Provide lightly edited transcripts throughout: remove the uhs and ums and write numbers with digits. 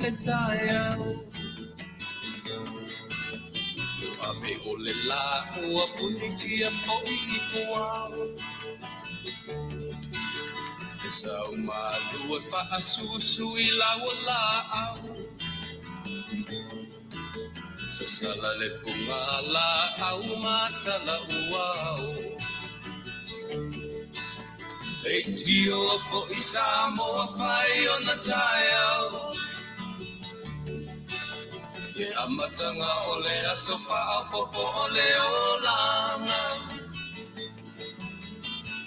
le taeao. Ave o le lā ua punitia foi i puao. E sau malu e faasusu i lau laau. Sasala le fuga laau ma tala uao. Leitio foi Samoa fai ona taeao. Le amataga o le aso faaopoopo o le olaga.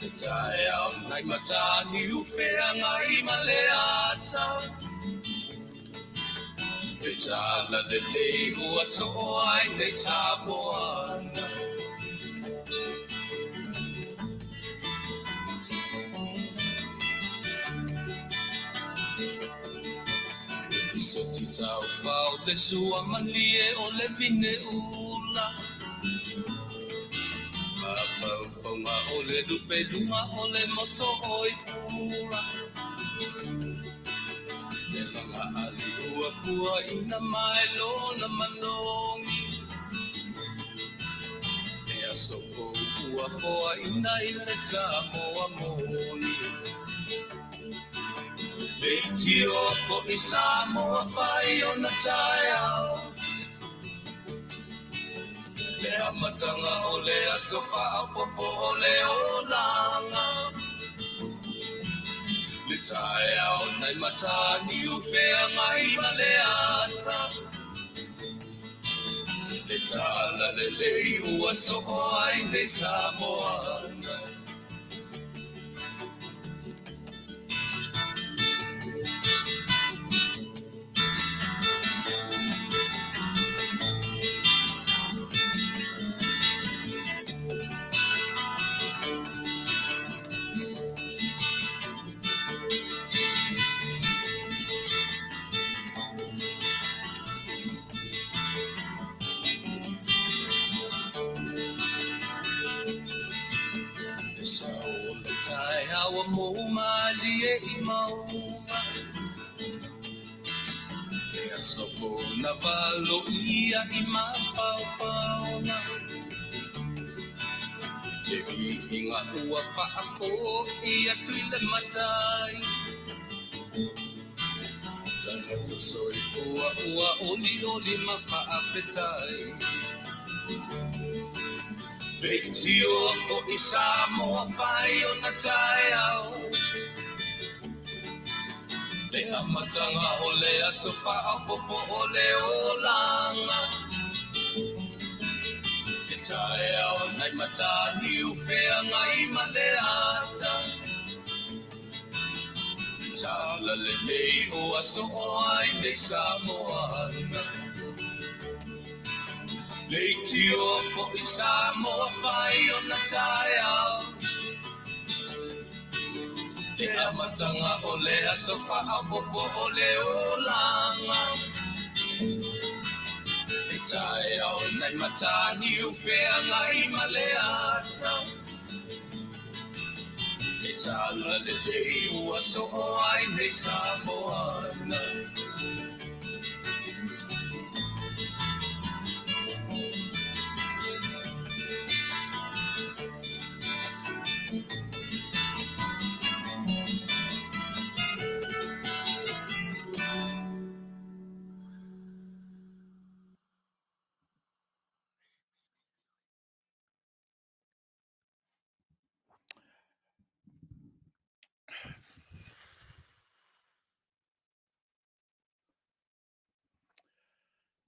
Le taeao nai Mataniu Feagai ma le ata. Le tala lelei ua soo ai nei Samoana. Le lisoti taufao le sua malie o le vine ula. Mafaufauga o le lupeluga o le moso oi pula. Le laga ali ua puaina mai lona malogi. Le aso fou ua foaina i le Samoa moni. Leitio foi Samoa fai ona taeao. Le amataga o le aso faaopoopo o le olaga. Le taeao nai Mataniu Feagai ma le ata. Le tala lelei ua soo ai nei Samoana. Le sao o le taeao ua mou malie i mauga. Le aso fou na valoia i mafaufauga. Le viiga ua faafoi atu i le Matai. Tagata soifua ua olioli ma faafetai. Leitio foi Samoa fai ona taeao. Le amataga o le aso faaopoopo o le olaga. Le taeao nai Mataniu Feagai ma le ata. Le tala lelei ua soo ai nei Samoana. Leitio foi Samoa fai ona taeao. Le amataga o le aso faaopoopo o le olaga. Le taeao nai Mataniu Feagai ma le ata. Le tala lelei ua soo ai nei Samoana.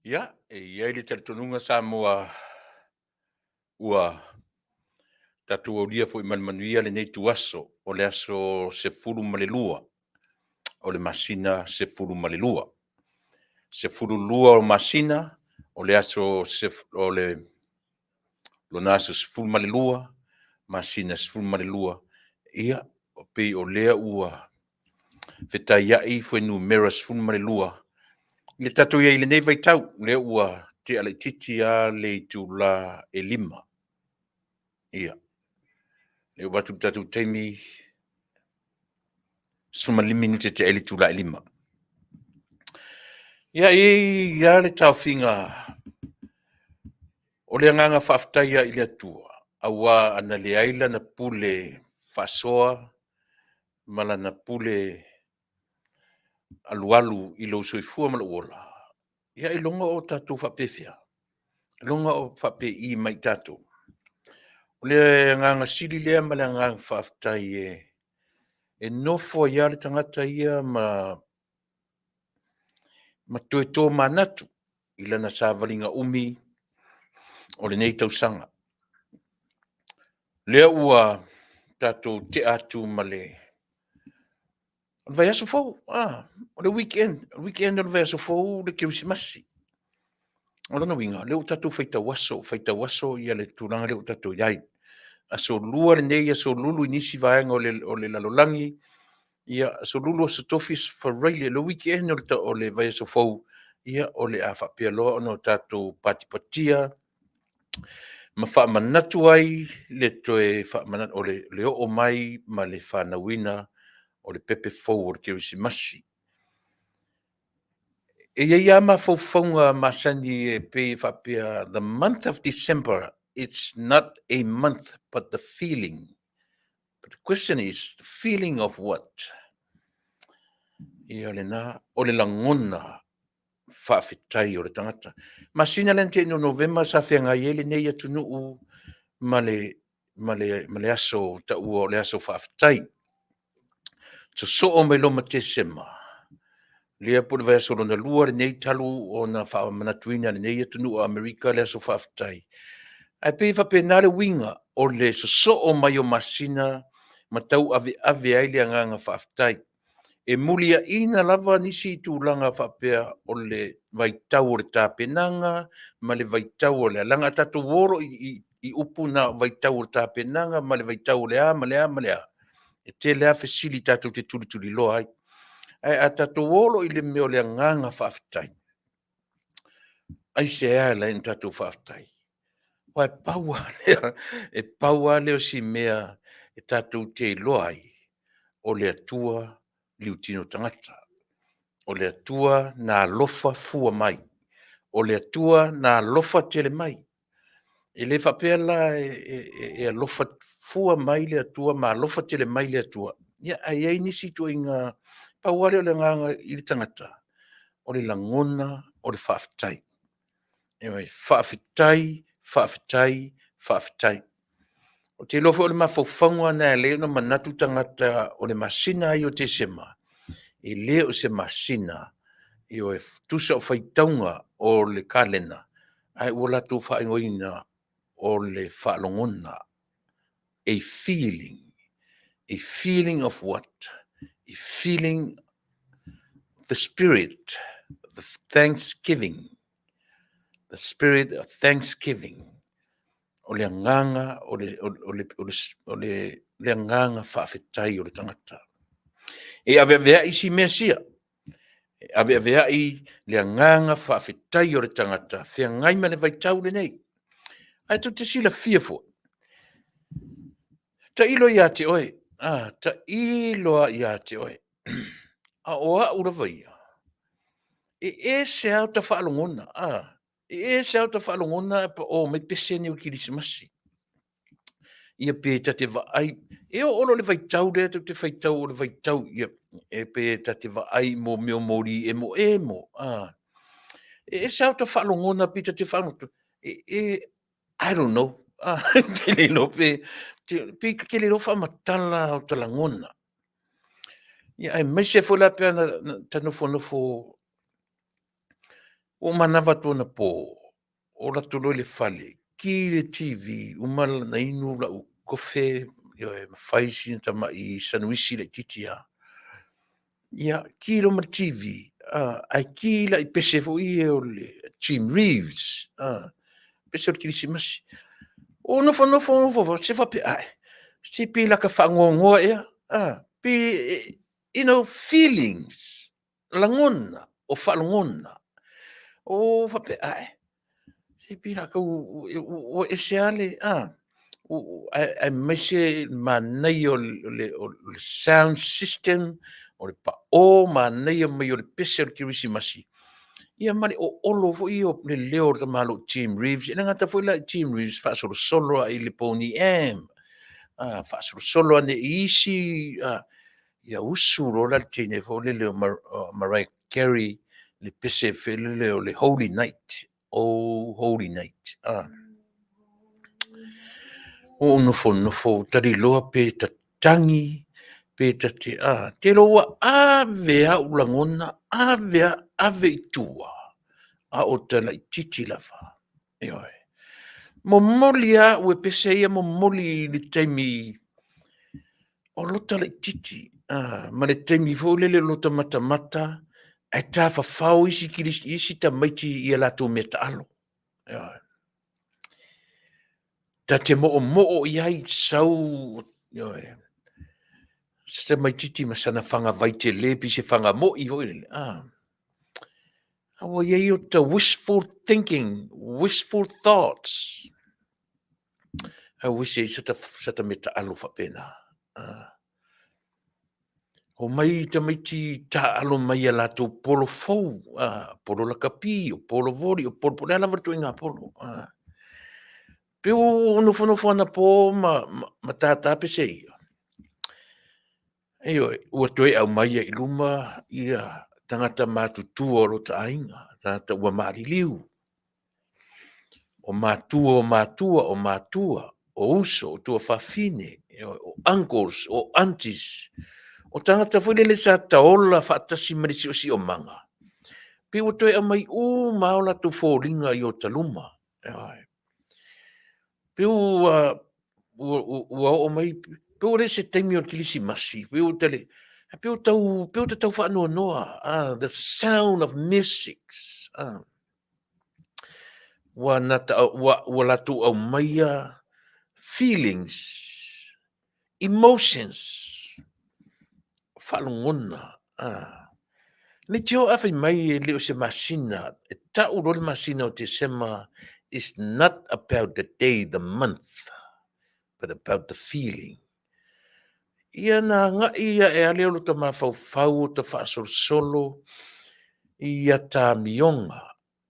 Ia, e i ai le talitonuga Samoa ua tatou aulia foi ma le manuia lenei ituaso o le aso 12 o le masina 12. 12 o masina o le aso o le lona aso 12, masina 12, ia, pei o lea ua fetaiai fuainumera 12 i le tatou i ai i lenei vaitau, lea ua tea laitiiti lava le itula e 5. Ia, lea ua atu le tatou taimi 15 minute tea ai le itula e 5. Ia, e i ai lava le taofiga o le agaga faafetai lava i le Atua, aua ana leai Lana pule faasoa ma Lana pule alualu i lou soifua ma lou ola, ia ailoga o tatou faapefea? Ailoga o faapei mai tatou? O le agaga sili lea ma le agaga faafetai e nofo ai lava le tagata ia ma toe tomanatu i lana savaliga umi o lenei tausaga. Lea ua tatou tea atu ma le vaiaso fou, o le weekend, o le weekend o le vaiaso fou le Kerisimasi. O lona uiga, o lea ua tatou faitau aso, faitau aso le tulaga lea ua tatou i ai. Aso Lua lenei, Aso Lulu i nisi vaega o le lalolagi, ia, Aso Lulu, Aso Tofi, Aso Faraile, le weekend o le vaiaso fou, ia o le a faapea loa ona tatou patipatia ma faamanatu ai le toe o le oo mai ma le fanauina o le pepe fou o le Kerisimasi. E i ai lava mafaufauga masani e pei e faapea, the month of December, it's not a month but the feeling. But the question is, the feeling of what? Ia lena, o le lagona faafetai o le tagata. Masina lea na tea nei o Novema sa feagai ai lenei atunuu ma le, ma le, ma le aso taua o le aso faafetai. Sosoo mai loa ma Tesema, lea po o le vaiaso lona lua lenei talu ona faamanatuina e lenei atunuu o Amerika le aso faafetai. Ae pei e faapena le uiga o le sosoo mai o masina ma tauaveave ai le agaga faafetai. E muliaina lava nisi tulaga faapea o le vaitau o le tapenaga ma le vaitau o le a, leaga a tatou o loa i upu na o vaitau o le tapenaga ma le vaitau o le a ma le a ma le a, e tele lava fesili tatou te tulituliloa ai. Ae a tatou o loa i le mea o le agaga faafetai, aisea e ala ai ona tatou faafetai? Aua e pau lava lea, e pau lava lea o si mea e tatou te iloa ai o le Atua liutino tagata, o le Atua na alofa fua mai, o le Atua na alofa tele mai. E le faapea la e alofa fua mai le Atua ma alofa tele mai le Atua, ia ae i ai nisi ituaiga, pau lava lea o le agaga i le tagata, o le lagona o le faafetai. Ioe, faafetai, faafetai, faafetai. Ou te iloa foi o le mafaufauga lena e ala ai ona manatu tagata o le masina lava ia o Tesema, e le o se masina, ioe, tusa o faitauga o le kalena, ae ua latou faaigoaina o le faalogona, a feeling. A feeling of what? A feeling the spirit, the thanksgiving, the spirit of thanksgiving. O le agaga, o le, o le, o le, o le, le agaga faafetai o le tagata. E aveaveai isi mea sia, e aveaveai le agaga faafetai o le tagata feagai ma le vaitau lenei. Ae tou te silafia foi, tailo ia te oe, a, tailo lava ia te oe. A o au lava ia, e ese lava ota faalogona, a, e ese lava ota faalogona ae pao mai pese nei o le Kerisimasi. Ia pe ta te vaai, e oo loa i le vaitau lea tou te faitau o le vaitau, ia, e pe ta te vaai mo mea o moli emoemo, a, e ese lava ota faalogona pei ta te faalogo atu, e, I don't know, a, te le iloa pe, pei e te le iloa faamatala o ta lagona. Ia aemaise foi la pe ana ta nofonofo, ua ou manava atu anapo, ola atu loa i le fale, ki le TV, uma ona inu lau kofe, ioe, ma fai sina tamai sanuisi laitiiti lava. Ia, ki loa ma le TV, ae ki la i pese foi ia o le Jim Reeves, pese o le Kerisimasi. O nofonofo, nofonofo, se faapea, ae, se pei laka faanoanoa ea, pei, you know, feelings, lagona, o faalogona. O faapea, ae, se pei la tau, ua ese lava le, a, aemaise le manaia o le sound system, o le pao manaia mai o le pese o le Kerisimasi. Ia ma le oolo foi o le leo o le tamaloa Jim Reeves. E le gata foi la i Jim Reeves faasolosolo lava i le Boney M. Faasolosolo ane i isi, ia usu loa la le teine foi lele o Mariah Carey, le pese foi lele o le Holy Night. Oh, Holy Night. Ua ou nofonofo, taliloa pe tatagi, pe tate, a, te lo ua ave au lagona, ave a, ave i tua, a o ta laititi lava. Ioe. Momoli a ue pese ia momoli i le taimi o lota laititi, a, ma le taimi foi lele o lota matamata, ae tafafao isi, isi tamaiti i a latou mea taalo. Ioe. Ta te moomoo i ai sau, ioe, se tamaititi ma sana fagavai tele, pei se fagamo'i foi lele, a. A ua i ai o ta wishful thinking, wishful thoughts. I wish e sa ta, sa ta mea taalo faapena. A. Omai tamaiti taalo mai ia latou polo fou, a, polo lakapi, o polo voli, o polo, po o le a lava le ituaiga polo. A. Pei ua nofonofo anapo ma, ma, ma tātā pese ia. Ioe, ua toe aumai ai i luma ia tagata matutua o lota aiga, tagata ua maliliu, o matua o matua o matua, o uso, o tuafafine, o uncles, o aunties, o tagata foi lele sa taola faatasi ma le siosiomaga, pei ua toe aumai uma lava o latou foliga i ota luma. Ioe. Pei ua ua, ua oo mai, pei ua le se taimi o le Kilisimasi, pei ua tale, pei ua tau, pei ua tau faanoanoa, ah, the sound of music, ah. Ua nata, ua, ua latou aumaia feelings, emotions, faalogona, ah. Leitio a fai mai e le o se masina, e tau loa le masina o Tesema, is not about the day, the month, but about the feeling. Ia na agai ia e ale o lota mafaufau o ta faasolosolo i ia tāmioga,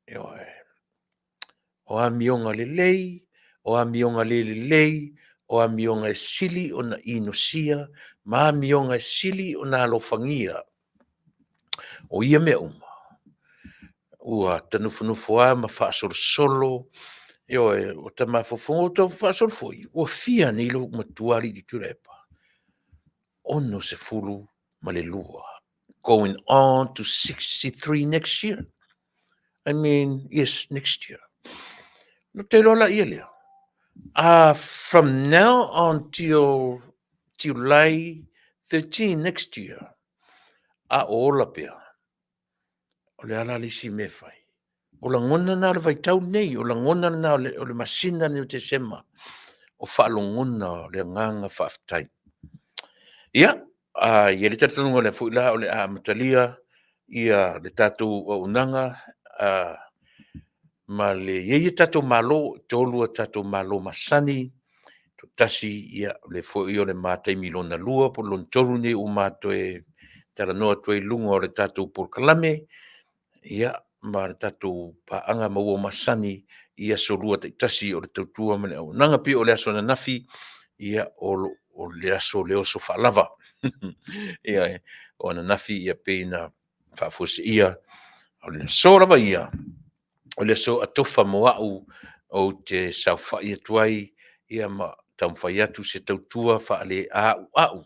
Ioe. O amioga lelei, o amioga le lelei, o amioga e sili ona inosia, ma amioga e sili ona alofagia. O ia mea uma, ua ta nofonofo lava ma faasolosolo, ioe, o ta mafaufauga ua tau faasolo foi, ua fia nei lou matua alii Tuilaepa? 62. Going on to 63 next year. I mean, yes, next year. No te iloa la ia lea. From now until July 13 next year, a o ola pea, o le a la le isi mea e fai? O lagona na o le vaitau lenei, o lagona na o le, o le masina lenei o Tesema, o faalogona o le agaga faafetai. Ia, a i ai le talitonuga lea foi la o le a amatalia ia le tatou auaunaga a, ma le i ai a tatou Malo, e tolu a tatou Malo masani, toatasi, ia, o le foi o le ma taimi lona lua po o le lona tolu lenei ua ma toe talanoa atu ai i luga o le tatou polokalame, ia, ma le tatou paaga ma ua masani i aso lua taitasi o le tautua ma le auaunaga. Pei o le aso ananafi, ia, o, lo, o le aso le oso faalava. Ia, o ananafi, ia, pei na faafuaseia, o le aso lava ia, o le aso atofa mo au ou te saofai atu ai, ia, ma taumafai atu se tautua faaleauau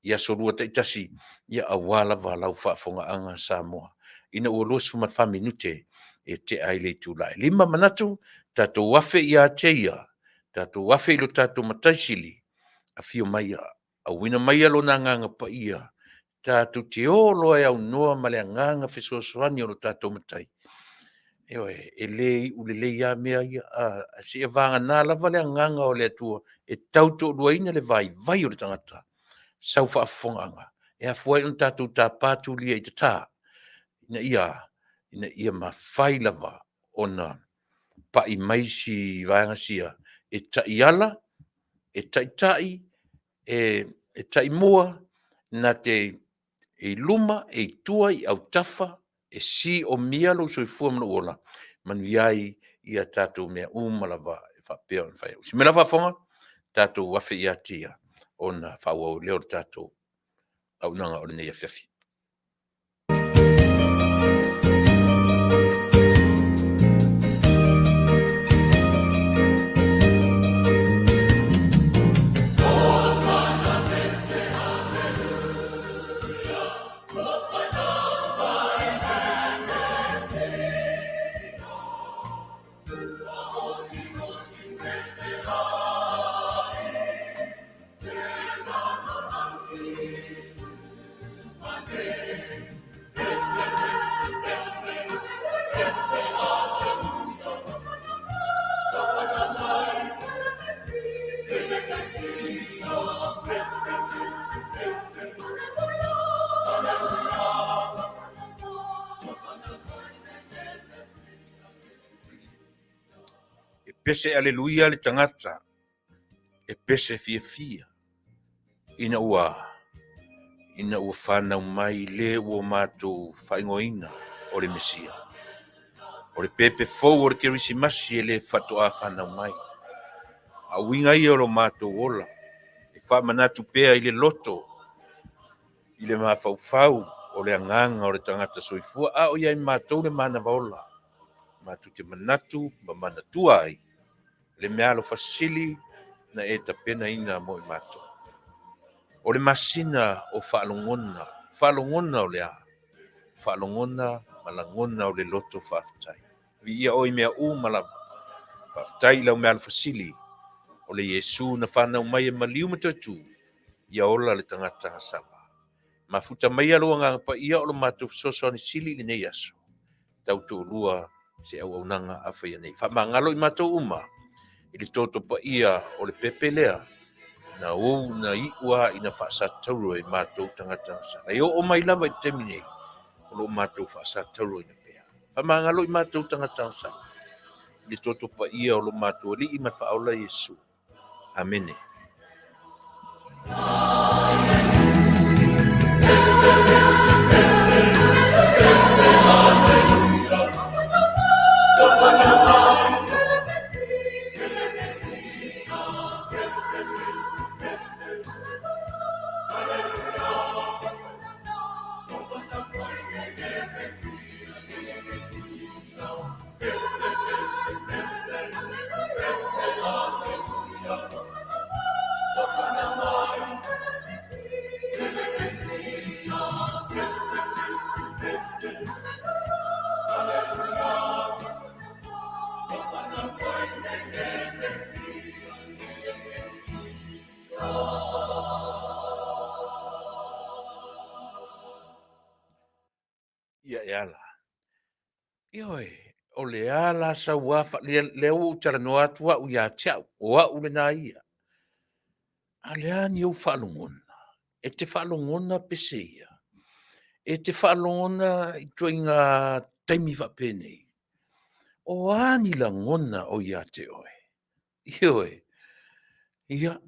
i aso lua taitasi, ia aua lava lau faafofogaaga Samoa. Ina ua 24 minute e tea ai le itula e 5 manatu, tatou afe ia te ia, tatou afe i lo tatou Matai Sili, afio mai ia, auina mai ia Lona Agaga Paia, tatou te o loa e aunoa ma le agaga fesoasoani o lo tatou Matai. Ioe, e le iu lelei lava mea ia, a, seia vagana lava le agaga o le Atua e tau toaluaina le vaivai o le tagata, sau faafofogaaga, e afua ai ona tatou tapa tulia i tata, ina ia, ina ia mafai lava ona pai mai si vaega sia e taiala, e taitai, e, e taimua, na te i luma, e i tua, i autafa, E siomia lou soifua ma lou ola, manuia ai ia tatou mea uma lava e faapea ona fai ai. O si mea la faafofoga, tatou afe ia te ia ona faaauau ai lea o le tatou auaunaga o lenei afiafi. E pese aleluia le tagata, e pese fiafia ina ua ina ua fanau mai le ua matou faaigoaina o le Mesia. O le pepe fou o le Kerisimasi e le faatoa fanau mai. A o uiga ia o lo matou ola, e faamanatu pea i le loto, i le mafaufau o le agaga o le tagata soifua, a o i ai matou le manava ola, matou te manatu ma manatua ai le meaalofa sili na e tapenaina mo i matou. O le masina o faalogona, faalogona o le a? Faalogona ma lagona o le loto faafetai. Viia oe i mea uma lava. Faafetai i lau meaalofa sili, o le Iesu na fanau mai e maliu ma toe tu, ia ola le tagata gasala. Mafuta maia lou Agaga Paia o lo matou fesoasoani sili i lenei aso. Tautoalua se auaunaga a faia nei. Faamagalo i matou uma i le toto paia o le pepe lea na ou na iu a ina faasatauro e matou tagata gasala. E oo mai lava i le taimi nei, o lo o matou faasatauroina pea. Faamagalo i matou tagata gasala i le toto paia o lo matou Alii ma le Faaola Iesu. Amene. Ia e ala. Ioe, o le a la sau a, lea ua ou talanoa atu au ia te au, o au lena ia. A le a ni ou faalogona? E te faalogona pese ia? E te faalogona i ituaiga taimi faapenei? O a ni lagona o ia te oe? Ioe, ia,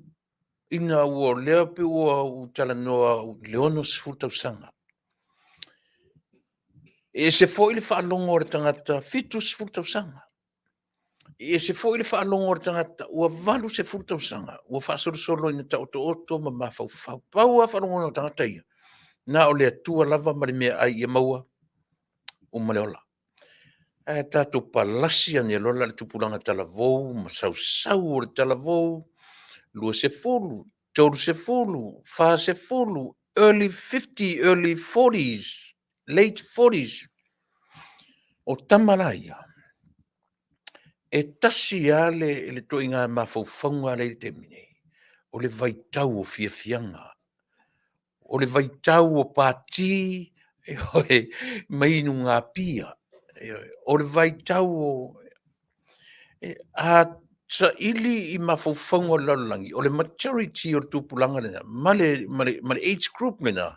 ina ua lea pe ua ou talanoa i le 60 tausaga. E ese foi le faalogo a le tagata 70 tausaga. E ese foi le faalogo a le tagata ua 80 tausaga, ua faasolosolo ina taotooto ma mafaufau. Pau lava faalogona o tagata ia, na o le Atua lava ma le meaai ia maua uma le ola. Ae tatou palasi ane loa la le tupulaga talavou ma sausau o le talavou, 20, 30, 40, early 50, early 40s, late 40s. O tama la ia, e tasi lava le, le toaiga mafaufauga lea i le taimi nei, o le vaitau o fiafiaga, o le vaitau o pati ioe, ma inugapia, ioe, o le vaitau o a saili i mafaufauga o le lalolagi, o le maturity o le tupulaga lena ma le, ma le, ma le age group lena,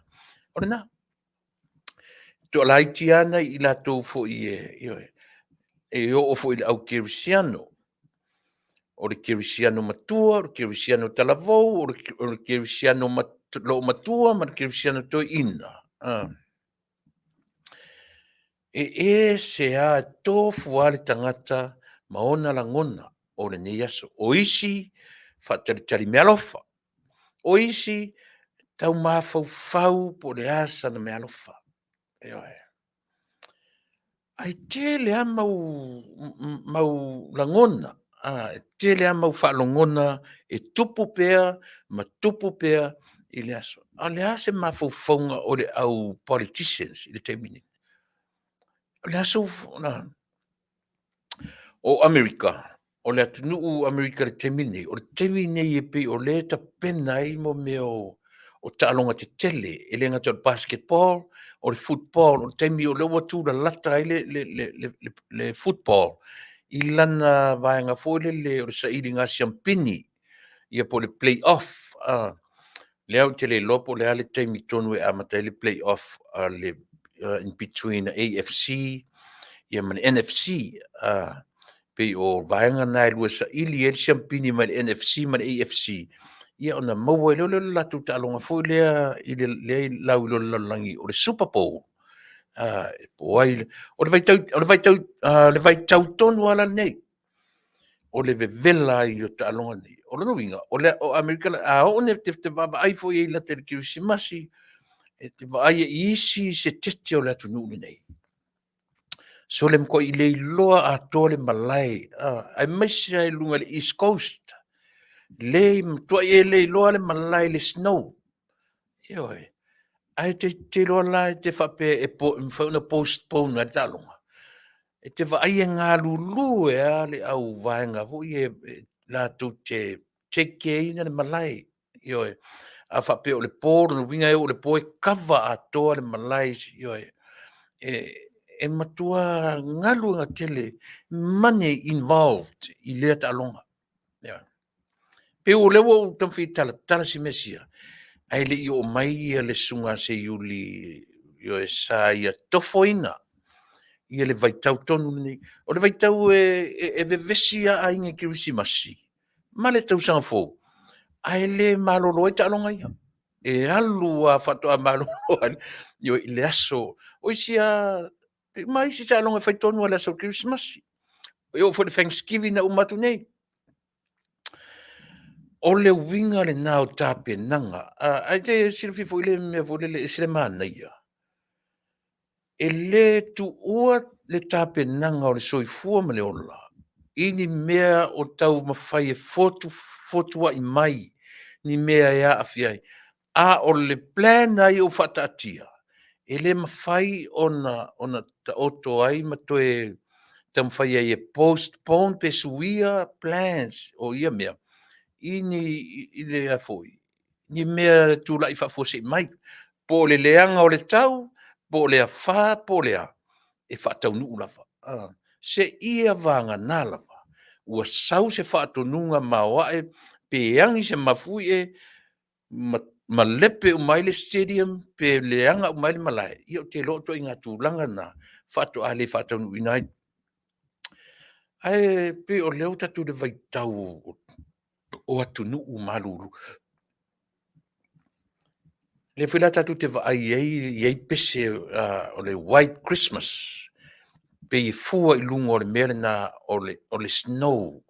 o lena. Toalaiti lava nai i latou foi e, ioe, e oo foi i le au kerisiano, o le kerisiano matua, o le kerisiano talavou, o le kerisiano loomatua ma le kerisiano toeaina. E ese lava, e tofu lava le tagata ma ona lagona o lenei aso. O isi faatalitali meaalofa, o isi tau mafaufau po o le a sana meaalofa. Ioe. Ae tele lava mau, mau lagona, e tele lava mau faalogona e tupu pea ma tupu pea i le aso. A o le a se mafaufauga o le au politicians i le taimi nei? O le aso o Amerika, o le atunuu o Amerika i le taimi lenei, o le taimi lenei e pei o lea e tapena ai mo mea o taaloga tetele, e le gata o le basketball, o le football, o le taimi o lea ua tulalata ai le football i lana vaega foi lele o le sailiga siampini, ia po o le play off. Lea ou te le iloa po o le a le taimi tonu e amata ai le play off a le in between AFC ia ma le NFC. Pei o vaega na e lua e saili ai le siampini mai le NFC ma le AFC, ia ona maua ai loa lea o le latou taaloga foi lea i le lea i lauiloa i le lalolagi o le Super Bowl. Po o ai o le vaitau o le vaitau le vaitau tonu lava la lenei o le vevela ai o taaloga nei. O lona uiga, o le o Amerika a oo ina e te vaavaai foi i ai lata i le Kerisimasi, e te vaai i isi se tete o le atunuu lenei. So le matuai le iloa atoa le malae, aemaise lava i luga i le East Coast, le matuai e le iloa le malae i le snow. Ioe. Ae te te iloa la e te faapea e mafai ona postpone ai le taaloga. E te vaai e galulue lava le au vaega foi ia latou te take care ina le malae. Ioe. A faapea o le po, lona uiga e oo i le po e cover atoa le malae, ioe. E matua galuega tele, money involved i lea taaloga. Ioe. Pei o lea ua ou taumafai e talatala si mea sia, ae le i oo mai ia le susuga a Seiuli, ioe, sa ia tofoina ia le vaitau tonu lenei. O le vaitau e vevesi lava aiga i Kerisimasi ma le tausaga fou, ae le malolo ai taaloga ia. E alu lava faatoa malolo ai i le aso. O isi lava, ma isi taaloga e fai tonu lava i le aso Kerisimasi. E oo foi i le Thanksgiving na uma atu nei. O le uiga lena o tapenaga. Ae te silafia foi le mea foi lele, e ese le manaia. E le tuua le tapenaga o le soifua ma le ola i ni mea o taumafai e fotuai mai ni mea e aafia ai. A o le plan lava ia ua faataatia, e le mafai ona taoto ai ma toe taumafai ai e postpone pe suia plans o ia mea i ni i le a foi, ni mea e tulai faafuasei mai, po o le leaga o le tau, po o le afa, po o le a, e faataunuu lava. Seia vagana lava ua sau se faatonuga maoae pe agi se mafuie ma lepe uma ai le stadium pe leaga uma ai le malae, ia ou te iloa o ituaiga tulaga na faatoa le faataunuuina ai. Ae pei o lea ua tatou i le vaitau o atunuu malulu. Lea foi la tatou te vaai ai e i ai pese o le white Christmas, pei e fua i luga o le mea lena o le snow.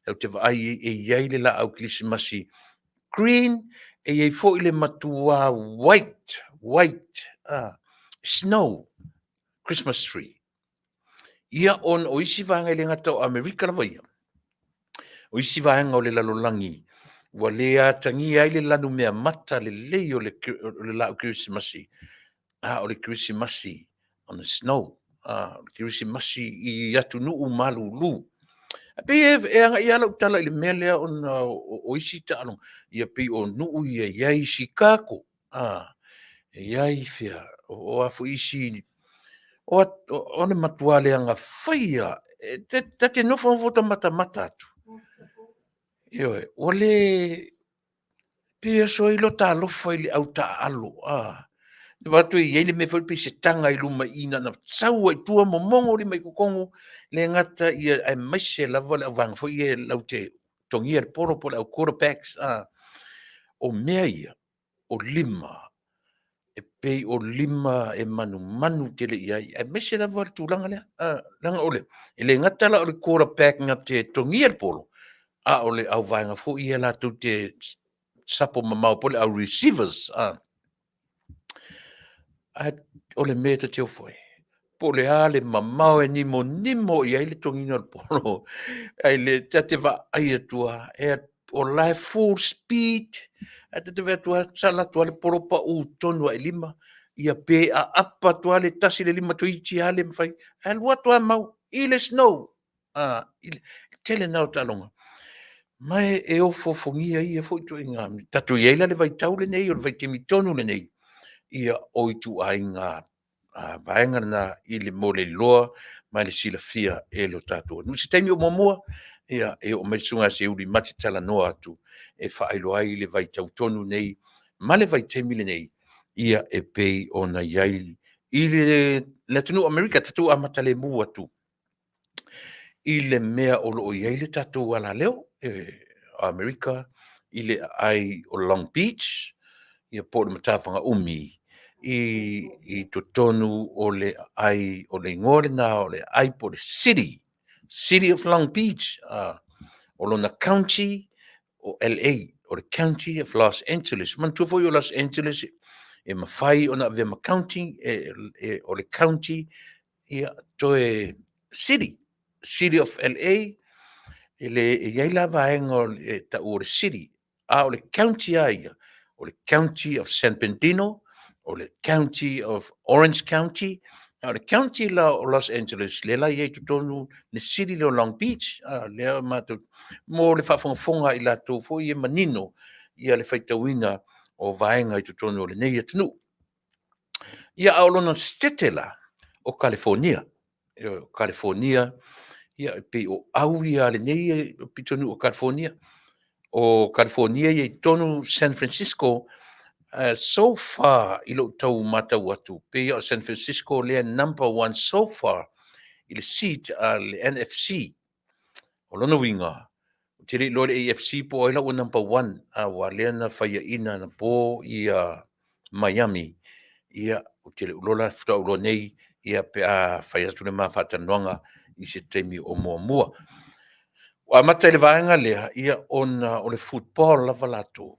Tatou te vaai e i ai le laau kerisimasi green, e i ai foi le matua white, white snow Christmas tree. Ia ona o isi vaega e le gata o Amerika lava ia, o isi vaega o le lalolagi ua le atagia ai le lanumeamata lelei o le laau kerisimasi, a o le kerisimasi on the snow, o le kerisimasi i atunuu malulu. E pei e agai lava lau tala i le mea lea ona o isi taaloga, ia pei o nuu ia e i ai Chicago, e i ai fea, o a foi isi, o le matua leaga faia, ta te nofonofo ta matamata atu, ioe, ua le, pei e oso ai lota alofa i le au taaalo, e vaai atu e i ai le mea foi lea pei se taga i luma i i na ona sau lava i tua momono lima i totonu, le gata ia aemaise lava le auvaega foi ia latou te togia le polo po o le au quarterbacks, o mea ia, o lima. E pei o lima e manumanu tele i ai, aemaise lava le tulaga lea. Leaga o le, e le gata la o le quarterback na te togia le polo, a o le auvaega foi ia latou te sapo mamao po o le au receivers. Ae o le mea e ta te ofo ai, po o le a le mamao e nimonimo i ai le togiga o le polo, ae le ta te vaai atu lava, e o la e full speed, ae ta te vaai atu lava, sala atu lava le polo pau tonu lava i lima, ia pe aapa atu lava le tasi i le lima toeitiiti lava le mafai, ae alu atu lava mau i le snow. I le tele lena o taaloga. Ma e ofoofogia ia foi ituaiga mea. Tatou i ai la i le vaitau lenei, o le vaitaimi tonu lenei, ia o ituaiga vaega na i le mo le iloa ma le silafia e lo tatou atunuu. I se taimi o muamua, ia e oo mai le Susuga ia Seiuli ma te talanoa atu e faailoa ai le vaitau tonu lenei ma le vaitaimi lenei, ia e pei ona i ai i le atunuu o Amerika. Tatou amata lemu atu i le mea o lo o i ai le tatou alaleo o Amerika i le aai o Long Beach, ia po o le matafaga umi i totonu o le aai, o le igoa lena o le aai po o le City, City of Long Beach. O lona county o LA, o le County of Los Angeles. Manatua foi o Los Angeles e mafai ona avea ma county, o le county ia toe city, City of LA, e le e i ai la vaega o le tau o le city, a o le county lava ia, o le County of San Bernardino, o le County of Orange County, a o le county la o Los Angeles, lea la e i ai i totonu le city lea o Long Beach, a lea matou mo le faafogafoga a i latou foi e manino ia le faitauina o vaega i totonu o lenei atunuu. Ia, a o lona Setete la, o Kalifonia. Ioe, o Kalifonia, ia e pei o au ia a lenei pitonuu o Kalifonia. O Kalifonia e i ai tonu San Francisco, so far i lou tau matau atu, pei lava o San Francisco lea e number one so far i le seat a le NFC. O lona uiga, ou te le iloa i le AFC po o ai la ua number one, aua lea na faiaina anapo ia Miami. Ia, ou te le o iloa la, faatoa ou iloa nei, ia pe a fai atu le ma faatalanoaga i se taimi o muamua. Ua amata i le vaega lea, ia ona o le football lava latou,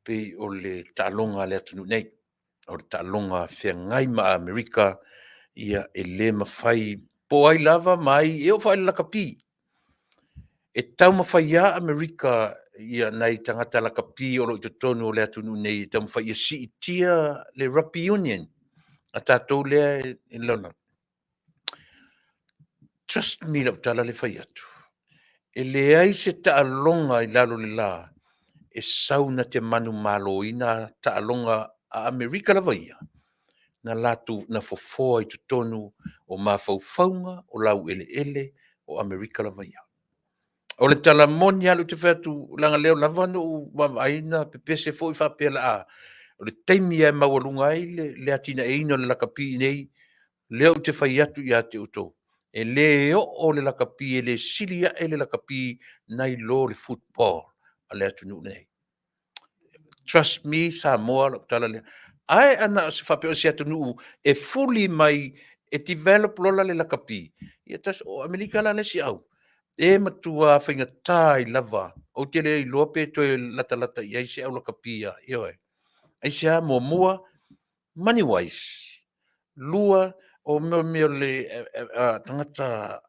pei o le taaloga a le atunuu nei. O le taaloga feagai ma Amerika, ia e le mafai po o ai lava ma ai, e oo foi i le lakapi. E taumafai lava Amerika ia nai tagata lakapi o lo o i totonu o le atunuu nei e taumafai ia siitia le rugby union a tatou lea e lalolagi. Trust me i lau tala lea e fai atu, e leai se taaloga i lalo o le la e sau na te manumaloina taaloga a Amerika lava ia, na latou na fofoa i totonu o mafaufauga o laueleele o Amerika lava ia. O le tala moni lava lea ou te fai atu, leaga o lea lava na ou vaavaai na pepese foi faapea o le a, o le taimi lava e maualuga ai le atinaeina o le lakapi i inei, lea ou te fai atu ia te outou, e le oo le lakapi, e le sili ae le lakapi nai lo le football a le atunuu lenei. Trust me Samoa lau tala lea. Ae ana o se faapea o se atunuu e fuli mai e develop lola le lakapi, ia tas, o Amerika la le isi au, e matua faigata ai lava, ou te le iloa pe toe latalata i ai se au lakapi ia, ioe. Aisea? Muamua, money wise. Lua, o mea mea o le tagata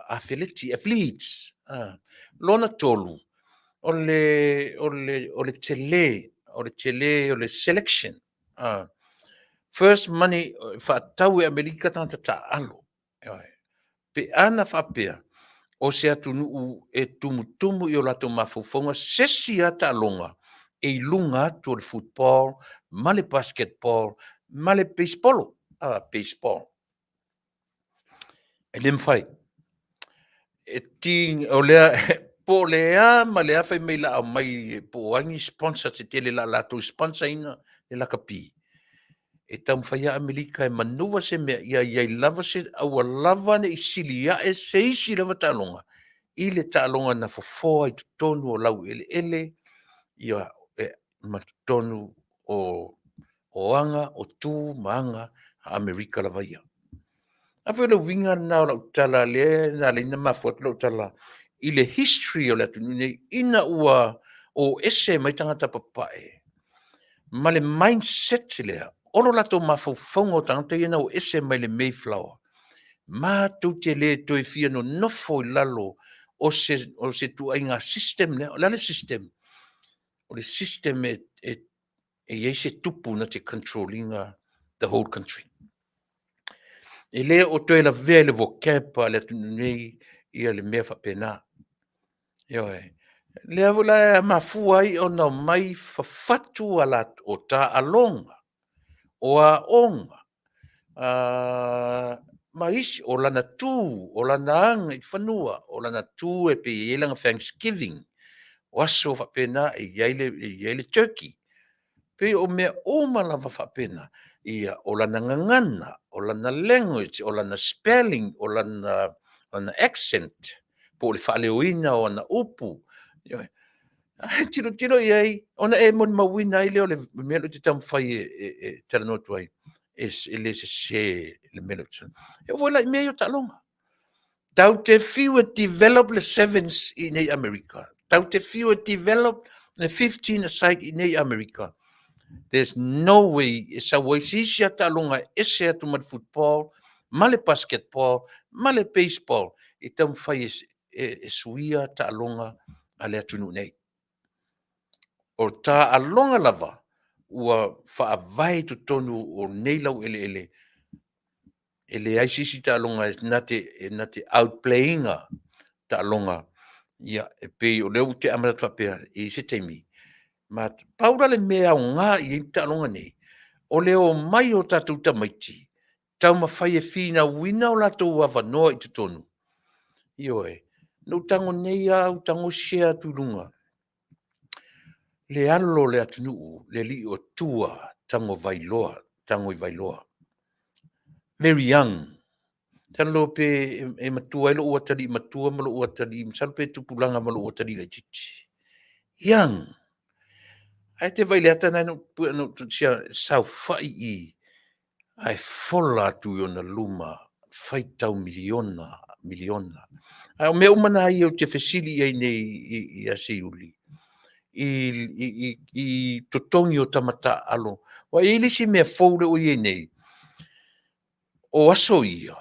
afeleti, athletes. Lona tolu, o le, o le, o le tele, o le tele o le selection. First money, faatau e Amerika tagata taaalo. Pe ana faapea o se atunuu e tumutumu i o latou mafaufauga se isi lava taaloga e i luga atu o le football ma le basketball ma le baseball, baseball. E le mafai. E ti, o lea, po o le a ma le a fai mai la aumai po o ai ni sponsor se tele la latou sponsor ina le lakapi. E taumafai lava Amerika e manuva se mea ia i ai lava se aua lava ne i sili ae se isi lava taaloga i le taaloga na fofoa i totonu o laueleele ia, ma totonu o O aga o tu ma aga a Amerika lava ia. A foi o le uiga lena o lau tala lea na ala ai ona mafua atu lau tala i le history o le atunuu nei ina ua o ese mai tagata papae ma le mindset lea o lo latou mafaufauga o tagata ia na o ese mai le Mayflower, matou te le toe fia nonofo i lalo o se ituaiga system lea. O le a le system? O le system e i ai se tupu na te control ina the whole country. E le o toe lavea i le vocab a le atunuu nei ia le mea faapena. Ioe. Lea foi la e mafua ai ona omai fafatu a latou, o taaloga, o aoga, ma isi, o lana tu, o lana aga i fanua, o lana tu e pei e i ai lana Thanksgiving, o aso faapena e i ai le, e i ai le turkey. Pei o mea uma lava faapena, ia, o lana gagana, o lana language, o lana spelling, o lana, lana accent, po o le faaleoina o ana upu. Ioe. Ae tilotilo i ai, ona e molimauina ai lea o le mea lea ou te taumafai e, e, e talanoa atu ai, e, e le sese le mea lea ou te E oo foi la i mea ia o taaloga. Tatou te fiu e develop le sevens i inei Amerika. Tatou te fiu e develop le 15 aside i inei Amerika. There's no way e sau ai se isi a taaloga e ese atu ma le football, ma le basketball, ma le baseball e taumafai e, e, e suia taaloga a le atunuu nei. O taaloga lava ua faavae i totonu o nei laueleele e leai se isi taaloga e na te, e na te outplay ina taaloga. Ia, e pei o lea ou te amata atu faapea, e i ai se taimi. Ma pau la le mea e aoga i ai taaloga nei, o le omai o tatou tamaiti, taumafai e finauina o latou avanoa i totonu. Ioe, na ou tago nei lava ou tago share atu i luga le alo o le atunuu, le alii o Tua Tagovailoa, Tagoivailoa. Very young. Masalo pe e matua ai lou atalii matua ma lou atalii, masalo pe tupulaga ma lou atalii laitiiti. Young. Ae te vaai i le ata na saofai i ae fola atu i ona luma faitau miliona, miliona. Ae o mea uma na ia ou te fesili i ai nei ia Seiuli, i, i, i, i totogi o tama taaalo. Ua i ai le isi mea fou lea ua i ai nei, o aso ia,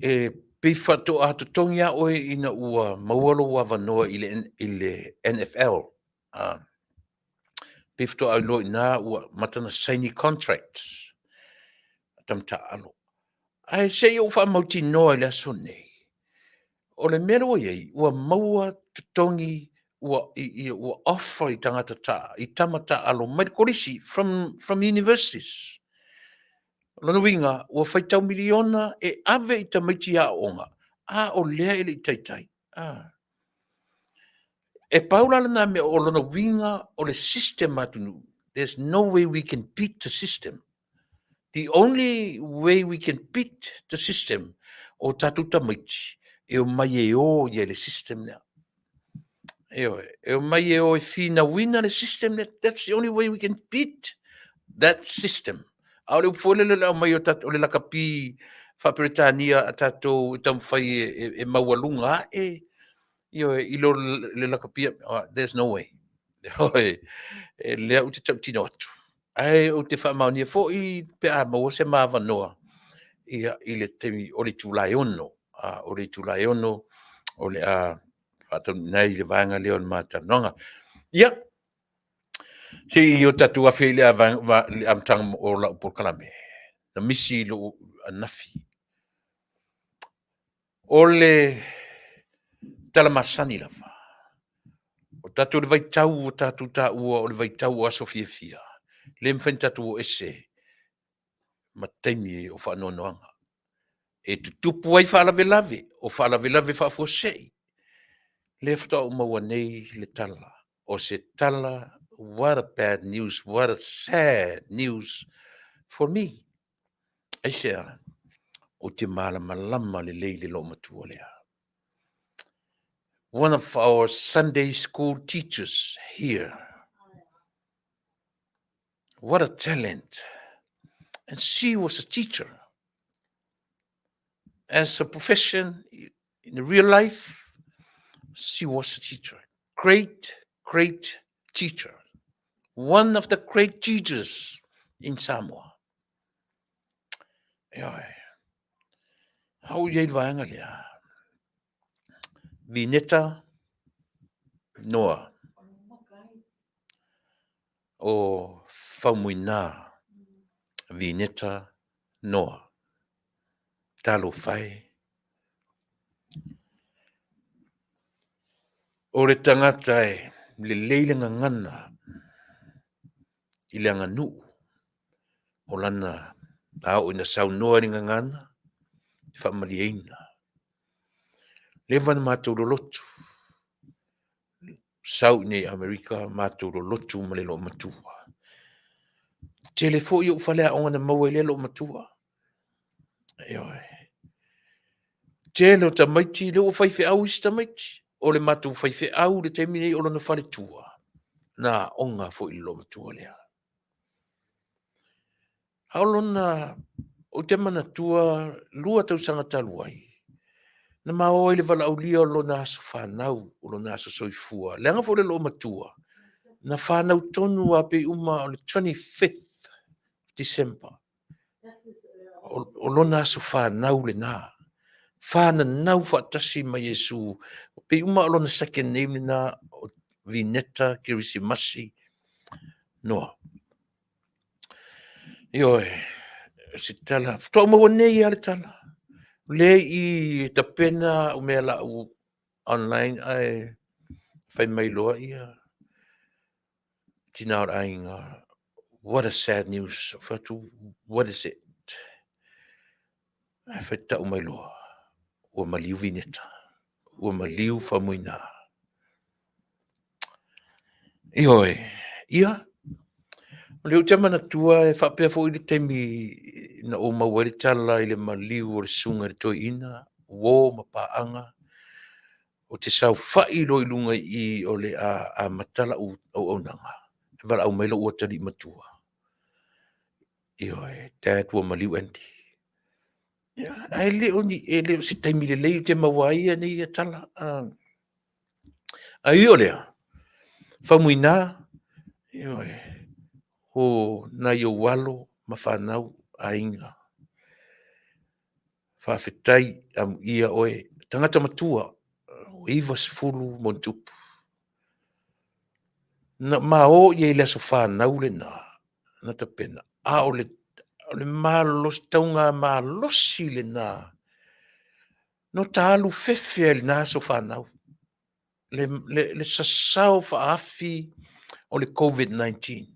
e pei faatoa totogi lava oe ina ua maua lou avanoa i le, i le NFL. Pei faatoa iloa i ina ua amata ona saini contracts a tama taaalo. Ae se i ou faamautinoa i le aso nei, o le mea lea ua i ai, ua maua totogi ua, i, i, ua offer i tagata ta, i tama taaalo mai le kolisi from universities. O lona uiga, ua faitau miliona e ave i tamaiti aoaoga, a o lea e le i taitai. Ah. E pau la lena mea o lona uiga o le system atunuu. There's no way we can beat the system. The only way we can beat the system o tatou tamaiti e omai e o ia i le system lea. Ioe, e omai e o e finauina le system lea. That's the only way we can beat that system. A o le upu foi lele o le aumai o tatou, o le lakapi faa-Peretania a tatou e taumafai e, e, e maualuga ae, ioe, i lo le lakapi, oh, there's no way. Ioe, e lea ou te tautino atu. Ae ou te faamaonia foi pe a maua se ma avanoa ia, i le taimi o le itula e 6. O le itula e 6 o le a faataunuuina ai le vaega lea o le ma talanoaga. Ia, se i o tatou afe i le amataga o lau polokalame, na misi i lou anafi. O le tala masani lava, o tatou le vaitau ua tatou taua o le vaitau o aso fiafia, le mafai ona tatou o ese ma taimi o faanoanoaga. E tutupu ai faalavelave, o faalavelave faafuasei, lea faatoa ou maua nei le tala. O se tala, what a bad news, what a sad news for me. Aisea? Ou te malamalama lelei i le loomatua lea. One of our Sunday school teachers here. What a talent. And she was a teacher. As a profession, in the real life, she was a teacher. Great, great teacher. One of the great teachers in Samoa. Ioe. Hau i ei vaenga lea. Vineta Noa. O Faumuina Vineta Noa. Talofa e. O le tagata e lelei le gagana i le aganuu o lana a oo ina saunoa i le gagana, e faamalieina. Leva na matou lolotu, sau i nei Amerika, matou lolotu ma le loomatua. Tele foi ou faleaoga na maua i lea loomatua. Ioe. Tele o tamaiti, lea ua faifeau isi tamaiti. O le matou faifeau i le taimi nei o lona faletua, na aoga foi i le loomatua lea. A o lona, ou te manatua, 2 tausaga talu ai, na ma o ai i le valaaulia o lona aso fanau, o lona aso soifua. Leaga foi o le loomatua, na fanau tonu lava pei uma o le 25th December. O lona aso fanau lena. Fananau faatasi ma Iesu. Pei uma o lona second name lena, o Vineta Kerisimasi Noa. Ioe, se tala, faatoa ou maua nei lava le tala. Le i tapena au mea lau online ae fai mai loa ia tina o le aiga, what a sad news. Ou fai atu, what is it? Ae fai tau mai loa, ua maliu Vineta, ua maliu Faumuina. Ioe, ia, o lea ou te manatua e faapea foi le taimi na ou maua ai le tala i le maliu o le Susuga i le Toeaina, uo ma paaga, ou te saofai loa i luga i i o le a amata lau auaunaga, e valaau mai lou atalii matua, ioe, Dad ua maliu Andy. Ia, ae le o ni, e le o se taimi lelei ou te maua ai ia nei ia tala. Ae ui o lea, Faumuina, ioe, o nai ou alo ma fanau aiga. Faafetai amuia oe, tagata matua, 90 ma ona tupu. Na ma o ia i le aso fanau lena, na tapena, a o le, o le malosi, tauga malosi lena, no ta alu fefe ai i lena aso fanau. Le, le, le sasao faaafi o le COVID-19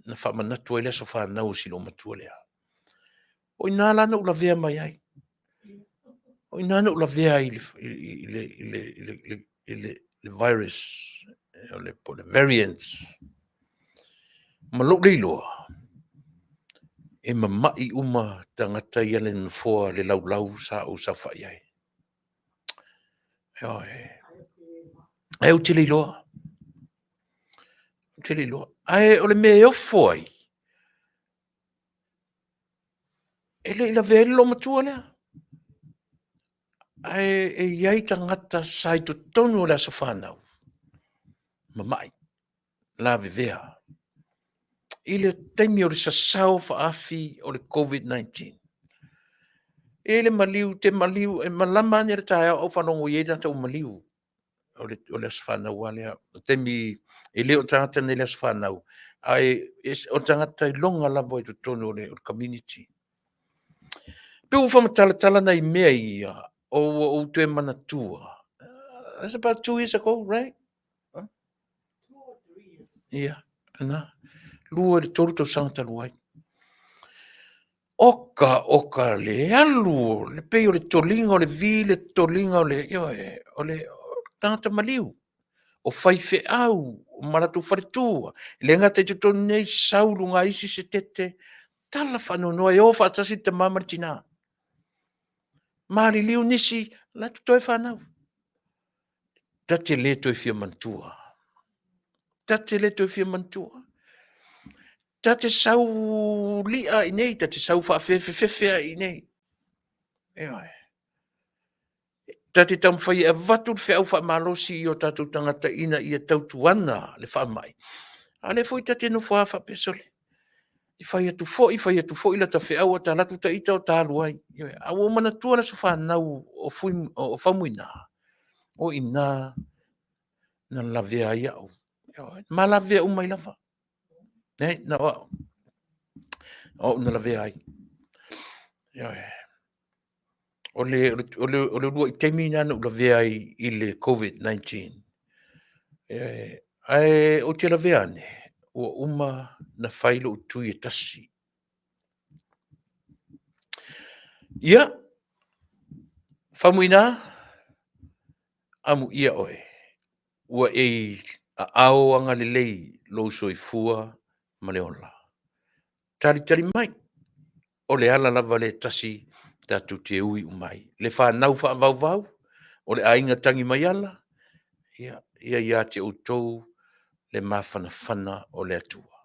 na faamanatu ai le aso fanau o si loomatua lea. O ina la na ou lavea mai ai. O ina na ou lavea ai i le, i le, i le, i le, i le, i le, le virus, o le, po o le variants. Ma lou le iloa, e mama'i uma tagata ia le nofoa le laulau sa ou saofai ai. Ioe. Ae ou te le iloa. Ou te le iloa. Ae o le mea e ofo ai, e le i lavea ai le loomatua lea. Ae e i ai tagata sa i totonu o le aso fanau, mama'i, lavevea, i le taimi o le sasao faaafi o le COVID-19. E i ai le maliu, te maliu, e malama ane le taeao au faalogo i ai tagata ua maliu. O le, o le aso fanau lava lea. O taimi e le o tagata nei le aso fanau, ae o tagata iloga lava i totonu o le, o le community. Pe ua faamatalatala nai mea ia, o ua ou toe manatua. That's about 2 years ago, right? Huh? Ia, na. 2 i le 3 tausaga talu ai. Oka, oka, le alu, le pei o le toliga o le vi, le toliga o le, ioe, o le tagata maliu, o faifeau, o ma latou faletua, e le gata i totonu nei, sau i luga isi se tete, tala faanoanoa, e o faatasi le tama ma le tina. Maliliu nisi, la toe fanau. Ta te le toe fia manatua. Ta te le toe fia manatua. Ta te sau li'a i nei, ta te sau faafefefefe ai i nei. Ioe. Ta te taumafai e avatu le feau faamalosi i o tatou tagata ina ia tautuana le faamai. A o lea foi ta te nofo lava faapea, sole, e fai atu foi, fai atu foi lata feau ae ta alu atu ita o ta alu ai. Ioe. A ua ou manatua le aso fanau o Faumuina, o i ina na lavea ai au. Ioe. Ma lavea uma ai lava. Leai, na o au. O au na lavea ai. Ioe. O le uluai taimi lena na ou lavea ai i le COVID-19. Ioe. Ae ou te lavea ane, ua uma na fai lou tui e tasi. Ia, Faumuina, amuia oe, ua e i aao agalelei lou soifua ma le ola. Talitali mai, o le ala lava lea e tasi tatou te ui uma ai. Le fanau faavauvau, o le aiga tagimaiala, ia, ia ia te outou le mafanafana o le Atua.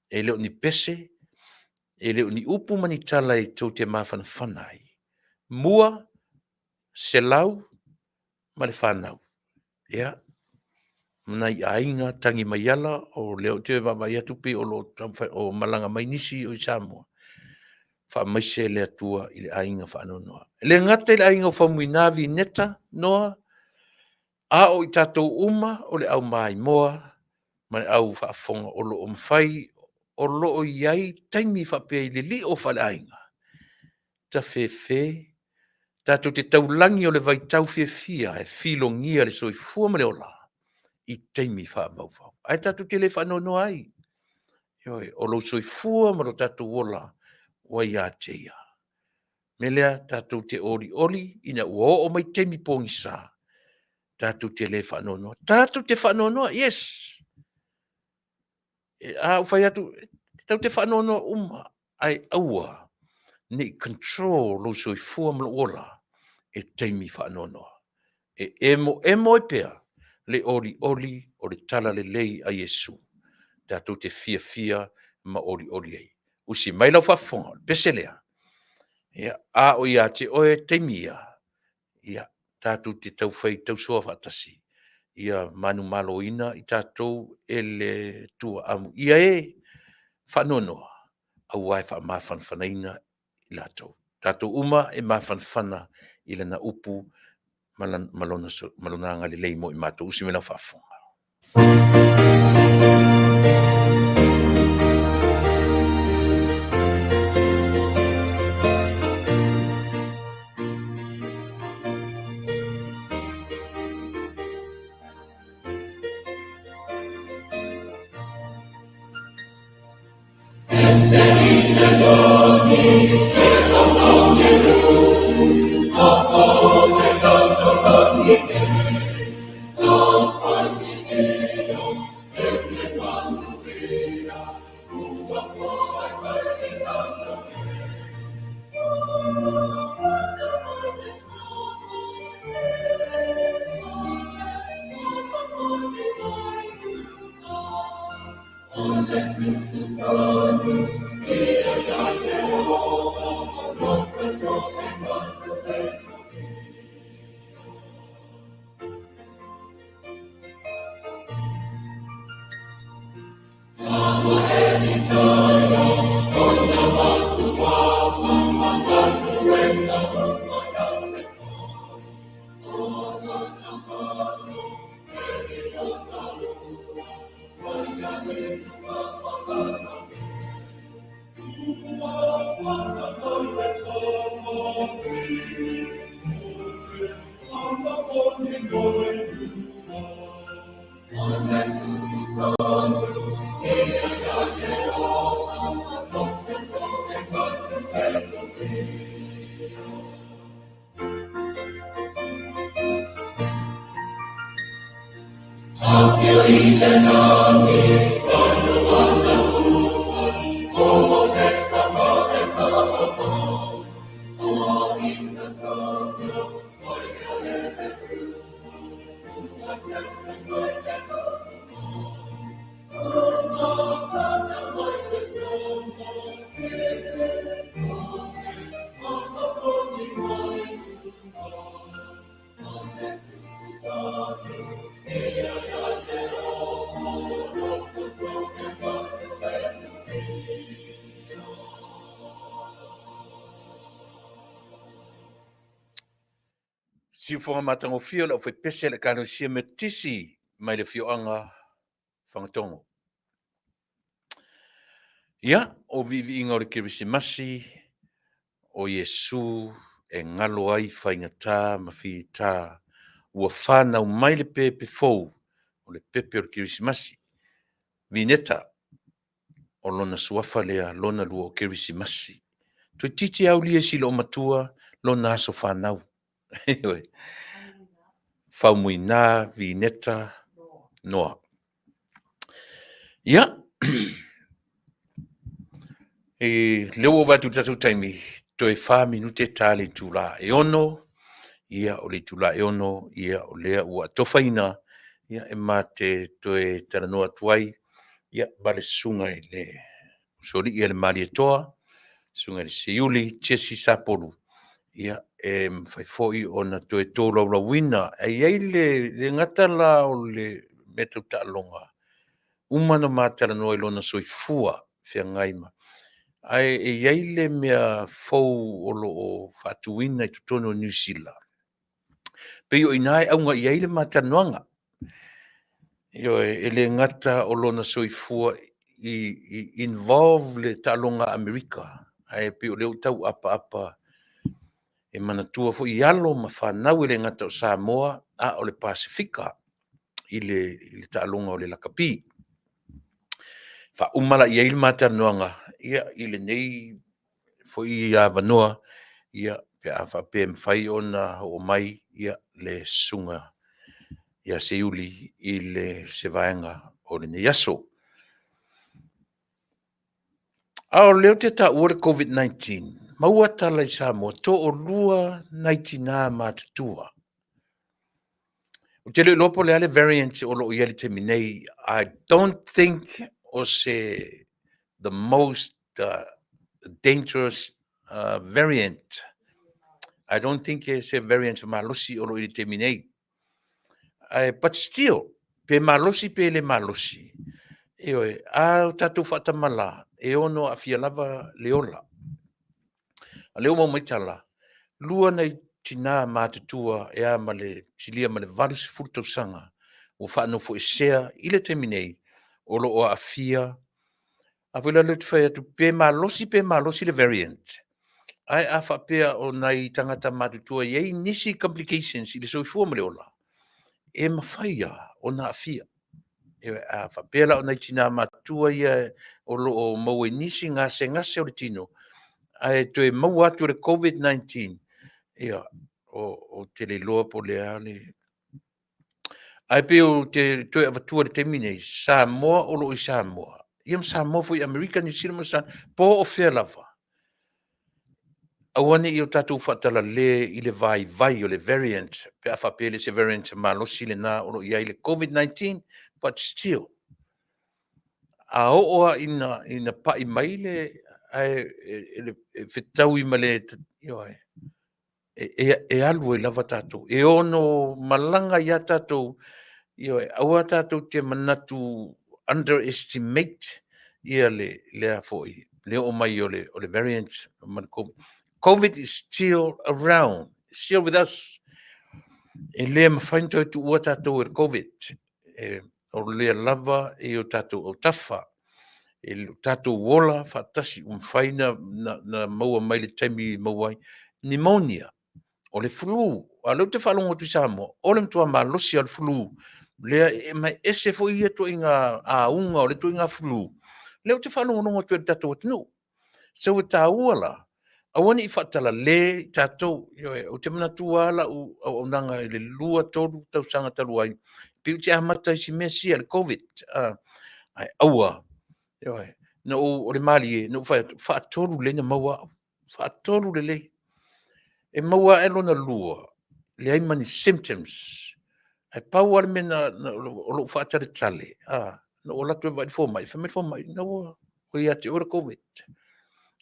E le o ni pese, e le o ni upu ma ni tala e tou te mafanafana ai. Mua, Selau ma le fanau. Ia, ma nai aiga tagimaiala, o lea ou te vaavaai atu pei o lo o malaga mai nisi o i Samoa, faamaise le Atua i le aiga faanoanoa. E le gata i le aiga o Faumuina Vineta Noa, a o i tatou uma o le au maimoa ma le au faafofoga o lo o mafai, o lo o i ai taimi faapea i le lio faaleaiga, tafefe, tatou te taulagi o le vaitau fiafia e filogia le soifua ma le ola i taimi faavauvau. Ae tatou te le faanoanoa ai, ioe, o lou soifua ma lo tatou ola ua ia te Ia. O le mea lea, tatou te olioli ina ua oo mai taimi pogisa, tatou te le faanoanoa. Tatou te faanoanoa, yes. A ou fai atu, tatou te faanoanoa uma, ae aua ne i control lou soifua ma lou ola e taimi faanoanoa. E emoemo ai pea le olioli o le talalelei a Iesu tatou te fiafia ma olioli ai. Usi mai lau faafofoga, o le pese lea, ia, a o ia te oe taimi ia, ia, tatou te taufai tausoa faatasi, ia manumaloina i tatou e le Atua. Amuia e faanoanoa, aua e faamafanafanaina i latou. Tatou uma e mafanafana i Lana upu ma Lona agalelei mo i matou. Usi mai lau faafofoga. Siufoga matagofie o le aufaipese a le Ekalesia Metotisi mai le afioaga Fagatogo. Ia, o viiviiga o le Kerisimasi, o Iesu e galo ai faigata ma fita, ua fanau mai le pepe fou, o le pepe o le Kerisimasi. Vineta, o lona suafa lea, lona lua o Kerisimasi. Toeitiiti aulia e si loomatua lona aso fanau. Ioe. Faumuina Vineta Noa. Ia, e lea ua ou vaai atu i le tatou taimi, toe 4 minute ta le itula e 6, ia o le itula e 6, ia o lea ua atofaina, ia e ma te toe talanoa atu ai, ia ma le susuga i le Usoalii a le Malietoa, susuga i le Seiuli Jesse Sapolu, ia e mafai foi ona toe tolaulauina. E i ai le le gata la o le mea tau taaloga, uma ona ma talanoa i lona soifua feagai ma... Ae e i ai le mea fou o lo o faatuina i totonu o Niu Sila, pei o i ina e auga i ai le ma talanoaga. Ioe, e le gata o lona soifua i involve le taaloga a Amerika, ae pei o lea ua tau apaapa e manatua foi alo ma fanau e le gata o Samoa a o le Pasefika i le taaloga o le lakapi. Faauma la i ai le ma talanoaga ia i lenei foi avanoa, ia pe a faapea e mafai ona oo mai ia le susuga ia Seiuli i le se vaega o lenei aso. A o lea ou te taua le COVID-19, maua tala i Samoa, toalua nai tina matutua. Ou te le iloa po o le a le variant o lo o i ai i le taimi nei. I don't think o se the most dangerous variant. I don't think e se variant malosi o lo o i ai i le taimi nei. Ae, but still, pe malosi pe le malosi, ioe, a o tatou faatamala, e ono aafia lava le ola. A o lea ua maua mai tala, 2 nai tina matutua e a ma le silia ma le 80 tausaga ua faanofoesea i le taimi nei, o lo o aafia. A foi la lea ou te fai atu, pe malosi pe malosi le variant, ae a faapea o nai tagata matutua e i ai nisi complications i le soifua ma le ola, e mafai lava ona aafia. A faapea la o nai tina matutua ia o lo o maua i nisi gasegase o le tino, ae toe maua atu i le COVID-19, ia, ou te le iloa po o le a le... Ae pei ou te toe avatua i le taimi nei, Samoa o lo o i Samoa, ia ma Samoa foi i Amerika, Niu Sila ma Ausetalia, po o fea lava, aua ne i o tatou faatalale i le vaivai o le variant, pe a faapea e le o se variant malosi lena o lo o i ai le COVID-19, but still, a oo lava ina pai mai le, ae e fetaui ma le, ioe, e alu ai lava tatou, e ono malaga ai lava tatou, ioe, aua tatou te manatu underestimate ia le a foi, le oo mai o le variant ma le Covid. Covid is still around, still with us. E le mafai ona toe tuua tatou e le Covid. O lea lava e i o tatou autafa. E lo tatou ola faatasi ua mafai ona maua mai le taimi e maua ai. Pneumonia, o le flu. A o lea ou te faalogo atu i Samoa, o le matua malosi lava o le flu. Lea e ma e ese foi ia ituaiga auga o lea ituaiga flu, lea ou te faalogologo atu ai i le tatou atunuu. So e taua la, aua ne i faatalale i tatou. Ioe, ou te manatua lava lau auaunaga i le 2, 3 tausaga talu ai, pei ou te amata i si mea sia, le Covid, ae aua, ioe, na ou, o le malie, na ou fai atu, faatolu lelei ona maua au, faatolu lelei. E maua ae lona lua, leai ma ni symptoms. Ae pau lava le mea na, o lou faataletale, na ou alu atu e vaai i le fomai, fai mai le fomai, na ua ia te oe le Covid.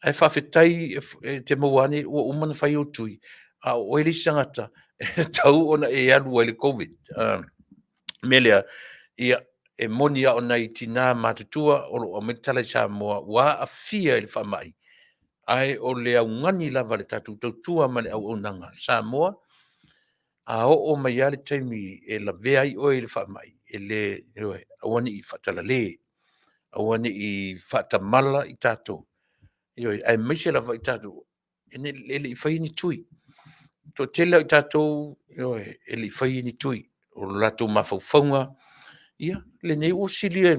Ae faafetai e te maua ane ua uma ona fai ou tui, a o oe le isi tagata e tatau ona e alu ai i le Covid. Mea lea, ia, e moni lava o nai tina matutua o lo o aumai tala i Samoa ua aafia i le faamai, ae o le augani lava a le tatou tautua ma le auaunaga Samoa. A oo mai lava le taimi e lavea ai oe i le faamai, e le, ioe, aua ne i faatalale, aua ne i faatamala i tatou, ioe, aemaise lava i tatou e le i faia ni tui. E toatele lava o i tatou, ioe, e le i faia ni tui. O latou mafaufauga, ia, lenei ua silia,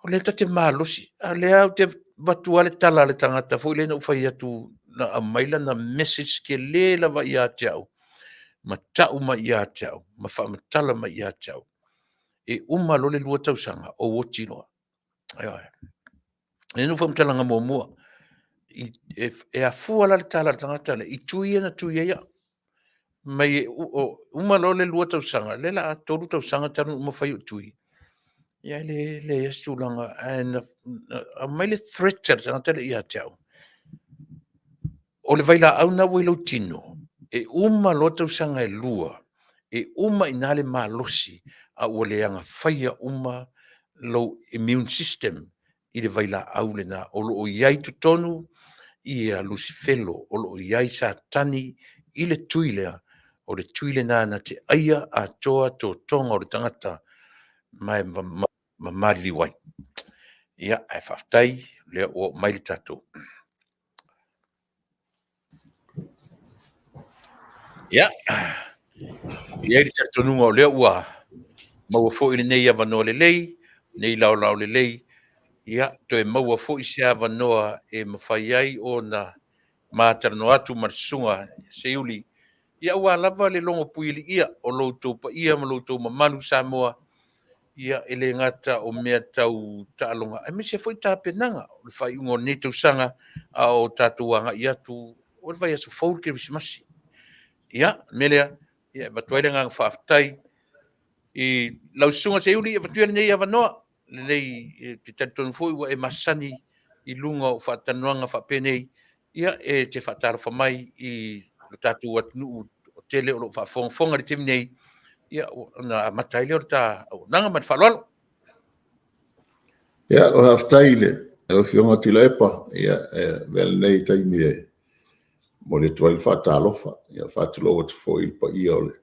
o lea ta te malosi, a o lea ou te avatu lava le tala a le tagata foi lea na ou fai atu na aumai lana message tele lava ia te au, ma tau mai ia te au, ma faamatala mai ia te au, e uma loa le 2 tausaga, ou oti loa. Ioe. Lea na ou faamatalaga muamua, e afua la le tala a le tagata lea i tui ia na tui ai au. Mai uma loa le 2 tausaga, lea o le a 3 tausaga talu ona uma fai ou tui, ia e leai lava se tulaga, ae na aumai le threat a le tagata lea ia te au, o le vailaau lena ua i lou tino, e uma loa tausaga e 2, e uma i ina le malosi, a ua leaga faia uma lou immune system i le vailaau lena. O lo o i ai i totonu ia Lusifelo, o lo o i ai Satani i le tui lea, o le tui lena na te aia atoa totoga o le tagata ma e maliliu ai. Ia, ae faafetai o lea ua oo mai le tatou. Ia, e i ai le talitonuga o lea ua maua foi lenei avanoa lelei, lenei laolao lelei, ia, toe maua foi se avanoa e mafai ai ona ma talanoa atu ma le Susuga ia Seiuli, ia aua lava le logo puialii o lo outou paia ma lo outou mamalu Samoa, ia e le gata o mea tau taaloga, aemaise foi tapenaga o le faaiuga o lenei tausaga, a o tatou agai atu, o le vaiaso fou le Kerisimasi. Ia, o le mea lea, e avatu ai le agaga faafetai i lau Susuga Seiuli, e avatu ia lenei avanoa, ou te talitonu foi ua e masani i luga o faatalanoaga faapenei, ia e te faatalofa mai i lo tatou atunuu toatele o lo o faafogafoga i le taimi nei, ia ona amata ai lea o le ta auaunaga. Ma le faaaloalo. Ia, faafetai i lau Afioga Tuilaepa. E avea lenei taimi e momoli atu ai le faatalofa. E faatulou atu foi i le paia o le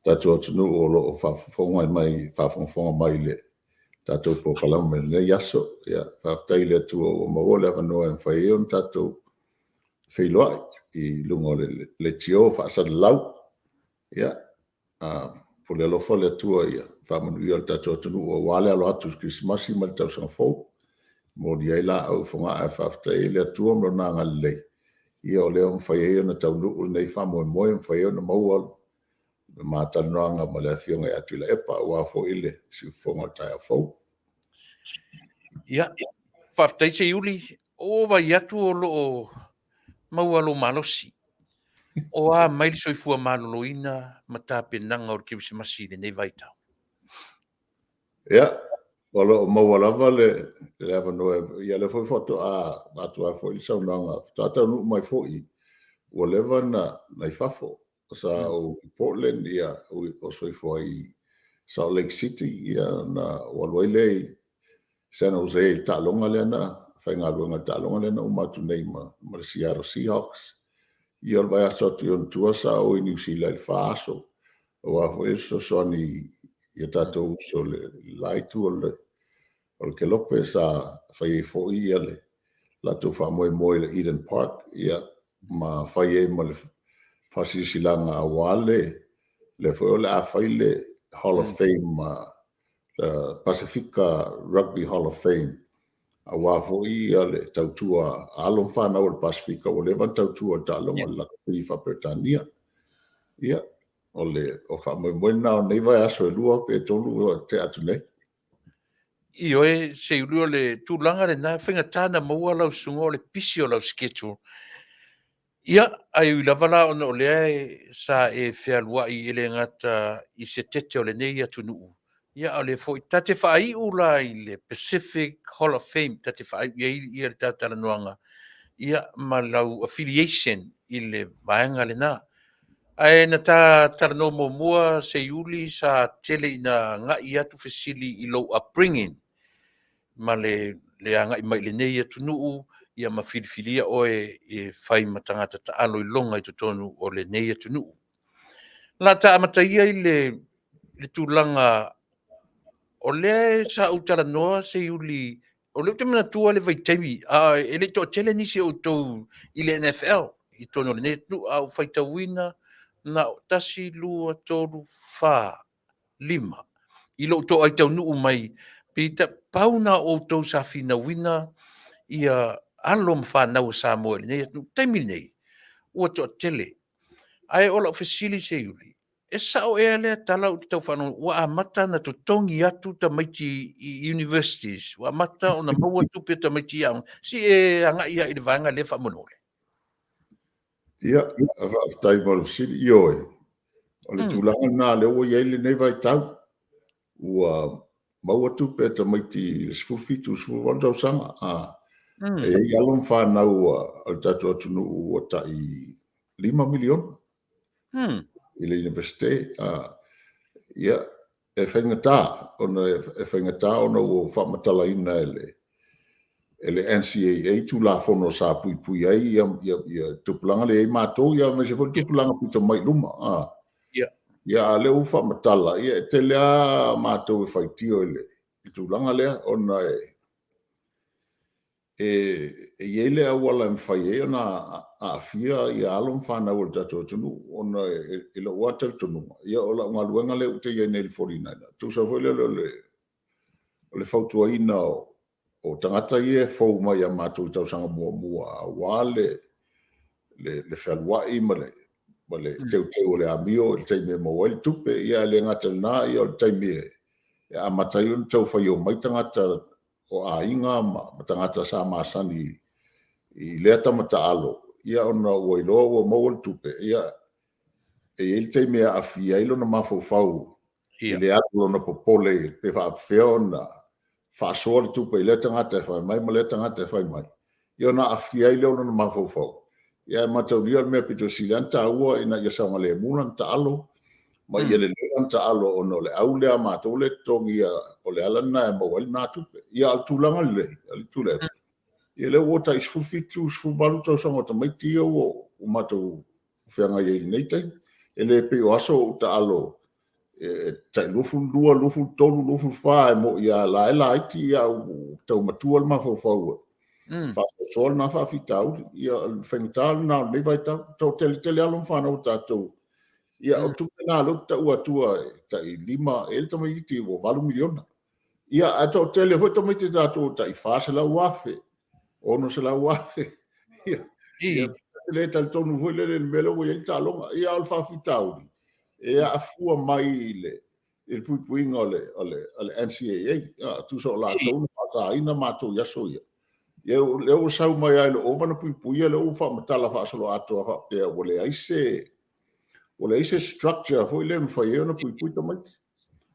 tatou atunuu o lo o faafogafoga mai i le tatou polokalame i lenei aso. Faafetai i le Atua ua maua le avanoa e mafai ai ona tatou feiloai i luga o le leitio faasalalau. Ia, pule alofa le Atua ia faamanuia i le tatou atunuu aua le alo atu i le Kerisimasi ma le Tausaga Fou. E momoli ai laau i Fogaa e faafetai ai le Atua ma Lona agalelei o lea ua mafai ai ona taunuu lenei faamoemoe, ua mafai ai ona maua le ma talanoaga ma le Afioga ia Tuilaepa aua foi le siufofoga o le taeao fou. Ia, faafetai Seiuli. Ua ou vaai atu o lo o maua lou malosi. O a mai le soifua maloloina ma tapenaga o le Kerisimasi i lenei vaitau? Ia, o lo o maua lava le avanoa. Ia o lea foi faatoa avatu foi le saunoaga, faatoa taunuu mai foi ua leva ona i fafo. Sa ou i Portland, ou soifua ai i Salt Lake City, ona ou alu ai lea i San Jose i le taaloga lea na faigaluega i le taaloga lea na uma atu nei ma le Seattle Seahawks. Ia o le vaiaso atu i ona tua sa ou i Niu Sila i le 4 aso, aua foi le fesoasoani i o tatou uso i le la itu o le kelope sa fai ai foi le latou faamoemoe i le Eden Park, ma fai ai ma le faasilasilaga aua lea foi o le a fai le Hall of Fame, Pasefika Rugby Hall of Fame, aua foi le tautua a alo ma fanau a le Pasefika ua leva ona tautua i le taaloga o le lakapi faa-Peretania. Ia, o faamoemoe lena o nei vaiaso e 2 pe 3 ua tea atu nei. Ioe Seiuli, o le tulaga lena, e faigata ona maua lau susuga o le pisi o lau schedule. Ia, ae ui lava la ona o lea sa e fealuai e le gata i se tete o lenei atunuu, ia a o lea foi ta te faaiu la i le Pacific Hall of Fame, ta te faaiu i ai le ta talanoaga, ia ma lau affiliation i le vaega lena. Ae na ta talanoa muamua Seiuli sa tele ina agai atu fesili i lou upbringing ma le agai mai i lenei atunuu, ia ma filifilia oe e fai ma tagata taalo iloga i totonu o lenei atunuu. La ta amataia i le tulaga o lea sa ou talanoa Seiuli, o lea ou te manatua le vaitaimi, a e le i toatele nisi o outou i le NFL i totonu o lenei atunuu, a ou faitauina na o 1, 2, 3, 4, 5 i lou toai taunuu mai, pei pau na o outou sa finauina ia alo ma fanau a Samoa i lenei atunuu. Taimi lenei, ua toatele. Ae o lau fesili Seiuli, e sao ea lea tala ou te tau faalogo, ua amata ona totogi atu tamaiti i universities, ua amata ona maua tupe a tamaiti i aoga? Se i e agai lava i le vaega lea faamolemole. Ia, faafetai mo le fesili. Ioe, o le tulaga lena o lea ua i ai lenei vaitau, ua maua tupe a tamaiti i le 17 i le 18 tausaga. E i ai alo ma fanau a le tatou atunuu ua tai $5 miliona i le Iunivesite. Ia, e faigata, ona ua faamatalaina e le NCAA Tulafono sa puipui ai ia tupulaga lea e i ai matou, aemaise foi le tupulaga pito mai i luma. Ia, a o lea ua faamatala, ia e tele lava matou e faitio i le tulaga lea, ona e i ai le auala e mafai ai ona aafia alo ma fanau a le tatou atunuu, ona i lou lava talitonuga, ia o lau galuega lea ou te i ai nei i le 49ers, tusa foi lele o le fautuaina o tagata ia e fou mai ia matou i tausaga muamua aua le fealuai ma le teuteu o le amio i le taimi e maua ai le tupe. Ae le gata i lena, o le taimi e amata ai ona tau fai omai tagata o aiga ma tagata sa masani i lea tama taalo, ia ona ua iloa ua maua le tupe, ia e i ai le taimi e aafia ai lona mafaufau i le alu o lona popole pe faapefea ona faasoa le tupe i lea tagata e fai mai ma lea tagata e fai mai, ia ona aafia ai lea o lona mafaufau. Ae mataulia o le mea aupito sili lava ona taua ina ia saogalemu lana taalo ma ia lelei lana taalo, ona o le au lea a matou lea e totogia, o le ala lena e maua ai lena tupe. Ia a o le tulaga lelei Tuilaepa, ia lea ua tai 17, 18 tausaga o tamaiti ia ua matou feagai ai i lenei taimi. E le pei o aso o ou taalo e tai 22, 23, 24, e moni lava o la e laiti ae ua tau matua le mafaufau e faasoasoa lena faafitauli. Ia o le faigata lena o lenei vaitau, e toatele tele alo ma fanau a tatou. Ia o tupe na o lea ou te taua atua e tai 5, e i ai le tamaitiiti ua $8 miliona. Ia, ae toatele foi tamaiti a tatou ua tai $400,000, $600,000. Ia, e le talitonu foi lele i le mea lea ua i ai le taaloga. Ia a o le faafitauli, e afua mai i le puipuiga o le NCAA. Tusa o latou na faasaina matou i aso ia. Ia o lea ua sau mai lava i le ova na puipuia lea ua faamatala faasoloatoa faapea ua leai se structure foi lea e mafai ai ona puipui tamaiti.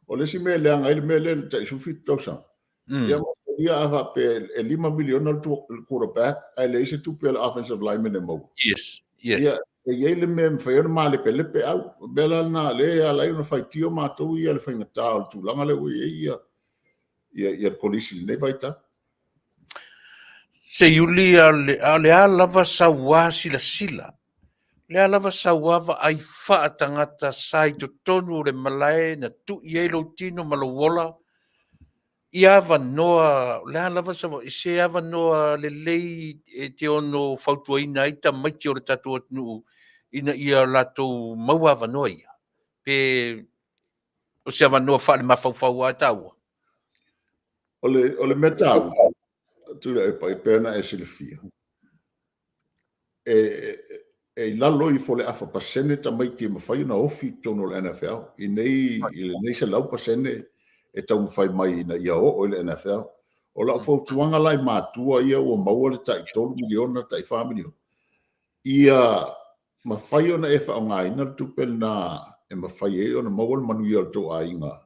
O le isi mea e leaga ai le mea lea i le tai 17 tausaga, ia maitaulia a faapea e $5 miliona le quarterback ae leai se tupe a le offensive lineman e maua. Yes. Ia, e i ai le mea e mafai ai ona malepelepe au. O le mea la lena o lea e ala ai ona faitio matou ia i le faigata o le tulaga lea ua i ai le Kolisi i lenei vaitau. Seiuli, a o le a lava sau a silasila, o le a lava sau a vaai faatagata sa i totonu o le malae na tui ai lou tino ma lou ola, i avanoa, o le a lava se avanoa lelei e te ono fautuaina ai tamaiti o le tatou atunuu ina ia latou maua avanoa ia, pe o se avanoa faale-mafaufau lava e taua? O le mea taua, Tuilaepa, e pei ona e silafia, e i lalo ifo o le 0.5% tamaiti e mafai ona ofi i totonu o le NFL i lenei 100% e taumafai mai ina ia oo i le NFL. O lau fautuaga la i matua ia ua maua le tai $3 miliona, tai $4 miliona, ia mafai ona e faaaogaina le tupe lena e mafai ai ona maua le manuia o le tou aiga,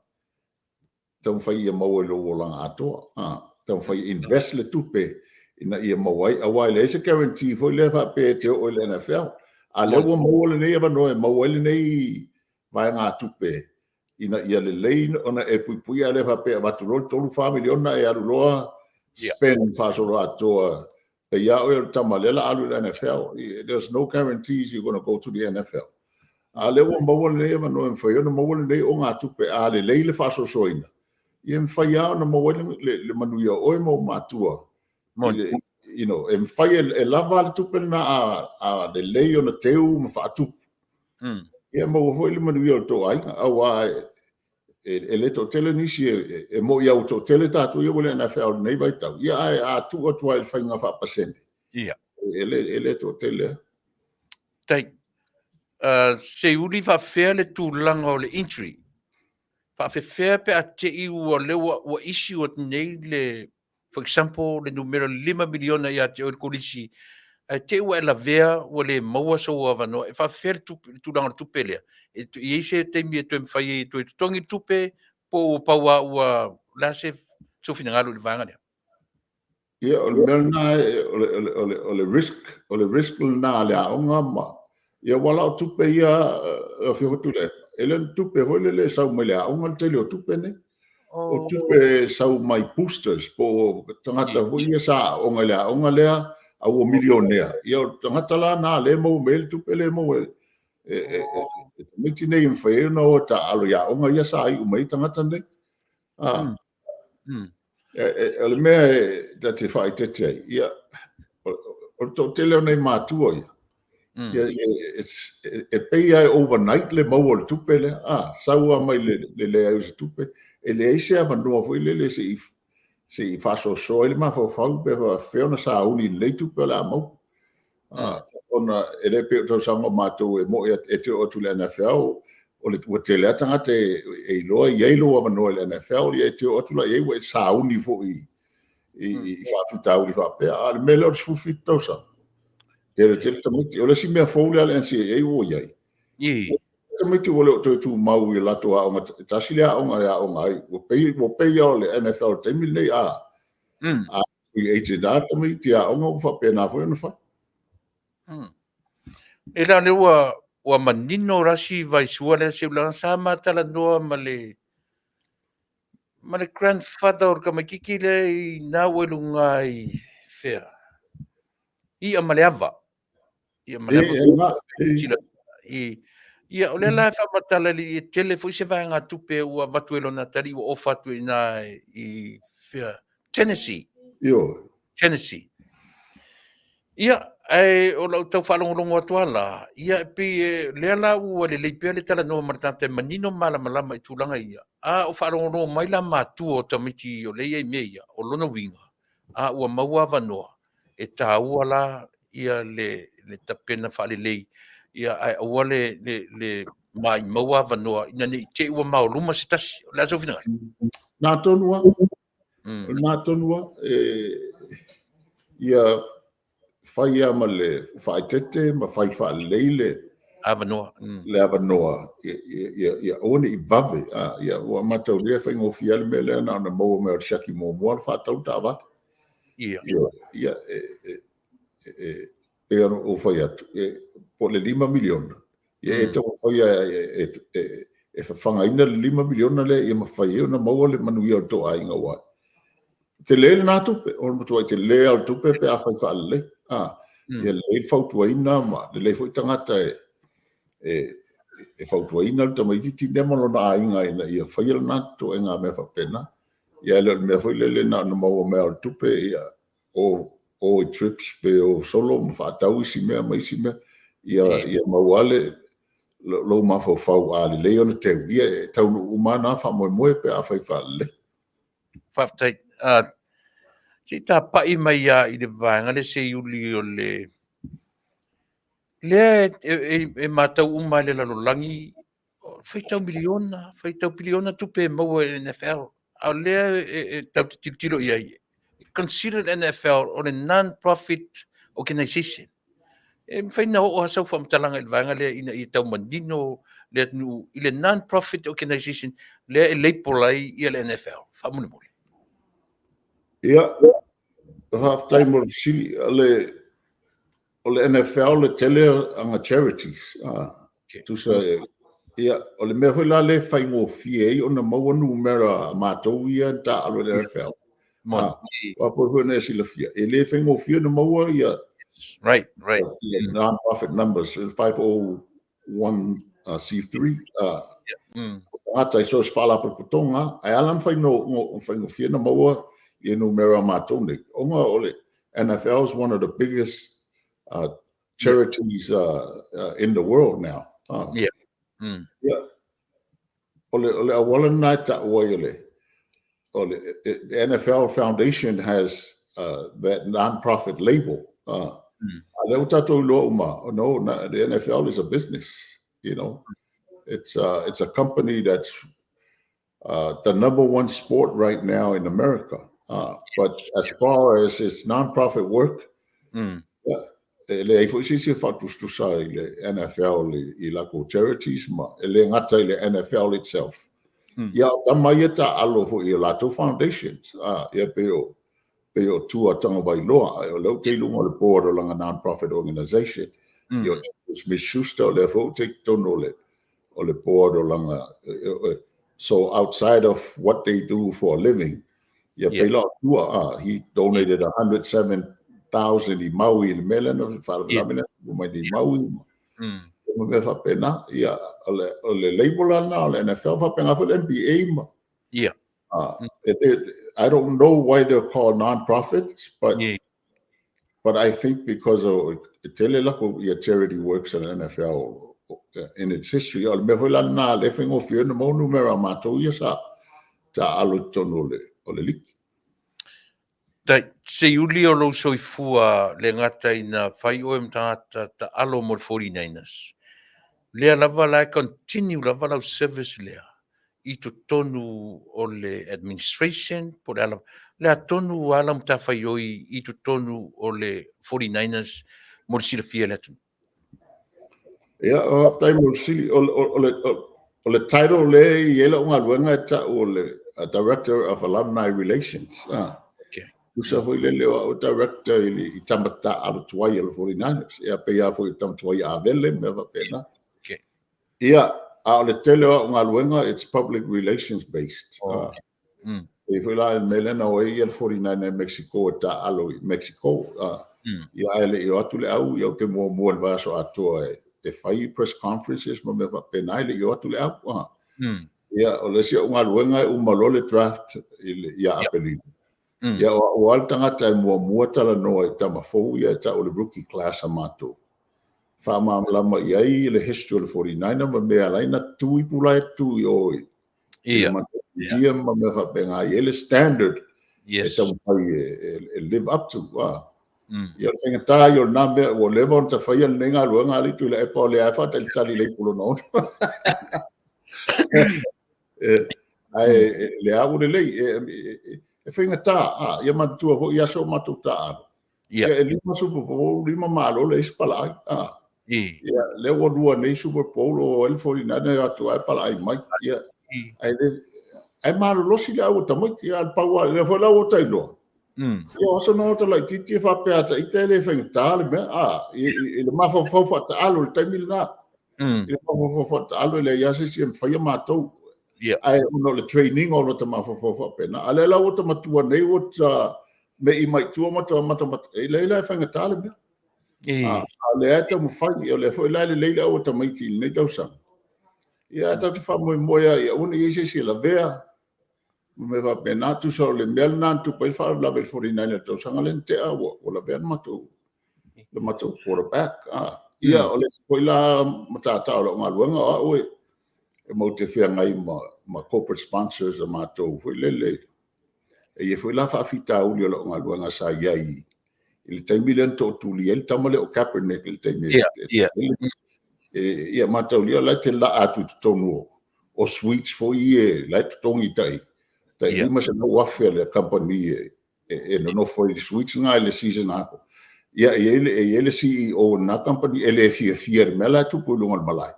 taumafai ia maua i lou olaga atoa. Taumafai e invest le tupe ina ia maua ai, aua e leai se guarantee foi lea faapea e te oo i le NFL. A o lea ua maua lenei avanoa e maua ai lenei vaegatupe ina ia lelei ona e puipuia, ae le faapea e avatu loa le $3, $4 miliona e alu loa spend faasoloatoa pei lava oe o le tama lea o le a alu i le NFL. There's no guarantees you're going to go to the NFL. A o lea ua maua lenei avanoa e mafai ai ona maua lenei ogatupe a lelei le faasoasoaina, ia e mafai lava ona maua ai le manuia o oe ma ou matua. You know, e mafai e lava le tupe lena a lelei ona teu ma faatupu. Ia maua foi le manuia o le tou aiga, aua e le toatele nisi e moni lava ua toatele tatou ia ua i le NFL i lenei vaitau, ia ae a tuu atu lava i le faiga faapasene, e le toatele lava. Tai. Seiuli faapefea le tulaga o le injury? Faapefea pe a te i ua lea ua issue atu nei le, for example, le numera $5 miliona ia te oe le kolisi, ae te i ua e lavea ua le maua sou avanoa, e faapefea le tupe, le tulaga o le tupe lea? E i ai se taimi e toe mafai ai e toe totogi le tupe, po ua pau lava ua, o le a se sou finagalo i le vaega lea? Ia, o le mea lena, o le risk, o le risk lena a le aoga ma... Ia aua la o tupe ia, lau Afioga Tuilaepa, e le o ni tupe foi lele e sau mai le aoga le tele o tupe nei. O tupe e sau mai boosters po o tagata foi ia sa aooga i le aoga lea a ua milionea. Ia o tagata la na lea e maua mai ai le tupe lea e maua e tamaiti nei e mafai ai ona o e taaalo i aoga ia sa iu mai ai tagata nei. O le mea ta te faaeteete ai, ia, o le toatele o nai matua ia, e pei lava e overnight le maua o le tupe lea, a, sau lava mai le leai o se tupe, e leai se avanoa foi lele se i faasoasoa ai le mafaufau pe faapefea ona sauni i lenei tupe o le a maua. Ona e le pei o tausaga o matou e moni e te oo atu i le NFL, ua tele lava tagata e iloa e i ai lou avanoa i le NFL, ia e te oo atu la i ai ua e sauni foi i faafitauli faapea. A o le mea lea o le 17 tausaga, tele tele tamaiti. O le isi mea fou lea a le NCAA ua i ai, tamaiti ua le o toe tumau i latou aoga, e tasi le aoga e aoga ai, ua pei lava o le NFL i le taimi lenei, a free agent lava tamaiti aoga ua faapena foi ona fai. E la lea ua manino la si vaisua lea Seuula sa ma talanoa ma le grandfather o le tamaititi lea i na ua i luga i fea ia ma le ava. Ia ma le ava. Ia, o lea la e faamatala e tele foi se vaegatupe ua avatu e lona atalii ua ofa atu i ina i fea Tennessee. Ioe. Tennessee. Ia, ae o lau tau faalogologo atu lava la, ia e pei e, lea la ua lelei pea le talanoa ma le tagata e manino ma malamalama i tulaga ia, a o faalogologo mai la matua o tamaiti o lea e i ai i mea ia, o lona uiga, a ua maua avanoa, e taua la ia le tapena faalelei, ia ae aua le maimauina avanoa ina ne i te i ua maoluma se tasi. O le a sou finagalo? Na tonu lava. O lena tonu lava. Ia fai lava ma le faaeteete ma fai faalelei le avanoa. Le avanoa ia aua ne i vave. Ia ua mataulia e faigofie lava le mea lea na ona maua mai o le siaki muamua alu faatau le taavale. Ia, e pei ona ou fai atu, po o le $5 miliona, ia e taumafai e fafagaina le $5 miliona lea ia mafai ai ona maua le manuia o le tou aiga, aua e tele lena tupe, o le matuai tele lava o le tupe pe a fai faalelei. Ia lelei le fautuaina ma lelei foi tagata e fautuaina le tamaitiiti lea ma lona aiga ina ia faia lena ituaiga mea faapena. Ia e le o le mea foi lele na ona maua mai lava o le tupe, ia o i trips pe o solo ma faatau isi mea ma isi mea. Ia maua lava lou mafaufau a lelei ona teu, ia e taunuu uma lava na faamoemoe pe a fai faalelei. Faafetai. Se i tapai mai lava i le vaega lea Seiuli o le lea e matau uma lava i le lalolagi, faitau miliona, faitau piliona tupe e maua e le NFL. A o lea e tatou te tilotilo i ai, consider le NFL o le non-profit organization. E mafai ona oo lava sau faamatalaga i le vaega lea ina ia tau manino le atunuu i le non-profit organization lea e label ai ia le NFL, faamolemole. Ia, faafetai mo le fesili. O le NFL e tele ana charities. Tusa ia, o le mea foi la lea e faigofie ai ona maua numera a matou ia na taaalo i le NFL. Aua pei foi ona e silafia, e le faigofie ona maua ia non-profit numbers, 501. 1 C3, tagata i so o se faalapotopotoga, ae ala ona faigofie ona maua ia numera a matou nei, ona o le NFL is one of the biggest charities in the world now. Yeah. O le auala lena e ta'u ai o le the NFL Foundation has that non-profit label. A lea ua tatou iloa uma, oh, no, na, the NFL is a business. It's a company that's the number one sport right now in America. But as far as its non-profit work, e leai foi se isi e faatusatusa i le NFL i lakou charities ma e le gata i le NFL itself. Ia o tama ia taalo foi i latou foundations. Ia pei o Tua Tagovailoa, o lea ua i luga o le board o lana non-profit organization. Ia o Smith Schuster, o lea foi ua i totonu o le board o lana, so outside of what they do for a living, ia pei la o Tua, he donated 107,000 i Maui i le mea lea na faalavelave lea mai i Maui. Ma mea faapena, ia o le label lana o le NFL faapena foi le NBA ma. I don't know why they're called non-profits, but but I think because o e tele lako ia charity works at NFL in its history. O le mea foi la na le faigofie ona maua numera a matou ia sa taalo i totonu o le liki. Tai, se uli o lou soifua le gata ina fai oe ma tagata taalo mo le 49ers. Lea lava la e continue lava lau service lea i totonu o le administration po le ala le atonu ala matafaioi i totonu o le 49ers mo le silafia le atunuu. Ia, faafetai mo le fesili. O le title le i ai lau galuega e ta'u o le Director of Alumni Relations. Tusa foi lele o au director i tama taalo tuai o le 49ers. Ia pei a foi o tama tuai avele mea faapena. Ia, a o le tele o au galuega, it's public relations based. E foi la le mea lea na o ai ia le 49 i Mexico e taalo i Mexico. Ia ae le i o atu le au, ia ou te muamua i le vaiaso atoa e fai press conferences ma mea faapena, e le i o atu le au. Ia, o le isi au galuega e uma loa le draft ia Aperila. Ia, o au lava le tagata e muamua talanoa i tama fou ia e ta'u o le rookie class a matou. Faamalamalama i ai le history o le 49 ma mea ala ai na tu i pula e tu i o i le museum ma mea faapena i ai le standard e taumafai e live up to. Ia o le faigata ia o lena mea ua leva ona tafaia lenei galuega a le Tuilaepa o lea e faatalitali i le ipu lona ono. Ae le a ua lelei, e faigata, ia manatua foi aso o matou taalo. Ia e 5 Super Bowl, 5 malo le isi palaai. Ia, lea ua lua nei Super Bowl o ai le 49 atu ai palaai mai. Ia, ae malolosi le au o tamaiti, ia le pau lea foi la ua tailoa. Ia o aso na ota laitiiti e faapea ata ita e le faigata le mea. I le mafaufau faataalo i le taimi lena. I le mafaufau faataalo e leai lava se isi e mafaia matou. Ae ona o le training o lota mafaufau faapena. A lea la ua ta matua nei ua ta mei mai tua ma ta matamata, e leai la e faigata le mea. A lea e taumafai, o lea foi la e lelei le au o tamaiti i lenei tausaga. Ia tatou te faamoemoe ai, aua ne i i ai se isi e lavea ma mea faapena. Tusa o le mea lena na tupu ai le faalavelave i le 49 i le tausaga lea na tea, ua lavea le matou quarterback. Ia, o le isi foi la matata o lau galuega, o au e matou te feagai ma corporate sponsors a matou foi lele. E i ai foi la faafitauli o lau galuega sa i ai i le taimi lea na tootuli ai le tama lea o Kaepernick i le taimi ia mataulia la e te laa atu i totonu o suites foi ia la e totogi tai 500,000 a le company e nonofo ai i suites na i le season atoa. Ia e i ai le CEO o lena company e le fiafia i le mea la e tupu i luga o le malae.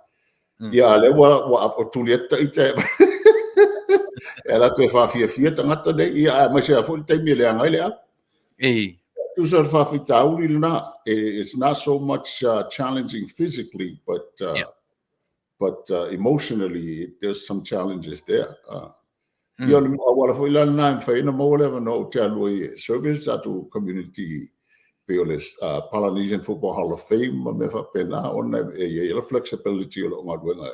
Ia a lea ua tuli atu taita e ala atu e faafiafia tagata nei, ia aemaise lava foi le taimi e leaga ai le au. Tusa o le faafitauli lena, it's not so much challenging physically, but emotionally there's some challenges there. Ia o le auala foi la lena e mafai ona maua le avanoa ou te alu ai e service tatou community. pei o le Polynesian Football Hall of Fame ma mea faapena, ona e i ai le flexibility o lau galuega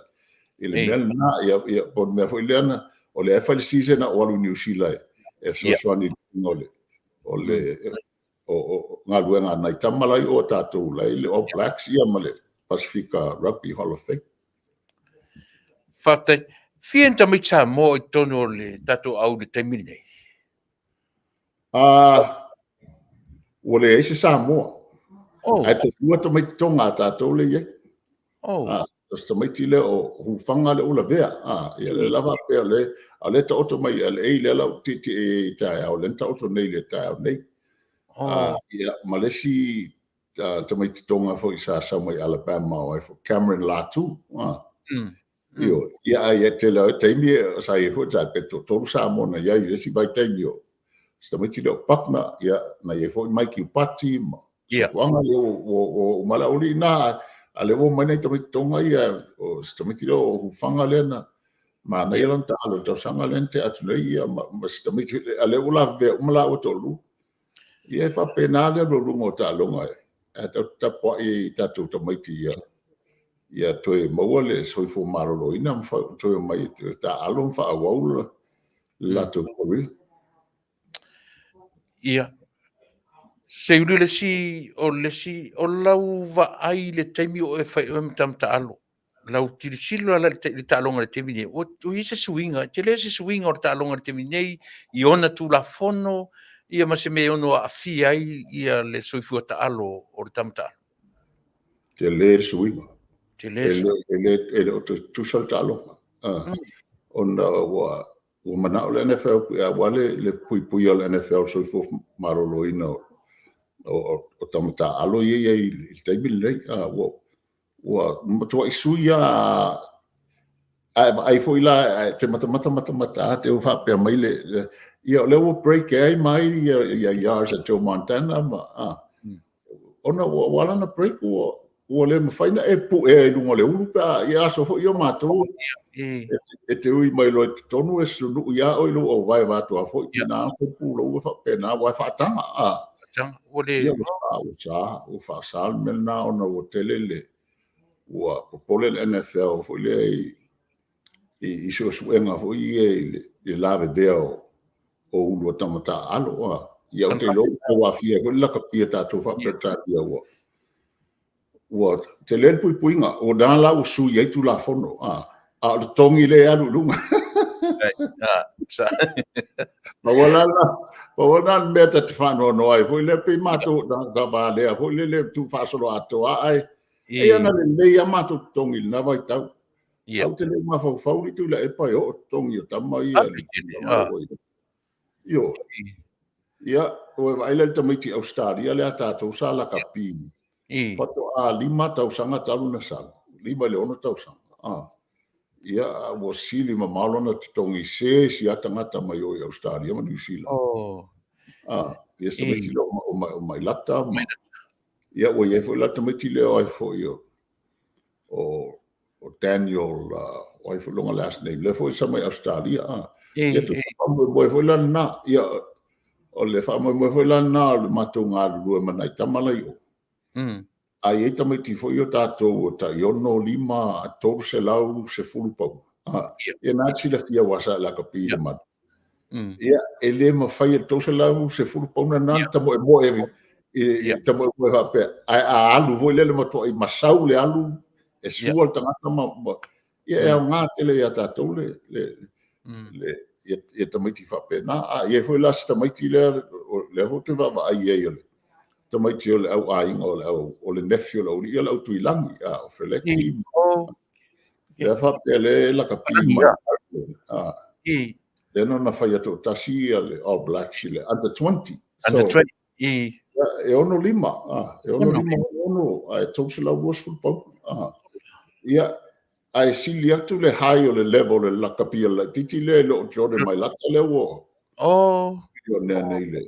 i le mea lena. Ia, ia, po o le mea foi lea na, o lea e fai le season a o alu i Niu Sila e fesoasoani i le o le o galuega a nai tama la i o a tatou la i le All Blacks ia ma le Pasifika Rugby Hall of Fame. Faafetai. Fia ni tamaiti Samoa i totonu o le tatou au i le taimi lenei? Ua leai se Samoa. Ae toalua tamaiti Toga a tatou lea e i ai. O si tamaiti lea o Hufaga lea ua lavea. Ia lea la faapea o lea, a o lea e taoto mai i LA lea la ou tietie ai i taeao, lea na taoto nei i le taeao nei. Ia, ma le isi tamaiti Toga foi sa sau mai Alabama o ai foi, Cameron Latu. Ioe. Ia, ae ia tele o taimi sa i ai foi, sa pe toatolu Samoa na i ai i le isi vaitaimi o si tamaiti lea o Buckner, ia, na i ai foi Mike Iupati ma Sofuaga, ia ua uma le aualii na, a o lea ua omai nai tamaiti Toga ia, o si tamaiti lea o Hufaga lea na manaia lana taalo i le tausaga lea na tea atu nei, ia, ma si tamaiti, a o lea ua lavevea uma lāua e toalua. Ia e faapena le alu aluga o taaloga, ae tatou te tapuai i tatou tamaiti ia toe maua le soifua maloloina ma toe omai e taaalo ma faaauau le latou career. Ia, Seiuli, le isi, o le isi, o lau vaai i le taimi o e fai oe ma tama taalo, lau tilotilo la i le taaloga i le taimi nei, ua i ai se suiga, e tele se suiga o le taaloga i le taimi nei, i ona Tulafono, ia ma se mea e ono aafia ai ia le soifua taalo o le tama taalo? Tele le suiga. Tele le suiga. E le o toe tutusa le taaloga. Ona ua manao le NFL, aua le puipuia o le NFL i le soifua maloloina o tama taaalo ia e i ai i le taimi lenei. Ua matuai sui lava. A e vaai foi la, e te matamata matamata lava, te i ua faapea mai le, ia o lea ua break e ai ma ai ia yards a Joe Montana ma, ona ua ala ona break ua le mafai ona e puea i luga o le ulu pe a, ia aso foi ia o matou, e te ui mai loa i totonu e sunui lava oe i lou auvae vaeatu a foi, tiga ona tou pulou e faapena, aua e faataga. Ua le... Ia ua sa, ua faasa le mea lena ona ua tele le, ua popole le NFL foi lea i suesuega foi ia i le lavevea o ulu o tama taaalo. Ia ou te iloa ua aafia ai foi le lakapi a tatou faa-Peretania ua tele le puipuiga, o lena la ua sui ai Tulafono, a o le totogi lea e alu i luga. Pau lena le mea ta te faanoanoa ai foi lea, pei matou tagata valea foi lele tuufaasoloatoa, ae e ana lelei lava matou totogi i lena vaitau. Ae ou te le i mafaufau alii Tuilaepa e oo totogi o tama ia. Ioe. Ia, ua e vaai la i le tamaiti Ausetalia lea a tatou sa lakapi, faatoa 5 tausaga talu ona sau, 5 i le 6 tausaga. Ia, ua sili mamao lona totogi i se isi lava tagata mai o i Ausetalia ma Niu Sila. Ia si tamaiti lea o Mailata. Ia, ua i ai foi la le tamaiti lea o ai foi o Daniel, o ai foi lona last name, lea foi sa mai Ausetalia. Ia, toe faamoemoe foi la lena. Ia, o le faamoemoe foi la lena o le matou galulue ma nai tama la i o. A i ai tamaiti foi o tatou o tai 6, 5, 310 pauna. Ia na te silafia aua sa e lakapi i le malu. Ia, e le mafai e le 310 pauna na ona tamoemoe i tamoemoe faapea. Ae a alu foi lea le matuai masau le alu, e sua le tagata ma ia e aoga tele ia tatou le ia tamaiti faapena. A i ai foi la si tamaiti lea, lea foi ou te vaavaai i ai o le tamaiti o le au aiga o le au o le nephew o le aualii o le au Tuilagi, o Feleti. Lea faapea lea e lakapi mai. Lea na ona faia toatasi ia le All Blacks i le under 20. Under 20. E 6 5, e 6 5 6, ae 320 pauna. Ia, ae sili atu le high o le level o le lakapi o le laitiiti lea i lo Jordan Mailata lea ua milionea nei le.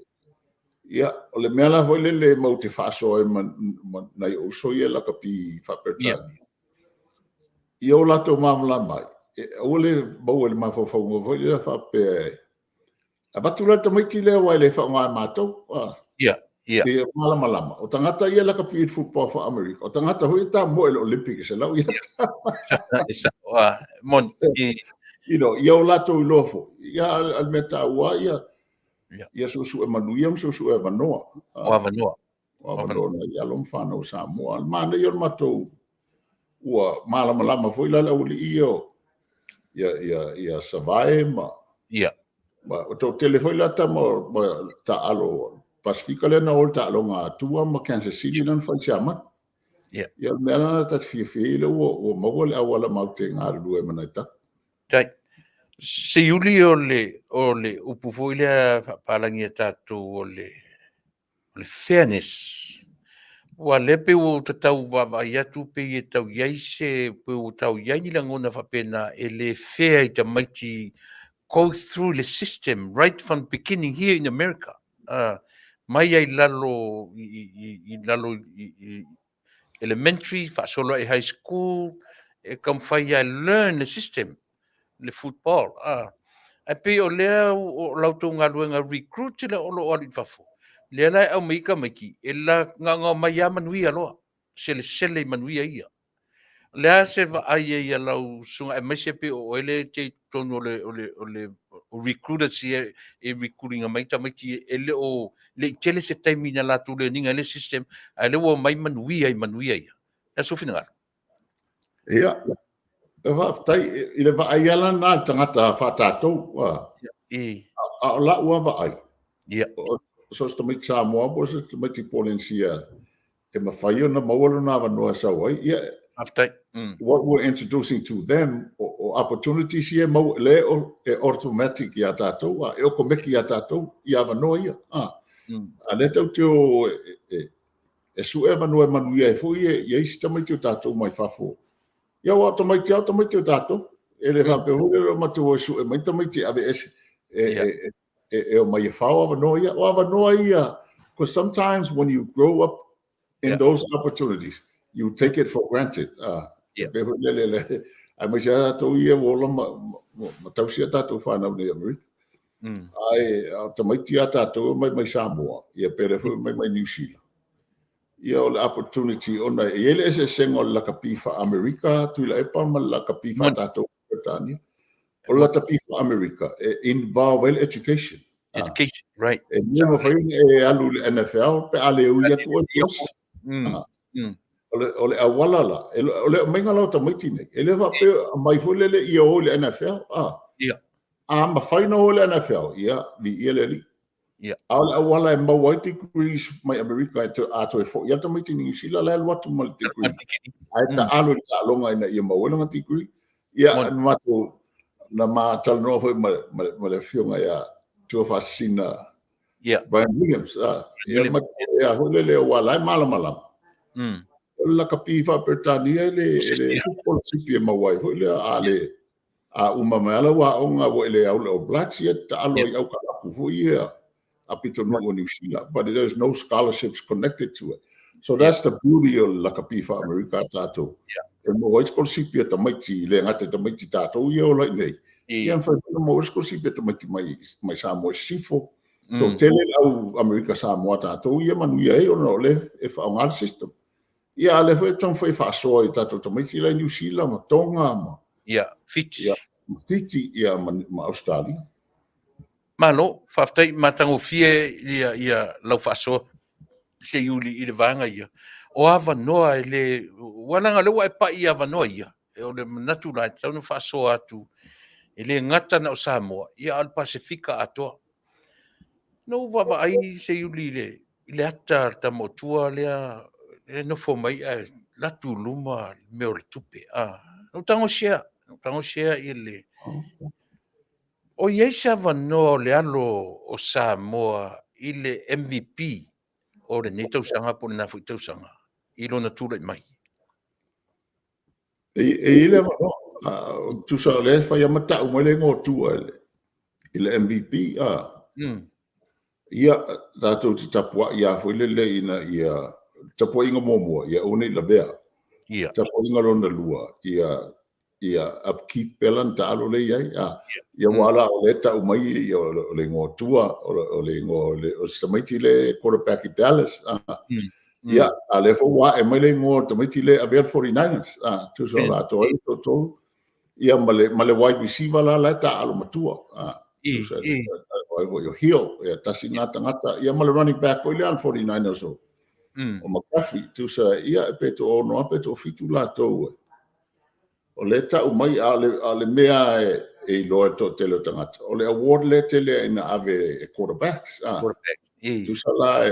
Ia, o le mea la foi lele matou te faasoa ai ma nai ou uso ia e lakapi faa-Peretania. Ia o latou malamalama ai, aua le maua i le mafaufauga foi lea faapea e avatu la le tamaiti lea aua e le faaaoga e matou. Ia, Pe malamalama. O tagata ia lakapi i le football faa-Amerika, o tagata foi e tamoe i le Olympic e selau iata. E sao, a, moni. Ia o latou iloa foi, ia a le mea taua ia, ia suesue manuia ma suesue avanoa. O avanoa. O avanoa nai alo ma fanau o Samoa. O le manaia o le matou, ua malamalama foi la le aualii ia, ia Savae ma ma o toatele foi la tama ma taaalo Pasefika lea na o i le taaloga a Atua ma Kansas City lea na fai i Siamani. Ia o le mea la ta te fiafia ai lea ua maua le auala matou te galulue ai ma nai tama. Tai. Seiuli o le upu foi lea faapalagi a tatou o le fairness. Ua lea pei ua tatau vaavaai atu pei e tau i ai se, pei ua tau i ai ni lagona faapena e le fair i tamaiti go through the system right from the beginning here in America. Mai ai lalo i lalo i elementary, faasolo ai high school, e taumafai ai learn the system, le football. Ae pei o lea o la outou galuega recruit le o lo o alu i fafo. Lea la e aumai tamaiti, e la gaogao mai lava manuia loa, selesele i manuia ia. O le a se vaai ai a lau susuga aemaise pei o oe lea e te i totonu o le recruiters ia e recruiting mai tamaiti e le o le i tele se taimi na latou learning ai le system, ae lea ua omai manuia i manuia ia. E sou finagalo. Ia, e faafetai i le vaai ala lena a le tagata faatatou. A o lau lava vaai, so o se tamaiti Samoa po o se tamaiti Polenisia e mafai ona maua lona avanoa e sau ai. Ia, Faafetai. What we're introducing to them, o opportunities ia mau le o, e automatic ia tatou, e okomeki ia tatou, i avanoa ia. A lea tau te o e sue avanoa e manuia ai foi e isi tamaiti o tatou mai fafo. Ia ua o tamaiti o tamaiti o tatou. E le faapea foi le o matou e sue mai tamaiti e ave ese e o mai e fao avanoa ia. O avanoa ia, because sometimes when you grow up in those opportunities, you take it for granted. Pe foi le le, ai mai se tatou ia ua ola ma tausi a tatou whanau nei Amerika. Ai, o tamaiti a tatou mai Samoa, ia pele foi mai New Zealand. Ia o le opportunity ona e i ai le eseesega o le lakapi faa-Amerika Tuilaepa ma le lakapi faa-tatou Peretania. O le lakapi faa-Amerika e involve ai le education. Education, right. E le mafai ona e alu i le NFL pe a le ui atu oe i le O le auala la, o le aumaiga la o tamaiti nei, e le faapea aumai foi lele ia o i le NFL. A mafai ona o i le NFL, ia, viia le Alii. A o le auala e maua ai degrees mai Amerika a toe foi lava tamaiti i Niu Sila la e alu atu ma le degree. Ae taalo i le taaloga ina ia maua ai lona degree. Ia, na matou, na ma talanoa foi ma le afioga ia Tuafaasisina Brian Williams. Ia, ma ia foi lele aua la e malamalama. O le lakapi faa-Peretania e le sikolasipi e maua ai foi lea a le a uma mai ala ua aoga ua ele au le All Blacks ia taalo ai au kalapu foi ia a pitonuu o New Zealand, but there's no scholarships connected to it. So that's the beauty o le lakapi faa-Amerika a tatou. E maua ai sikolasipi a tamaiti, le gata i tamaiti tatou ia ola i nei. Ia mafai foi ona maua ai sikolasipi a tamaiti mai Samoa i sisifo. Toatele le au Amerika Samoa tatou ia manuia ai ona o lea e faaaoga le system. Ia, a lea foi e taumafai e faasoa i tatou tamaiti la i Niu Sila ma Tonga ma Ia, Fiti. Ia, ma Fiti, ia, ma Australia. Malo, faafetai matagofie ia lau faasoa Seiuli i le vaega ia. O avanoa e le, ua leaga o lea ua e pai i avanoa ia. E o le manatu la e tatau ona faasoa atu e le gata na o Samoa, ia a o le Pasefika atoa. Na ou vaavaai Seiuli i le ata a le tama o tua lea e nofo mai ae latu i luma le mea o le tupe. Na ou tagosia, na ou tagosia i le o i ai se avanoa o le alo o Samoa i le MVP o lenei tausaga po o lena foi tausaga i lona tulai mai. E i ai le avanoa. Tusa o lea e fai lava ma tau mai le igoa o Tua i le MVP. Ia, tatou te tapuai lava foi lele ina ia tapuaiga muamua, ia aua ne i lavea. Tapuaiga lona lua, ia. ia upkeep pea lana taalo lea e i ai. A, ia aua la o lea e tau mai ia, o le igoa tua, o le igoa o le tamaiti lea e quarterback i Dallas. A, ia, a lea foi ua ae mai le igoa o le tamaiti lea e avea le 49ers. A, tusa o le atoa ai le toatolu. Ia, ma le wide receiver la la e taaalo matua. A, tusa o ai foi o Hill, ia tasi lena tagata. Ia ma le running back foi lea a le 49ers o o McCaffrey. Tusa, ia, pe toaono lava pe toafitu latou o lea e tau mai, a o le mea e iloa e le toatele o tagata, o le award lea tele ina ave e quarterbacks. A, Quarterback. Tusa la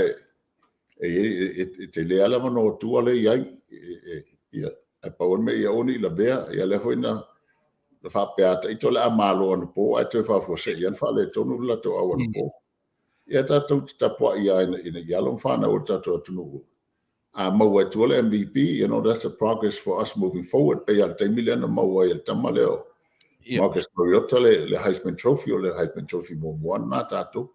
e tele lava le avanoa tua lea e i ai. Ia, ae pau o le mea ia aua ne i lavea. Ia lea foi na faapea ata ita o le a malo anapo ae toe faafuasei lava na faaletonu le latou au anapo. Ia tatou te tapuai lava ina ia alo ma fanau o le tatou atunuu a maua e tua le MVP, that's a progress for us moving forward. Pei lava le taimi lea na maua ai e le tama lea o Marcus Mariota le Heisman Trophy, o le Heisman Trophy muamua lena a tatou.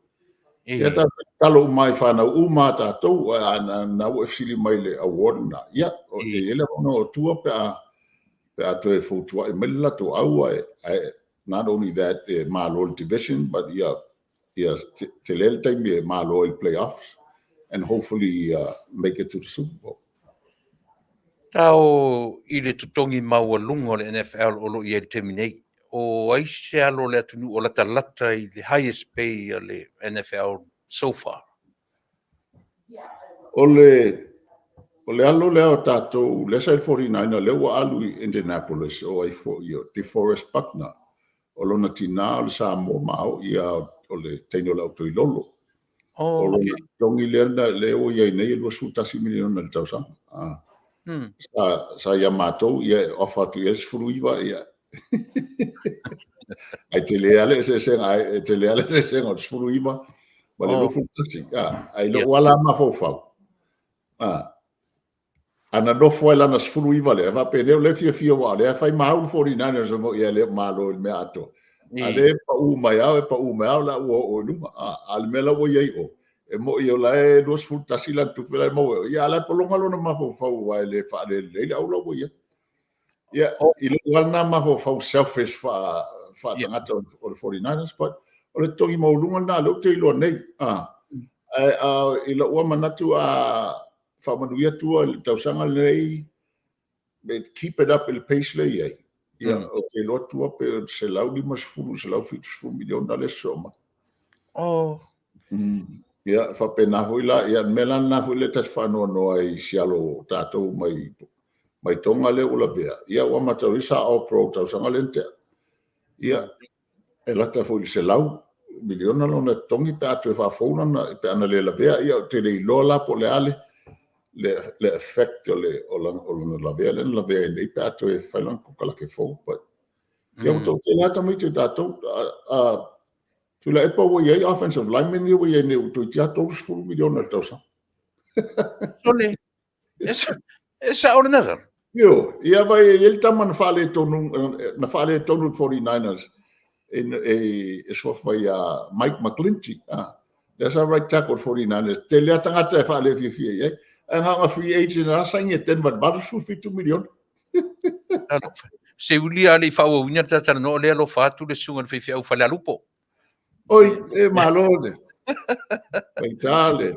Ia tatou tatalo uma i fanau uma a tatou, a na ua e fesili mai i le award lena, ia, e i ai le avanoa o tua pe a toe fautuai mai le latou au, ae not only that e malo le division, but ia tele le taimi e malo ai le playoffs and hopefully make it to the Super Bowl. Tao i le totogi maualuga o le NFL o lo o i ai i le taimi nei. O ai se alo o le atunuu o latalata i le highest pay a le NFL so far? O le alo lea o tatou, lea sa i le 49 lea ua alu i Indianapolis, o ai foi o DeForest Buckner. O lona tina o le Samoa maoi o le teine o le Autoilolo. O lona totogi lea lea ua i ai nei e $21 miliona i le tausaga. Ah. Sa ia matou, ia e offer atu i ai le 19, ia. Ai tele lava le eseesega, ai tele lava le eseesega o le 19 ma le 21. Ah, ai lou ala mafaufau. Ah, ana nofo ai lana 19 lea, faapenei o lea fiafia aua o lea fai mau le 49ers mo ia le malo i le mea atoa. A lea e pau mai ao, e pau mai ao la ua oo i luga. A le mea la ua i ai o, e moi o la e 21 lana tupe la e maua. Ia, a la e pologa lona mafaufau aua e le faalelelei le au la ua i ai. Ia, i lou lava lena mafaufau selfish faatagata o le 49ers, but o le totogi maualuga lena lea ou te iloa nei. Ah, ae i lou lava manatu a faamanuia tua i le tausaga lenei, keep it up i le pace lea e i ai. Ia, ou te iloa tua pe o le 150, 170 miliona le sosoo mai. Ia, faapena foi la, ia, le mea la lena foi lea ta te faanoanoa ai i sialo o tatou mai Tonga lea ua lavea. Ia, ua mataulia sa All Pro tausaga lea na tea. Ia, e lata foi i le 100 miliona lona totogi pe a toe faafou lana pe ana le lavea. Ia, ou te le iloa la po o le a le effect o lona lavea lea na lavea ai nei pe a toe fai lana kokalake fou. But, ia, ua toatele lava tamaiti o tatou. Tuilaepa ua i ai offensive lineman ia ua i ai nei ua toeitiiti lava 30 miliona i le tausaga. Sole, e sao lena tala. Io, ia vai e i ai le tama na faaletonu i le 49ers e suafa ia Mike McGlinchey. Ah, lea sa right tackle 49ers. Tele a tagata e faalefiafia i ai. Ae na ona free agent a saini e Denver 87 miliona. Se uli a le i faaauauina le talatalanoa lea alofa atu le susuga i le faifeau Falealupo. Oi, e malo le. Faitale.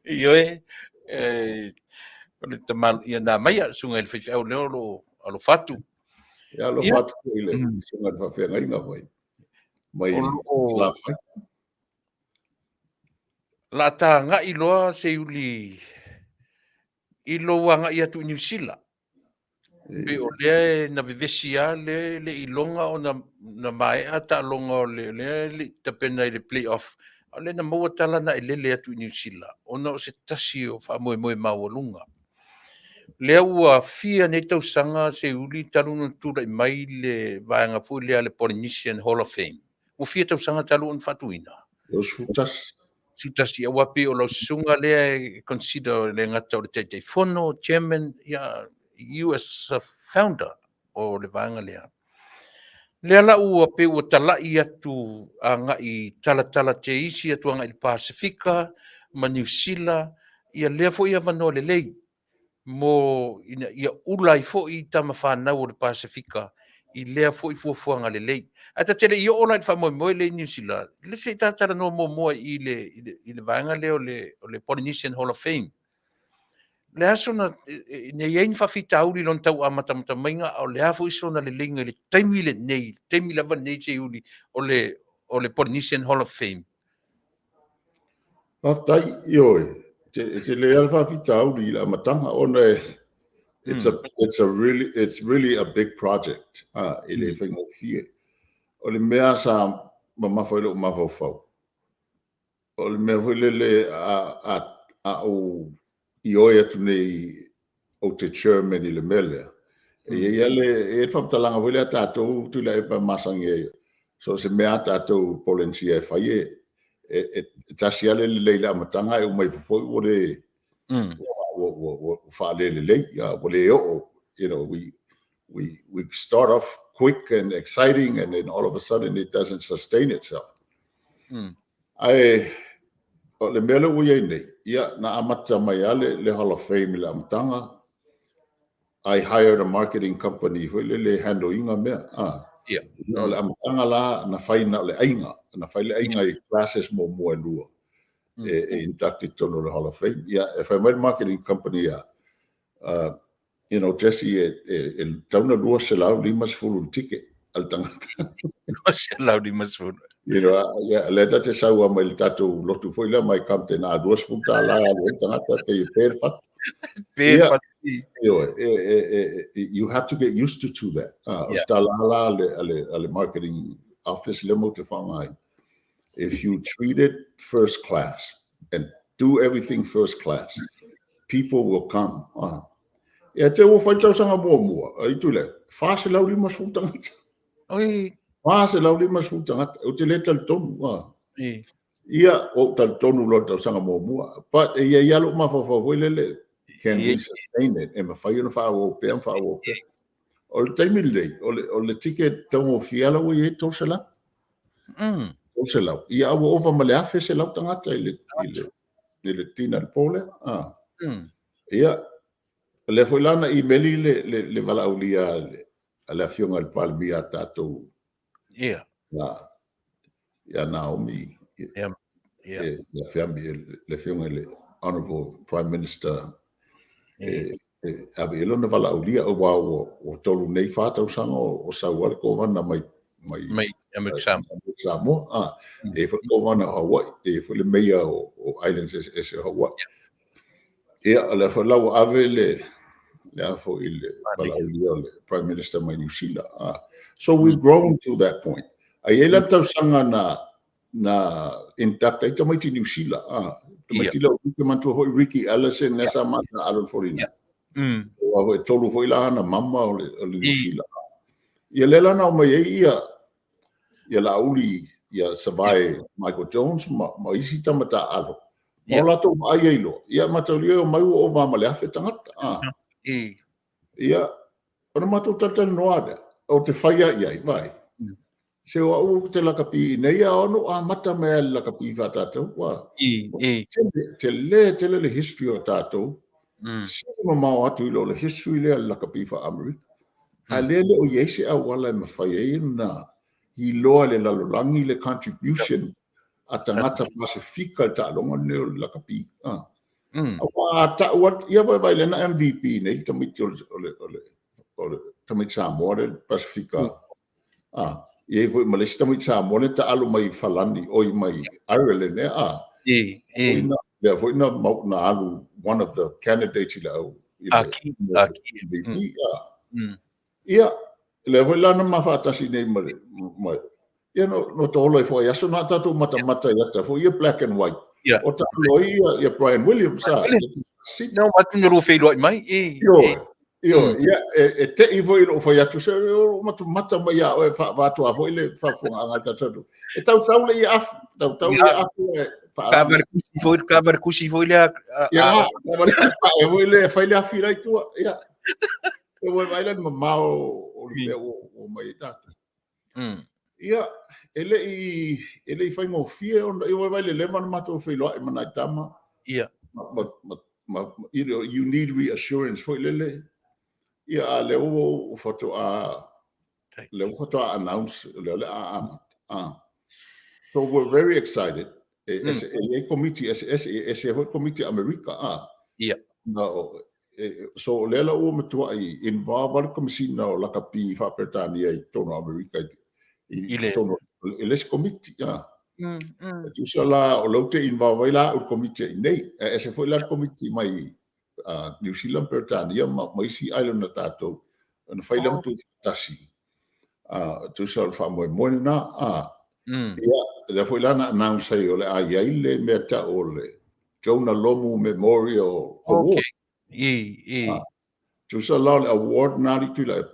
Ioe, o le tama ia na maia susuga i le faifeau lea o lo o alofa atu. Ia alofa atu foi i le susuga i le faafeagaiga mai. Mai O lo o Salafai. La tagai loa se uli i lou agai atu i Niu Sila. Pe o lea e na vevesi lava le iloga ona na maea taaloga o le lea le tapena i le play-off. A o lea na maua tala na e lele atu i Niu Sila ona o se tasi o faamoemoe maualuga. Lea ua fia nei tausaga se uli talu ona tulai mai le vaega foi lea le Polynesian Hall of Fame. Ua fia tausaga talu ona faatuina. 21. 11 aua pei o lau susuga lea e consider le gata o le Taitaifono, chairman, ia, you as a founder o le vaega lea. Lea la ua pe ua talai atu agai talatala te isi atu agai i le Pasifika ma Niu Sila, ia lea foi avanoa lelei mo ina ia ula ai foi tama fanau o le Pasifika. i lea foi fuafuaga lelei. Ae ta te le i oo la i le faamoemoe lea i Niu Sila, le se i ta talanoa muamua i le, i le, i le vaega lea o le, o le Polynesian Hall of Fame. Le aso na, ne i ai ni faafitauli i lona tau amatamatamaina, a o le a foi sona leleiga i le taimi lenei, le taimi lava lenei Seiuli, o le, o le Polynesian Hall of Fame. Faafetai, ioe, e tele lava le faafitauli i le amataga ona e it's a it's a really it's really a big project, ah, e le faigofie. O le mea sa mamafa i lou mafaufau, o le mea foi lele a a a ou ioe atu nei ou te chairman i le mea lea, e i ai lava le, e i ai le faamatalaga foi lea a tatou Tuilaepa e masani ai, so o se mea a tatou Polenisia e fai, e, e, e tasi lava le lelei i le amataga ae uma ifo foi ua le, ua, ua, ua, ua faalelelei, ua le oo, we start off quick and exciting and then all of a sudden it doesn't sustain itself. Ae o le mea lea ua i ai nei, ia, na amata mai lava le, le Hall of Fame i le amataga. I hired a marketing company foi lele e handle ina mea. Ah. O le amataga la na fai na o le aiga, na fai le aiga i classes muamua e lua e, e induct i totonu o le Hall of Fame. Ia, e fai mai le marketing company ia, Jesse, e, e, e tau na 250 le ticket a le tagata. 250. Ia, lea ta te sau mai le tatou lotu foi lea mai Compton, a $20 a le tagata, pe e pe le fatu. Pe le fatu. Ioe, e, e, e, you have to get used to that. Ah, o tala la a le, a le marketing office le mo te whangai. If you treat it first class and do everything first class, people will come. Ah. Ia te ua whai tausaga muamua, ai tu le, 450 tagata. Oi. 450 tagata, ou te le talitonu. Ah. Ia, ou talitonu loa le tausaga muamua. But e ia ia lou mafaufau foi lele, can we sustain it? E mafai ona faaauau pea ma faaauau pea. O le taimi lenei, o le ticket taugofie la ua i ai 300. 300. Ia, ua ova ma le 1,100 tagata i le, i le, i le tina le po lea. Ah. Ia, o lea foi la na imeli le, le, le valaaulia a le, a le afioga i le Palemia a tatou. Ia, ia Naomi. Ia. Ia. Ia Feami, le afioga i le Honorable Prime Minister. E, e ave i lona valaaulia, aua ua, ua tolu nei fa tausaga o, o sau ai le kovana mai mai mai Amerika Samoa. Samoa. Ah, e foi kovana o Hawaii, e foi le meia o, o Islands eseese o Hawaii. Ia, o lea foi la ua ave le le a foi le valaaulia o le Prime Minister mai Niu Sila. Ah. So we've grown to that point. A i ai la tausaga na na induct ai tamaiti Niu Sila. Ah. Tamaiti lea o Ricky manatua foi Ricky Ellison lea sa mata alo i le 49. Aua foi e tolu foi la ana mama o le, o le Niu Sila. Ia lea la na omai ai ia ia Laauli, ia Savae Michael Jones ma, ma isi tama taaalo. Ma o latou vaai ai loa. Ia mataulia e omai ua ova ma le 1,000 tagata. Ah. Ia, ona matou talatalanoa lea, ou te fai a i ai, vaai. Se o au ou te lakapi i nei, a ona ou amata mai lava i le lakapi faa-tatou. Ua, tele, tele tele le history o tatou. Sili mamao atu i lo le history lea le lakapi faa-Amerika. A lea le o i ai se auala e mafai ai ona iloa e le lalolagi le contribution a tagata Pasefika i le taaloga lenei o le lakapi. Ah. Aua a tau atu, ia foi vai lea na MVP nei le tamaiti o le, o le, o le, o le tamaiti Samoa le Pasefika. Ah, i ai foi ma le isi tamaiti Samoa le taalo mai Falani, oi mai Ireland, eh, ah. Lea foi na, na alu one of the candidates i le au i le Aki, aki. MVP, ah. Ia, lea foi la na ma faatasi nei ma le, ma, ia no, no tolo ai foi aso na tatou matamata i ata foi ia black and white. O taalo ai ia, ia Brian Williams, ah. No, atu no feiloai mai. E, Ioe, ioe, ia, e, e tei foi i lou fai atu, se o matamata mai ia oe whaavātua foi le whaafunganga tātou. E tautau le ia afu, tautau le ia afu e whaavātua. Ka foi, ka kusi foi lea. Ia, ka foi le, fai le afi rai tua, ia. E ua vaai la le mamao o le mea ua mai ai tatou. Ia, e le i, e le i faigofie ona, ia ua vaai le leva ona matou feiloai ma nai tama. Ia. Ma, ma, ma, you know, you need reassurance foi lele. Ia, a lea ua faatoa Lea ua faatoa announce lea o le a amata. So we're very excited. E ese, e i ai komiti eseese, e ese foi komiti a Amerika. Na, o, e, so o lea la ua matuai involve le Komesina o Lakapi faa-Peretania i totonu o Amerika i totonu i le isi komiti. E tusa la o lea ou te involve ai la au i le komiti a i inei. Ae ese foi la le komiti mai New Zealand, Peretania ma isi island a tatou, ona fai lea ma tuufaatasi. Tusa o le faamoemoe lena. Ia, lea foi la na announce ai o le a i ai le mea tau o le Jonah Lomu Memorial Award. Tusa la o le award na alii Tuilaepa.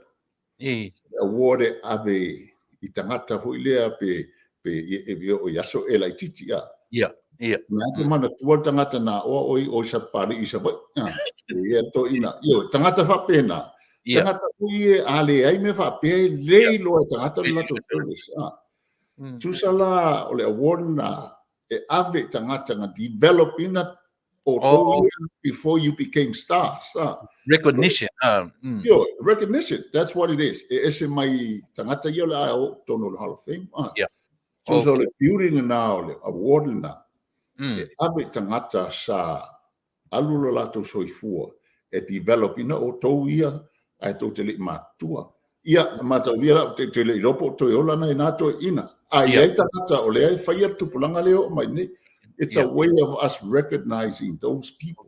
Le award e ave i tagata foi lea pe pe e oo i aso e laitiiti a. Ia. Na te manatua le tagata na oa oi oi Sapapalii i Savaii. Ia toeaiina. Ioe, tagata faapena. Tagata foi e a leai mea faapea e le iloa e tagata le latou service. Tusa la o le award na e ave i tagata na develop ina outou ia before you became stars. Recognition. Ioe, recognition. That's what it is. E ese mai tagata ia o le a oo i totonu o le Hall of Fame. So, so le beauty lena o le award lena, e ave i tagata sa alu lo latou soifua e develop ina outou ia ae tou te le i matutua. Ia, mataulia la, ou te le iloa po o toe ola nai na toeaiina. A i ai tagata o lea e faia le tupulaga lea e oo mai nei. It's a way of us recognizing those people.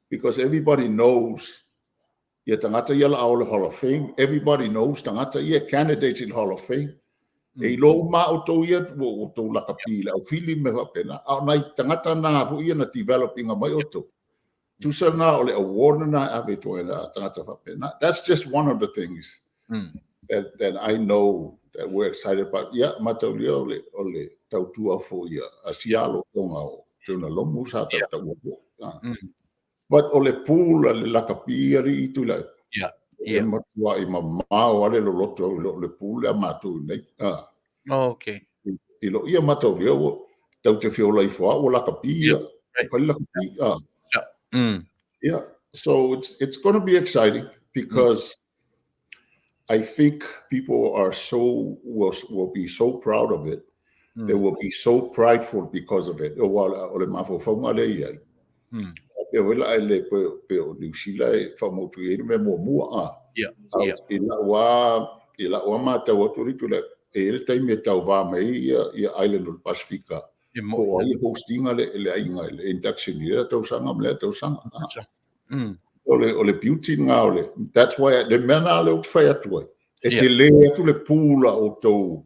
Because everybody knows ia tagata ia la o le Hall of Fame, everybody knows tagata ia candidates in Hall of Fame. E iloa uma lava outou ia, ua outou lakapi i le aufili ma mea faapena, a o nai tagata na foi ia na develop ina mai outou. Tusa na o le award na e ave i ituaiga tagata faapena. That's just one of the things that I know that we're excited about. Ia, mataulia o le, o le tautua foi a Sialo Tonga o Jonah Lomu sa tautaua foi. But o le pool a le lakapi alii Tuilaepa. Yeah. E matuai mamao lava le loloto i lo le pool lea a matou i nei. Oh, okay. I lo ia mataulia ua tau te fia ola ifo lava ua lakapi ia. Right. Fai lakapi. Yeah. Yeah. So it's going to be exciting because I think people are so will be so proud of it. They will be so prideful because of it. Aua o le mafaufauga lea e i ai. Pei foi la e le pei o Niu Sila e faamautu i ai le mea muamua a. I lau lava i lau lava matau atu alii Tuilaepa, e i ai le taimi e tauva mai ai ia island o le Pasifika po o ai e host ina le aiga i le induction i lea tausaga ma lea tausaga. O le beauty lena o le, that's why, le mea lena lea ou te fai atu ai, e tele atu le pool a outou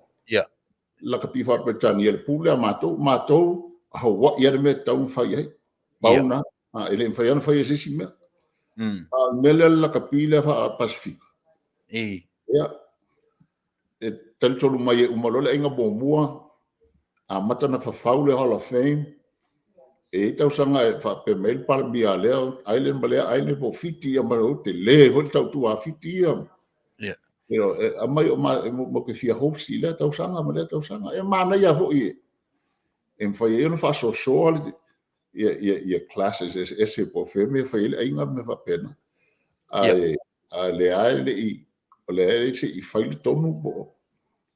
lakapi faa-Peretania, le pool lea a matou, matou Hawaii lava le mea e tatau ona fai ai. Pau lena, e le mafai lava ona fai e se isi mea. A o le mea lea le lakapi lea faa-Pasifika, ia, e talitonu mai e uma loa le aiga muamua, amata ona fafau le Hall of Fame, e i ai tausaga e faapea mai ai le Palemia a lea island ma lea island po o Fiti ia ma tele foi le tautua a Fiti ia. You know, e aumai o matou te fia host i lea tausaga ma lea tausaga. E manaia foi e mafai ai ona faasoasoa ia classes eseese po o fea mea e fai ai le aiga ma mea faapena. Ae a o lea lava e le i, o lea e se i fai le tonu po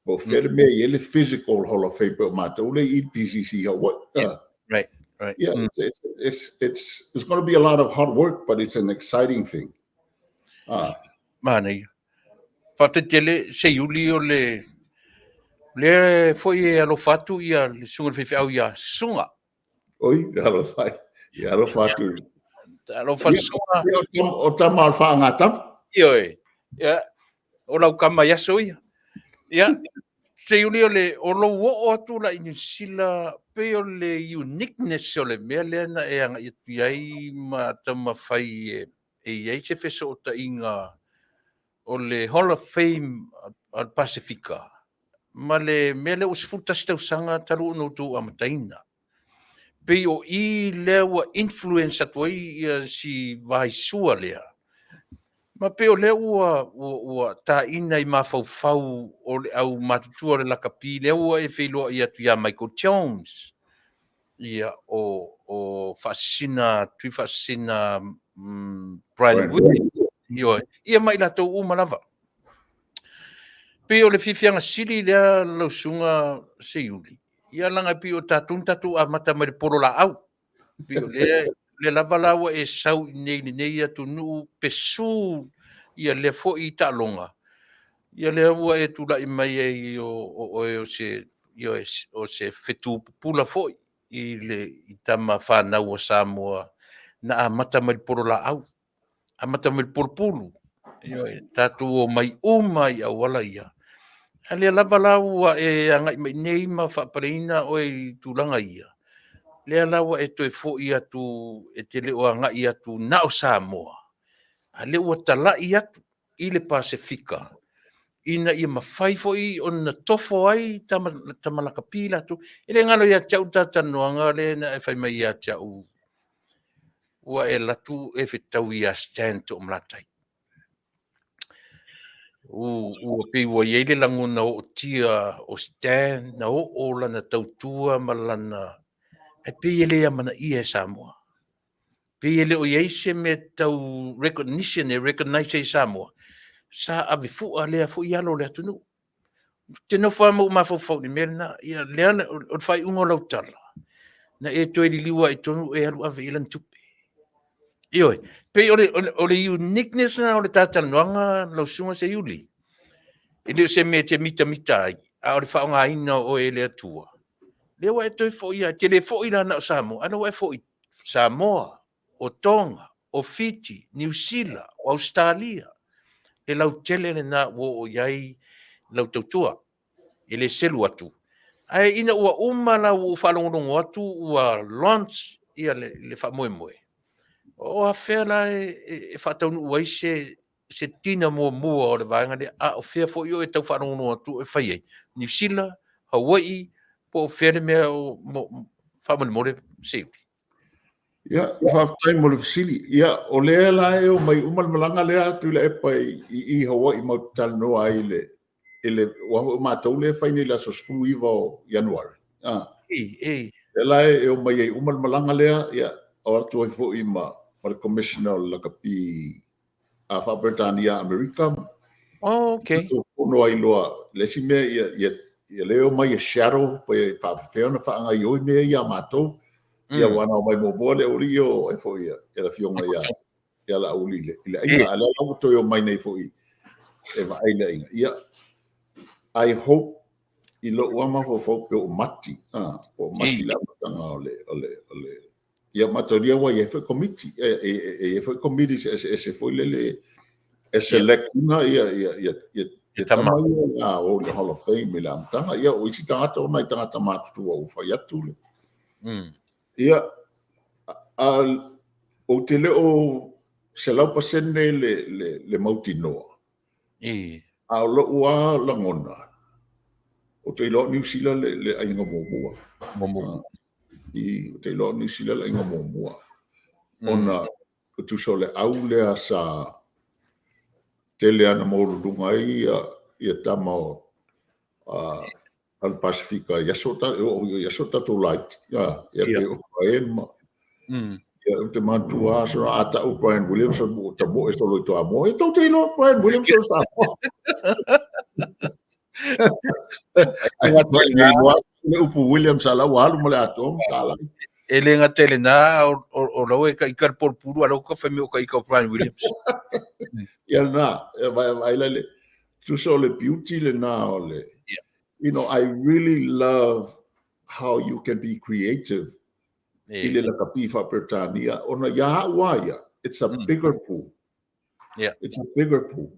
o fea le mea e i ai le physical Hall of Fame pei o matou lea i PCC Hawaii. Yeah, right, right. Yeah, it's going to be a lot of hard work, but it's an exciting thing. Manaia. Faafetai tele Seiuli o le lea foi e alofa atu ia le susuga i le faifeau ia Susuga. Oi, alofa, ia alofa atu. Alofa le susuga. O tama o le faagatama. Ioe, ia, o lau kama i aso ia. Ia, Seiuli o le, o lou oo atu la i Niu Sila, pei o le uniqueness o le mea lea na e agai atu i ai ma taumafai e i ai se fesootaiga o le Hall of Fame a le Pasefika ma le mea lea ua 11 tausaga talu ona outou amataina. Pei o i lea ua influence atu ai ia si vaisua lea. Ma pei o lea ua, ua, ua taina i mafaufau o le au matutua o le lakapi lea ua e feiloai atu ia Michael Jones. Ia, o, o Faasisina, Tuifaasisina Brian Williams. Ioe. Ia ma i latou uma lava. Pei o le fiafiaga sili lea lau susuga Seiuli, ia leaga e pei o tatou na tatou amata mai le polo laau. Pei o lea, lea lava la ua e sau i inei i lenei atunuu pesu ia lea foi taaloga, ia lea ua e tulai mai ai o oe o se, ioe, o se fetu pupula foi i le i tama fanau a Samoa na amata mai le polo laau, amata mai le pulupulu, ioe, tatou omai uma i auala ia. A lea lava la ua e agai mai nei ma faapaleina oe i tulaga ia, lea la ua e toe foi atu e te le o agai atu na o Samoa, a lea ua talai atu i le Pasefika ina ia mafai foi ona tofo ai tama, tama lakapi latou. E le galo ia te au le ta talanoaga lea na e fai mai ia te au, ua e alu atu e fetaui ia Stan Toomalatai. Ua pei ua i ai le lagona ootia o Stan na oo lana tautua ma lana, ae pei e le amanaia e Samoa. Pei e le o i ai se mea tau recognition e recognize ai e Samoa, sa ave fua lea foi alo o le atunuu. Ou te nofo lava ma ou mafaufau i le mea lena. Ia lea o le faaiuga o lau tala, na e toe liliu lava i totonu e alu ave i ai lana tupe. Ioe, pei o le uniqueness lena o le ta talanoaga lau Susuga Seiuli. E le o se mea e te mitamita ai, a o le faaaogaina o oe e le Atua. Lea ua e toe foi lava, e te le foi la na o Samoa, a o lea ua e foi Samoa, o Toga, o Fiti, Niu Sila, o Ausetalia, le lautele lena ua oo i ai lau tautua. E le selu atu. Ae ina ua uma la ua ou faalogologo atu ua launch ia le faamoemoe, o afea la e faataunuu ai se tina muamua o le vaega lea, a o fea foi o e tau faalogologo atu e fai ai? Niu Sila, Hawaii, po o fea le mea o faamolemole Seiuli? Ia, faafetai mo le fesili. Ia, o lea la e omai uma le malaga lea a Tuilaepa i Hawaii matou te talanoa ai i le aua foi o matou lea e fai nei i le aso 19 o Ianuari. Ah. Ei, ei. Lea la e omai ai uma le malaga lea, ia, o atu ai foi ma le Commissioner o le Lakapi a Faa-Peretania Amerika. Oh, okay. Matou fono ai loa, le isi mea ia lea e omai e shadow pe faapefea ona faagaioi mea ia a matou. Ia aua na omai muamua le aualii o ai foi ia le afioga ia Laauli i le aiga, a o lea la ua toe omai nei foi e vaai i le aiga. Ia, I hope i lou lava mafaufau pe ua mati, po o mati le amataga o le Ia mataulia ua i ai foi komiti, e i ai foi committees eseese foi lele e select ina ia tama ia a o i le Hall of Fame i le amataga. Ia o isi tagata o nai tagata matutua ua fai atu le. Ia, a, ou te le o 100% le mautinoa. A o lou lava lagona, ou te iloa o Niu Sila le aiga muamua. Muamua. I, ou te iloa o Niu Sila le aiga muamua. Ona, e tusa o le au lea sa tele ana maualuluga ai ia tama o a le Pasefika i aso e oo i aso tatou laiti. Ia pei o Brian ma Ia, ou te manatua lava sona a tau Brian Williams ua tamoe solo i Toamua. E tou te iloa Brian Williams o Samoa. Ai le upu Williams a la ua alu ma le atoa ma tala. E le gata i lena, o lau e taita le polopulu, a lau ka fai mai o taita o Brian Williams. Ia lena, e vai vai la le tusa o le beauty lena o le I really love how you can be creative i le lakapi faa-Peretania, ona ia au a ia, it's a bigger pool. It's a bigger pool.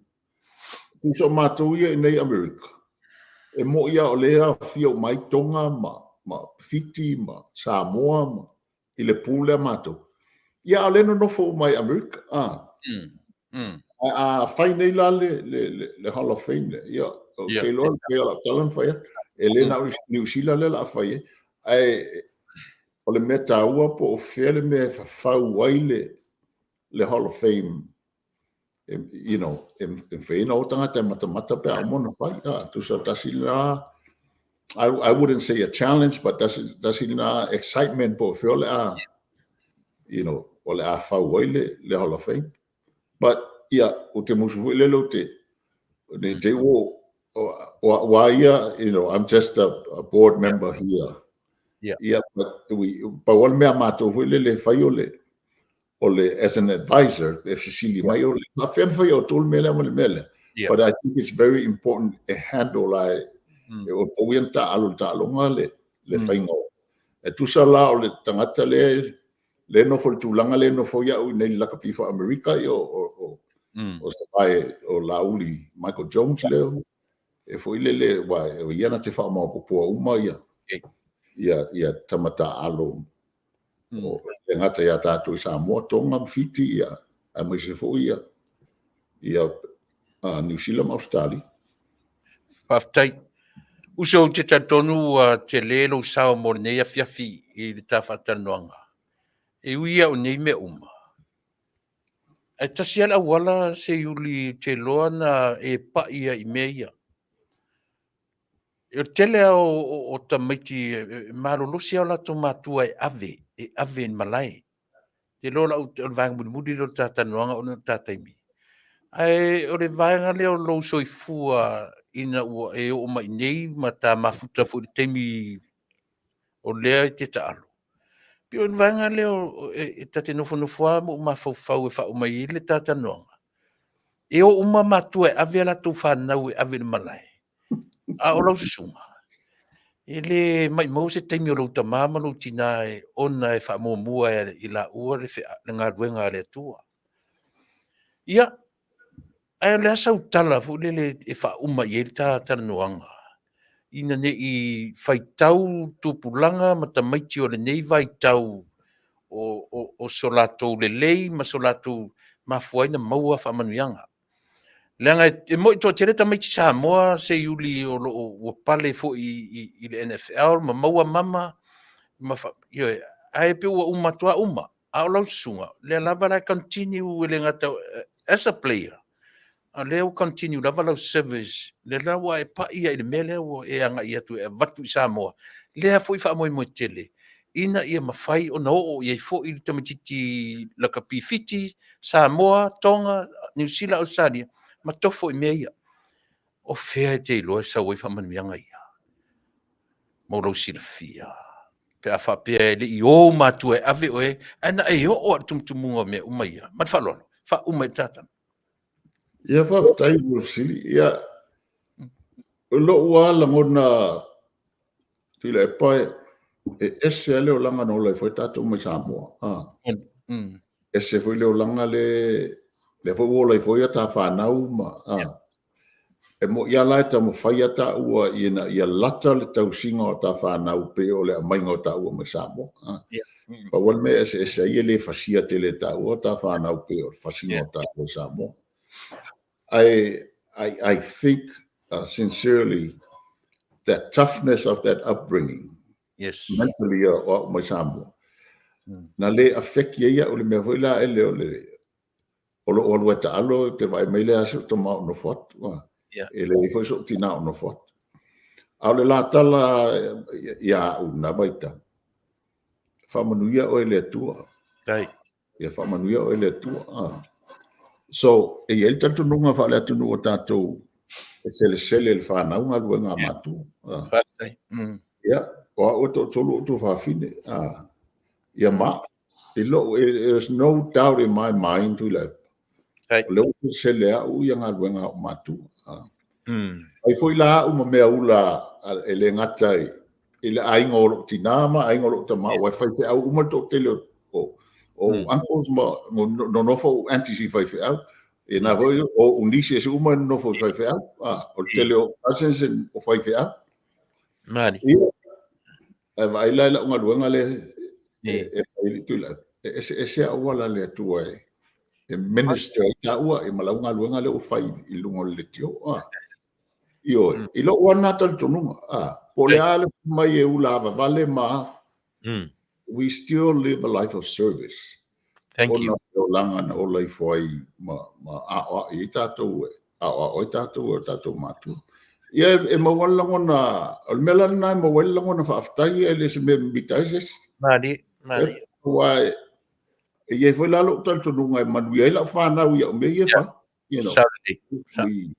Tusa o matou ia i nei Amerika, e mo'i a o lea afia uma ai Tonga ma Fiti ma Samoa ma i le pool lea matou. Ia, a o lea nonofo uma ai i Amerika. Ae a fai nei la le Hall of Fame lea, ia, ou te iloa pei o lau tala na fai atu, e le na o Niu Sila lea o le a fai ai. Ae o le mea taua po o fea le mea e fafau ai le Hall of Fame, e mafai ai ona o tagata e matamata pe a uma ona fai. Tusa tasi lena, I wouldn't say a challenge, but tasi lena excitement po o fea o le a, o le a fau ai le Hall of Fame. But, ia, ou te musu foi lele ou te, ne i te i ua O au lava ia, I'm just a board member here. Ia, but we, pau lava le mea a matou foi lele e fai o le, o le, as an advisor, e fesili mai o le faapefea ona fai e outou le mea lea ma le mea lea. But I think it's very important e handle ai e outou ia na taaalo i le taaloga le faiga o. E tusa la o le tagata lea lea e nofo i le tulaga lea e nofo ai au i inei i le lakapi faa-Amerika, ia o Savae o Laauli Michael Jones lea e foi lele, aua o ia na te faamaopoopoa uma ia tama taaalo o le gata ia tatou i Samoa, Tonga ma Fiti, ia, aemaise foi ia Niu Sila ma Ausetalia. Faafetai. Uso, ou te talitonu ua tele lou sao mo lenei afiafi i le ta faatalanoaga. E ui au nei mea uma, ae tasi lava le auala, Seiuli, ou te iloa na e pai ai i mea ia. O le tele lava o tamaiti e malolosi lava o latou matua e ave i le malae. Te iloa o le vaega mulimuli lea o le ta talanoaga ona o le ta taimi. Ae o le vaega lea o lou soifua ina ua e oo mai nei ma ta mafuta foi i le taimi o lea e te taalo. Pei o le vaega lea e ta te nofonofo lava ma ou mafaufau e faauma ai le ta talanoaga. E o uma matua e ave a latou fanau e ave i le malae. A o lau susuga, e le maumau se taimi o lou tama ma lou tina ona e faamuamua e i laua le galuega a le Atua. Ia, ae o le a sau tala foi lele e faauma i ai le ta talanoaga, ina ne i faitau tupulaga ma tamaiti o lenei vaitau o so latou lelei ma so latou mafua ai na maua faamanuiaga. Leaga e moi toatele tamaiti Samoa, Seiuli, o lo o ua pale foi i le NFL ma maua mama, ma ioe, ae pei ua uma atu lava uma. A o lau susuga, lea lava la e continue e le gata as a player, a o lea ua continue lava lau service, lea la ua e pai ai i le mea lea ua e agai atu e avatu i Samoa. Lea foi faamoemoe tele ina ia mafai ona oo i ai foi le tamaitiiti lakapi Fiti, Samoa, Tonga, Niu Sila, Ausetalia, ma tofo i mea ia. O fea e te iloa e sau ai faamanuiaga ia? Mo lou silafia, pe a faapea e le i ou matua e ave oe, ae na e oo lava i le tumutumuga o mea uma ia. Ma le faaaloalo, faauma i le tatala. Ia, faafetai mo le fesili. Ia, o lou lava lagona, Tuilaepa, e ese lava le olaga na ola ai foi tatou mai Samoa. Ese foi le olaga lea foi ua ola ai foi a ta fanau ma e moi lava la e taumafai lava taua ina ia lata le tausiga o ta fanau pei o le aumaiga o taua mai Samoa. Pau lava le mea e eseese ai, e le fasia tele e taua ta fanau pei o le fasiga o taua i Samoa. I think sincerely that toughness of that upbringing mentally o au mai Samoa, na le affect ai au le mea foi la ele o le o lou alu e taalo te vaai mai le aso tama o nofo atu. E leai foi so'u tinā o nofo atu. A o le latala ia au na vaitau, faamanuia oe le Atua. Ia faamanuia oe le Atua. So, e i ai le talitonuga faale-atunuu o tatou e selesele le fanau galuega a matua. Ia, o au e toatolu ou tuafafine. Ia ma, i lou, there's no doubt in my mind, Tuilaepa, o lea ua selesele au ia galuega a ou matua. Ai foi la au ma mea ula e le gata i le aiga o lou tinā ma aiga o lou tama, ua e faifeau uma le toatele o uncles ma nonofo ou aunties i faifeau. Ia na foi o ou nieces uma nonofo i faifeau. O le tele o cousins o faifeau. Mali. Ia, ae vaai la i lau galuega le e fai i Tuilaepa. E eseese auala le Atua e minister ai taua e ma lau galuega lea ua fai i luga o le leitio. Ioe, i lou lava lena talitonuga. Po o le a le mai e ula avavale ma we still live a life of service. Thank you. Ona o olaga na ola ifo ai ma aoai ai tatou e aoao ai tatou e o tatou matua. Ia e maua le lagona, o le mea la lena e maua ai le lagona faafetai e le se mea mimita ai se isi. Mali, mali. Aua e i ai foi la lou talitonuga e manuia ai lau fanau i au mea ia e fai. Saturday.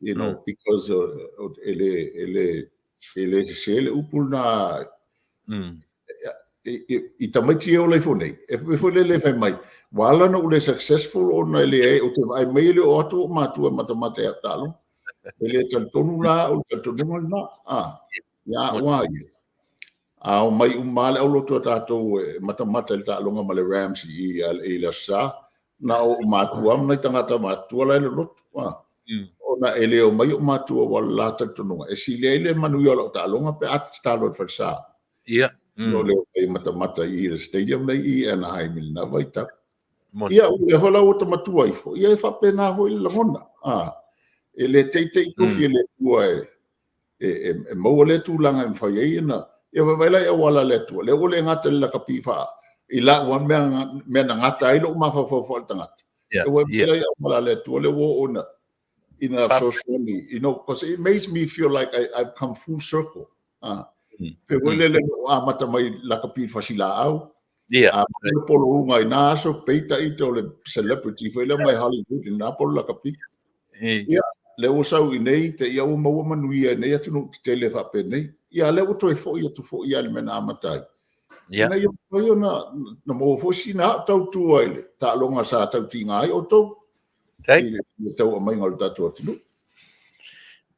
You know, because e le, e le, e le sesē le upu lena i tamaiti e ola ifo nei, e foi lele fai mai, ua ala ona ou le successful ona e leai, ou te vaai mai e le oo atu ou matua e matamata i au taaloga. E le talitonu la au i le talitonuga lena. Ia au lava ia, a omai uma lava le aulotu a tatou e matamata i le taaloga ma le Rams i i le Aso Sa, na o ou matua ma nai tagata matutua la e lolotu. Ona e le omai ou matua aua o le la talitonuga, e sili ai le manuia o lau taaloga pe a tatalo i le falesa. I lo le omai e matamata i le stadium lea i Anaheim i lena vaitau. Ia, o lea foi la ua ta matua ifo, ia e faapena foi le lagona. E le teitei tofi e le Atua e maua lea tulaga e mafai ai ona, ia vaavaai la i auala a le Atua, lea ua le gata i le lakapi i lau lava mea na gata ai lou mafaufau faaletagata, ua vaai la i auala a le Atua lea ua oo ina fesoasoani, because it makes me feel like I've come full circle. Pe foi lele na ou amata mai lakapi i le fasilaau, a le polouga i na aso, peitai o le celebrity foi lea mai Hollywood i na polo lakapi. Ia, lea ua sau i nei, te ia ua maua manuia i nei atunuu tetele faapenei. Ia, lea ua toe foi atu foi lava i le mea na amata ai. Ina ia mafai ona na maua foi sina au tautua i le taaloga sa tautiga ai outou i le tauaumaiga o le tatou atunuu.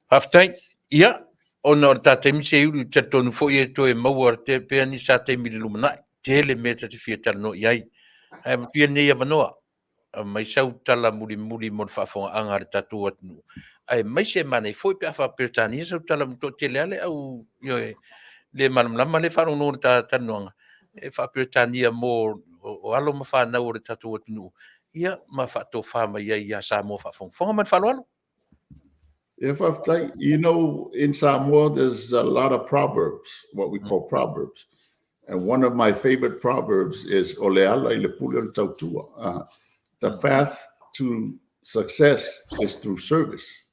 Faafetai. Ia, ona o le ta taimi seiuli, ou te talitonu foi e toe maua pea nisi a taimi i le lumanai. Tele mea ta te fia talanoa i ai. Ae avatu ia lenei avanoa, aumai sau tala mulimuli mo le faafofogaaga a le tatou atunuu, aemaise e manaia foi pe a faa-Peretania sau tala toatele lava le au, ioe, le malamalama lea e faalogologo i le ta talanoaga, e faa-Peretania mo o alo ma fanau o le tatou atunuu, ia ma faatofa mai ai ia Samoa faafogafoga. Ma le faaaloalo. Yeah, faafetai. In Samoa, there's a lot of proverbs, what we call proverbs. And one of my favorite proverbs is o le ala i le pule o le tautua. The path to success is through service.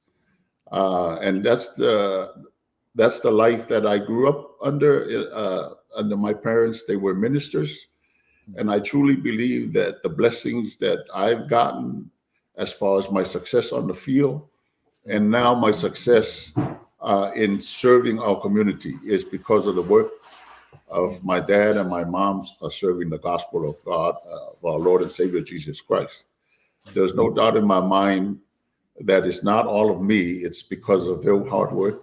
And that's the life that I grew up under. Under my parents, they were ministers. And I truly believe that the blessings that I've gotten as far as my success on the field and now my success in serving our community is because of the work of my dad and my mom serving the gospel of God, of our Lord and Savior Jesus Christ. There's no doubt in my mind that it's not all of me, it's because of their hard work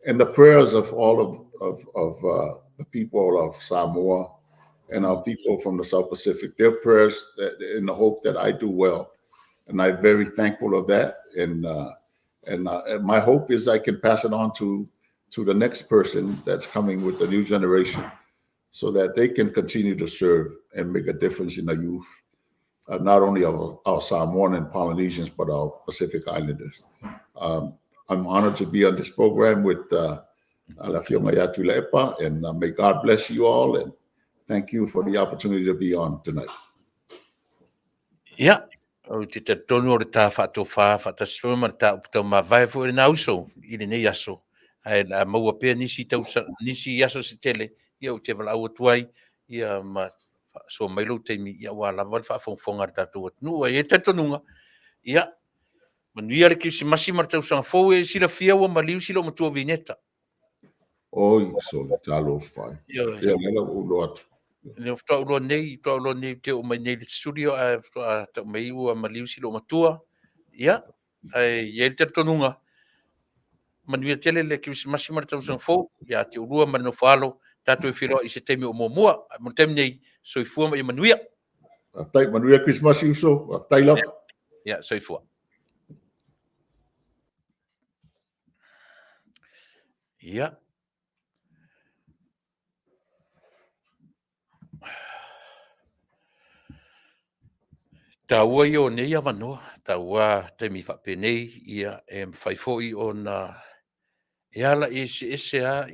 and the prayers of all of the people of Samoa and our people from the South Pacific, their prayers that, in the hope that I do well. And I'm very thankful of that. And my hope is I can pass it on to the next person that's coming with the new generation so that they can continue to serve and make a difference in the youth, not only of our Samoan and Polynesians, but our Pacific Islanders. I'm honored to be on this program with le Afioga ia Tuilaepa, and may God bless you all, and thank you for the opportunity to be on tonight. Ia, ou te talitonu o le tā faatofā faatasi foi ma le tā upu taumavae foi lena uso i lenei aso. Ae le a maua pea nisi, tausa, nisi aso se tele, ia ou te valaau atu ai, ia ma faasoa mai lou taimi, ia ua lava le faafogafoga a le tatou atunuu. Ai e talitonuga, ia, manuia le Kerisimasi ma le tausaga fou, e silafia ua maliu si lou matua Vineta. Oi, sole, talofa. Ia, lea la ua ou iloa atu. Lea faatoa ou iloa nei, faatoa ou iloa nei, te oo mai nei i le studio, ae faatoa tau mai ua maliu si lou matua. Ia, ae i ai le talitonuga, manuia tele le Kerisimasi ma le tausaga fou, ia te oulua ma le nofo alo, tatou e feiloai i se taimi o muamua. Ae mo le taimi nei, soifua ma ia manuia. Faafetai, manuia Kerisimasi uso, faafetai lava. Ia, soifua. Ia. Taua ia o nei avanoa, taua taimi faapenei, ia e mafai foi ona e ala eseese lava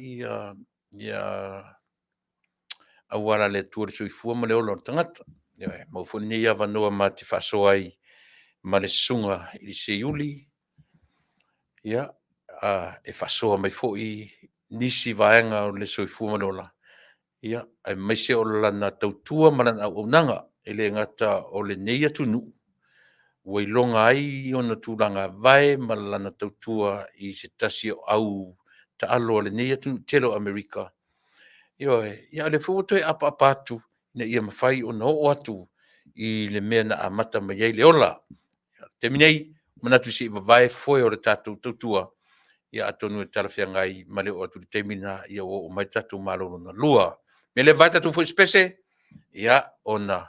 ia auala a le Atua i le soifua ma le ola o le tagata. Ioe, maua foi lenei avanoa ma te faasoa ai ma le susuga i le Seiuli, ia, e faasoa mai foi nisi vaega o le soifua ma le ola, ia, aemaise o lana tautua ma lana auaunaga, e le gata o lenei atunuu. ua iloga ai ona tulaga vae ma lana tautua i se tasi o au taalo a lenei atunuu tele o Amerika. Ioe, ia o lea foi ua toe apaapa atu ina ia mafai ona oo atu i le mea na amata mai ai le ola. O le taimi nei, manatu se i vavae foe o le tatou tautua, ia atonu e talafeagai ma le oo atu i le taimi lena ua oo mai le tatou Malo lona lua. O le mea lea, vae tatou fue sipese, ia ona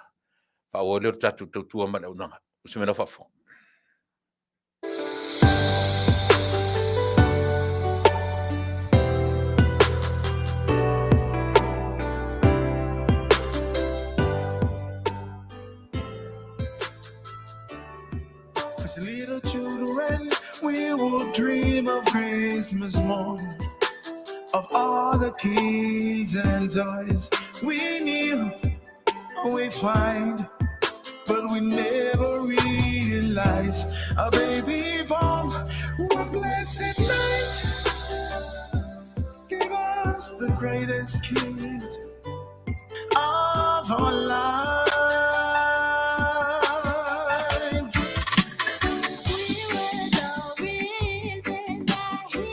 faaauau ai lea o le tatou tautua ma le auaunaga. Usu mai lau faafofoga. As little children, we will dream of Christmas morn, of all the keys and toys we knew we find, but we never realize a baby born one blessed night gave us the greatest gift of our lives. We were the reason that he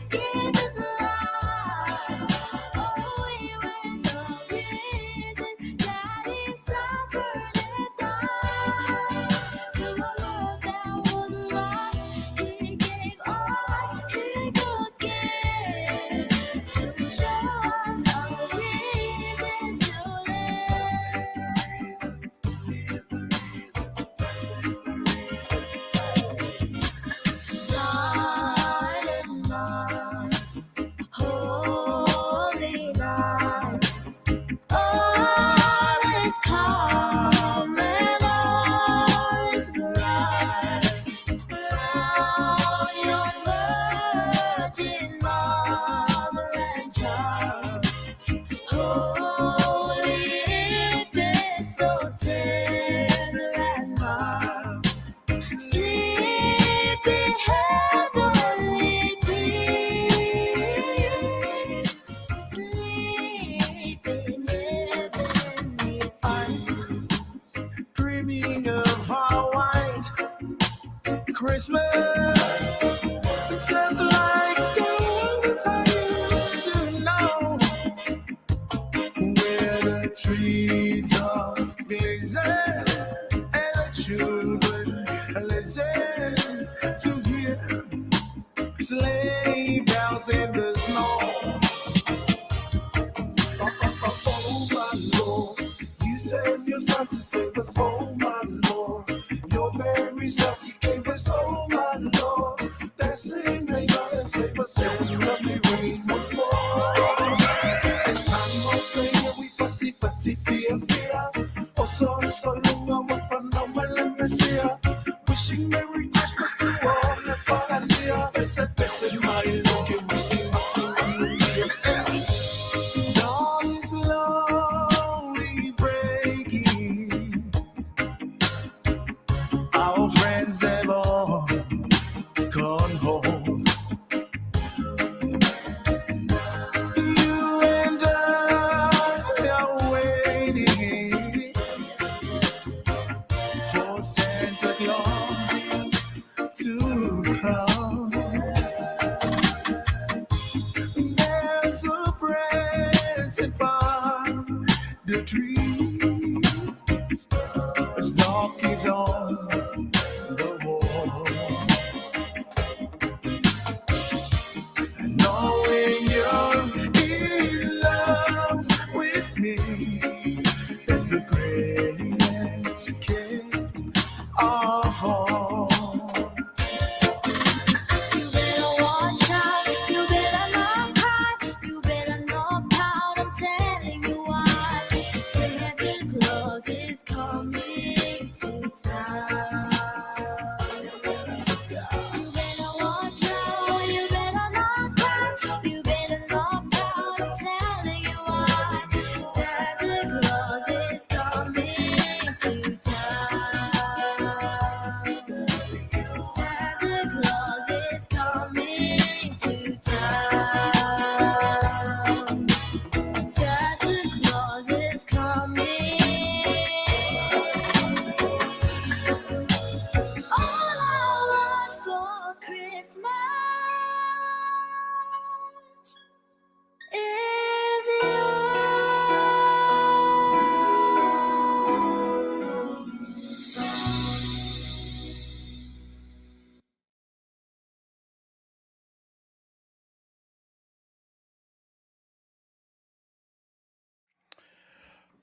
gave his life. Oh, we were the reason that he suffered and died. To a world that was lost, he gave all he could give to show us a reason to live. Silent night, holy night, all is calm and all is bright. Round yon virgin mother and child, holy infant, so tender and mild. Sleep in heavenly peace. Sleep in heavenly I'm dreaming of a white Christmas, just like the ones I used to know, where the treetops glisten and the children listen to hear sleigh bells in the snow. Oh, oh, oh, oh, my Lord, you sent your son to save us, oh my Lord. Your very self you gave us, oh my Lord. Blessing may God and save us, and let me reign once more. It's the time of the year we party, party, fear, fear. Oh, so, so long, I'm from the Messiah. Wishing Merry Christmas to all the family. Blessed, blessed, my Lord, can we see my Dawn is slowly breaking. Our friends have all gone home. You and I are waiting for Santa Claus to come. There's a present by the tree. As dark is on the wall.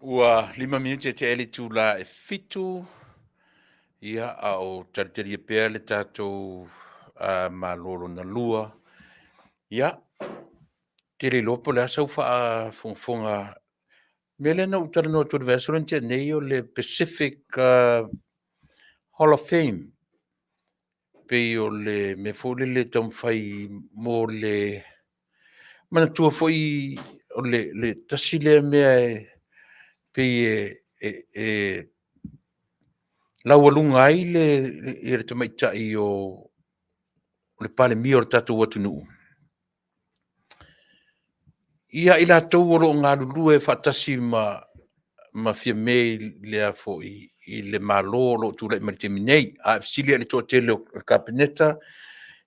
Ua 5 minute e tea le itula e 7, ia, a o talitalia pea le tatou Malo lona lua. Ia, te le iloa po o le a sau faafogafoga. O le mea lea na ou talanoa atu ai i le vaiaso lea na tea nei, o le Pacific Hall of Fame. Pei o le mea foi lele e taumafai mo le manatua foi o le tasi lea mea e pei e laualuga ai le tamaitai o le Palemia o le tatou atunuu, ia i latou o lo o galulue faatasi ma Fiame i le Malo o lo o tulai mai i le taimi nei. A e fesili i le toatele o le Kapeneta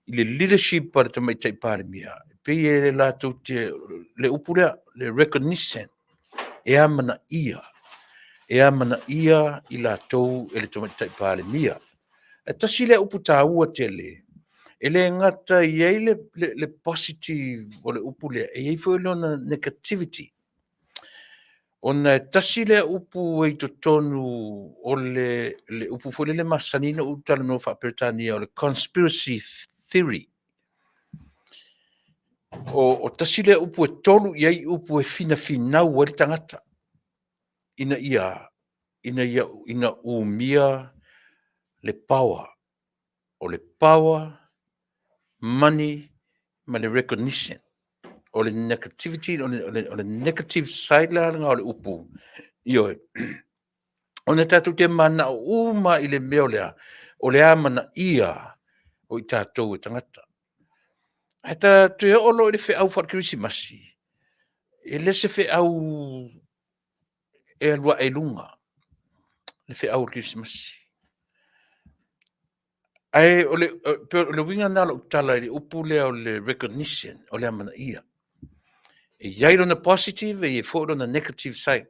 i le leadership a le Tamaitai Palemia, e pei e latou te, le upu lea, le recognition, e amanaia, e amanaia i latou e le Tamaitai Palemia. E tasi lea upu taua tele, e le gata e i ai le positive o le upu lea, e i ai foi lona negativity. Ona e tasi lea upu e i totonu o le upu foi lele e masani ona ou talanoa faa-Peretania o le conspiracy theory. O tasi lea upu e 3 i ai upu e finafinau ai le tagata ina ia umia le power. O le power, money ma le recognition. O le negativity, o le negative side la lena o le upu, ioe, ona tatou te mananao uma i le mea o le a? O le amanaia o i tatou e tagata. Ae ta toe oo loa i le feau faale-Kerisimasi, e le o se feau e alu ae i luga le feau o le Kerisimasi. Ae o le uiga lena o lau tala i le upu lea o le recognition, o le amanaia. E i ai lona positive e i ai foi lona negative side.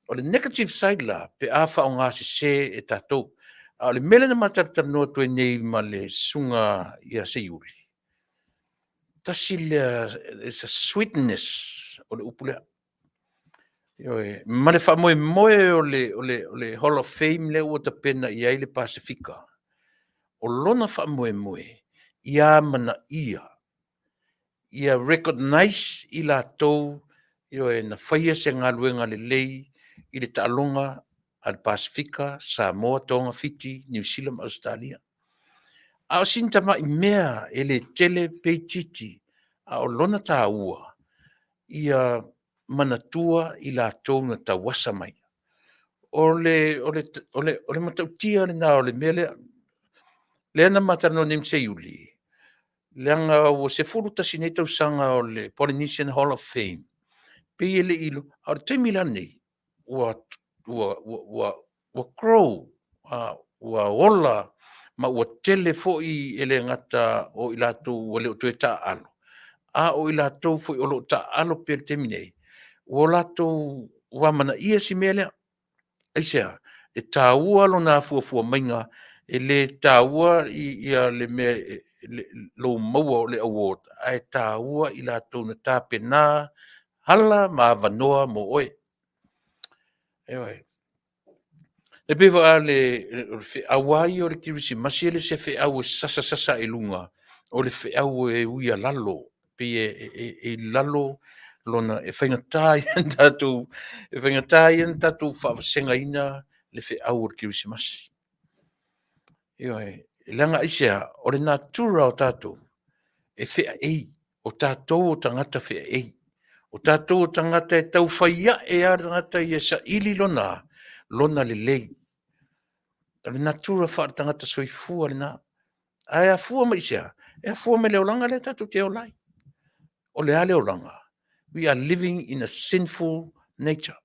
O le negative side la, pe a faaaoga sese e tatou. A o le mea lea na ma talatalanoa atu ai nei ma le susuga ia Seiuli, tasi lea, it's a sweetness o le upu lea. Ioe, ma le faamoemoe o le Hall of Fame lea ua tapena i ai le Pasefika, o lona faamoemoe ia amanaia, ia recognize i latou, ioe, na faia se galuega lelei i le taaloga a le Pasefika, Samoa, Toga, Fiti, Niu Sila ma Ausetalia. A o sina tamai mea e le tele pe itiiti, a o lona taua, ia manatua i latou na tauasa mai. O le matautia lena o le mea lea. Lea na ma talanoa nei ma Seiuli, leaga ua 11 nei tausaga o le Polynesian Hall of Fame, pei e le i, a o le taimi la lenei, ua grow, ua ola ma ua tele foi, e le gata o i latou ua le o toe taaalo, a o i latou foi o lo o taaalo pea i le taimi nei, ua latou amanaia si mea lea. Aisea? E taua lona afuafua maiga, e le taua le mea lou maua o le award, ae taua i latou na tapena ala ma avanoa mo oe. Ioe. E pei foi o le feau lava ia o le Kerisimasi, e le o se feau e sasasasa ae i luga, o le feau e ui lalo, pei e i lalo lona, e faigata ia ona tatou faavasegaina le feau o le Kerisimasi. Ioe, leaga aisea? O le natura o tatou, e feaei, o tatou o tagata feaei. O tatou o tagata e tau fai ae lava le tagata ia e saili lona lelei. O le natura faale-tagata soifua lena. Ae afua mai i se a? E afua mai i le olaga lea tatou te ola ai. O le a le olaga? We are living in a sinful nature.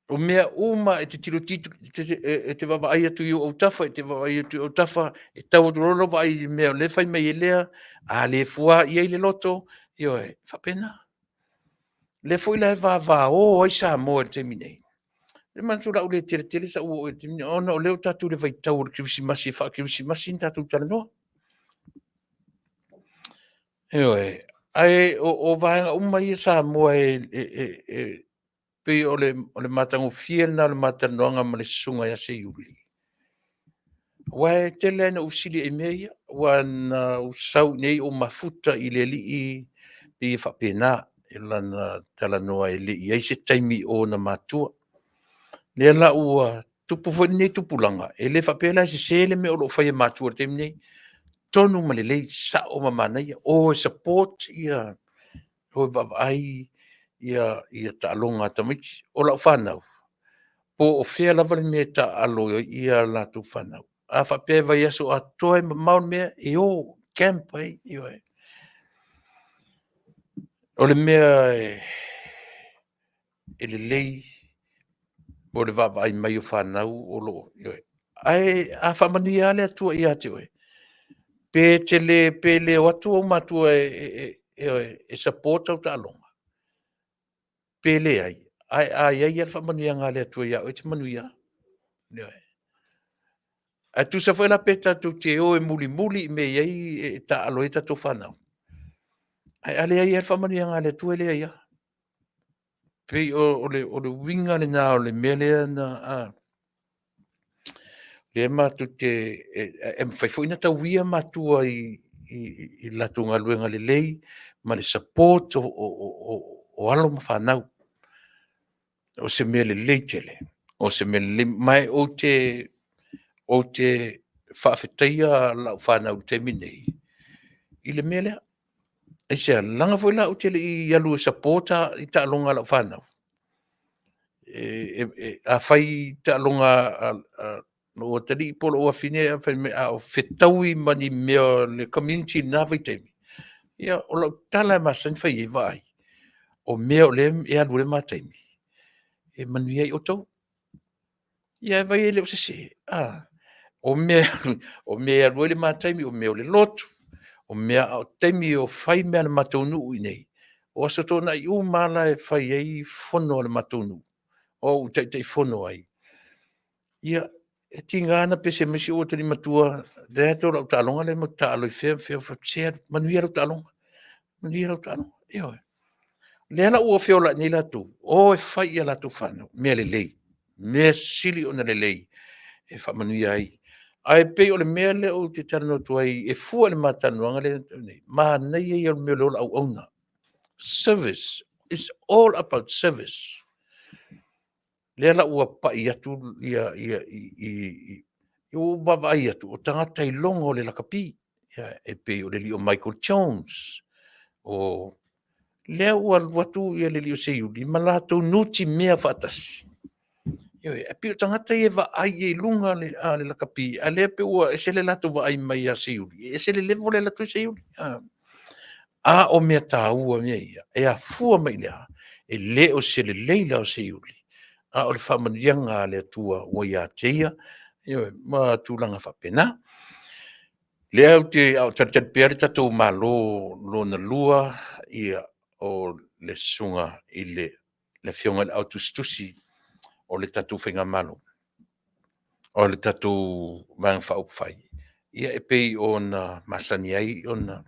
O mea uma e te tilotilo, e te vaavaai atu i ou autafa, e te vaavaai atu i ou autafa, e tau atu loa lau vaai i le mea o lea e fai mai e lea, a le fua i ai le loto, ioe, e faapena. O lea foi la e vavao ai Samoa i le taimi nei. E manatu o le a ou le tele tele sau oo i le taimi nei, ona o lea ua tatou i le vaitau o le Kerisimasi e faa-Kerisimasi ona tatou talanoa. Ioe, ae o vaega uma ia Samoa e pei o le, o le matagofie lena o le matalanoaga ma le susuga ia Seiuli. Aua e tele lava ina ou fesili i mea ia, aua na ou sau i inei ou mafuta i le alii, pei e faapena i lana talanoa e le i i ai se taimi o ona matua. Lea la ua tupu foi lenei tupulaga, e le faapea la e sese le mea o lo o fai e matua i le taimi nei, tonu ma lelei, sao ma manaia, o e support ia, o e vaavaai ia taaloga a tamaiti. O lau fanau, po o fea lava le mea e taaalo ai a latou fanau, a faapea e vaiaso atoa e mamao le mea, e o, camp ai, ioe. O le mea e lelei mo le vaavaai mai o fanau o lo o, ioe. Ae a faamanuia lava le Atua ia te oe, pe te le, pe le o atu ou matua e support au taaloga, pe leai, ae a i ai lava le faamanuiaga a le Atua ia oe, e te manuia lava. Ioe. Ae tusa foi la pe tatou te o e mulimuli i mea e i ai e taaalo ai tatou fanau, ae a leai lava le faamanuiaga a le Atua, e leai lava. E pei o le uiga lena o le mea lea na lea matou te e mafai foi ona tauia matua i le latou galuega lelei ma le support o alo ma fanau. O se mea lelei tele, o se mea lelei, ma ou te faafetaia lau fanau i le taimi lenei i le mea lea. Aisea? Leaga foi la ou te le i alu e support i taaloga a lau fanau, afai taaloga a lou atalii po o lou afafine ae fai mai a o fetaui ma ni mea o le community i lena vaitaimi, ia o lau tala lava e masani ona fai i ai, vaai, o mea o lea e alu ai le ma taimi, e manuia ai outou. Ia vaai i ai e le o sese? O mea e alu ai le ma taimi o mea o le lotu, o mea a o taimi o fai mea a le matou nuu i inei, o Aso Toonai uma lava la e fai ai fono a le matou nuu, o au e Taitaifono ai, ia, e tiga lava ona pese mai si ou atalii matua, Dad o lau taaloga lea matou te taalo ai i fea ma fea. Ou fai atu, se alu, manuia lau taaloga, manuia lau taaloga. Ioe. O lea la ua feolai nei latou, o e fai i a latou fanau, mea lelei, mea sili ona lelei e faamanuia ai. Ae pei o le mea lea ou te talanoa atu ai e fua i le ma talanoaga lea na tea nei, manaia ia o le mea o le ola auauna. Service, is all about service. Lea la ua pai atu ia, i ua ou vaavaai atu, o tagata iloga o le lakapi, e pei o le alii o Michael Jones, o lea ua alu atu le alii o Seiuli ma latou nutimea faatasi. Ioe, e pei o tagata ia e vaai i luga le lakapi, a o lea pei ua ese le latou vaai mai ia Seiuli, e ese le level lea e alu atu ai Seiuli. A o mea taua mea ia, e afua mai i le a? E le o se lelei la o Seiuli, a o le faamanuiaga a le Atua ua ia te ia, ioe, ma tulaga faapena. O lea ou te, a o talitali pea le tatou Malo lona lua, ia, o le susuga i le Afioga i le Aotusitusi o le tatou Faigamalo, o le tatou Vaega Faaupufai, ia e pei ona masani ai ona...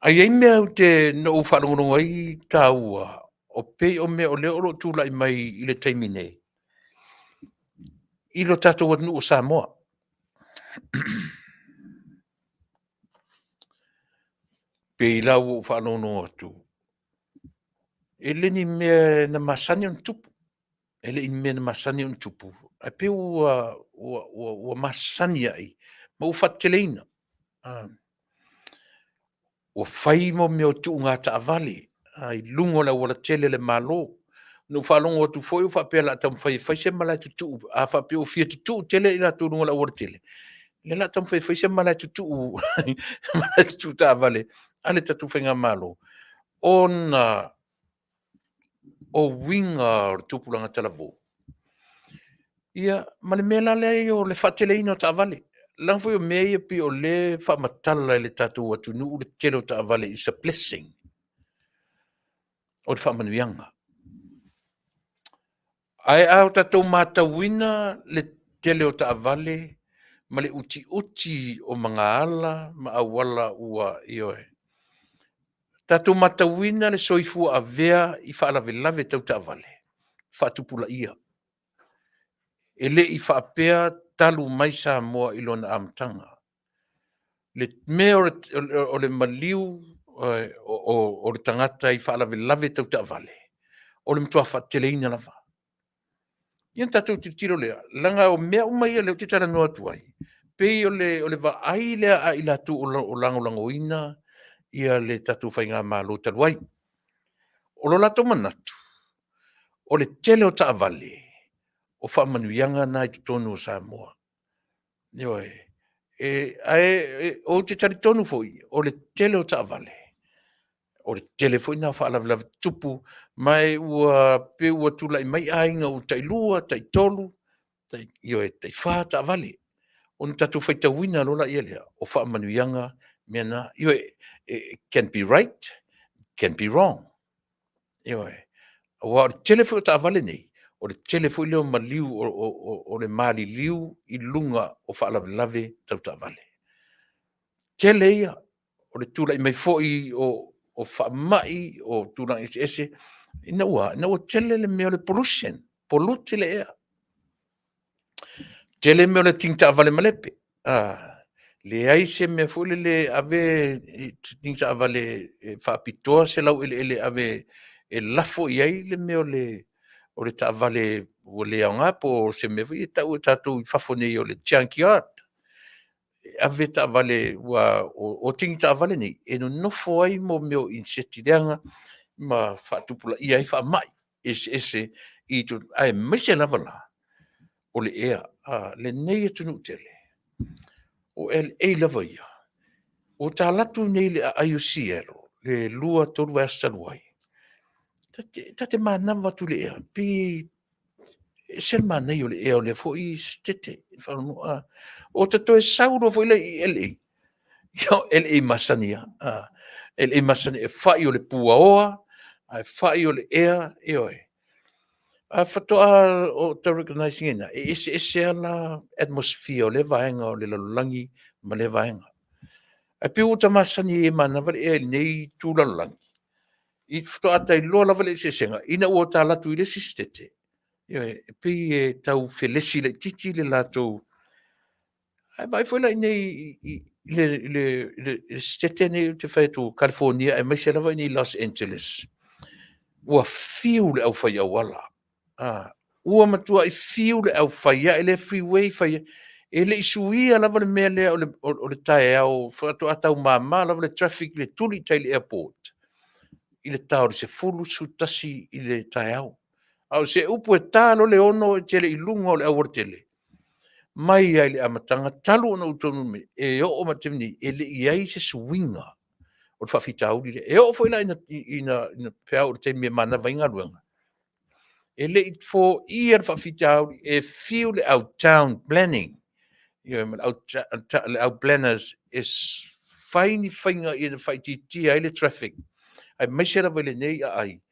Ae i ai mea na ou faalogologo ai taua, o pei o mea o lea o lo o tulai mai i le taimi nei i lo tatou atunuu o Samoa. Pei la ua ou faalogologo atu, e le ni mea na masani ona tupu, e le o ni mea na masani ona tupu, ae pei ua masani ai ma ua faateteleina. Ua fai mea o tuuga taavale i luga o le aualatele a le Malo. Na ou faalogo atu foi o faapea o le a taumafai e fai se malae tutuu, a faapea ua fia tutuu tele i latou i luga o le aualatele, o lea o le a taumafai e fai se malae tutuu malae tutuu taavale a le tatou faigamalo, ona o uiga o le tupulaga talavou, ia, ma le mea la lea o le faateleina o taavale. Leaga foi o mea ia pei o lea e faamatala e le tatou atunuu le tele o taavale is a blessing, o le faamanuiaga. Ae a tatou matauina le tele o taavale ma le utiuti o magaala ma auala ua, ioe. Tatou matauina le soifua avea i faalavelave tau taavale, faatupulaia. E le i faapea talu mai Samoa i lona amataga. Le mea o le maliu o le tagata i faalavelave tau taavale, o le matua faateleina lava. Ia ona tatou tilotilo lea, leaga o mea uma ia o lea ou te talanoa atu ai, pei o le vaai lea a i latou o lagolagoina le tatou faigamalo talu ai. O lo latou manatu, o le tele o taavale, o faamanuiaga na i totonu o Samoa. Ioe. Ae ou te talitonu foi, o le tele o taavale, o le tele foi lena o faalavelave tutupu, ma ua pei ua tulai mai aiga ua tailua, taitolu, ioe, taifa taavale. Ona tatou faitauina loa lea, o faamanuiaga mea na. Ioe, it can be right, can be wrong. Ioe. Aua o le tele foi o taavale nei, o le tele foi lea o maliu o le maliliu i luga o faalavelave tau taavale. Tele ia o le tulai mai foi o faamai, o tulaga eseese, ina ua tele le mea o le pollution, pollute le ea. Tele mea o le tini taavale malepe. Leai se mea foi lele e ave tini taavale e faapitoa se laueleele e ave e lafo i ai le mea o le taavale ua le aoga po o se mea foi lea e tau e tatou i fafo nei o le junk yard. E ave taavale aua o tini taavale nei, e nonofo ai mea o iniseti leaga ma faatupulaia ai faamai eseese aemaise lava la o le ea. Lenei atunuu tele, o LA lava ia, ua ta alu atu nei i le aai o Seattle i le 2, 3 vaiaso talu ai, ta te manava atu i le ea, pei e ese le manaia o le ea o lea foi Setete. Ota toe sau loa foi lea i LA, ia o LA masani lava, LA masani e fai o le puaoa, ae fai o le ea, ioe. Ae faatoa ou recognize ina, e eseese lava la atmosphere o lea vaega o le lalolagi ma lea vaega. Ae pei ua ta masani ai e manava le ea i lenei itu lalolagi, i faatoa ta iloa lava le eseesega ina ua ta alu atu i le isi Setete, ioe, e pei e tau felesi laitiiti le latou. Ae vaai foi la i inei i le Setete lenei ou te fai atu o Kalifonia aemaise lava i inei i Los Angeles, ua fiu le aufai auala, ua matuai fiu le au fai ae lea freeway fai ai. E le i suia lava le mea lea o le taeao faatoa tau mama lava le traffic i le tuli i tai i le airport i le ta o le 10, 11 i le taeao. A o se upu e ta loa le 6 e te le i luga o le aualatele, mai lava i le amataga talu ona ou taunuu mai, e oo mai i le taimi nei, e le i i ai se suiga o le faafitauli lea. E oo foi la ina peau i le taimi e manava ai galuega, e le i foia le faafitauli, e fiu le au town planning, ioe ma le au planners e fai ni faiga ina ia faaitiitia ai le traffic, aemaise lava i lenei aai,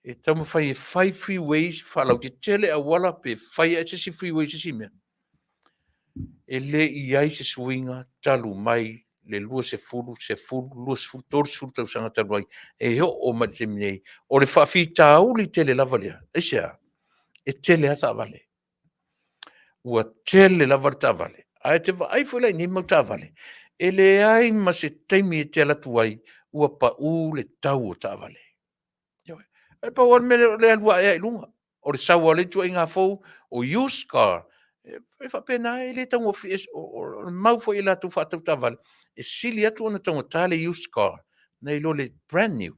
e taumafai e fai freeways faalautetele auala pe fai ae se isi freeway i se isi mea. E le i i ai se suiga talu mai le 20, 10, 20, 30 tausaga talu ai, e oo mai i le taimi nei. O le faafitauli tele lava lea, aisea? E tele lava taavale. Ua tele lava le taavale. Ae e te vaai foi la i nei mau taavale, e leai ma se taimi e te alu atu ai ua pau le tau o taavale. Ioe. E pau lava le mea o le alu ae lava i luga. O le sau lava o lea ituaiga fou, o used car, e faapena, e le taugofie. O le mau foi a i latou faatau taavale, e sili atu ona taugata le used car nai lo le brand new.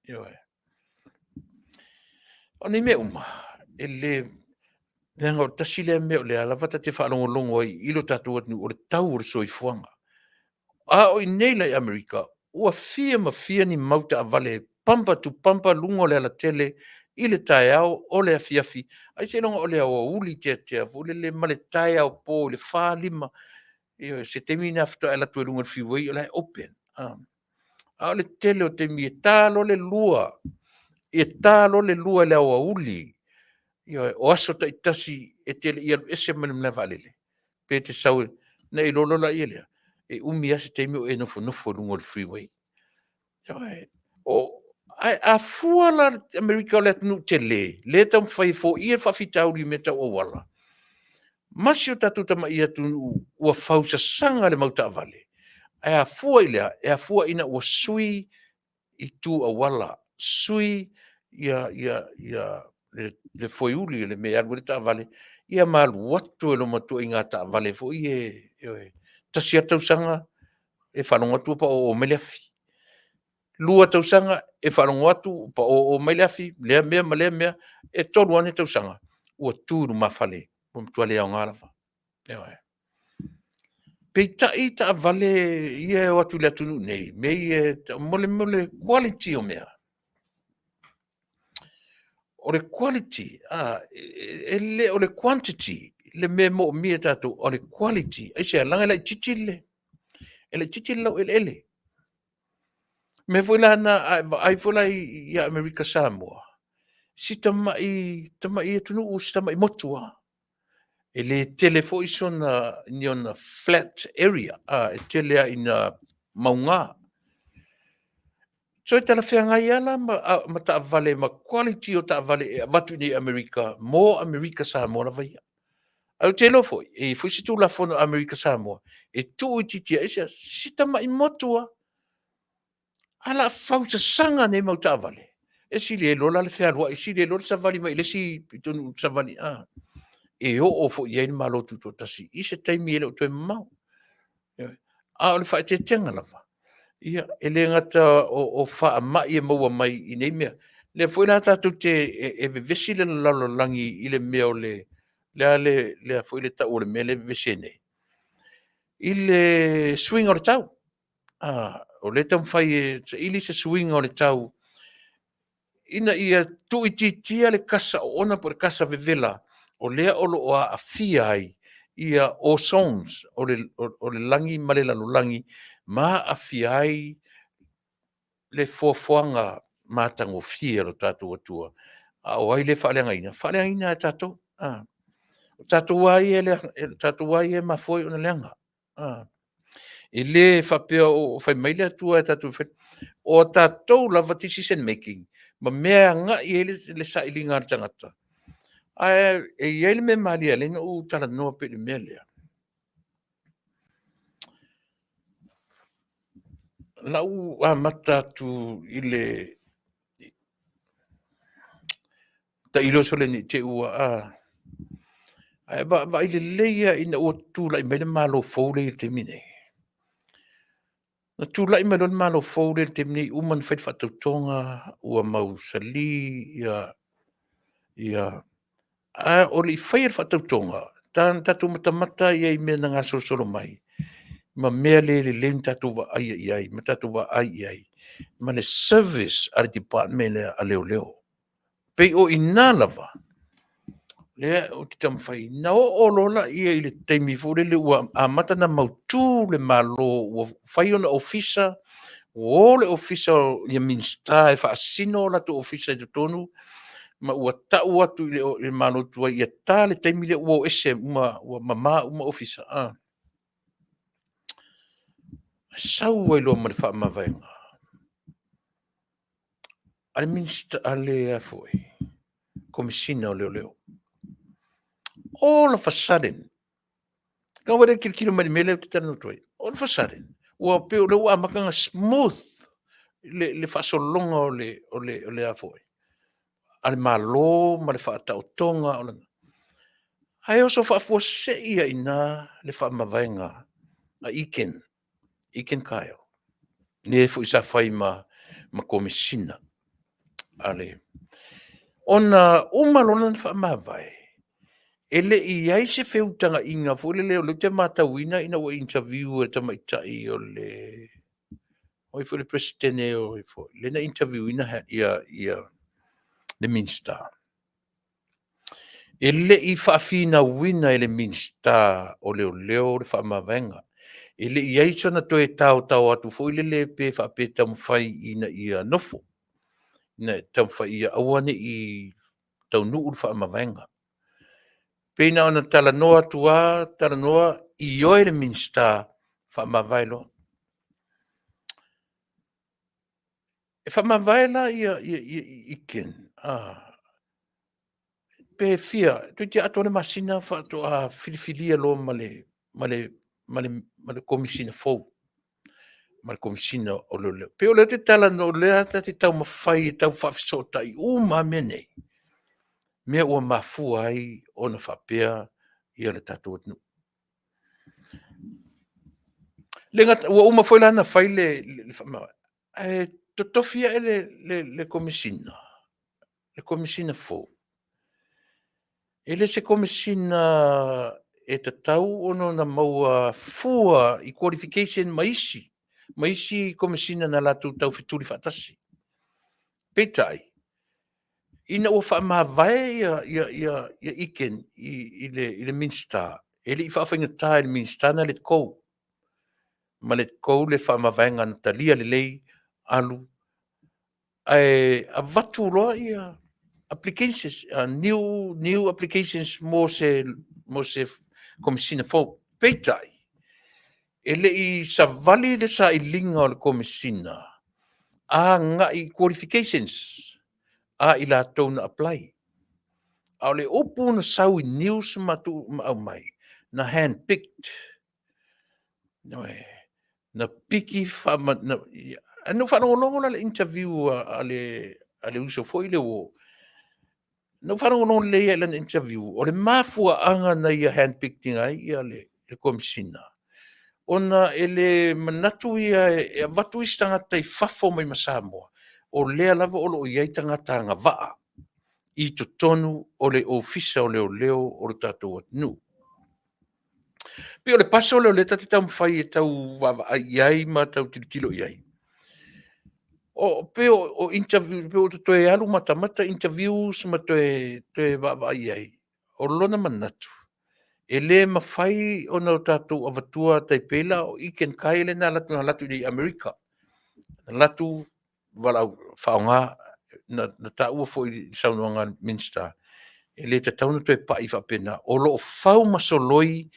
Ioe. O nei mea uma, e le, leaga o le tasi lea mea o lea lava ta te faalogologo ai i lo tatou atunuu, o le tau o le soifuaga. A o i inei la i Amerika, ua fia ma fia ni mau taavale bumper to bumper luga o le alatele i le taeao, o le afiafi, ai seiloga o le aoauli teatea foi lele ma le taeao po i le 4, 5, ioe, se taimi lena faatoa e alu atu ai i luga o le freeway o la e open. A o le tele o taimi e ta loa le 2, e ta loa le 2 i le aoauli, ioe, o aso taitasi e te le i alu ese mai le malae vaalele, pe te sau ona e iloa loa lea, e umi lava se taimi o e nofonofo i luga o le freeway. O, ae a fua la Amerika o le atunuu tele, lea e taumafai e foia le faafitauli i mea tau auala, ma si o tatou tamai atunuu ua fausasaga le mau taavale, ae a fua i le a? E afua ina ua sui itu auala, sui ia, ia, ia le foeuli, le mea e alu ai le taavale, ia ma alu atu ai loa ma ituaiga taavale foi ia, ioe, tasi lava le tausaga e faalogo atu ua paoo mai le afi. 2 tausaga e faalogo atu ua paoo mai le afi, lea mea ma lea mea. E 3 ane tausaga ua tu i lumafale, ua matua le aoga lava. Ioe. Peitai taavale ia e o atu i le atunuu nei, mea ia mo le quality o mea, o le quality, e le o le quantity le mea e moomia e tatou, o le quality. Aisea? Leaga e laitiiti le, e laitiiti le laueleele. O le mea foi la lena, a e vaai foi la ia Amerika Samoa, si tamai, tamai atunuu si tamai motu lava. E le tele foi sona, ni ona flat area, e tele lava ina mauga. So e talafeagai lava la ma, ma taavale ma quality o taavale e avatu i inei i Amerika mo Amerika Samoa lava ia. Ae ou te iloa foi, e i ai foi se Tulafono a Amerika Samoa e tuuitiitia ai si tamai motu lava. Ae o le a fausasaga nei mau taavale, e sili ai loa la le fealuai, sili ai loa le savali mai le isi pitonuu savali a, e oo foi i ai le Malo Tutoatasi i se taimi e le o toe mamao. A o le faaeteetega lava, ia, e le gata o faamai e maua mai i nei mea, lea foi la tatou te e vevesi le lalolagi i le mea o le a le foi le tau o le mea lea e vevesi ai nei? I le suiga o le tau. O lea e taumafai e saili se suiga o le tau ina ia tuuitiitia le kasa oona po o le kasa vevela o lea o lo o aafia ai ia ozones o le lagi ma le lalolagi ma aafia ai le foafoaga matagofie a lo tatou Atua. A o ai lea e faaleagaina? E faaleagaina lava e tatou. O tatou lava ia e mafua ai ona leaga. E le faapea o fai mai le Atua tatou te O a tatou lava decision making ma mea e agai i ai le sailiga a le tagata. Ae e i ai le mea malie e ala ai ona ou talanoa pea i le mea lea, o la ou amata atu i le tailo sole ne i te i ua ae vaai lelei lava ina ua tulai mai le Malo fou lea e i ai i le taimi lenei. Na tulai mai loa le Malo fou lea i le taimi nei, uma ona fai le faatautoga, ua mausali ia a o le i faia le faatautoga, na tatou matamata i ai i mea na gasolosolo mai ma mea le lelei na tatou vaaia i ai ma tatou vaai i ai ma le service a le department lea a leoleo. Pei o i ina lava lea ou te taumafai, na oo loa lea i le taimi foi lele ua amata ona mautu le Malo ua fai ona ofisa, ua o le ofisa o Minisita e faasino o latou ofisa i totonu ma ua tau atu i le Malo tuai ia ta le taimi lea ua o ese uma, ua mama uma ofisa. Sau ai loa ma le faamavaega a le Minisita, a le Komesina o Leoleo. All of a sudden, kau le tilotilo mai i le mea lea ou te talanoa atu ai. All of a sudden, ua pei o lea ua amata ona smooth le faasologa o le, o le, o le a foi, a le Malo ma le faataotoga o lana. Ae oso faafuasei lava i ina le faamavaega a Eakin, Eakin Kyle, le foi sa fai ma Komesina a le... Ona uma loa lona faamavae, e le i i ai se feutagaiga foi lele, o lea ou te matauina ina ua interview e le tamaitai o le, o ai foi le Peresetene o ai foi, lea na interview ina le Minisita. E le i faafinauina e le Minisita o Leoleo le faamavaega. E le i i ai sona toe taotao atu foi lele pe faapea e taumafai ina ia nofo, ina ia taumafai ia aua ne i taunuu le faamavaega. Pei na ona talanoa atu lava talanoa, ioe le Minisita, faamavae loa. E faamavae la ia ia ia Iken, pe fia, toeitiiti atoa le masina faatoa filifilia loa ma le ma le ma le ma le Komesina fou, ma le Komesina o Leoleo. Pei o lea ou te talanoa, o lea ta te taumafai e tau faafesootai uma lava mea nei, mea ua mafua ai ona faapea ia le tatou atunuu. Le gata, ua uma foi la ona fai le faamavaega, ae totofi ae le Komesina, le Komesina fou, e le o se Komesina e tatau ona ona maua fua i qualification ma isi, ma isi Komesina na latou taufetuli faatasi. Peitai, ina ua faamavae ia Iken i le Minisita, e le i faafaigata i le Minisita ona let go, ma let go le faamavaega na talia lelei, alu ae avatu loa ia applications, new applications mo se Komesina fou. Peitai, e le i savali le sailiga o le Komesina agai i qualifications a i latou na apply. A o le upu na sau i news ma aumai, na handpicked. Na piki na ou faalogologo la i le interview a le uso foi lea o... Na ou faalogologo lelei lava i lana interview, o le mafuaaga na ia handpick ina ai le Komesina, ona e le manatu ia e avatu isi tagata i fafo mai ma Samoa, o lea lava o lo o i ai tagata agavaa i totonu o le Ofisa o Leoleo o le tatou atunuu. E pei o le puzzle lea o lea ta te taumafai e tau vaavaai i ai ma tau tilotilo i ai. O pei o interview, pei ua ta toe alu matamata interviews ma toe vaavaai i ai, o lona manatu, e le mafai ona o tatou avatua tai pei la o Iken Kai lea na alu atu i inei i Amerika. Na alu atu valaau faaaoga, na taua foi i le saunoaga a le Minisita, e le tatau ona toe pai faapena. O lo o fau ma soloi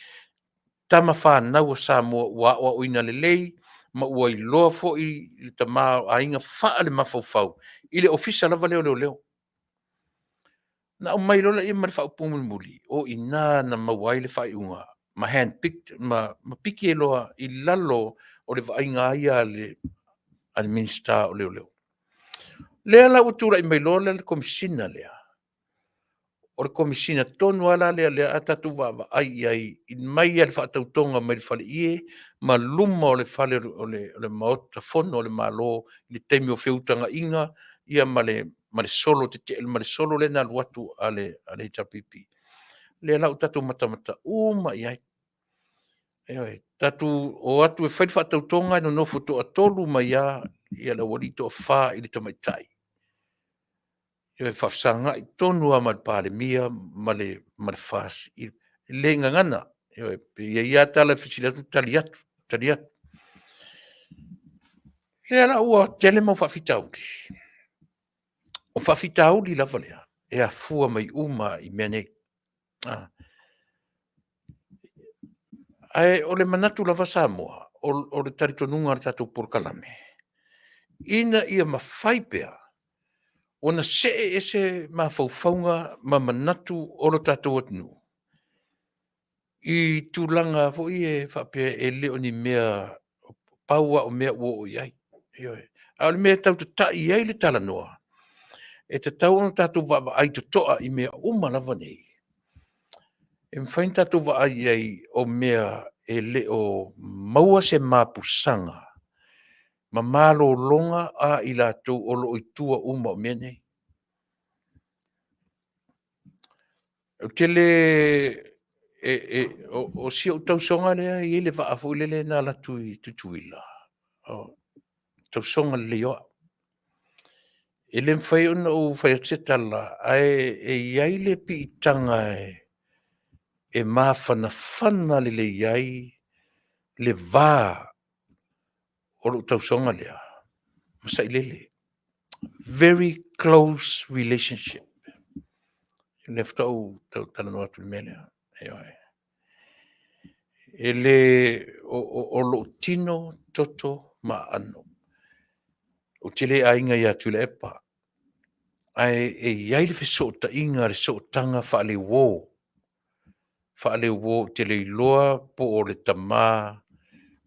tama fanau a Samoa ua aoaoina lelei ma ua iloa foi le tamaoaiga faalemafaufau i le Ofisa lava lea o Leoleo. Na aumai loa lea ma le faaupuga mulimuli, o i ina na maua ai le faaiuga ma handpicked ma piki ai loa i lalo o le vaaiga lava ia a le Minisita o Leoleo. Lea la ua tulai mai loa le Komesina lea, o le Komesina tonu lava la lea a tatou vaavaai i ai mai lava i le faatautoga mai le faleie ma luma o le fale o le Maota Fono o le Malo i le taimi o feutagaiga ma le solo tetee ma le solo lea na alu atu a le HRPP. Lea la ua tatou matamata uma i ai. Ioe, tatou o atu e fai le faatautoga e nonofo toatolu mai lava le aualii toafa i le tamaitai. E faafesagai tonu lava ma le Palemia ma le FAST i le gagana. Ioe, e i ai lava tala e fesili atu, tali atu, tali atu. O lea la ua tele mau faafitauli, o faafitauli lava lea e afua mai uma i mea nei. Ae o le manatu lava Samoa, o le talitonuga o le tatou polokalame, ina ia mafai pea ona see ese mafaufauga ma manatu o lo tatou atunuu i tulaga foi ia faapea e le o ni mea, pau lava o mea ua oo i ai. Ioe. A o le mea e tau tatai i ai le talanoa, e tatau ona tatou vaavaai totoa i mea uma lava nei, e mafai ona tatou vaai i ai o mea e le o maua se mapusaga ma malologa a i latou o lo o i tua uma o mea nei. Ou te le... o si ou tausoga lea e i ai le vaa foi lele na alu atu i Tutuila, o le tausoga lelei o au. E le mafai ona ou fai atu se tala, ae e i ai le piitaga e mafanafana lelei ai le va o lou tausoga lea ma Sailele. Very close relationship. O lea faatoa ou tau talanoa atu i le mea lea. Ioe. E le, o lou tino, toto ma aano. Ou te le aiga ia Tuilaepa, ae e i ai le fesootaiga, le sootaga faaleuo, faaleuo ou te le iloa po o le tama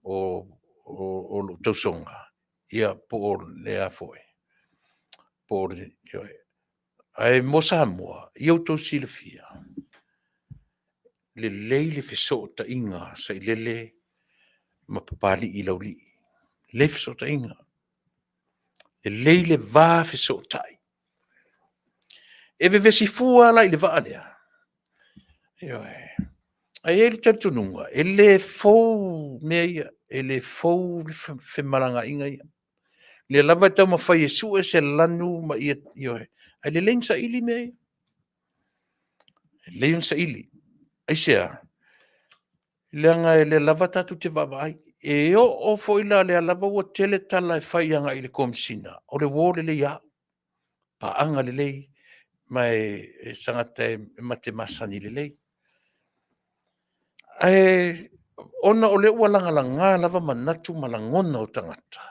o o lou tausoga, ia po o le a foi, po o le, ioe. Ae mo Samoa, ia outou silafia, lelei le fesootaiga sailele ma Papalii Laulii, lelei fesootaiga, lelei le va fesootai. E vevesi fua la i le vaa lea? Ioe. Ae i ai le talitonuga, e le fou mea ia, e le fou femalagaaiga ia. O lea lava e taumafai e sue se lanu ma ia, ioe, ae lelei ona saili mea ia. E lelei ona saili. Aisea? Leaga o lea lava tatou te vaavaai. E oo foi la o lea lava ua tele tala e fai agai i le Komesina, o le uo lelei a au, paaga lelei, ma e se tagata e ma te masani lelei. Ae ona o lea ua lagalaga lava manatu ma lagona o tagata,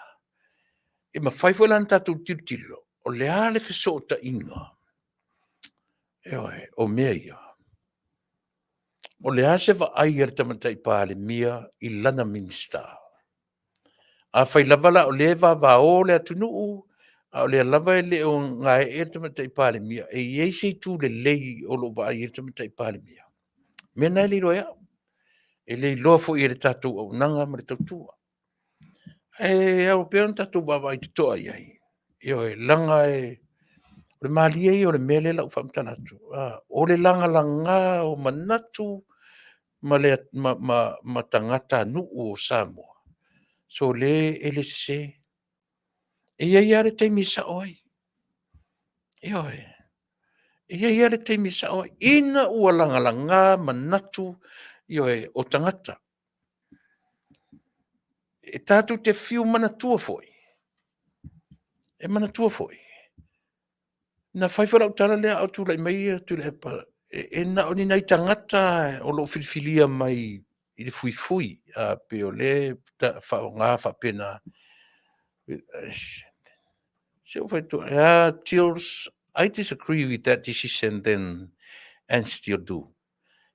e mafai foi la ona tatou tilotilo, o le a le fesootaiga, ioe, o mea ia? O le a se vaai a le Tamaitai Palemia i lana Minisita? Afai lava la o lea e vavao le atunuu, a o lea lava e le o gaee le Tamaitai Palemia, e i ai se itu lelei o lo o vaai i ai le Tamaitai Palemia? O mea na e le iloa e au, e le iloa foi e le tatou auaunaga ma le tautua. Ae ao pea ona tatou vaavaai totoa i ai, ioe, leaga o le malie ia o le mea lea o le a ou faamatala atu, o le lagalaga o manatu ma tagatanuu o Samoa, sole e le sese. E i ai lava le taimi e sao ai, ioe, e i ai lava le taimi e sao ai, ina ua lagalaga manatu, ioe, o tagata. E tatou te fiu manatua foi, e manatua foi, na fai foi lau tala lea a o tulai mai Tuilaepa, e na o ni nai tagata o lo o filifilia mai i le fuifui, pei o lea e faaaoga faapena. Se ua ou fai atu, Teals, I disagree with that decision then and still do.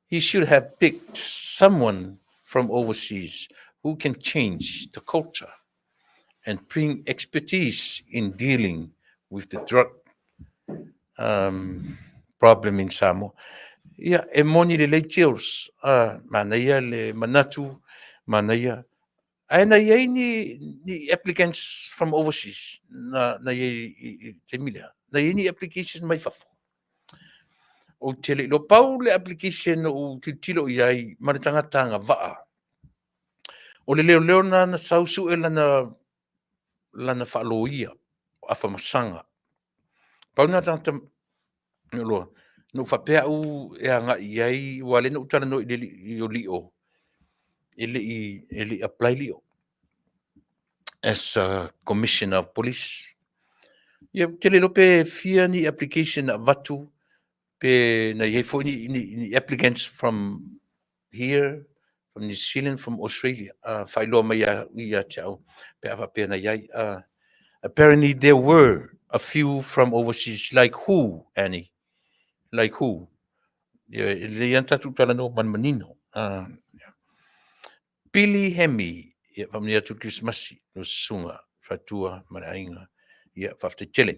He should have picked someone from overseas who can change the culture and bring expertise in dealing with the drug problem in Samoa. Ia, e moni lelei Teals, manaia le manatu, manaia. Ae na i ai ni, ni applicants from overseas na, na i ai i le taimi lea? Na i ai ni applications mai fafo? Ou te le iloa. Pau le application na ou tilotilo i ai ma le tagata agavaa, o le leoleo lena na sau sue lana, lana faaloia, o Afamasaga. Pau lena o le tagata na ou iloa, na ou faapea au e agai i ai, aua o lea na ou talanoa i le alii o Lio, e le i apply Lio as a Commissioner of Police. Ia, ou te le iloa pe fia ni application na avatu, pe na i ai foi ni, ni, ni applicants from here, from New Zealand, from Australia. Faailoa mai ia, ia te au, pe a faapea na i ai. Apparently there were a few from overseas, like who, Annie? Like who? Ia, e lelei lava ona tatou talanoa ma le manino. Billy Hemi, ia, faamanuia atu le Kerisimasi, lau susuga, faletua ma le aiga. Ia, faafetai tele.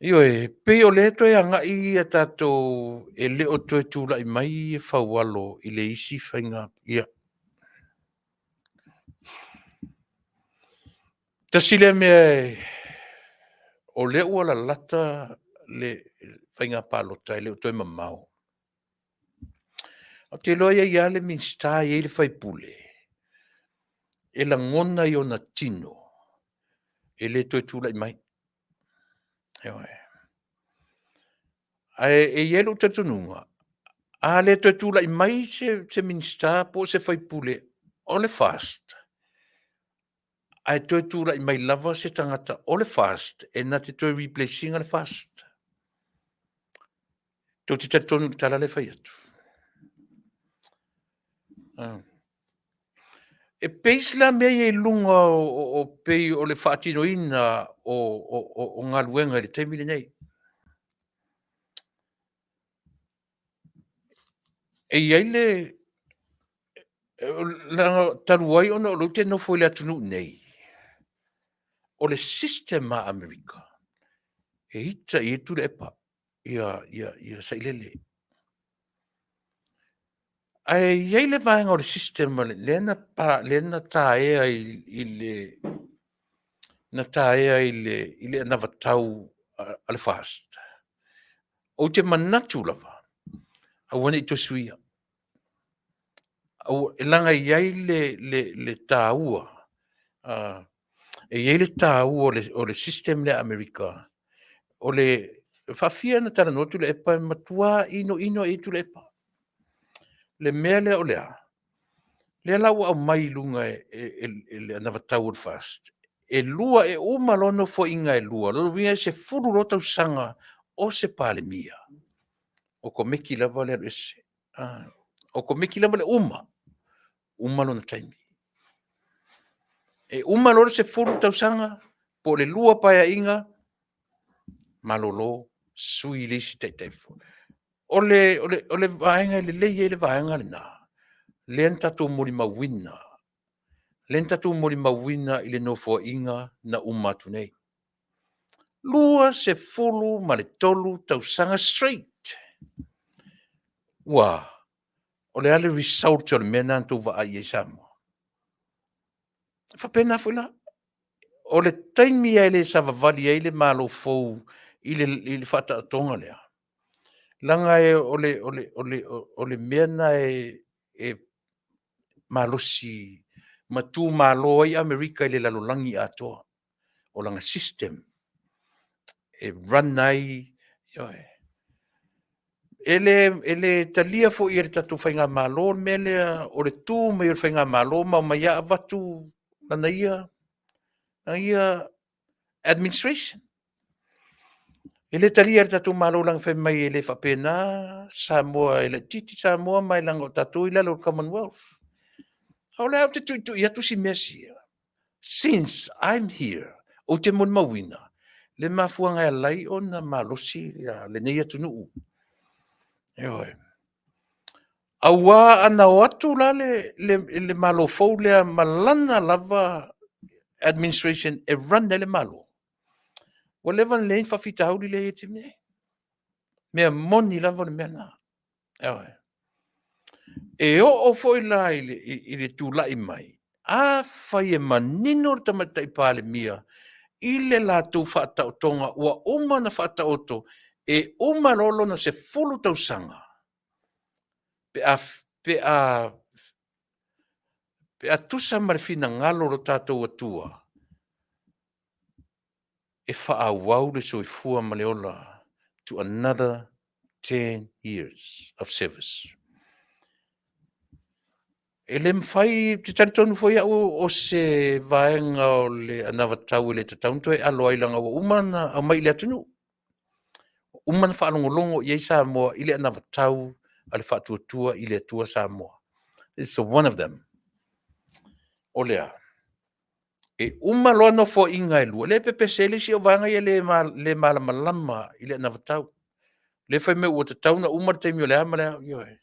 Ioe, pei o lea toe agai ia tatou e le o toe tulai mai Faualo i le isi faiga, ia. Tasi lea mea o lea ua lalata le faiga palota e le o toe mamao. Ou te iloa e i ai lava le Minisita, e i ai le sui usufono e lagona i ona tino e le toe tulai mai. Ioe. Ae e i ai lou talitonuga, a le toe tulai mai se Minisita po o se sui usufono o le FAST, ae toe tulai mai lava se tagata o le FAST e na te toe replace ina le FAST. Tou te talitonu i le tala lea e fai atu? E base la mea ia i luga o pei o le faatinoina o galuega i le taimi lenei. E i ai le leaga talu ai ona o lea ou te nofo i le atunuu nei, o le system a Amerika, e ita i ai Tuilaepa ia Sailele. Ae i ai le vaega o le system lea na lea na taea i le na taea i le anavatau a le FAST. Ou te manatu lava, aua ne i toe suia. Leaga e i ai le taua, e i ai le taua o le system lea a Amerika, o le faafia ona talanoa Tuilaepa, e matua inoino i ai Tuilaepa. Le mea lea o le a? Lea la ua aumai i luga e le anavatau a le FAST, e lua, e uma loa Nofoaiga e lua, lona uiga e 10 loa tausaga o se Palemia, okomeki lava le alu ese. Okomeki lava le uma, uma lona taimi. E uma loa le 10 tausaga po o le 2 Paeaiga, malolo, sui le isi Taitai. O le vaega e lelei ai le vaega lena, lea na tatou molimauina, lea na tatou molimauina i le Nofoaiga na uma atu nei. 23 tausaga straight. Ua! O le a le result o le mea lena na outou vaai i ai Samoa? E faapena foi la. O le taimi lava e le savavali ai le Malo fou i le faataotoga lea, leaga o le mea lena e malosi ma tumalo ai Amerika i le lalolagi atoa, o lana system e run ai, ioe. E le talia foi e le tatou faigamalo le mea lea o le tu mai o le faigamalo ma omai lava avatu lana ia administration. E le talia e le tatou Malo leaga fai mai e le faapena Samoa, e laitiiti Samoa ma e leaga o tatou e i lalo o le Commonwealth. A o lea ou te tuitui atu si mea sia, since I'm here, ou te molimauina le mafuaaga e ala ai ona malosi lenei atunuu. Ioe. Aua ana o atu la le Malo fou lea ma lana lava administration e run ai le Malo, ua leva ona leai ni faafitauli lea e i ai i le taimi nei. Mea moni lava le mea lena. Ioe. E oo foi la i le tulai mai, afai e manino le Tamaitai Palemia i le latou faataotoga ua uma ona faataoto, e uma loa lona 10 tausaga pe a tusa ma le finagalo o lo tatou Atua, e faaauau le soifua ma le ola to another 10 years of service. E le mafai, ou te talitonu foi au o se vaega o le anavatau e le tatau ona toe alo ai leaga ua uma ona aumai i le atunuu. Ua uma ona faalogologo i ai Samoa i le anavatau a le Faatuatua i le Atua Samoa. It's one of them. O le a? E uma loa nofoaiga e lua, lea e pepese ai le isi vaega ia le malamalama i le anavatau. Lea fai mai ua tatau ona uma le taimi o le a ma le a. Ioe.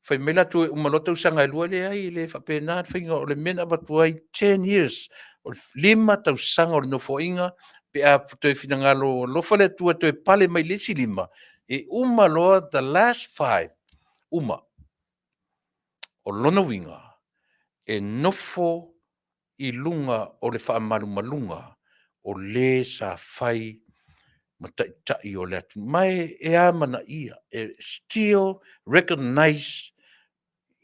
Fai mai latou e uma loa tausaga e lua, leai e le faapena le faiga. O le mea na avatu ai 10 years, o le 5 tausaga o le nofoaiga pe a toe finagalo alofa le Atua toe pale mai le isi 5, e uma loa the last 5, uma. O lona uiga, e nofo i luga o le faamalumaluga o le sa fai ma taitai o le atunuu. Ma e amanaia, e still recognize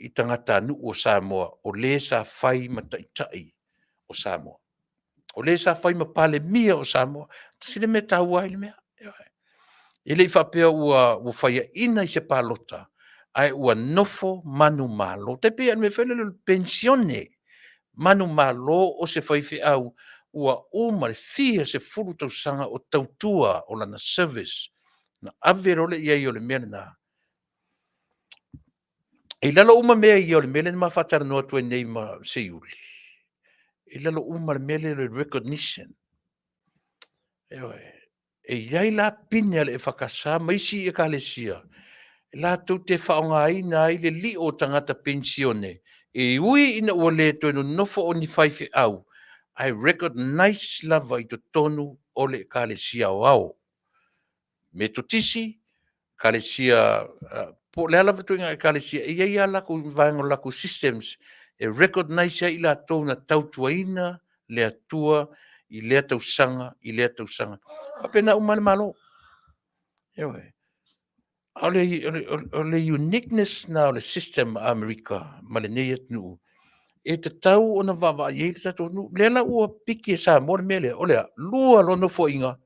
i tagatanuu o Samoa o le sa fai ma taitai o Samoa. O le sa fai ma Palemia o Samoa. Tasi le mea e taua ai le mea. E le i faapea ua faiaina i se palota, ae ua nofo manumalo. Tai pei lava o le mea foi lele o le penisione manumalo o se faifeau ua uma le fia sefulu tausaga o tautua o lana service, ona ave loa lea i ai o le mea lena. I lalo uma mea ia o le mea lea na ma faatalanoa atu ai nei ma Seiuli, i lalo uma le mea lea o le recognition. Ioe. E i ai la pine a le EFKS ma isi ekalesia latou te faaaogaina ai le lio o tagata penisione e ui ina ua le toe nonofo o ni faifeau, ae recognize lava i totonu o le ekalesia aoao. Metotisi, ekalesia, po o le a lava ituaiga ekalesia, e i ai lava latou vaega o latou systems e recognize ai i latou na tautuaina le Atua i lea tausaga, i lea tausaga. E faapena uma lava le Malo. Ioe. A o le uniqueness lena o le system a Amerika ma lenei atunuu, e tatau ona vaavaai i ai le tatou atunuu. O lea la ua piki e Samoa le mea lea, o le a? Lua loa Nofoaiga,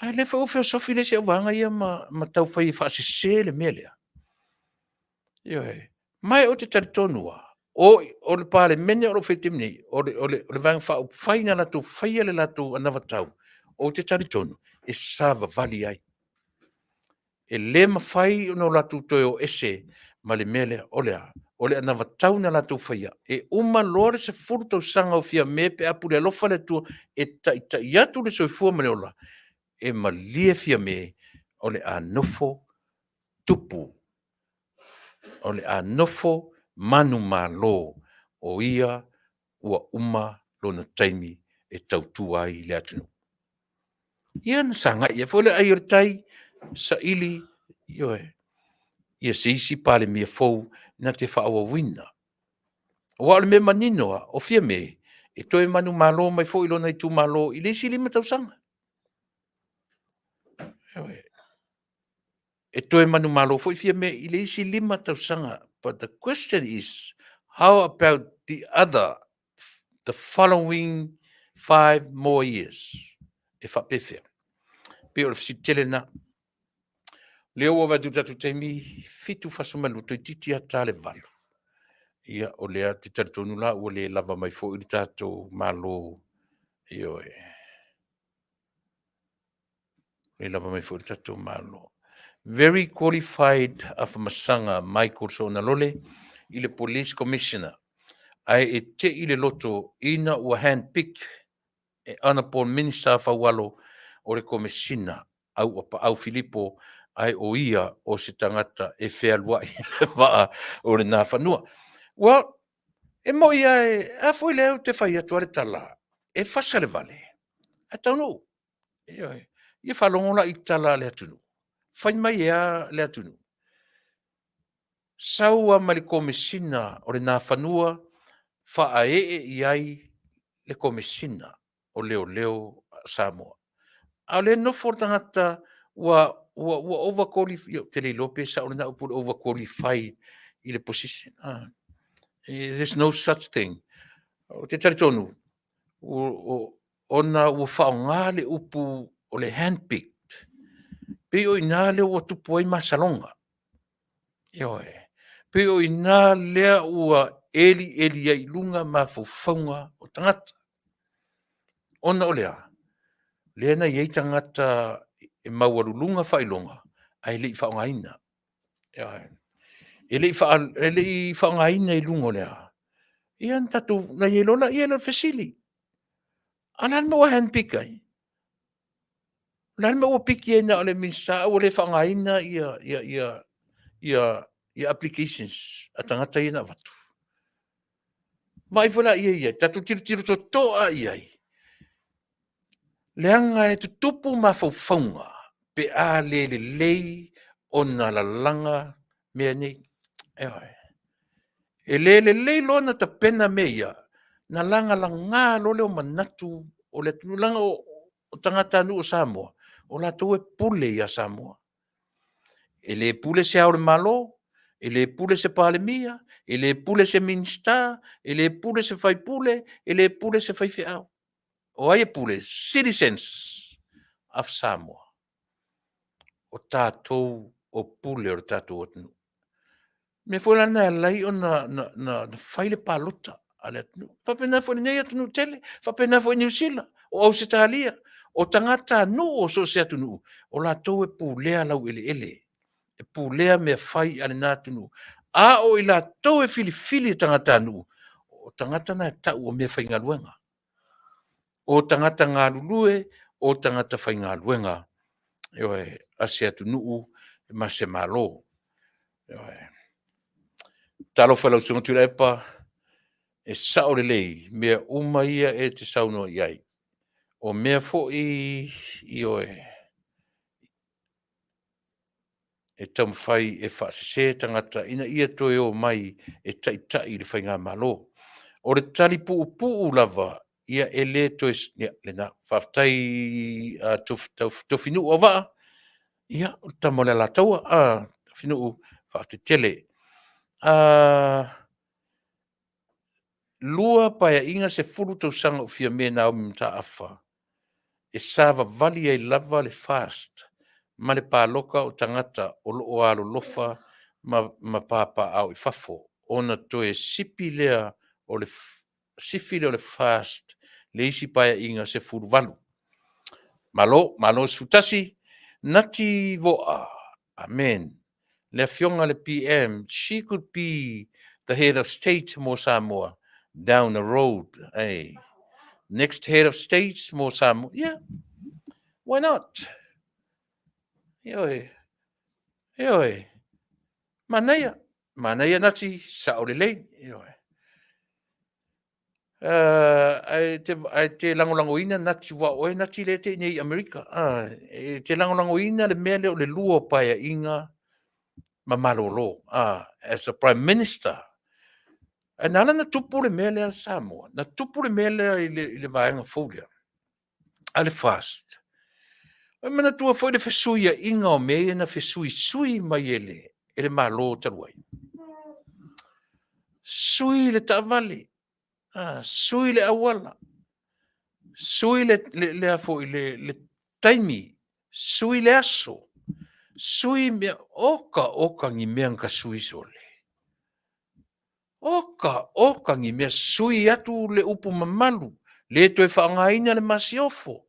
a o lea foi ua feosofi le isi auvaega ia ma taufai e faasese le mea lea. Ioe. Ma ou te talitonu lava, o le Palemene o lo o fai i le taimi nei, o le Vaega Faaupufai na latou faia le latou anavatau, ou te talitonu e savavali ai. E le mafai ona latou toe o ese ma le mea lea. O le a? O le anavatau na latou faia, e uma loa le 10 tausaga o Fiame pe a pule alofa le Atua e taitai atu le soifua ma le ola, e malie Fiame o le a nofo tupu, o le a nofo manumalo, o ia ua uma lona taimi e tautua ai le atunuu. Ia ona sagai ane foi lea ai o le tai, saili, ioe, ia se isi Palemia fou na te faaauauina. Aua o le mea manino lava, o Fiame, e toe manumalo mai foi i lona itumalo i le isi 5 tausaga. Ioe. E toe manumalo foi Fiame i le isi 5 tausaga. But the question is, how about the other, the following 5 more years? E faapefea? Pei o le fesili tele lena. Lea ua vaai atu i le tatou taimi, 7:42, toeitiiti lava ta le 8. Ia, o lea ou te talitonu la ua le lava mai foi le tatou Malo, ioe, le lava mai foi le tatou Malo. Very qualified Afamasaga Michael Soona Lole i le Police Commissioner, ae e tei le loto ina ua handpick e Honourable Minister Faualo o le Komesina Auapaau Filipo, ae o ia o se tagata e fealuai i le vaa o le Nafanua. Well, e moi lava, e a foi lea ou te fai atu lava le tala, e fasa le vale, ae taunuu. Ioe. Ia faalogo la i tala a le atunuu. Fai mai e a le atunuu? Sau lava ma le Komesina o le Nafanua faaee i ai le Komesina o Leoleo a Samoa. A o lea e nofo le tagata ua ua ua over qualified, ou te le iloa pe sao lena upu o le over qualified i le position. There's no such thing. Ou te talitonu, ona ua faaaoga le upu o le handpicked, pei o i ina lea ua tupu ai masaloga. Ioe. Pei o i ina lea ua elieli ai i luga mafaufauga o tagata. Ona o le a? Lea na i ai tagata e maualuluga faailoga ae le i faaaogaina. Ioe. E le i faaaogaina i luga o le a? Ia na tatou, na i ai loa lea o le fesili, a o le a le mea ua handpick ai? O le a le mea ua piki ai na o le Minisita ae ua le faaaogaina ia applications a tagata ia na avatu? Vaai foi la i ai, tatou tilotilo totoa i ai, leaga e tutupu mafaufauga pe a le lelei ona lalaga mea nei. Ioe. E le lelei loa ona tapena mea ia, na lagalaga loa lea o manatu o le atunuu, leaga o tagatanuu o Samoa, o latou e pule ia Samoa. E le pule se Ao o le Malo, e le pule se Palemia, e le pule se Minisita, e le pule se faipule, e le pule se faifeau. O ai e pule? Citizens of Samoa. O tatou o pule o le tatou atunuu. O le mea foi la lena e ala ai ona fai le palota a le atunuu. E faapena foi i lenei atunuu tele, faapena foi i Niu Sila, o Ausetalia, o tagatanuu o so o se atunuu, o latou e pulea laueleele, e pulea mea fai a lena atunuu. A o i latou e filifili e tagatanuu, o tagata na e tau o meafaigaluega, o tagata galulue, o tagata faigaluega, ioe, a se atunuu ma se Malo. Ioe. Talofa i lau Susuga Tuilaepa, e sao lelei mea uma ia e te saunoa i ai. O mea foi, ioe, e taumafai e faasese tagata ina ia toe o mai e taitai i le faigamalo. O le tali puupuu lava, ia e le toe... Ia, lena. Faafetai Tofinuu Auvaa, ia, o le tama o le Alataua. Tofinuu, faafetai tele. 2 Paeaiga, 10 tausaga o Fiame Naomi Mataafa e savavali ai lava le FAST ma le palota o tagata o lo o alolofa ma papaaao i fafo, ona toe sipi lea o le sifi lea o le FAST le isi Paeaiga 18. Malo, malo 11. Nati Voa, amen. Le Afioga i le PM, she could be the head of state mo Samoa down the road. Hey. Next head of state mo Samoa. Yeah, why not? Ioe, ioe. Manaia, manaia Nati, sao lelei. Ioe. Ae te, ae te lagolagoina Nati, ua oe Nati le te i Amerika. E te lagolagoina le mea lea o le lua o paeaiga ma malolo. As a Prime Minister. Ae na ala na tupu le mea lea Samoa, na tupu le mea lea i le vaega fou lea, a le FAST. E manatua foi le fesuiaiga o mea ia na fesuisui mai e le Malo talu ai. Sui le taavale, sui le auala, sui le taimi, sui le aso, sui mea, oka oka ni mea na tasui sole. Oka oka ni mea sui atu le upu mamalu, le toe faaaogaina le masiofo.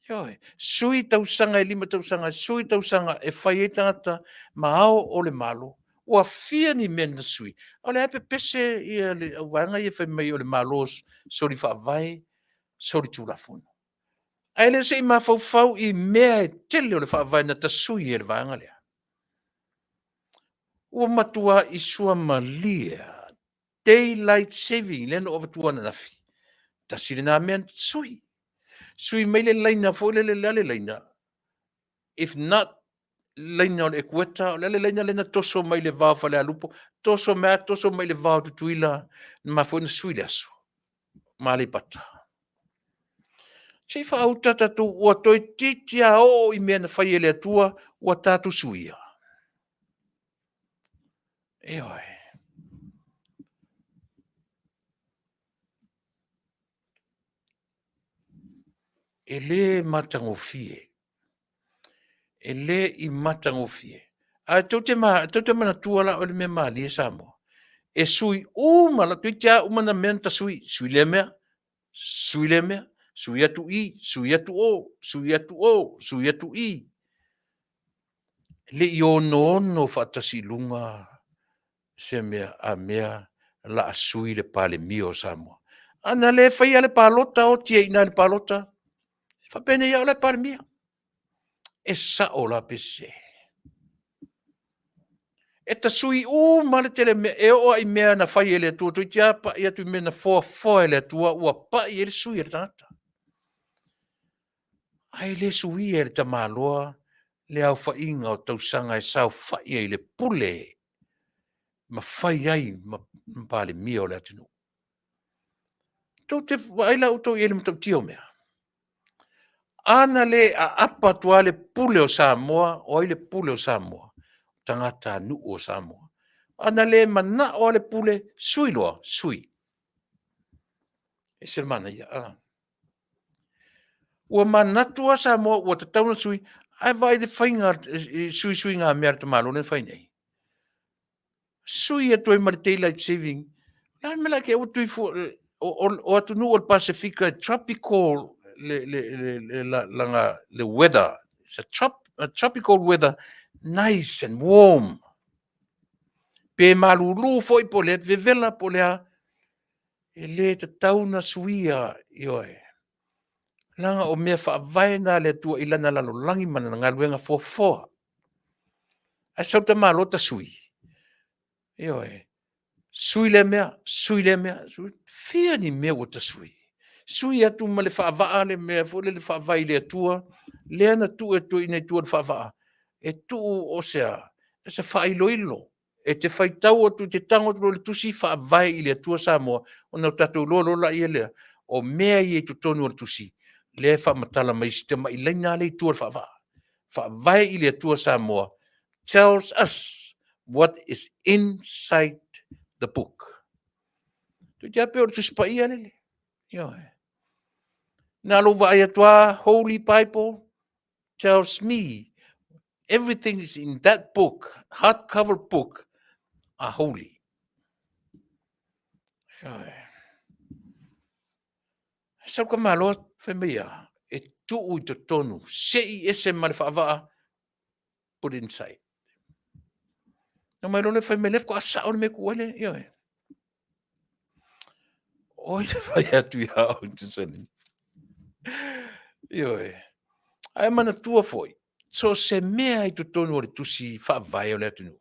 Ioe, sui tausaga e 5 tausaga, sui tausaga e fai ai tagata ma ao o le Malo. Ua fia ni mea na sui, o lea e pepese ia le auvaega ia fai mai o le Malo soli faavae, soli tulafono. Ae le se i mafaufau i mea e tele o le faavae na tasui e le vaega lea. Ua matuai suamalie daylight saving lea na ou avatua ananafi. Tasi lena mea na sui. Sui mai le laina foi lele, le a le laina? If not laina o le ekueta, o le a le laina lea na toso mai le va o Falealupo, toso mai, toso mai le va o Tutuila, na mafua ona sui le aso ma Aleipata. Se i faauta tatou, ua toeitiiti lava oo i mea na fai e le Atua, ua tatou suia. Ioe. E le matagofie. E le i matagofie. Ae tou te, ma, tou te manatua la o le mea malie Samoa. E sui uma la, toeitiiti lava uma na mea na tasui. Sui lea mea, sui lea mea, sui atu i, sui atu o, sui atu o, sui atu i. Le i onoono faatasi i luga se mea a mea la a sui le Palemia o Samoa. A na le faia le palota, oti ai i ina i le palota, e faapenei lava o la e Palemia. E sao la pe sese? E tasui uma le tele mea, e oo lava i mea na fai e le Atua, toeitiiti lava pai atu i mea na foafoa e le Atua, ua pai ai le sui a le tagata. Ae le suia e le tamaloa le aofaiga o tausaga e saofai ai i le pule ma fai ai ma Palemia o le atunuu. Tou te vaai la outou i ai i le matautia o mea? A na le aapa atu lava le pule o Samoa, o ai le pule o Samoa? Tagatanuu o Samoa. A na le manao lava le pule, sui loa, sui. E ese le manaia. Ua manatu lava Samoa ua tatau ona sui, ae vaai i le faiga, suisuiga mea a le tamaloa lea na fai nei. Sui atu ai ma le daylight saving. O le a le mea la te ua tuifua, o atunuu o le Pasefika, tropical le weather. It's a tropical weather, nice and warm. Pe malulu foi po o le vevela po o le a, e le tatau na suia, ioe. Leaga o mea faavae na a le Atua i lana lalolagi ma lana galuega foafoa. Ae sau tamaloa ta sui, ioe, sui lea mea, sui lea mea, sui. Fia ni mea ua ta sui? Sui atu ma le faavaa le mea foi lele faavae i le Atua, lea na tuu e toeaiina i tua i le faavaa, e tuu o se a? O se faailoilo e te faitau atu, e te tago atu loa i le tusi Faavae i le Atua Samoa, ona tatou iloa loa lea lea, o mea ia i totonu o le tusi, lea e faamatala mai e si tamai laina lava lea i tua o le faavaa. Faavae i le Atua Samoa tells us what is inside the book. Toeitiiti lava pei o le Tusi Paia lele. Ioe. Na lou vaai atu lava, Holy Bible tells me everything is in that book, hardcover book, are holy. Ioe. Sau ka malo fai mai ia, e tuu i totonu, sei ese ma le faavaa, put inside. Na mai loa le fai mai le faatoa sao le mea e tuu ai le, ioe. Oi le fai atu ia au Jocelyn. Ioe. Ae manatua foi, so se mea i totonu o le tusi faavae o le atunuu,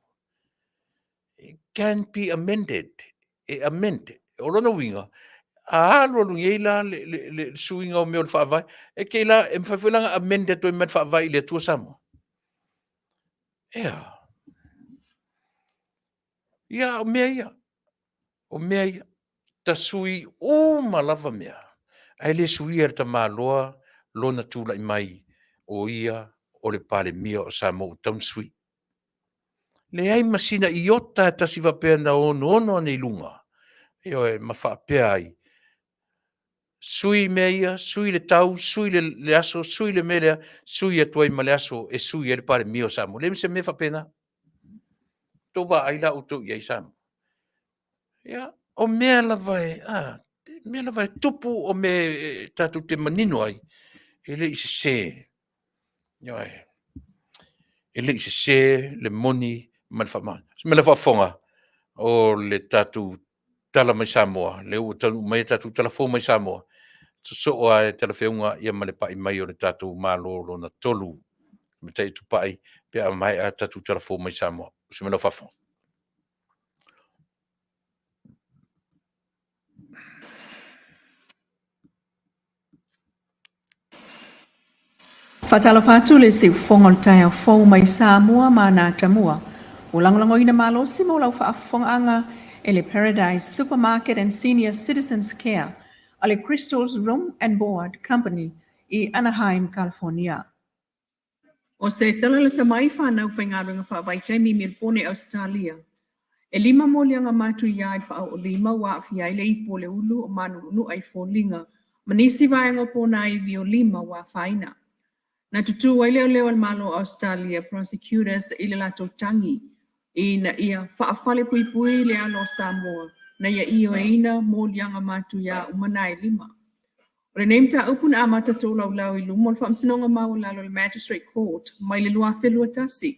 it can be amended, e amend. O lona uiga, a alu alu nei la le, le, le suiga o mea o le faavae, e kei la, e mafai foi la ona amend atu ai ma le faavae i le Atua Samoa. Ea. Ia, o mea ia. O mea ia. Ta sui uma lava mea, ae le suia e le tamaloa lona tulai mai o ia o le Palemia o Samoa ua tatau ona sui. Leai ma sina iota e tasi faapea na onoono ane i luga, ioe, ma faapea ai, sui mea ia, sui le tau, sui le, le aso, sui le mea lea, sui atu ai ma le aso e sui ai le Palemia o Samoa. Leai ma se mea faapena. Tou vaai la outou i ai Samoa. Ia, o mea lava e, a, mea lava e tupu o mea e tatou te manino ai, e le i sese. Ioe. E le i sese le moni ma le faamaoni. Se mea le faafofoga o le tatou tala mai Samoa, lea ua taunuu mai a tatou tala fou mai Samoa, sosoo lava e talafeauga ia ma le pai mai o le tatou Malo lona tolu, Matai Tupai, pe a maea a tatou tala fou mai Samoa. Se mea lau faafofoga. Faatalofa atu le siufofoga o le taeao fou mai Samoa ma ana atamua. Ua lagolagoina malosi mo lau faafofogaaga e le Paradise Supermarket and Senior Citizens Care a le Crystals Room and Board Company i Anaheim, California. O se tala lata mai whanau whaigaluega faavaitaimi i Melebone, Ausetalia. E lima moliaga matuia i le faaoo lima ua aafia ai le ipu o le ulu o mānu'unu'a i foliga ma nisi vaega o ponaivi o lima ua afaina. Na tutū ai leoleo a le Malo o Ausetalia, prosecutors, i le latou tagi ina ia faafalepuipui le alo o Samoa na ia ioeina moliaga matuia uma na e lima. O lenei mataupu na amata tolaulau i luma o le Faamasinoga Maualalo o le Magistrate Court mai le 2021,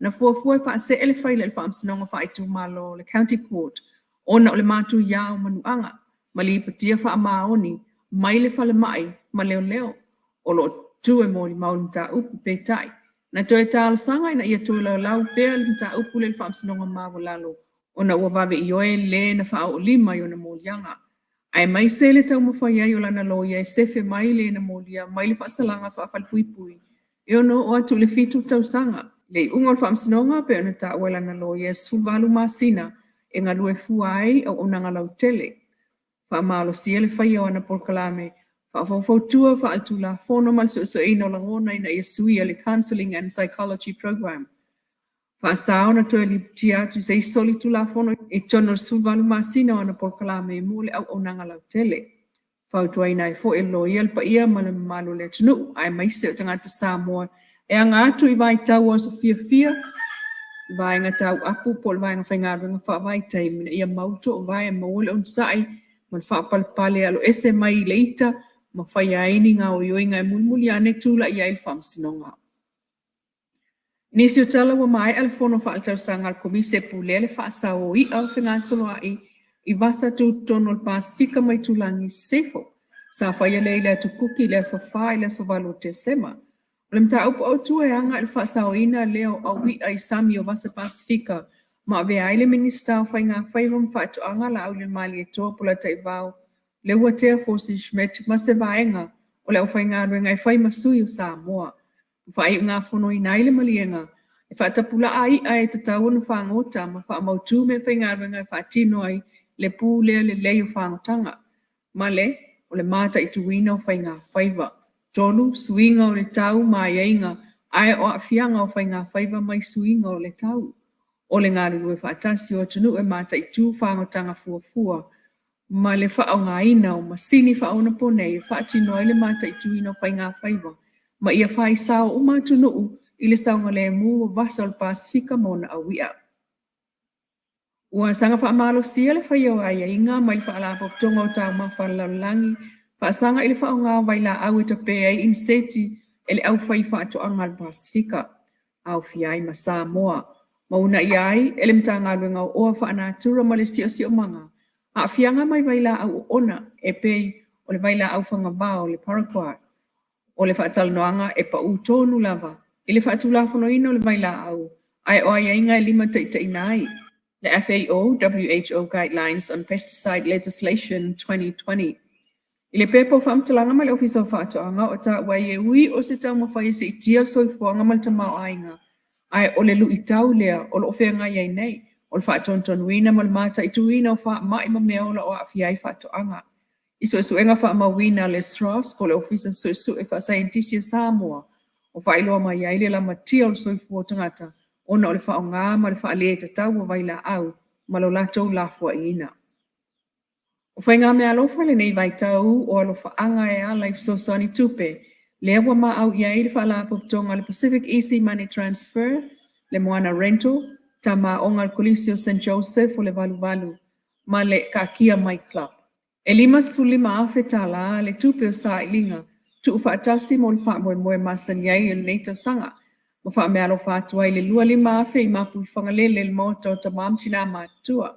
na fuafua e faasee le faila i le Faamasinoga Faaitumalo, le County Court, ona o le matuia o manuaga ma lipotia faamaoni mai le falemai ma leoleo o lo o tu e molimau i le mataupu. Peitai, na toe talosaga ina ia tolaulau pea le mataupu lea i le Faamasinoga Maualalo ona ua vave ioe le na faaoo lima i ona moliaga, aemaise le taumafai ai o lana loia e sefe mai le na molia mai le faasalaga faafalepuipui e ono oo atu i le 7 tausaga. I le iuga o le faamasinoga, e pei ona taua e lana loia, e 18 masina e galue fua ai auaunaga lautele. Faamalosia le faia o ana polokalame faafaufautua faaletulafono ma le suesueina o lagona ina ia suia le Counselling and Psychology Program. Faasa ona toe lipotia atu i se isi solitulafono i totonu o le 18 masina o ana polokalame mo le auaunaga lautele. Fautuaina ai foi e le loia le paia ma le mamalu o le atunuu aemaise o tagata Samoa e aga atu i vaitau o aso fiafia, i vaega tauapu po o le vaega faigaluega faavaitaimi ina ia mau toovae e maua le onosai ma le faapalepale e aloese mai i le ita ma faia ai ni gaoioiga e mulimuli ane tulai ai le faamasinoga. I nisi o tala ua maea le fono faaletausaga a le Komisi e pulea le faasao o i'a o fegasoloa'i i vasa tutotonu o le Pasefika ma Itulagi i Sisifo. Sa faia lea i le Atu Kuki i le aso 4 i le aso 8 o Tesema. O le mataupu autu e aga i le faasaoina lea o au i'a i sami o vasa Pasefika ma avea ai le Minisita o Faiga Faiva ma Faatoaga Laaulialemalietoa Polataivao Leuatea Polson Schmidt ma se vaega o le aufaigaluega e fai ma sui o Samoa. Ma faaiugafonoina ai le maliega e faatapulaa i'a e tatau ona fagota ma faamautu meafaigaluega e faatino ai le pulea lelei o fagotaga ma le o le mataituina o faiga faiva. 3. Suiga o le tau ma aiaiga ae o aafiaga o faiga faiva mai suiga o le tau. O le galulue faatasi o atunuu e mataitu fagotaga fuafua ma le faaaogaina o masini faaonaponei e faatino ai le mataituina o faigafaiva ma ia faisao uma atunuu i le saogalemu o vasa o le Pasefika ma ona aui'a. Ua saga faamalosia le faia o aiaiga mai le Faalapotopotoga o Taumafa a le Lalolagi faasaga i le faaaoga o vailaau e tape ai iniseti e le aufaifaatoaga a le Pasefika. Aofia ai ma Samoa, ma uunaia ai e le Matagaluega o Oa Faanatura ma le Siosiomaga aafiaga mai vailaau oona e pei o le vailaau fagavao, le paraquat. O le faatalanoaga e pau tonu lava i le faatulafonoina o le vailaau, ae o aiaiga e limataitaiina ai le FAO WHO Guidelines on Pesticide Legislation 2020. I le pepa o faamatalaga mai le Ofisa o Faatoaga o taua ai e ui o se taumafai e siitia le soifuaga ma le tamaoaiga, ae o le luitau lea o lo o feagai ai nei, o le faatonutonuina ma le mataituina o faamai ma meaola o aafia ai faatoaga. I suesuega faamauina a le SROS po o le Ofisa Suesue Faasaienitisi a Samoa, o faailoa mai ai le lamatia o le soifua o tagata ona o le faaaoga ma le faaletatau o vailaau ma lo latou lafoaiina. O faigameaalofa lenei vaitau o alofaaga e ala i fesoasoani tupe lea ua maau i ai le Faalapotopotoga a le Pacific Easy Money Transfer, le Moana Rental, Tama Aoga a le Kolisi o Saint Joseph o le Valuvalu ma le Kaakia Mai Club. E $55,000 le tupe o sailiga tuufaatasi mo le faamoemoe masani ai o lenei tausaga ma faameaalofa atu ai le $25,000 i Mapuifagalele i le Maota o Tama ma Tina Matutua,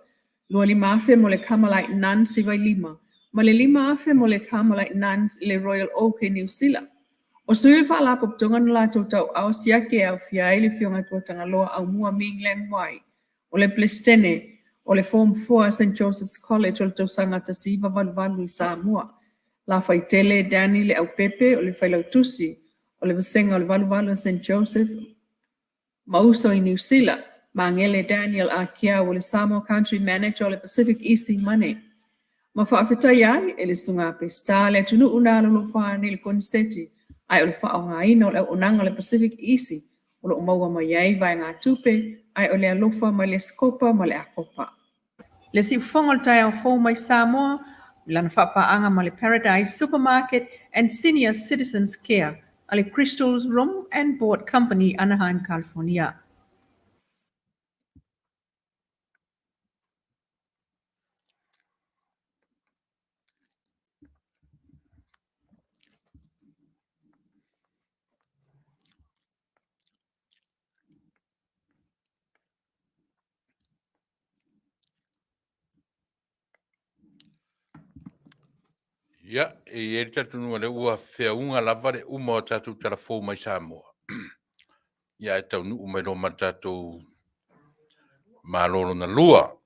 $25,000 mo le Carmelite Nuns i Vailima, ma le $5,000 mo le Carmelite Nuns i le Royal Oak i Niu Sila. O sui o le Faalapotopotoga na latou tauaao siaki e aofia ai le Afioga Tuatagaloa Aumua Ming Leng Wai, o le Peresetene o le Form 4 a Saint Joseph's College o le tausaga 1988 i Samoa, Lafaitele Danny Leaupepe o le Failautusi o le Vasega o le Valuvalu a Saint Joseph, ma uso i Niu Sila, Magele Daniel Akiau o le Samoa Country Manager o le Pacific Easy Money. Ma faafetai ai e le Susuga a Peseta le atunuu na alolofa ane i le koniseti ae o le faaaogaina o le auaunaga o le Pacific Easy o lo o maua mai ai vaegatupe ae o le alofa mai le Esikopa ma le Akopa. Le siufofoga o le taeao fou mai Samoa i lana faapaaga ma le Paradise Supermarket and Senior Citizens Care a le Crystals Room and Board Company, Anaheim, California. Ia, e i ai le talitonuga lea ua feauga lava le uma o tatou tala fou mai Samoa. Ia, ae taunuu mai loa ma le tatou Malo lona lua.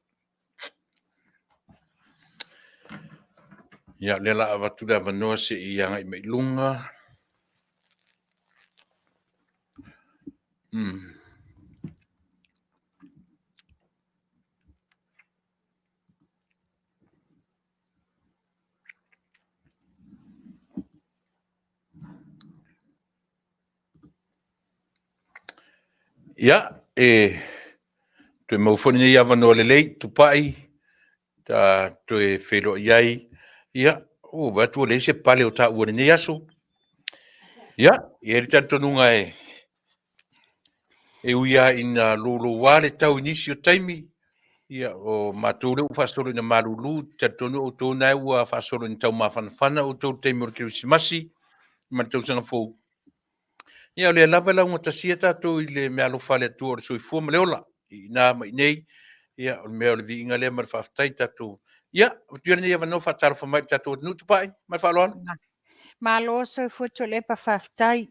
Ia, o lea o le a avatu le avanoa se i agai mai i luga. Ia, e toe maua foi lenei avanoa lelei, Tupai, ta toe feiloai ai. Ia, ua ou vaai atu ua leai se pale o taua i lenei aso. Ia, e i ai le talitonuga e ui lava ina louloua le tau i nisi o taimi, ia, o matou lea ua faasolo ina malulu, ou te talitonu o outou na ua faasolo ina taumafanafana outou i le taimi o le Kerisimasi ma le Tausaga Fou. Ia, o lea lava e laugatasia tatou i le meaalofa a le Atua o le soifua ma le ola, i ina ma i inei. Ia, o le mea o le viiga lea ma le faafetai tatou. Ia, avatu ia lenei avanoa faatalofa mai i le tatou atunuu Tupai, ma le faaaloalo. Malo soifua Tuilaepa, faafetai.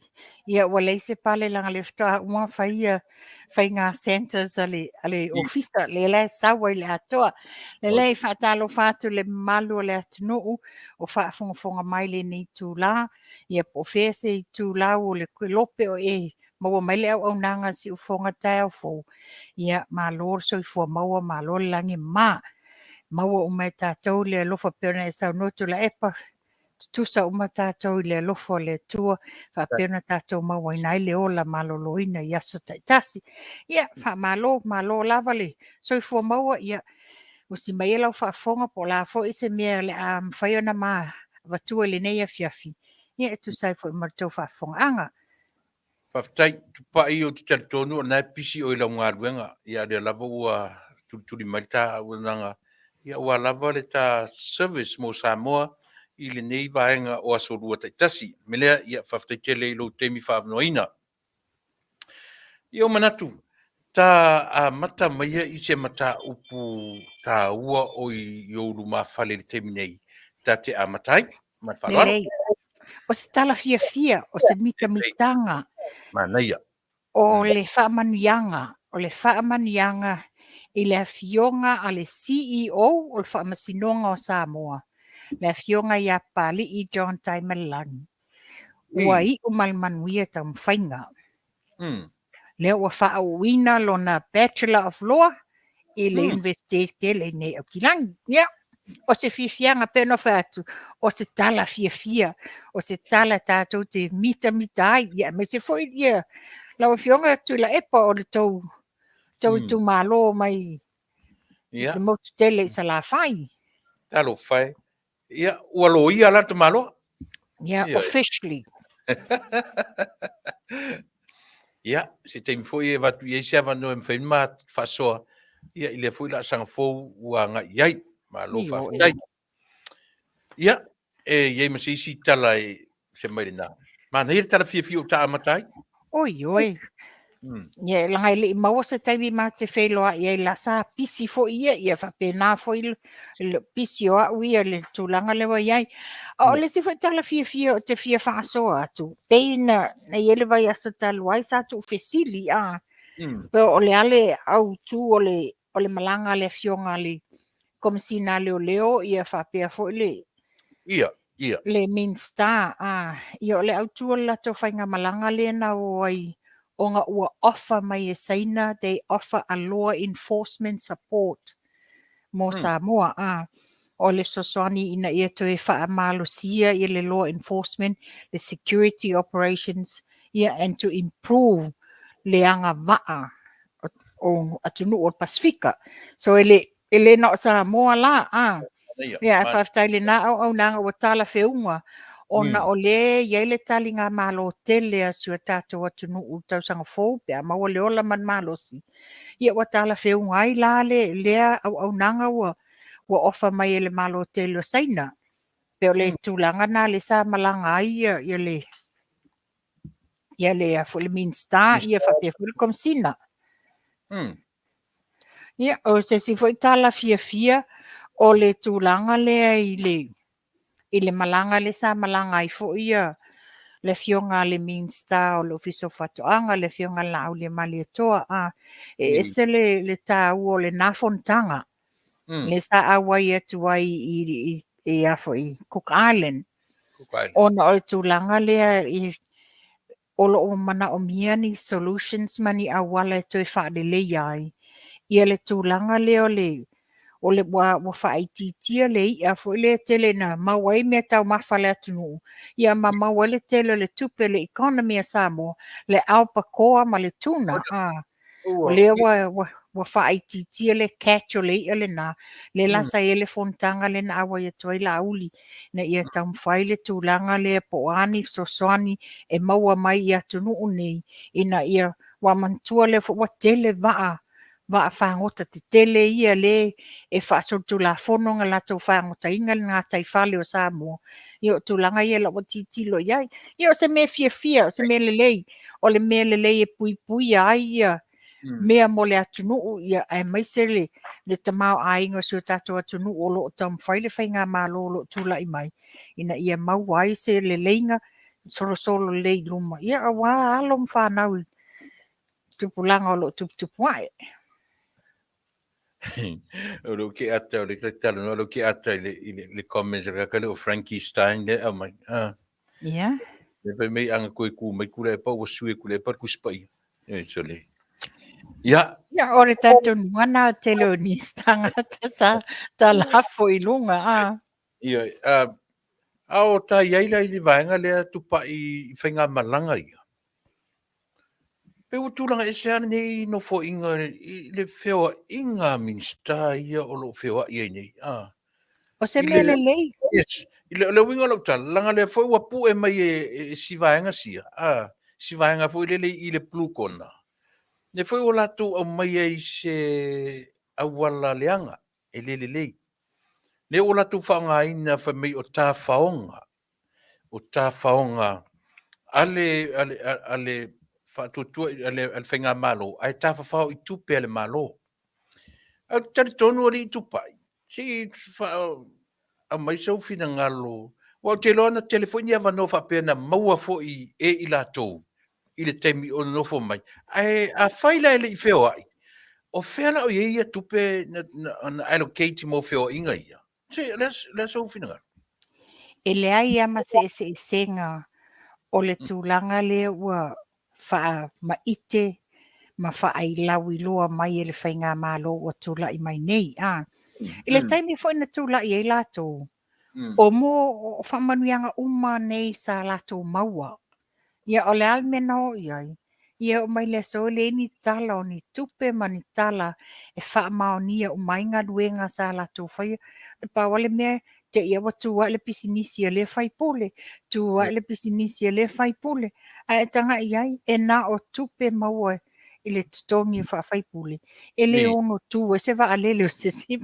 Ia ua leai se pale leaga o lea faatoa uma ona fai ia faiga centers a le, a le ofisa, lea la e sau ai i le atoa. Lelei, faatalofa atu i le mamalu o le atunuu o faafogafoga mai i lenei itula, ia po o fea se itulau o le lope o e maua mai le auaunaga a Siufofoga taeao fou, ia malo le soifua maua, malo le lagi e mama. Maua uma e tatou le alofa pei ona e saunoa Tuilaepa, tutusa uma tatou i le alofa o le Atua, faapea ona tatou mauaina ai le ola maloloina i aso taitasi. Ia, faamalo, malo lava le soifua maua, ia usi mai ia lau faafofoga po o le a foi se mea o le a mafai ona ma avatua i lenei afiafi, ia e tusa ai foi ma le tou faafofogaaga. Faafetai. Tupai, ou te talitonu o lena e pisi oe i lau galuega, ia a o lea lava ua tulituli mai le ta auaunaga, ia aua lava le ta service mo Samoa i lenei vaega o Aso Lua taitasi. O le mea lea, ia faafetai tele i lou taimi faaavanoaina. Ia ua manatu, ta amata maia i se mataupu taua o i ou lumafale i le taimi nei, ta te amata ai. Ma le faaaloalo. Lelei. O se tala fiafia, o se mitamitaga. Manaia. O le faamanuiaga, o le faamanuiaga i le afioga a le CEO o le Faamasinoga o Samoa, le afioga ia Papalii John Taimalelagi, ua iu ma le manuia taumafaiga. Lea ua faauuina lona Bachelor of Law i le Universite tele i nei Aukilani. Ia, o se fiafiaga pei ona fai atu, o se tala fiafia, o se tala tatou te mitamita ai, ia aemaise foi ia lau Afioga Tuilaepa o le tou tou itumalo mai le motu tele i Salafai. Talofa e. Ia, ua loia la le tamaloa. Yeah, officially. Ia, se taimi foi e avatu i ai se avanoa e mafai ona ma faasoa, ia, i lea foi laasaga fou ua agai i ai. Malo faafetai. Ia, e i ai ma se isi tala e se mai lena. Manaia le tala fiafia ua ta amata ai. Oi, oi. Ia, leaga e le i maua se taimi ma te feiloai ai la sa pisi foi ia, ia faapena foi le pisi o au ia le tulaga lea ua i ai. A o le isi foi tala fiafia ou te fia faasoa atu, pei na na i ai le vaiaso talu ai sa tuufesili a pe o le a le autu o le o le malaga a le afioga a le Komesina a Leoleo ia faapea foi le Ia, ia. le Minista a ia o le autu o le latou faigamalaga lea na o ai ona ua offer mai e Saina, they offer a law enforcement support mo Samoa a o le fesoasoani ina ia toe faamalosia ia le law enforcement, le security operations ia and to improve le agavaa o atunuu o le Pasefika. So e le, e le na o Samoa la, a. Ia, ae faafetai i lena auaunaga ua talafeuga, ona o lea e i ai le taligamalo tele a si o tatou atunuu i le tausaga fou pe a maua le ola ma le malosi. Ia ua talafeuga ai la le, lea auaunaga ua, ua ofa mai e le Malo tele o Saina. Pei o le tulaga lena lea sa malaga ai ia, ia le ia le foi le Minista ia faapea foi le Komesina. Ia, o se isi foi tala fiafia o le tulaga lea i le i le malaga lea sa malaga ai foi ia le afioga a le Minista o le Ofisa o Faatoaga, le afioga ia Laauliamalietoa, a e ese le, le taua o lena fonotaga. Le sa auai atu ai i, i, i, a foi, Cook Island. Cook Island. Ona o le tulaga lea i, o lo o manaomia ni solutions ma ni auala e toe faaleleia ai ia le tulaga lea o le o le ua, ua faaitiitia le i'a foi lea tele na maua ai mea taumafa a le atunuu, ia ma maua ai le tele o le tupe le economy a Samoa, le albacore ma le tuna. A, o lea ua, ua, ua faaitiitia le catch o le i'a lena, lea la sa i ai le fonotaga lea na auai atu ai Laauli, ina ia taumafai le tulaga lea po o a ni fesoasoani e maua mai i atunuu nei, ina ia, ua manatua lea foi ua tele vaa vaafagota tetele ia lea e faasolitulafono na latou fagotaina le gataifale o Samoa. Ia o tulaga ia la ua tilotilo i ai. Ia o se mea fiafia, o se mea lelei, o le mea lelei e puipuia ai ia mea mo le atunuu, ia aemaise le tamaoaiga o si o tatou atunuu o lo o taumafai le faigamalo o lo o tulai mai ina ia maua ai se leleiga solosolo lelei i luma, ia aua alo ma fanau i tupulaga o lo o tuputupu ae. O lou ke ata, o le talanoa lou ke ata i le, i le, le comments a le kaka le o Frankie Stein le au mai. Ah. Yeah. Le fai mai anga koe ku mai kula e pa ua sui kula e pa ku spa ia. E so le. Ia. Ia, o le tatou nuana tele o nisi tagata sa talafo i luga. Ah. Ia, a o ta i ai la i le vaega lea tupai i faigamalaga ia. Pe ua tulaga ese lava lenei nofoaiga i le feoaiga a Minisita ia o lo o feoai ai nei. Ah. O se mea lelei. Yes. I le, le uiga o lau tala, leaga lea foi ua pue mai e, e, e si vaega sia, ah, si vaega foi lele i le blue corner. Lea foi ua latou aumaia i se auala leaga e le lelei. Lea ua latou faaaogaina fai mai o tafaoga, o tafaoga a le, a le, a le faatuatua, a le, a le faigamalo, ae tafafao i tupe a le Malo. Ae ou te talitonu alii Tupai, se i aumai sou finagalo, aua ou te iloa na tele foi ni avanoa faapea na maua foi e i latou i le taimi o nonofo mai. Ae afai la e le i feoai, o fea la o i ai ia tupe na, na, na allocate mo feoaiga ia? Se, o le a sou finagalo? E leai lava ma se eseesega o le tulaga lea ua faamaite ma faailauiloa mai e le faigamalo ua tulai mai nei. A. I le taimi foi na tulai ai latou, o mo o faamanuiaga uma nei sa latou maua. Ia o le a le mea na o i ai? Ia oo mai le aso e leai ni tala o ni tupe ma ni tala e faamaonia uma ai galuega sa latou faia. E pau lava le mea, te i ua tu ae le pisinisi a lea faipule, tu ae le pisinisi a lea faipule. Ae e tagai i ai, e na o tupe maua i le totogi faafaipule, e le ono tu ai se vaalele o se isi.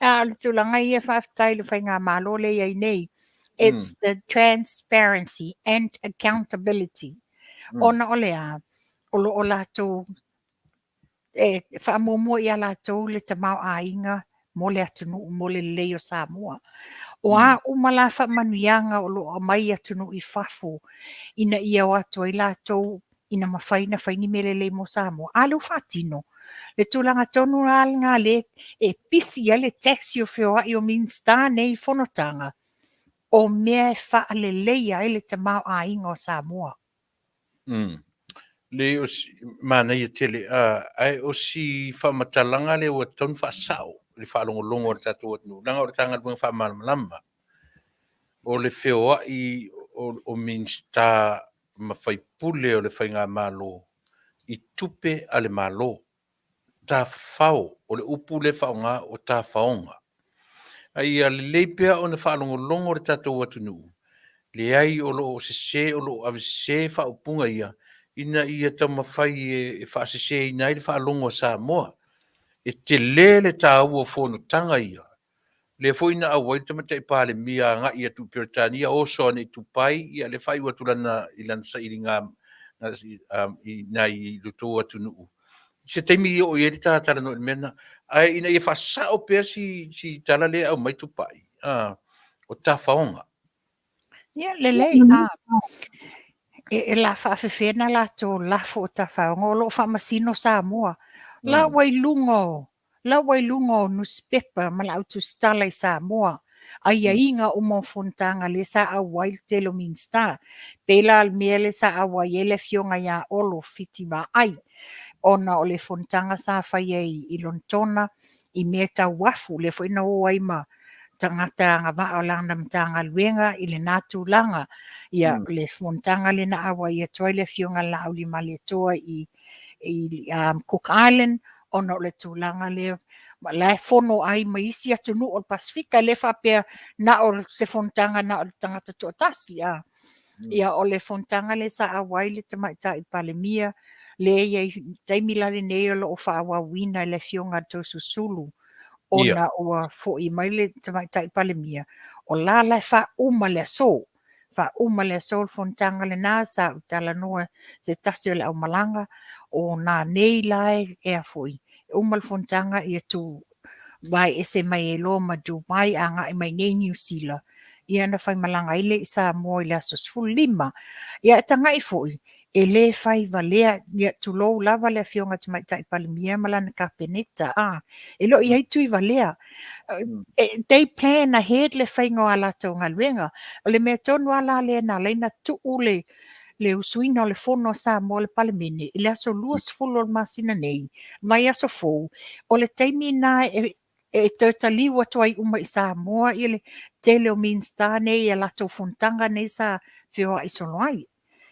A o le tulaga ia, faafetai i le faigamalo lea e i ai nei. It's the transparency and accountability. Ona o le a? O lo o latou e faamuamua ia latou le tamaoaiga mo le atunuu, mo le lelei o Samoa. O a uma la faamanuiaga o lo o aumai i atunuu i fafo ina ia o atu ai latou ina mafai ona fai ni mea lelei mo Samoa, a lea ua faatino. Le tulaga tonu lava lena lea e pisi ai le taxi o feoai o Minisita nei i fonotaga, o mea e faaleleia ai le tamaoaiga o Samoa. Le o si, manaia tele, ae o si faamatalaga lea ua tatau ona faasao i le faalogologo a le tatou atunuu, leaga o le ta galuega faamalamalama, o le feoai o Minisita ma faipule o le faigamalo i tupe a le Malo. Tafafao, o le upu lea e faaaoga o tafaoga. A ia lelei pea ona faalogologo le tatou atunuu, leai o lo o sese, o lo o avesese faaupuga ia, ina ia taumafai e faaseseina ai le faalogo a Samoa. E tele le taua o fonotaga ia lea foi na auai le Tamaitai Palemia agai atu i Peretania, oso ane i Dubai, ia lea faaiu atu lana, i lana sailiga i nai i lo outou atunuu. I se taimi i oo i ai le ta talanoa i le mea lena. Ae ina ia faasao pea si, si tala lea e aumai Tupai, o tafaoga. Ia, lelei. E, e la faafefea latou lafo o tafaoga o lo o faamasino Samoa. La ua i luga o La ua i luga o nusipepa ma laau tusitala i Samoa, aiaiga uma o fonotaga lea sa auai le tele o Minisita, pei la le mea lea sa auai ai le afioga ia Olo Fiti Vaai, ona o le fonotaga sa faia i Lonetona i mea tau uafu, lea foi na o ai ma tagata agavaa o lana Matagaluega i lena tulaga. Ia, le fonotaga lea na auai atu ai le afioga ia Laauliamalietoa i Cook Island, ona o le tulaga lea ma la e fono ai ma isi atunuu o le Pasefika, e le faapea na o se fonotaga na o le tagata toatasi. A. Ia, o le fonotaga lea sa auai le Tamaitai Palemia, Lea e i ai taimi la lenei o lo o faaauauina e le Afioga a Toeolesulusulu ona ua foi mai le Tamaitai Palemia, o la la e faauma le aso, faauma le aso le fonotaga lena sa ou talanoa se tasi o le aumalaga o nanei la e a foi, e uma le fonotaga ia tu vae ese mai ai loa ma Dubai agai mai nei Niu Sila, ia ona faimalaga ai lea i Samoa i le aso 15. Ia e tagai foi, e le fai valea, ia tulou lava le Afioga Tamaitai Palemia ma lana Kapeneta, a, e le o i ai tui valea. They plan ahead le faiga o a latou galuega. O le mea tonu lava la lea na ala ai ona tuu le le usuina o le Fono a Samoa le Palemene i le aso 20 o le masina nei, vaiaso fou, o le taimi lena e e toe taliu atu ai uma i Samoa ia le tele o Minisita nei i a latou fonotaga nei sa feoai solo ai.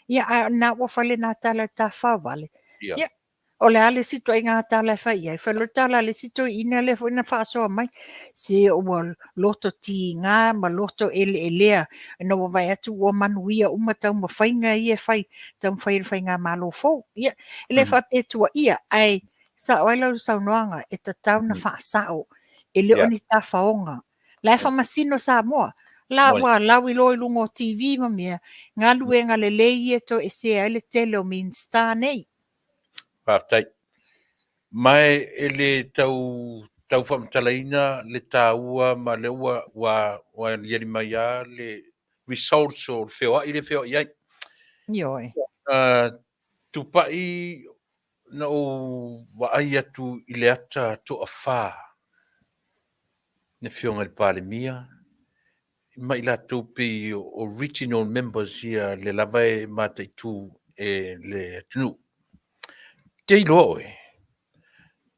Ia, a o lena ua fai lena tala i le tafaovale. Ia, o le a le isi ituaiga tala e fai i ai? Fai loa le tala a le isi toeaina lea foi na faasoa mai, se ua loto tiga ma loto eleelea ina ua vaai atu ua manuia uma taumafaiga ia e fai, taumafai e le faigamalo fou. Ia, e le faapea e tuuaia, ae sao ai lau saunoaga, e tatau ona faasao, e le o ni tafaoga. La e faamasino Samoa, la ua lauiloa i luga o TV ma mea, galuega lelei ia e toesea ai le tele o Minisita nei. Faafetai. Ma e le tau tau faamatalaina le taua ma lea ua ua ua aliali mai lava le results o le feoai lea e feoai ai. Ioe. Tupai na ou vaai atu i le ata toafa le Afioga i le Palemia ma i latou pei o original members ia lea lava e mataitu e le atunuu. Te iloa oe,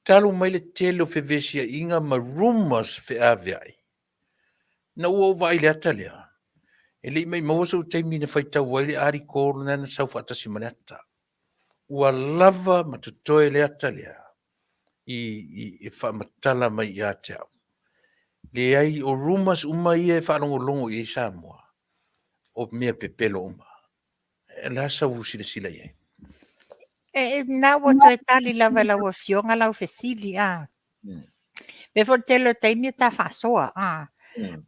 talu mai le tele o fevesiaiga ma rumours feaveai, Na ua ou vaai i le ata lea, e le i maimaua sou taimi na faitau ai le article lena na sau faatasi ma le ata. Ua lava ma totoe le ata lea i, i, e faamatala mai ia te au. Leai, o rumors uma ia e faalogologo i ai Samoa, o mea pepelo uma. O le a sau silasila i ai? E, na ua toe tali lava e lau Afioga lau fesili, a. Pei foi o le tele o taimi e ta faasoa, a.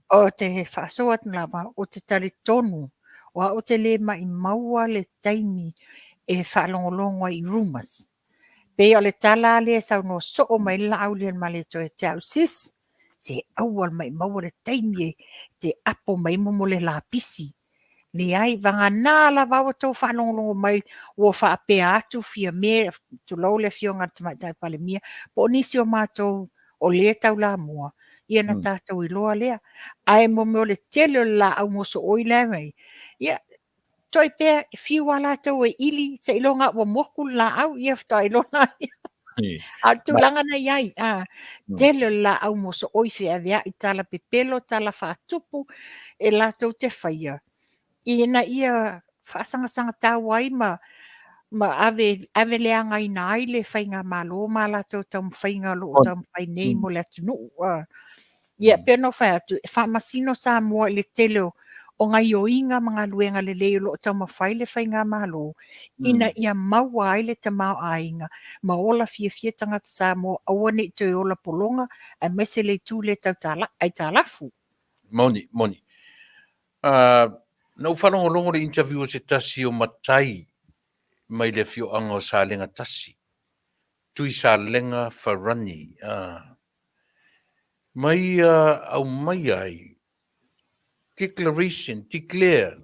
O te faasoa atu lava, ou te talitonu, o au ou te le maimaua le taimi e faalogologo ai i rumors. Pei o le tala lea e saunoa soo mai ai le Laaulialemalietoa ia te au, sis, se aua le maimaua le taimi e te apo mai mo le lapisi. Leai, vagana lava ua outou faalogologo mai ua faapea atu Fiame, tulou le Afioga i le Tamaitai Palemia, po o nisi o matou o lea e taulamua, ia na tatou iloa lea. Ae mo mea o le tele o le laau mosooi la e aumai, ia, toe pea, e fiu lava latou e ili, seiloga ua moku le laau, ia faatoa iloa lea. A o le tulaga na i ai, a, tele o le laau mosooi feaveai, tala pepelo, tala faatupu, e latou te faia, ina ia faasagasagataua ai ma ma ave, ave leagaina ai le faigamalo ma a latou taumafaiga o lo o taumafai nei mo le atunuu. Ia, pei ona ou fai atu, e faamasino Samoa i le tele o, o gaioiga ma galuega lelei o lo o taumafai le faigamalo ina ia maua ai le tamaoaiga ma ola fiafia tagata Samoa aua ne i toe ola pologa aemaise le itu lea tau aitalafu. Moni, moni. Na ou faalogologo i le interview a se tasi o matai mai le afioaga o Salega Tasi, Tuisalega Farani, ma ia aumai ai declaration, declare,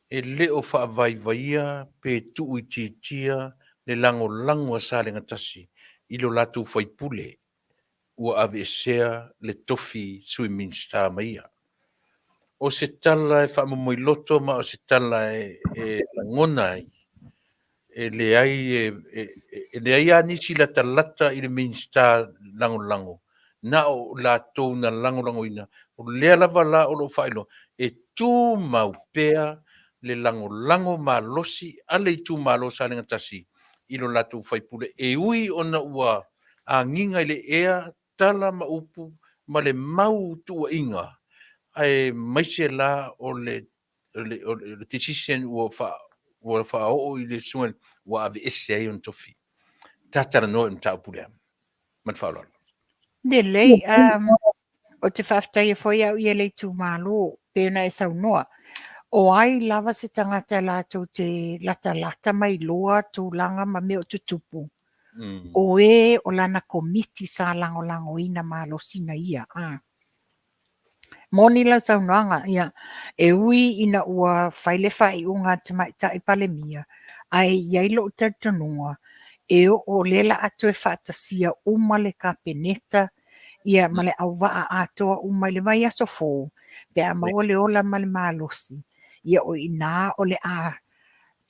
e le o faavaivaia pe tuuitiitia le lagolago a Salega Tasi i lo latou faipule ua aveesea le tofi Sui Minisita ma ia. O se tala e faamomoiloto ma o se tala e lagona ai, e leai e leai lava nisi latalata i le Minisita Lagolago, na o latou na lagolagoina. O lea lava la o lo o faailoa, e tumau pea le lagolago malosi a le itumalo o Salega 1 i lo latou faipule, e ui ona ua agiga i le ea tala ma upu ma le mau tuuaiga, aemaise la o le decision ua Ua faaoo i le susuga ua aveese ai ona tofi. Tatalanoa i le mataupu lea. Ma le faaaloalo. Lelei, um, ou te faafetaia foi au ia le itumalo, pei ona e saunoa. O ai lava se tagata latou te latalata ma iloa tulaga ma mea o tutupu, o e o lana komiti sa lagolagoina malosi na ia. A. Moni lau saunoaga, ia, e ui ina ua fai le faaiuga a le Tamaitai Palemia, ae i ai lou talitonuga, e oo lea la a toe faatasia uma le Kapeneta, ia, ma le auvaa atoa uma i le vaiaso fou, pe a maua le ola ma le malosi, ia o i ina o le a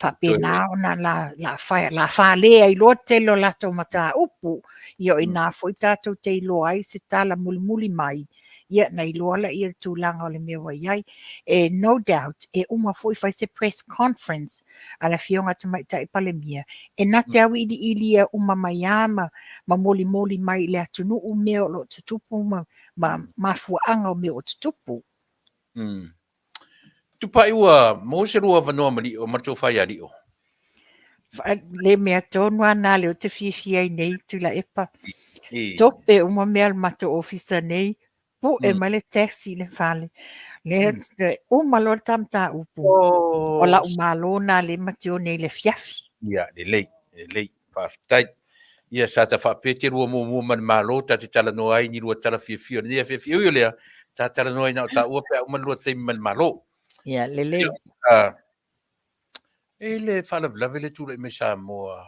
faapena ona la, la, fa, la fale ai loa tele o latou mataupu. Ia o ina foi tatou te iloa ai se tala mulimuli mai, ia na iloa laia le tulaga o le mea ua i ai. E no doubt, e uma foi fai se press conference a le Afioga Tamaitai Palemia, e na te auiliilia uma mai lava ma, ma molimoli mai i le atunuu mea o lo o tutupu ma, ma mafuaaga o mea o tutupu. Tupai ua maua se lua avanoa ma Lio, ma le tofa ia Lio? Le mea tonu lava na lea ou te fiafia ai nei Tuilaepa. Tope uma mea a le matou ofisa nei, pue mai le taxi i le fale. Lea uma loa le ta mataupu. O lau malo na lea ma te o nei i le afiafi. Ia, lelei, lelei. Faafetai. Ia, sa ta faapea te lua muamua ma le Malo, ta te talanoa ai ni lua tala fiafia o lenei afiafi. E ui o lea, ta talanoa ai na o taua pe a uma le lua taimi ma le Malo. Ia, lelei. Ia, e le faalavelave le tulai mai Samoa,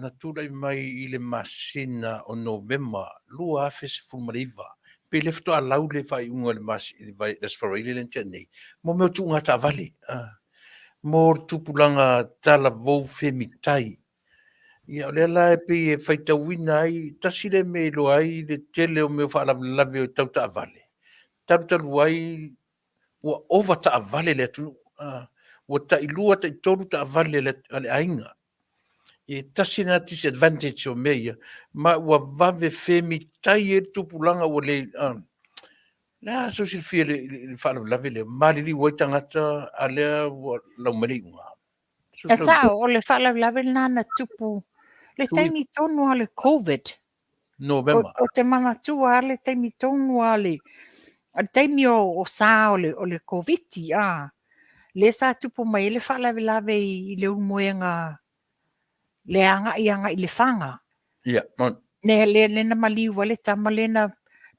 na tulai mai i le masina o Novema 2019, pe le faatoa lau le faaiuga o le le Aso Faraile lea na tea nei, mo mea o tuuga taavale. Mo le tupulaga talavou femitai. Ia, o lea la e pei e faitauina ai, tasi lea mea e iloa ai le tele o mea o faalavelave o tau taavale, talutalu ai ua ova taavale le atunuu. Ua tailua, taitolu taavale a le aiga. E tasi lena disadvantage o mea ia, ma ua vave femitai ai le tupulaga ua le... Le a sou silafia i le faalavelave lea, maliliu ai tagata a lea ua lau mai le iuga? E sao, o le faalavelave lena na tupu le taimi tonu lava o le Covid. Novema. Ou te manatua lava le taimi tonu lava le taimi o sa o le Koviti, a, lea sa tupu mai ai le faalavelave i Leulumoega le agai agai i Lefaga. Ia, moni. Ne, le, le na maliu ai le tama lea na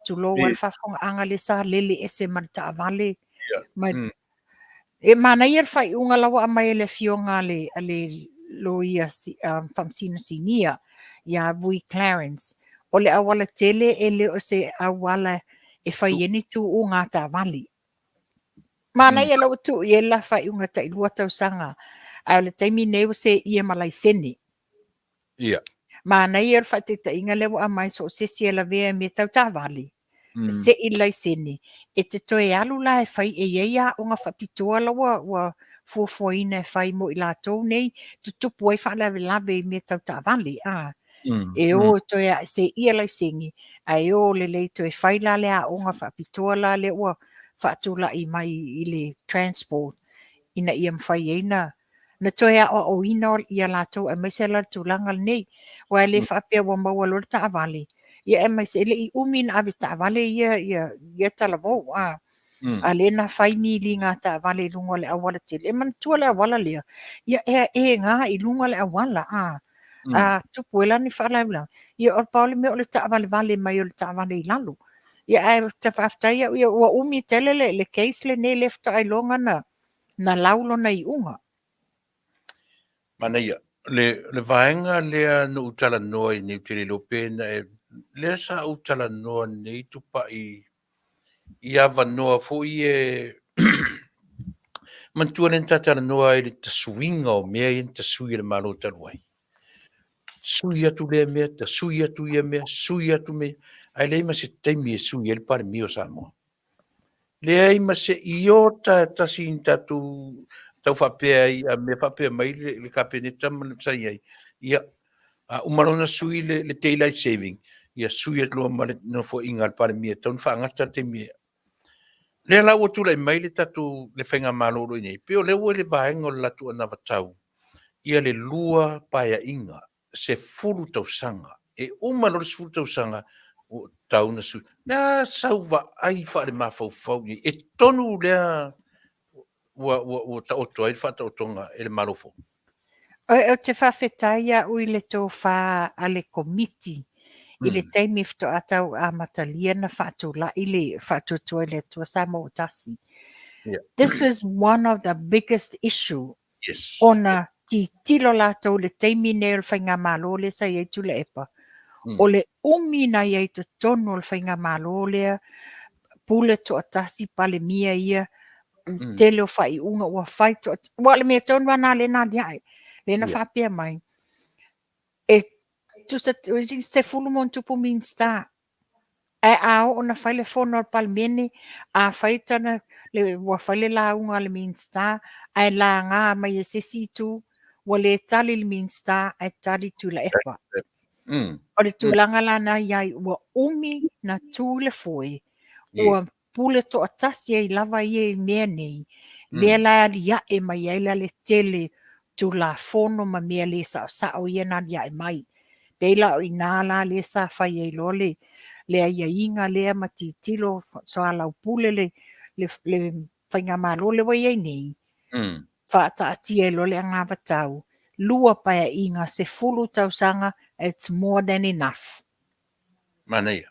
tulou lava le faafofogaaga lea sa lele ese ma le taavale. Ia. Ma, E manaia le faaiuga la ua aumai e le afioga a le, a le loia um, faamasino sinia ia Vui Clarence. O le auala tele e le o se auala e fai ai ni tuuga a taavale. Manaia la ua tuu i ai le la faaiuga tailua tausaga, ae o le taimi nei ua seia ma laisene. Ia. Manaia le faataitaiga lea ua aumai so o se isi e lavea i mea tau taavale, sei le laisene, e te toe alu la e fai e i ai aoga faapitoa la ua, ua fuafuaina e fai mo i latou nei, tutupu ai faalavelave i mea tau taavale. A. E o e toe seia laisene, ae o lelei toe fai la le aoga faapitoa la lea ua faatulai mai i le transport ina ia mafai ai na na toe aoaoina ia latou aemaise la le tulaga lenei. Aua e le faapea ua maua loa le taavale, ia aemaise e le i umi na ave taavale ia ia ia talavou a. A lea na fai miliga a taavale i luga o le auala tele. E manatua le auala lea, ia e e ga i luga o le auala a. A tupu ai la ni faalavelave, ia o le pau le mea o le taavalevale mai o le taavale i lalo. Ia ae ou te faafetai au ia ua umi tele le, le case lenei lea faatoa iloga na, na lau lona iuga. Manaia. Le, le vaega lea na ou talanoa ai nei, ou te le iloa pe na e, lea sa ou talanoa nei Tupai i avanoa foi e manatua lea na ta talanoa ai i le tasuiga o mea ia na tasui e le Malo talu ai. Sui atu lea mea, tasui atu ia mea, sui atu mea, ae leai ma se taimi e sui ai le Palemia o Samoa. Leai ma se iota e tasi ni tatou tau faapea ai, a mea faapea mai le Kapeneta ma sa i ai, ia, a uma loa ona sui le, le daylight saving, ia sui atu loa ma le nofoaiga a le Palemia, e tatau ona faagata le taimi e. Lea la ua tulai mai le tatou le faigamalo o lo o i nei, pei o lea ua i le vaega o le latou anavatau ia le 2 paeaiga, 10 tausaga. E uma loa le 10 tausaga, ua tatau ona sui. O le a sau vaai faalemafaufau i ai? E tonu lea ua, ua, ua taoto ai le faataotoga e le Malo fou? Ou te faafetai au i le tofa a le Komiti i le taimi faatoa tau amatalia na faatulai le Faatuatua i le Atua Samoa ua Tasi. This is one of the biggest issue ona tilotilo latou i le taimi nei o le faigamalo lea sa i ai Tuilaepa, o le umi na i ai i totonu o le faigamalo lea, pule toatasi Palemia ia, tele o faaiuga ua fai toatasi. Aua o le mea tonu lava lena lea na aliae, lea na faapea mai, e tusa 10+ Minisita, ae a oo ina fai le fono a le Palemene, a fai tana, le, ua fai le lauga a le Minisita, ae laga mai e se isi itu, ua le tali le Minisita ae tali Tuilaepa. O le tulaga la na i ai, ua umi na tu i le foe, ua pule toatasi ai lava ia i mea nei, lea la e aliae mai ai la le tele Tulafono ma mea le saosao ia na aliae mai. Pei la o i ina la lea sa fai ai loa le, le aiaiga lea ma tilotilo soalaupule le, le, le faigamalo lea ua i ai nei, faataatia ai loa le anavatau, 2 paeaiga, 10 tausaga, it's more than enough. Manaia.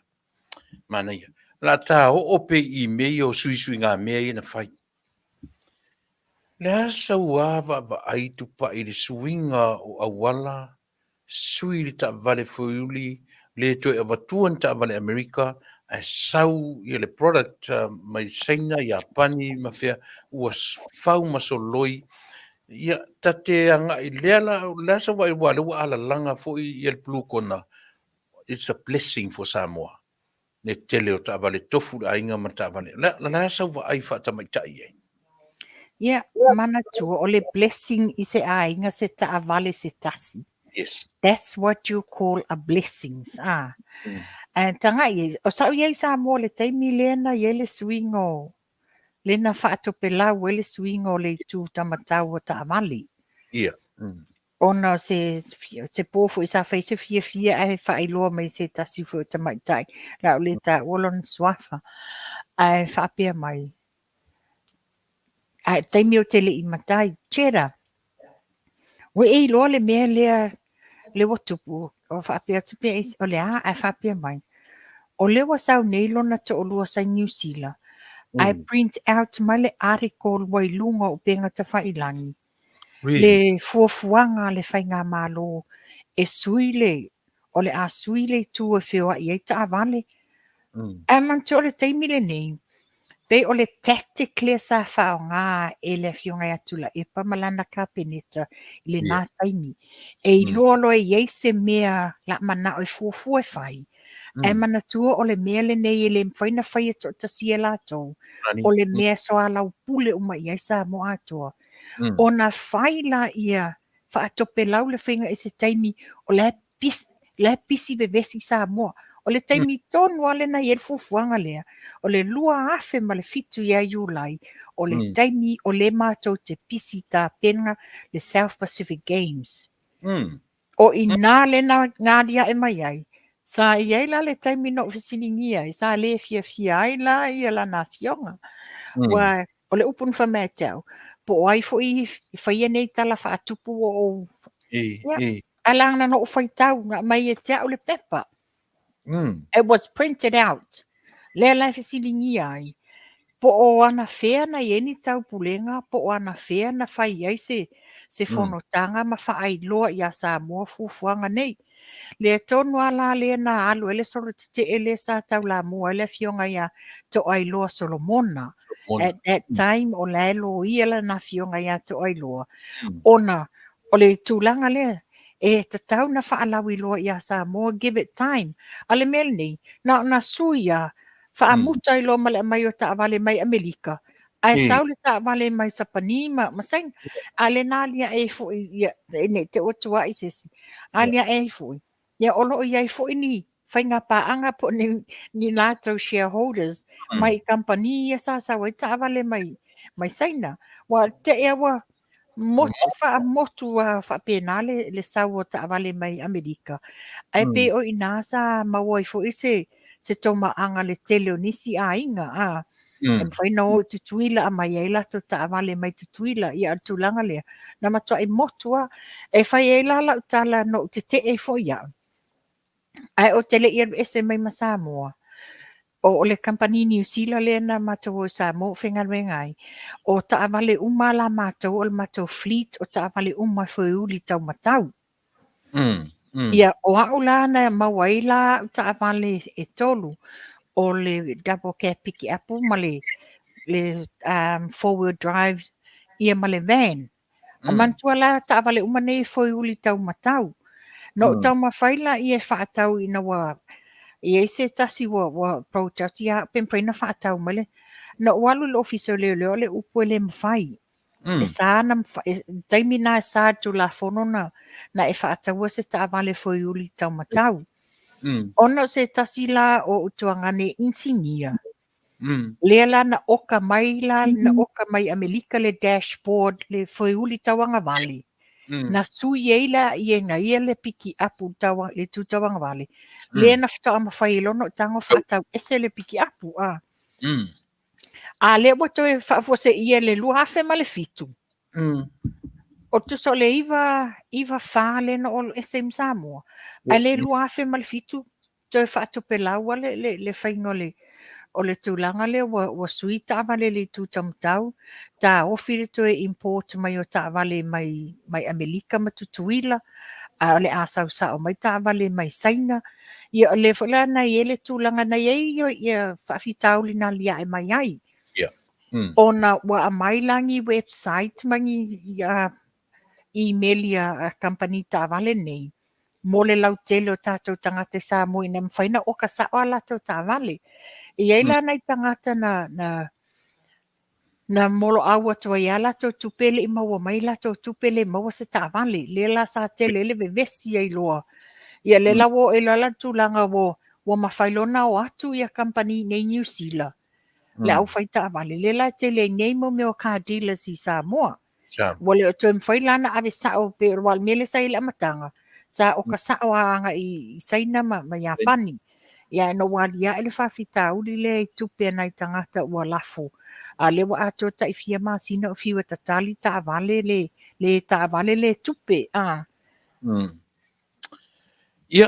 Manaia. O le a ta oo pea i mea ia o suisuigamea ia na fai. O le a sau a vaavaai Tupai i le suiga o auala, sui le taavale foiuli, le toe avatua ni taavale Amerika, ae sau ia le product mai Saina, Iapani ma fea, ua fau ma soloi. Ia, ta te agai lea la, o le a sau vaai, aua o lea ua alalaga foi ia le Blue Kona, it's a blessing for Samoa, le tele o taavale tofu le aiga ma le taavale. O le a sau vaai faatamaitai i ai? Ia, manatua, o le blessing i se aiga se taavale se tasi. Yes. That's what you call a blessings. Ah. Ae tagai i ai, o sau i ai Samoa le taimi lea na i ai le suiga o, lea na faatopelau ai le suiga o le itu tamatau o taavale. Ia. Ona o se, se pō foi sa fai se fiafia ae faailoa mai se tasi foi o tamaitai, la o le taua lona suafa, ae faapea mai, ae taimi ou te le i matai, Cheddar, ua e iloa le mea lea lea ua tupu, o faapea atu pea, o le a, ae faapea mai, o lea ua sau nei lona toalua sa i Niu Sila, ae print out mai le article ua i luga o upega tafailagi, le fuafuaga a le faigamalo e sui le, o le a sui le itu e feoai ai taavale. Ae manatua o le taimi lenei, pei o le tactic lea sa faaaoga e le Afioga ia Tuilaepa ma lana Kapeneta i lena taimi. E iloa loa e i ai se mea la manao e fuafua e fai, ae manatua o le mea lenei e le mafai ona faia toatasia e latou, o le mea e soalaupule uma i ai Samoa atoa. Ona fai laia faatopelau le faiga i se taimi o la e pisi, la e pisi vevesi Samoa. O le taimi tonu lava lena i ai le fuafuaga lea, o le 2007 ia Iulai, o le taimi o lea matou te pisi tapena le South Pacific Games. O i ina lea na aliae mai ai, sa i ai la le taimi na ou fesiligia ai, sa le fiafia ai la ia lana afioga. Ua o le upu na fai mai ia te au, po o ai foi i faia nei tala faatupu ua ou... Ia, ae leaga na ou faitau, na aumai ia te au le pepa. It was printed out. Lea la e fesiligia ai, po o anafea na i ai ni taupulega, po o anafea na fai ai se, se fonotaga ma faailoa ia Samoa fuafuaga nei. Lea tonu lava la lea na alu ai le solo tetee lea sa taulamua ai le afioga ia Toailoa Solomona. At that time o la e loia lana afioga ia Toailoa, ona o le tulaga lea e tatau na faalauiloa ia Samoa, give it time. A o le mea lenei, na ona sui lava, faamuta ai loa ma le aumai o taavale mai Amerika, ae sau le taavale mai Sapani ma Saina. A lea na aliae ai foi, ia, ne i te i ua tuai se isi, aliae ai foi, ia o lo o i ai foi ni faiga paaga po o ni, ni latou shareholders mai kamupani ia sa sau ai taavale mai mai Saina. Ua te ua motu faamotu a faapena le, le sau o taavale mai Amerika. Ae pei o ina sa maua ai foi se se tomaaga le tele o nisi aiga a e mafai ona o i Tutuila aumai ai latou taavale mai Tutuila. Ia, o le tulaga lea, na matuai motu lava. E fai ai la lau tala na ou tetee ai foi au, ae ou te le i alu ese mai ma Samoa, o le kamupani Niu Sila lea na matou o i Samoa o faigaluega ai, o taavale uma la matou, o le matou fleet o taavale uma e foeuli taumatau. Ia, o au la na maua ai la au taavale e tolu, o le double cab pikiapu ma le, le four wheel drive ia ma le van. Manatua la taavale uma nei e foeuli taumatau. Na ou taumafai la ia e faatau ina ua i ai se tasi ua, ua approach atu ia au pe mafai ona faatau mai le. Na ou alu i le ofisa o leoleo o le upu e le mafai. E sa na taimi na e sa le Tulafono na, na e faataua se taavale foeuli taumatau. Ona o se tasi la o ou tuagane inisinia, lea la na oka mai la, na oka mai Amelika le dashboard, le foeuli tauagavale. Na sui ai la ia na ia le pikiapu tau, le tu tauagavale. Lea na faatoa mafai ai loa ona ou tago faatau ese le pikiapu. A. A lea ua toe faafuaseia le 2007. O tusa o le 9, 9 4 lea na ou alu ese ai ma Samoa. Ae le 2007 toe faatopelaua le, le, le faiga o le, o le tulaga lea ua, ua sui taavale i le itu taumatau, taofi le toe import mai o taavale mai, mai Amerika ma Tutuila, a o le a sau sao mai taavale mai Saina. Ia, o lea foi la na i ai le tulaga na i ai ia faafitauli na aliae mai ai. Yeah. Ona ua aumai la ni website ma ni email a kamupani taavale nei mo le lautele o tatou tagata i Samoa ina mafai ona oka sao a latou taavale. E i ai la nai tagata na, na, na moloau atu ai a latou tupe e le i maua mai latou tupe le maua se taavale. Lea la sa tele ai le vevesi ai loa. Ia lea la ua oo ai loa la le tulaga ua, ua mafai loa ona o atu ia kamupani i inei i Niu Sila, le aufai taavale. Lea la e tele ai nei mo mea o car dealers i Samoa. Ua le o toe mafai la ona ave sao pei o le mea lea sa i ai i le amataga, sa oka sao lava agai i Saina ma, ma Iapani. Ia ina ua aliae le faafitauli lea i tupe a nai tagata ua lafo, a lea ua atoa tai fia masina o fiu e tatali taavale le, le taavale le tupe, a. Ia,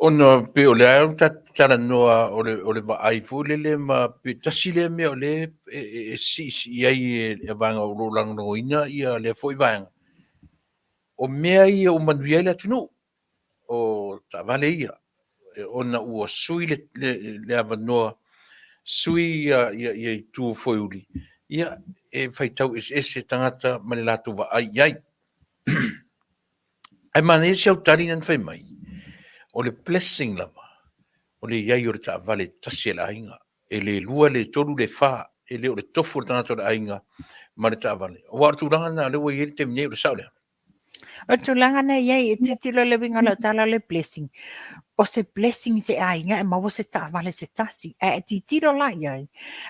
ona pei o lea ua tatou talanoa o le, o le vaai foi lele ma pe tasi lea mea o lea e, e, e siisii ai e le vaega o lo o lagolagoina ia lea foi vaega. O mea ia ua manuia ai le atunuu, o taavale ia, ona ua sui le, le, le avanoa, sui ia, ia, ia itu foeuli, ia, e faitau eseese tagata ma le latou vaai i ai. Ae manaia si au tali na na fai mai, o le blessing lava, o le i ai o le taavale tasi a le aiga. E le lua, le tolu, le fa, e le o le tofu o le tagata o le aiga ma le taavale. Aua o le tulaga lena o lea ua i ai le taimi nei, o le sao lea? O le tulaga na i ai, e tilotilo i le uiga o lau tala o le blessing. O se blessing i se aiga e maua se taavale se tasi. Ae e tilotilo la i ai,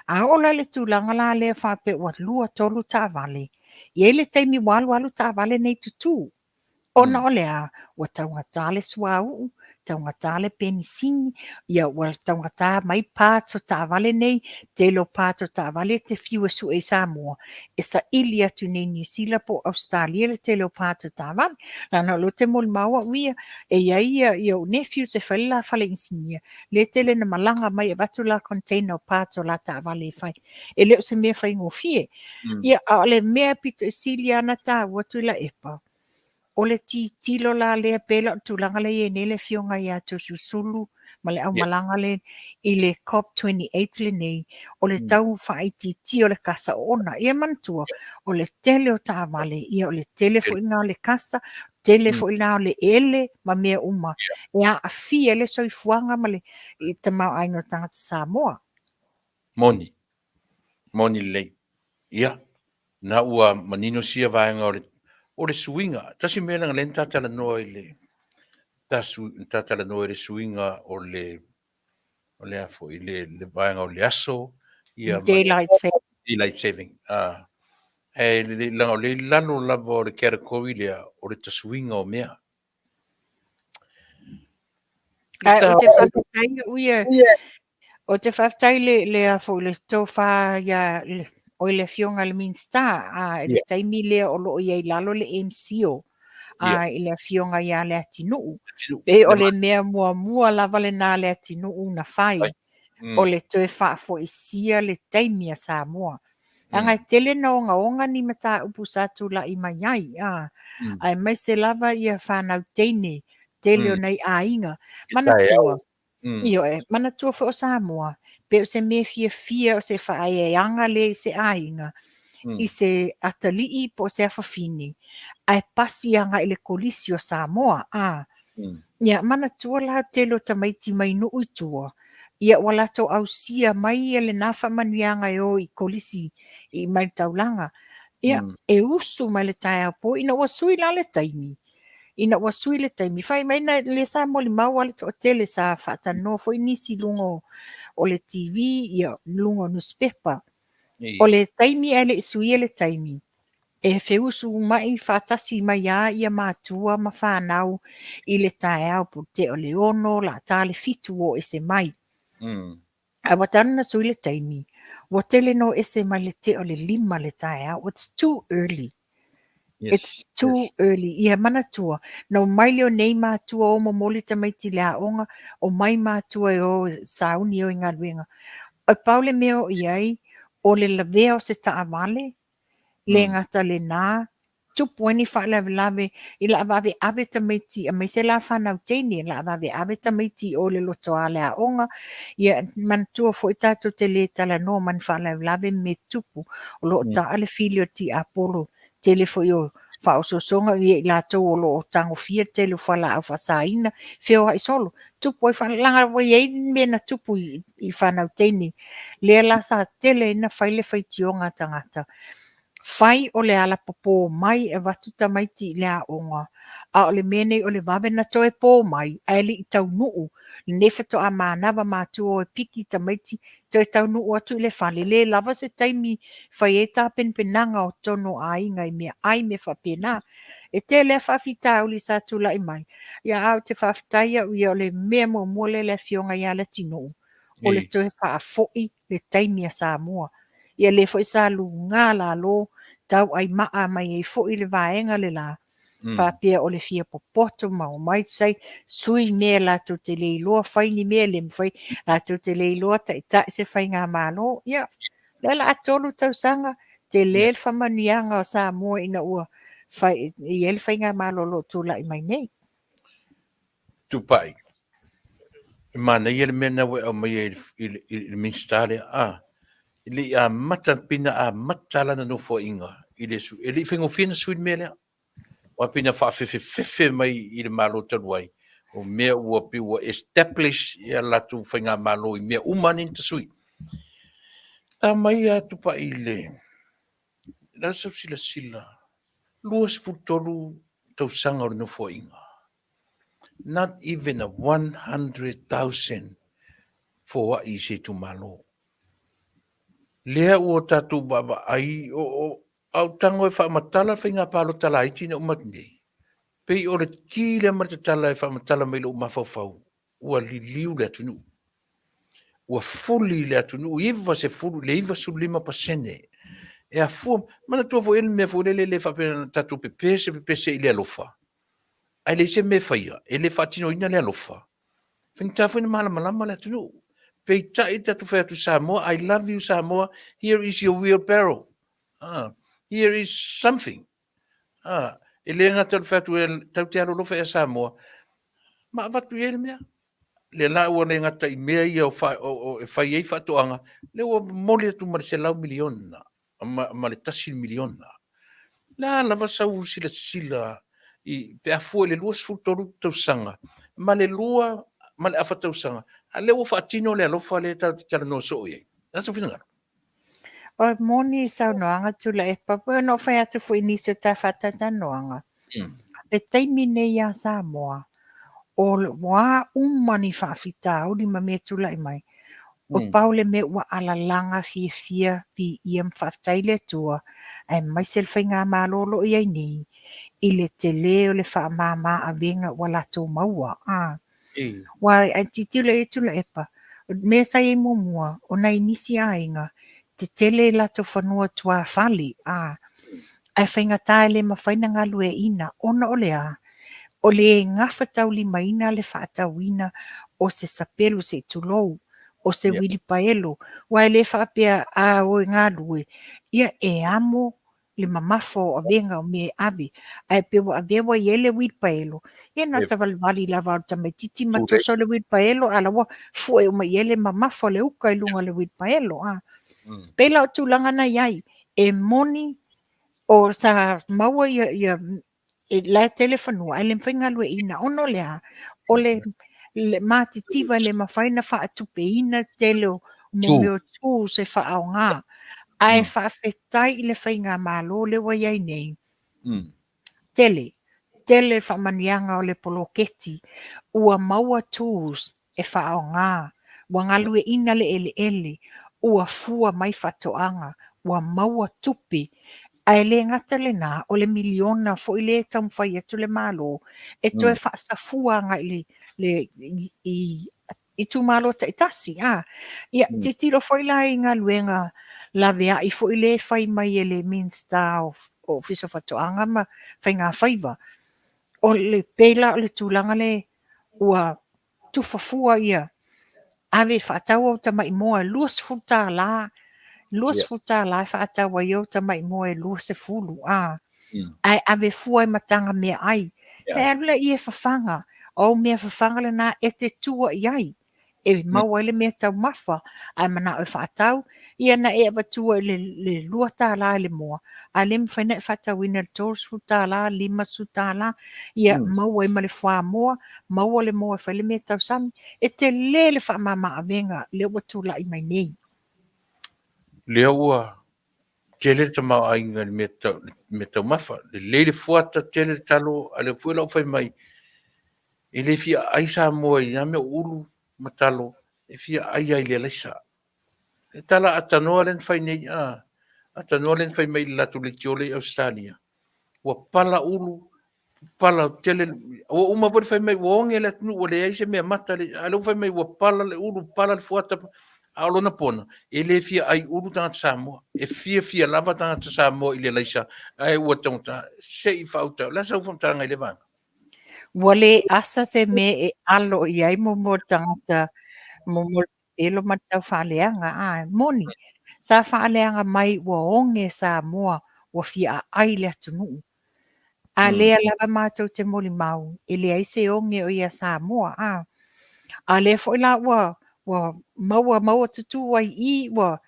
a oo la i le tulaga la lea faapea ua lua, tolu taavale, I ai le taimi ua alu alu taavale nei tutū. Ona o le a? Ua taugata le suauu, taugata le penisini, ia ua taugata mai parts o taavale nei, tele o parts o taavale e te fiu e sue i Samoa, e saili atu i nei Niu Sila po o Ausetalia le tele o parts o taavale. Leaga o lea ou te molimau au ia, e i ai ia, ia ou nephews e fai le la fale inisinia, lea e tele ina malaga mai e avatu la container o parts o la taavale e fai. E le o se mea faigofie. Ia, a o le mea pito i sili lava ona taua Tuilaepa, o le tilotilo la lea pei la o le tulaga lea e i ai nei le Afioga ia Toeolesulusulu ma le aumalaga lea i le COP28 lenei, o le tau faaitiitia o le kasa oona. Ia manatua, o le tele o taavale, ia o le tele foi lena o le kasa, tele foi lena o le ele ma mea uma e aafia ai le soifuaga ma le tamaoaiga o tagata Samoa. Moni. Moni lelei. Ia, na ua manino sia vaega o le, o le suiga. Tasi mea leaga lea na ta talanoa i le ta talanoa i le suiga o le o le a foi le le vaega o le aso ia ma Daylight saving. Daylight saving. Ah, e le leaga o lea i lalo lava o le category lea o le tasuiga o mea. Ae ou te faafetai au ia, ou te faafetai le, le a foi le tofa ia, le, oi le afioga i le Minisita, a, i le taimi lea o lo o i ai i lalo le MCIL, a, i le afioga ia Leatinuu. Pei o le mea muamua lava lena a Leatinuu na fai, o le toe faafoisia le taimi a Samoa. Leaga e tele na ogaoga ni mataupu sa tulai mai ai, a, aemaise lava ia fanau teine, tele o nai aiga. Manatua, ioe, manatua foi o Samoa, pe o se mea fiafia o se faaeaeaga lea i se aiga, i se atalii po o se afafine, ae pasi agai i le Kolisi o Samoa, a. Ia, manatua la le tele o tamaiti mai nuu i tua, ia ua latou ausia mai ia lena faamanuiaga e o i kolisi i mai le taulaga. Ia, e usu mai le taeao po ina ua sui la le taimi, ina ua sui le taimi, fai mai na lea sa molimau lava le toatele sa faatalanoa foi nisi i luga o le TV, ia, luga o nusipepa. O le taimi ae le i suia le taimi, e feusumai faatasi mai a ia matua ma fanau i le taeao po te o le 6 la ta le 7 o ese mai. Ae ua talu na sui le taimi, ua tele no ese mai le te o le 5 le taeao. It's too early. It's too early. Ia manatua, na omai lea o nei matua o momoli tamaiti i le aoga, omai matua e o sauni e o i galuega. E pau le mea o i ai, o le lavea o se taavale, le gata lena, tupu ai ni faalavelave i la vaveave tamaiti, aemaise la fanau teine, la vaveave tamaiti o le lotoa le aoga. Ia manatua foi tatou te le talanoa ma ni faalavelave me tupu, o lo o taa le fili o le tiapolo, tele foi o faaosoosoga ia i latou o lo o tagofia le tele o fualaau faasaina, feoai solo, tupu ai faalaga ua i ai mea na tupu i fanau teine. Lea la sa tele ai na fai le faitioga a tagata. Fai o le alapopo mai e avatu tamaiti i le aoga, a o le mea nei o le vave na toe po mai ae le i taunuu lenei faatoa manava matua o e piki tamaiti toe taunuu atu i le fale, le lava se taimi fai ai tapenapenaga o totonu o aiga i meaai mea faapena. E tele lava faafitauli sa tulai mai, ia ae ou te faafetai au ia o le mea muamua lea le afioga ia Leatinuu, o le toe faafoi le taimi a Samoa. Ia lea foi sa luga lalo tauai maa mai ai foi le vaega le la, faapea o le fia popoto ma omai sai sui mea latou te le iloa fai ni mea le mafai latou te le iloa taitai se faigamalo. Ia, lea la a 3 tausaga tele le faamanuiaga o Samoa ina ua fai i ai le faigamalo o lo o tulai mai nei. Tupai, e manaia le mea lena ua e aumaia i le Minisita lea, a, e le i amata, pei na amata lana nofoaiga i le, e le i faigofie ona sui le mea lea. Aua pei na faafefefefe mai i le Malo talu ai, o mea ua pei ua establish ia latou faigamalo i mea uma nei na tasui. Ta mai a Tupai i le, la sau silasila, 23 tausaga o le nofoaiga, not even a 100,000 foai i se itumalo. Lea ua tatou vaavaai, o, a ou tago e faamatala le faiga palota laiti na uma atu nei, pei o le ki lea ma le tatala e faamatala mai lou mafaufau, ua liliu le atunuu. Ua fuli le atunuu 90, le 95% e afua. Manatua foi le mea foi lele le faapea na tatou pepese pepese i le alofa, ae leai se mea e faia, e le faatinoina le alofa. Faigata foi na malamalama le atunuu. Peitai le tatou fai atu Samoa, I love you Samoa, here is your wheelbarrow. Here is something. E le gata o le fai atu e tau te alolofa ia Samoa, ma avatu i ai le mea. Le la ua le gata i mea ia o, fa, o, o, e fai ai faatoaga, le ua momoli atu ma le 100 miliona, ma le 1 miliona. Le a lava sau silasila i, pe a fua i le 23 tausaga, ma le 2 ma le afa tausaga, a lea ua faatino le alofa lea tatou te talanoa soo i ai. O le a sou finagalo? O le moni i saunoaga Tuilaepa, pei ona ou fai atu foi i nisi o ta faatalatalanoaga, le taimi nei ia Samoa, O a uma ni faafitauli ma mea tulai mai, o pau le mea ua alalaga fiafia viia ma faafetai i le Atua aemaise le faigamalo o lo o i ai nei i le tele o le faamama avega ua latou maua. Aua a tilotilo i ai Tuilaepa, o le mea sa i ai muamua, o nai nisi aiga, tetele latou fanua tuafale, ae faigata e le mafai ona galueaiina ona o le a? O le gafataulimaina le faatauina o se sapelu se i tulou, o se uilipaelo, aua e le faapea a o e galue, ia e amo le mamafa o avega o mea e ave, ae pei ua avea ua i ai le uilipaelo, ia na o le savalivali lava o le tamaitiiti ma toso le uilipaelo, a o la ua fue uma i ai le mamafa o le uka i luga o le uilipaelo. E pei la o tulaga na i ai, e moni o sa maua ia, ia e, la e tele fanua, ae le mafai ona galueaiina, ona o le a? O le, le matitiva e le mafai ona faatupeina tele o mea o tools e faaaoga. Ae faafetai i le faigamalo lea ua i ai nei, tele, tele faamanuiaga o le poloketi, ua maua tools e faaaoga, ua galueaiina le eleele, ua fua mai faatoaga, ua maua tupe. Ae le gata lena, o le miliona foi lea e taumafai atu le Malo e toe faasafua agai i le, i itumalo taitasi. Ia, tilotilo foi la i galuega laveai foi lea e fai mai e le Minisita o Ofisa o Faatoaga ma Faigafaiva. O le, pei la o le tulaga lea ua tufa fua ia, ave e faatau au tamai moa e $20, $20 e faatau ai au tamai moa e 20, ae ave fua i ma taga meaai. E alu lea e fafaga, o au mea fafaga lena e te tua i ai, e maua ai le mea taumafa, ae manao e faatau, ia na e avatua i le $2 i le moa, a le mafai ona e faatauina i le $30, $50, ia maua ai ma le fuamoa, maua le moa e fai le mea tausami. E tele le faamama-avega lea ua tulai mai nei. Lea ua tele le tamaoaiga i le mea taumafa, lelei le fuata, tele le talo, a o lea foi la ua fai mai, e le fia ai Samoa i a mea o ulu ma talo, e fia ai lava i le alaisa. E tala atanoa lea na fai nei, a atanoa lea na fai mai i le latou leitio lea i Ausetalia, ua pala ulu, pala tele, ua uma foi le fai mai ua oge le atunuu ua leai se mea mata, a o lea ua fai mai ua pala le ulu, pala le fuata, a o lona pona, e le fia ai ulu tagata Samoa. E fiafia lava tagata Samoa i le alaisa, ae ua taugata, se i faauta. O le a sau faamatalaga i lea vaega? Ua le asa se mea e alo i ai mo mo tagata, mo mo pepelo ma le taufaaleaga, a moni, sa faaleaga mai ua oge Samoa, ua fia aai le atunuu. A lea lava matou te molimau, e leai se oge o ia Samoa, a. A lea foi la ua, ua maua, maua tutū ai i, ua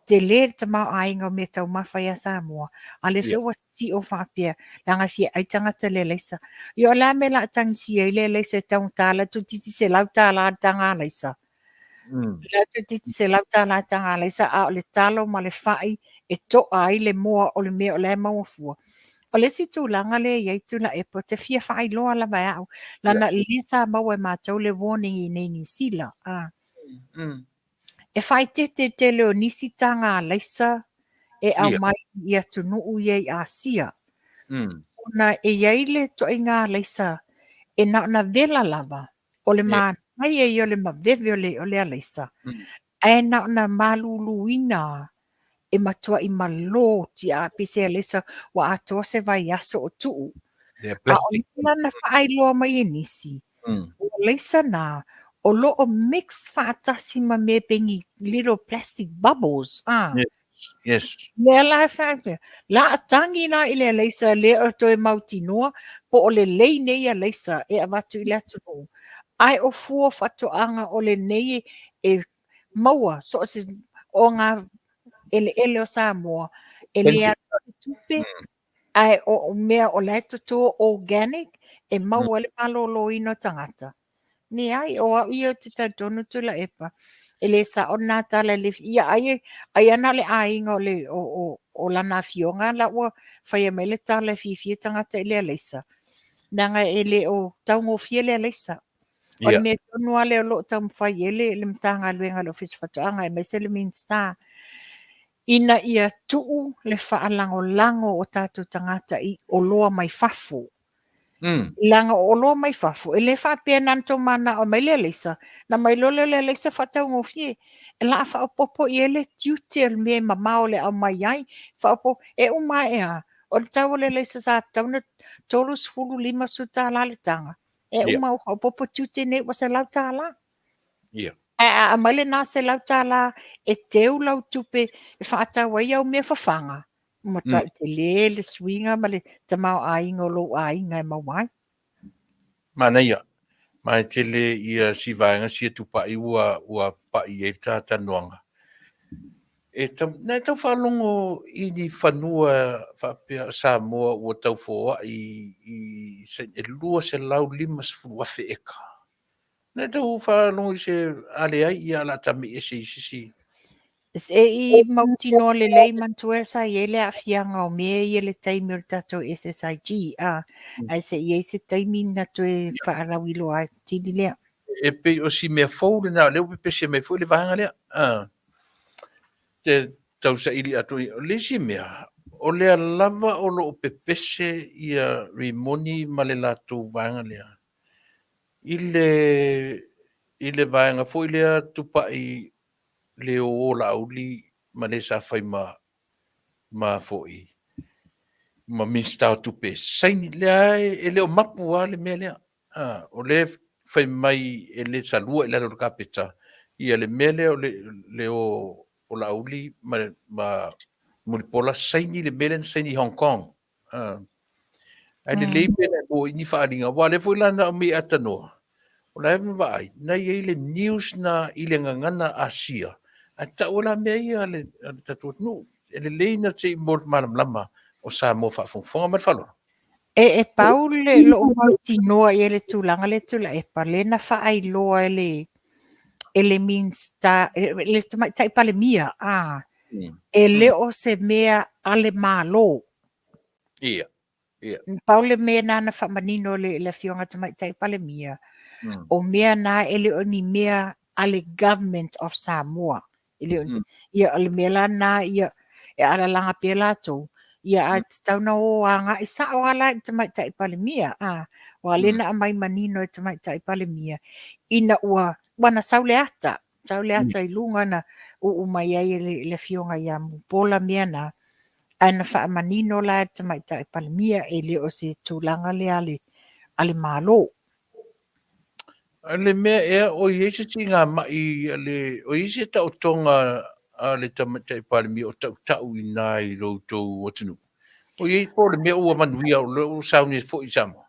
tele le tamaoaiga o mea taumafa ia Samoa, a lea foi ua sio faapea, leaga e fia ai tagata le alaisa. Ia o le a mea o le a tagisia ai le alaisa e taugata la toeitiiti $100 le taga alaisa. La toeitiiti $100 le taga alaisa, a o le talo ma le fai e toa ai le moa o le mea o la e maua fua. O le isi tulaga lea e i ai Tuilaepa, ou te fia faailoa lava e au, leaga lea sa maua e matou le warning i inei i Niu Sila. E faaeteete tele o nisi taga alaisa e aumai i atunuu ia i Asia. Ona e i ai le ituaiga alaisa e na ona vela lava, o le manaia ia o le maveve o le alaisa, ae na ona maluluina e matuai malo tiaa pei se alaisa ua atoa se vaiaso o tuu. A o lea na faailoa mai e nisi, o alaisa na, o lo o mix faatasi ma mea pei ni little plastic bubbles. Lea la e faapea, la a tagi la i le alaisa lea o toe mautinoa po o lelei nei alaisa e avatu i le atunuu. Ae o fua faatoaga o lenei e maua so o se o ngā eleele o Samoa e le alu i tupe, ae o mea o la e toto organic e maua ai le malōlōina o tagata. Leai, o au ia ou te talitonu Tuilaepa, e le sao lena tala e le ia ai ai ana le aiga o le o, o, o lana afioga la ua faia mai le tala e fiafia tagata i le alaisa. Leaga e le o taugofie le alaisa. O le mea tonu lava lea o lo o taumafai i ai le, le Matagaluega a le Ofisa o Faatoaga aemaise le Minisita, ina ia tuu le faalagolago o tatou tagata i oloa mai fafo. Leaga o oloa mai fafo, e le faapea na ona tou mananao e aumai le alaisa, na aumai loa lea o le alaisa faataugofie. E la a faaopoopo i ai le tiute o le mea e mamao le aumai ai, faaopoopo, e uma ae lava, o le tau o le alaisa sa tatau ona $30, $50 le taga, e uma ua faaopoopo tiute nei ua $100. Ae a aumai lena $100 e teu lau tupe e faatau ai au mea fafaga, ua matuai tele le suiga ma le tamaoaiga o lou aiga e maua ai. Manaia. Ma e tele ia si vaega sia tupai ua pai i ai le ta talanoaga. E tau, na e tau faalogo i ni fanua faapea o Samoa ua tau foai i se e 250,000 eka. Na e tau faalogo i se, a leai, ia o le a ta ese i se isi. Se i mautinoa lelei manatua sa i ai le aafiaga o mea ia i le taimi o le tatou SSIG, a, ae se i i ai se taimi na toe faalauiloa atili lea. E pei o si mea fou lena, o lea ua pepese mai foi le vaega lea. A, te tau saili atu i, o le isi mea, o lea lava o lo o pepese ia Rimoni ma le latou vaega lea i le vaega foi lea tupai le o Laauli ma le sa fai ma foi ma Minisita o Tupe saini lea e le o mapu lava le mea lea. O lea fai mai e le salua i lalo o le kapeta ia le mea lea o le o Laauli ma Mulipola saini le mea lea na saini i Hong Kong. Ae lelei pe na e maua i ni faaaliga, aua o lea foi la na aumai e Atanoa, o la e vaai, na i ai le news na i le gagana Asia, ae tau ai la mea ia a le tatou atunuu. E lelei na se i mo le malamalama o Samoa faafogafoga ma le faaaloalo. E pau le lou mautinoa i ai le tulaga lea Tuilaepa, lea na faailoa e le Minisita, le Tamaitai Palemia, e le o se mea a le Malo. Ia, ia. Pau le mea na na faamanino le le Afioga Tamaitai Palemia, o mea na e le o ni mea a le Government of Samoa. E le o, ia, o le mea la na, ia, e alalaga pea latou, ia, ae tatau na o agai sao lava la i le Tamaitai Palemia, a, aua lea na aumai manino e Tamaitai Palemia, ina ua, ua na sau le ata, sau le ata i luga na uu mai ai e le Afioga ia Mulipola mea na, ae na faamanino la e le Tamaitai Palemia, e le o se tulaga lea a le Malo. Le mea ea o i ai se tigamai a le, o i ai se taotoga a le Tamaitai Palemia o tautau i ina i lo outou atunuu? O i ai po o le mea ua manuia o lea ua sauni foi i Samoa?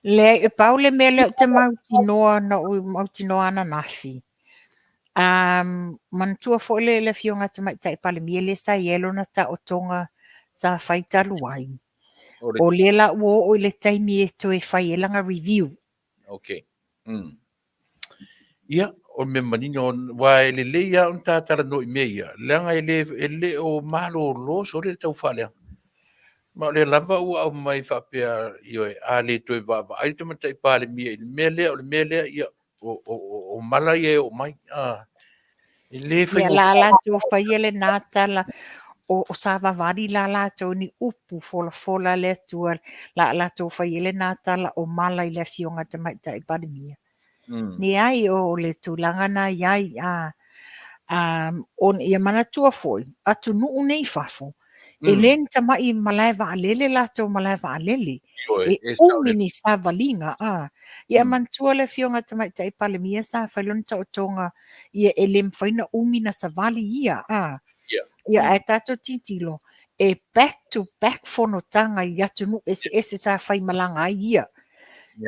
Leai, e pau le mea lea ou te mautinoa na ou mautinoa ananafi. Manatua foi le Afioga Tamaitai Palemia lea sa i ai lona taotoga sa fai talu ai. O lea la ua oo i le taimi e toe fai ai lana review. Okay. Ia, o le mea manino, aua e lelei lava ona ta talanoa i mea ia, leaga e le o malolo sole le tau faaleaga. Ma o lea lava ua aumai faapea, ioe, a le toe vaavaai le Tamaitai Palemia i le mea lea, o le mea lea, ia, o mala ia e oo mai. E le Ia, faigofie. la latou faia lena tala, o savavali la latou ni upu folafola le Atua, la latou faia lena tala o mala i le Afioga Tamaitai Palemia. Leai, o le tulaga na i ai, ia manatua foi, atunuu nei i fafo, e le ni tamai malae vaalele latou malae vaalele, e umi ni savaliga. Ia manatua le Afioga Tamaitai Palemia sa fai lona taotoga, ia e le mafai na umi na savali ia. Ia, ae tatou tilotilo, e back to back fonotaga i atunuu eseese sa faimalaga ai ia.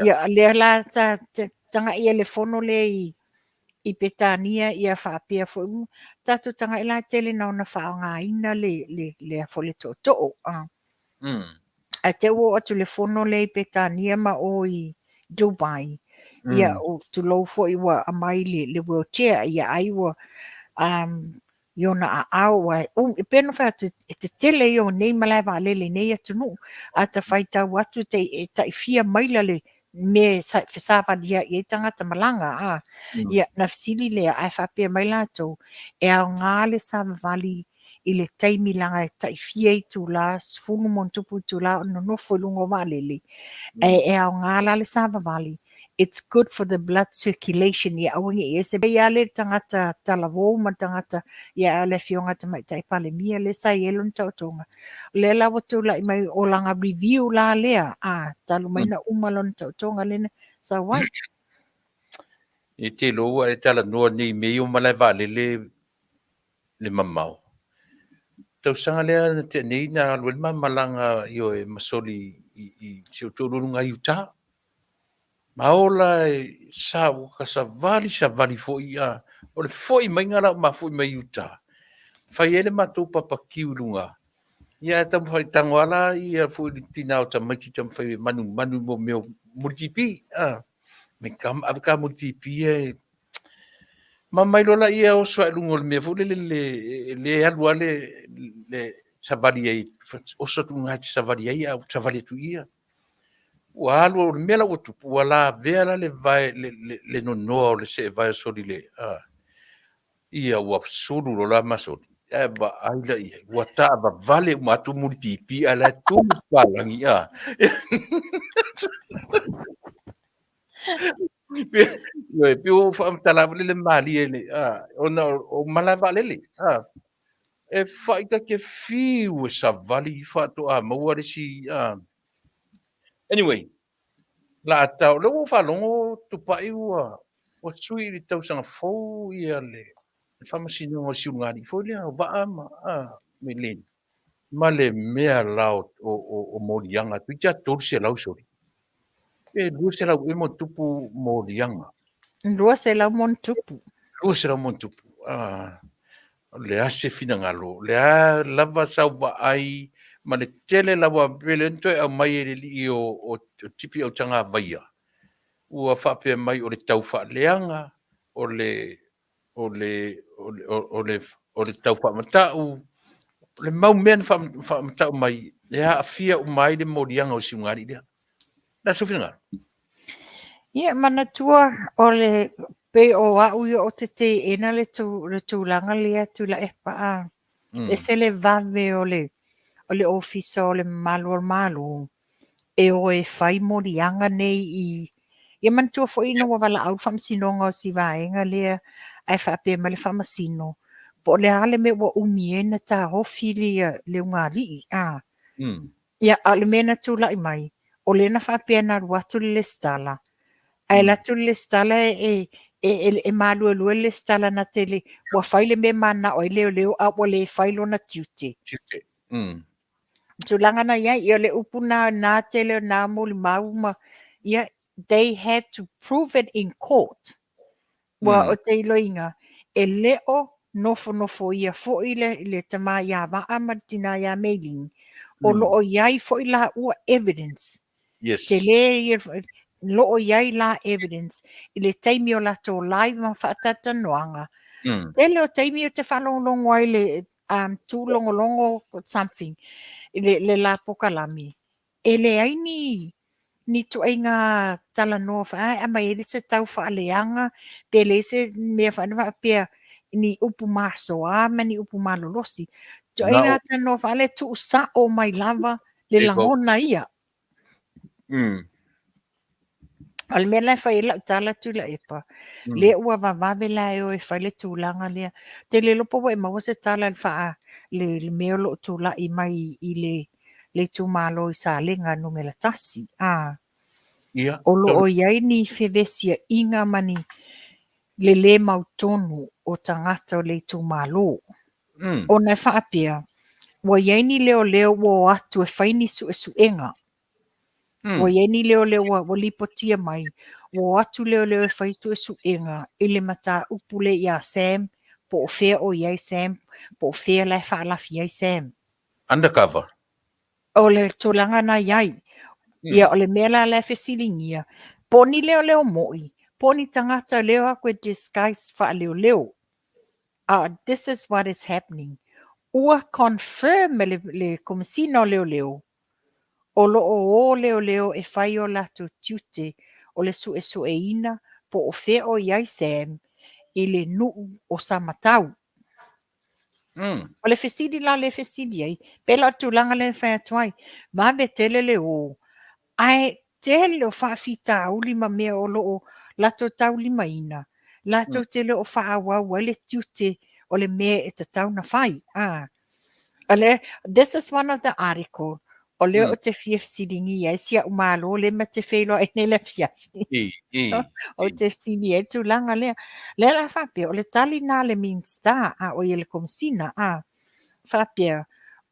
Ia, lea la sa tagai i le fono lea i Petania, ia faapea foi, tatou tagai la tele na ona faaaogaina le tootoo. Ae te ua oo atu le fono lea i Petania ma o i Dubai. Ia, o tulou foi ua aumai le wheelchair, ia ai ua i ona aao, ua e pei ona fai atu, e tetele ia o nei malae vaalele i nei atunuu, a ta faitau atu e tai fia maila le mea e fesavali ai i ai tagata malaga, a. Ia, na fesili lea, ae faapea mai latou, e aoga le savavali i le taimi leaga e tai fia itula, 10 ma ona tupu itula o nonofo i luga o vaalele, ae e aoga la le savavali, it's good for the blood circulation, ia aua ne i ese ia le tagata talavou ma le tagata, ia a o le Afioga i le Tamaitai Palemia lea sa i ai lona taotoga. O lea la ua tulai mai o lana review la lea, a, talu mai na uma lona taotoga lea na sau ai. E te iloa ua e talanoa nei i mea ia o malae vaalele le mamao. Tausaga lea na tea nei na alu ai le ma malaga ioe ma soli i si ou toalualuga i Utah. Ma ola e sa ua ka savali savali foi a o le foi maiga la o ma foi mai Utah. Fai ai le matou papakiu i luga. Ia ae taumafai tago lava la ia foi le tina o tamaiti taumafai e manumanu mo mea o mulipipi. A me ka ave ka mulipipi e ma mai loa laia oso ae i luga o le mea foi lele le le alu lava le savali ai, oso atu i luga e te savali ai ae savali atu i i. Ua alu, o le mea la ua tupu, ua lavea la le vae, le nonoa o le seevae o soli le, ia ua sulu loa la ma soli, ae vaai la i ai, ua taavavale uma atu mulipipi ae la e tu le papalagi, a. Ioe, pei ua ou faamatala foi lele malie le, a, ona o malae vaalele, a. E fai ta te fiu e savali faatoa maua le isi, a. Anyway, la a tau, lea ua ou faalogo Tupai ua ua sui i le tausaga fou ia le faamasinoga o Siugalii foi lea o Vaa ma a Meleni ma le mea la o moliaga toeitiiti lava 300 soli. Pe 200 ea ma ona tupu moliaga. 200 ma ona tupu. 200 ma ona tupu. Ah, o le a se finagalo, o le a lava sau vaai ma le tele lava pe le toe aumai e le alii o Tipi Autagavaia, ua faapea mai o le tau faaleaga, o le o le o le o le tau faamatau, o le mau mea na faamatau mai e aafia uma ai le moliaga o Siugalii lea. O le a sou finagalo? Ia, manatua o le pei o au ia ou te teena le tu, le tulaga lea Tuilaepa a ese le vave o le o le ofisa o le mamalu o le Malo e o e fai moliaga nei i ia manatua foi ina ua valaau le faamasinoga o si vaega lea ae faapea mai le faamasino po o le a le mea ua umi ai na taofi le le ugaalii a Ia, a o le mea na tulai mai, o lea na faapea na alu atu le lesitala, ae alu atu le lesitala e, e, e, e maluelue le lesitala na te le, ua fai le mea e mananao ai leoleo a ua le fai lona tiute. Tiute. Tulaga na i ai, ia o le upu na, na tele o na molimau ma, ia, they had to prove it in court. Ua o te iloiga, e le o nofonofoia foi le, le tama ia Vaa ma le tina ia Meiling, o lo o i ai foi la ua evidence. Yes. Tele ia, lo o i ai la evidence i le taimi o latou live ma faatalatalanoaga. Tele o taimi ou te faalogologo ai le um, tūlogologo something i le, le la pokalami. E leai ni ni ituaiga talanoa foi a e aumai ai se tau faaleaga pe leai se mea foi lea faapea ni upu masoa ma ni upu malolosi. Ituaiga talanoa foi lea e tuusao mai lava le lagona ia. O le mea la e fai ai lau tala Tuilaepa, lea ua vavave la e o e fai le tulaga lea. Ou te le iloa po ua e maua se tala i le faa, le, le mea o lo o tulai mai i le, le itumalo i Salega 1. A, Ia, o lo o i ai ni fevesiaiga ma ni le lē mautonu o tagata o le itumalo. Ona e faapea, ua i ai ni leoleo ua o atu e fai ni suesuega. Ua i ai ni leoleo ua lipotia mai, ua o atu leoleo e fai suesuega i le mataupu lea ia Sam, po o fea o i ai Sam, po o fea la e faalafi ai Sam. Undercover. O le tulaga na i ai. Ia, o le mea la la e fesiligia, po o ni leoleo moi, po o ni tagata lea o atu e disguise faaleoleo. This is what is happening. Ua confirm e le, le Komesina o Leoleo. O lo o o leoleo e fai o latou tiute o le suesueina po o fea o i ai Sam i le nuu o Samatau. O le fesili la lea e fesili ai, pei la o le tulaga lea na fai atu ai, vave tele le o, ae tele o faafitauli ma mea o lo o latou taulimaina, latou te le o faaauau ai le tiute o le mea e tatau ona fai. O le, this is one of the article o lea ou te fia fesiligia ai si au Malo lea ma te feiloai nei le afiafi. Ou te fesili ai le tulaga lea. Lea la faapea, o le tali lena a le Minisita, a oi le Komesina, a faapea,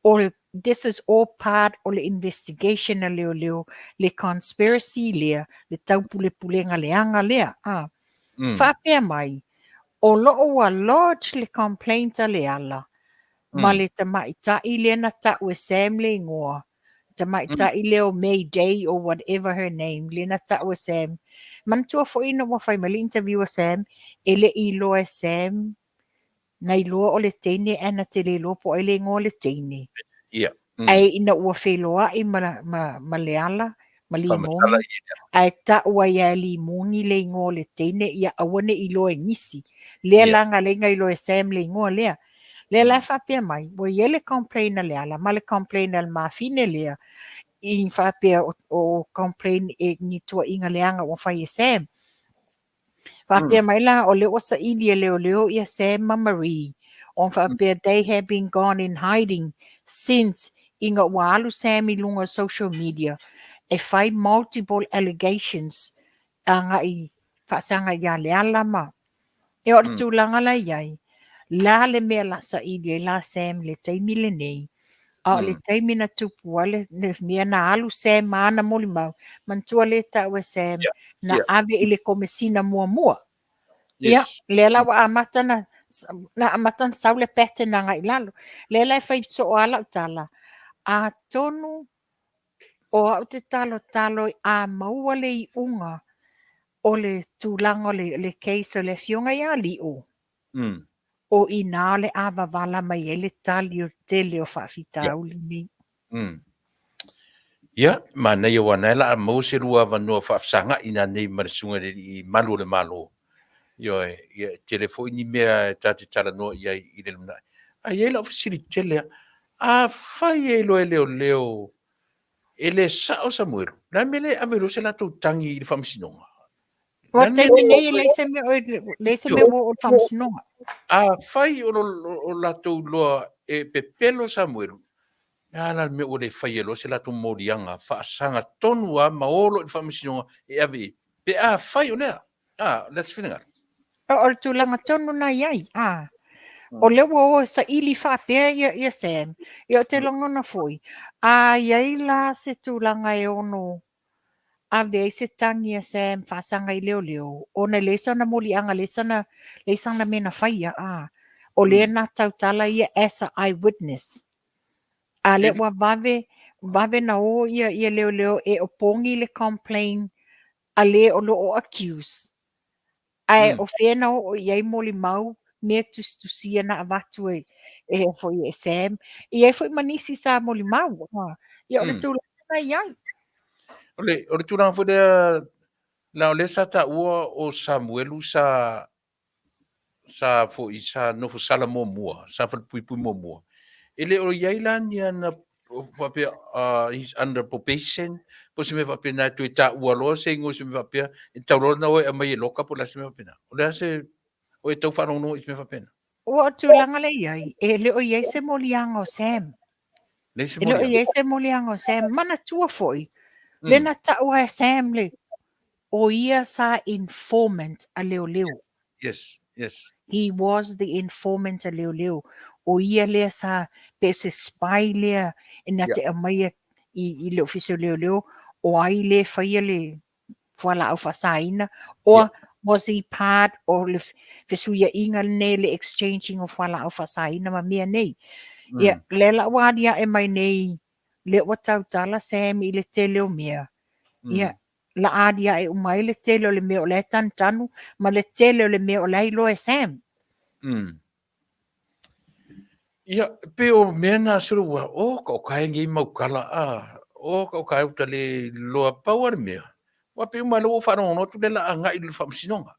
o le, this is all part o le investigation a leoleo, le conspiracy lea, le taupulepulega leaga lea, a. Faapea mai, o lo o ua lodge le complaint a Leala ma le tamaitai lea na tau e Sam le igoa, tamaitai lea o May Day or whatever her name, lea na tau e Sam. Manatua foi ina ua fai mai le interview a Sam, e le i iloa e Sam, na iloa o le teine ae na te le iloa po o ai le igoa o le teine. Ae ina ua feiloai ma, ma, ma Leala, ma Limoni, ae tau ai e Limoni le igoa o le teine, ia aua ne i iloa e nisi. Lea la na ala ai ona iloa e Sam le igoa lea. Lea la e faapea mai, ua i ai le complain a Leala ma le complain a le mafine lea, i faapea o complain e ni tuuaiga leaga ua fai e Sam. Faapea mai la, o lea ua saili e leoleo ia Sam ma Marie, ona faapea they have been gone in hiding since ina ua alu Sam i luga o social media e fai multiple allegations agai faasaga ia Leala ma E o le tulaga la i ai, la le mea la saili ai la Sam i le taimi lenei, a o le taimi na tupu ai le mea na alu Sam ma ana molimau, manatua lea e tau e Sam, na ave i le komesina muamua. Ia, lea la ua amata na, na amata na sau le pattern agai i lalo. Lea la e fai soo lava lau tala, atonu o au te talotalo a maua le iuga o le tulaga o le case o le afioga ia Lio, o i ina o le a vavala mai ai le tali o le tele o faafitauli nei. Ia, manaia aua na e la a maua se lua avanoa faafesagai nanei ma le susuga i le Alii Malu o le Malo. Ioe, ia e tele foi ni mea e ta te talanoa i ai i le lumanai. Ae i ai lau fesili tele lava, afai e iloa e leoleo e le sao Samuelu, o le a le mea le ave loa se latou tagi i le faamasinoga? O le taimi nei e leai se mea o leai se mea ua oo i le faamasinoga. Afai o lo latou iloa e pepelo Samuelu, o le a la le mea ua le faia loa se latou moliaga faasaga tonu lava ma o loa i le faamasinoga e ave i ai? Pe afai o lea, a, o le a se finagalo? O le tulaga tonu na i ai, a. O lea ua o e saili faapea ia, ia Sam, ia ou te lagona foi, a i ai la se tulaga e ono ave ai se tagi a Sam faasaga i leoleo, ona e leai sana moliaga, leai sana, leai sana mea na faia, a. O lea na tautala ia as a eyewitness. A lea ua vave, vave na o ia, ia leoleo e opogi le complain a le o lo o accuse. Ae o fea na oo i ai molimau mea tusitusia na avatu e e foi e Sam. E i ai foi ma nisi sa molimau. Ia o le tulaga na i ai. O le tulaga foi lea, na o lea sa taua o Samuelu sa sa foi sa nofo sala muamua, sa falepuipui muamua. E le o i ai la ni ana faapea he's under probation, po o se mea faapena e toe taua loa se igoa se mea faapea, e tatau loa ona o e aumai e loka po o le a se mea faapena. O le a se, o e tau faalogologo i se mea faapena? Ua o le tulaga lea i ai, e le o i ai se moliaga o Sam. Leai se E le o moliaga. i ai se moliaga o Sam. Manatua foi, le na taua e Sam le, o ia sa informant a leoleo. Yes, yes. He was the informant a leoleo. O ia lea sa, pe se spy lea e na te aumaia i le ofisa o leoleo, o ai le faia le fualaau faasaina, or was he part o le fesuiaiga lenei, le exchanging o fualaau faasaina ma mea nei. Ia, lea la ua aliae mai nei, lea ua tautala Sam i le tele o mea. Ia, la aliae uma ai le tele o le mea o la e tanutanu ma le tele o le mea o la e iloa e Sam. Ia, e pei o mea na solo ua, o, ka o kae nei mau kala, a, O ka o ka uta le loa pau a le mea. Ua pe uma lea ua faalogologo atu lea la agai i le faamasinoga.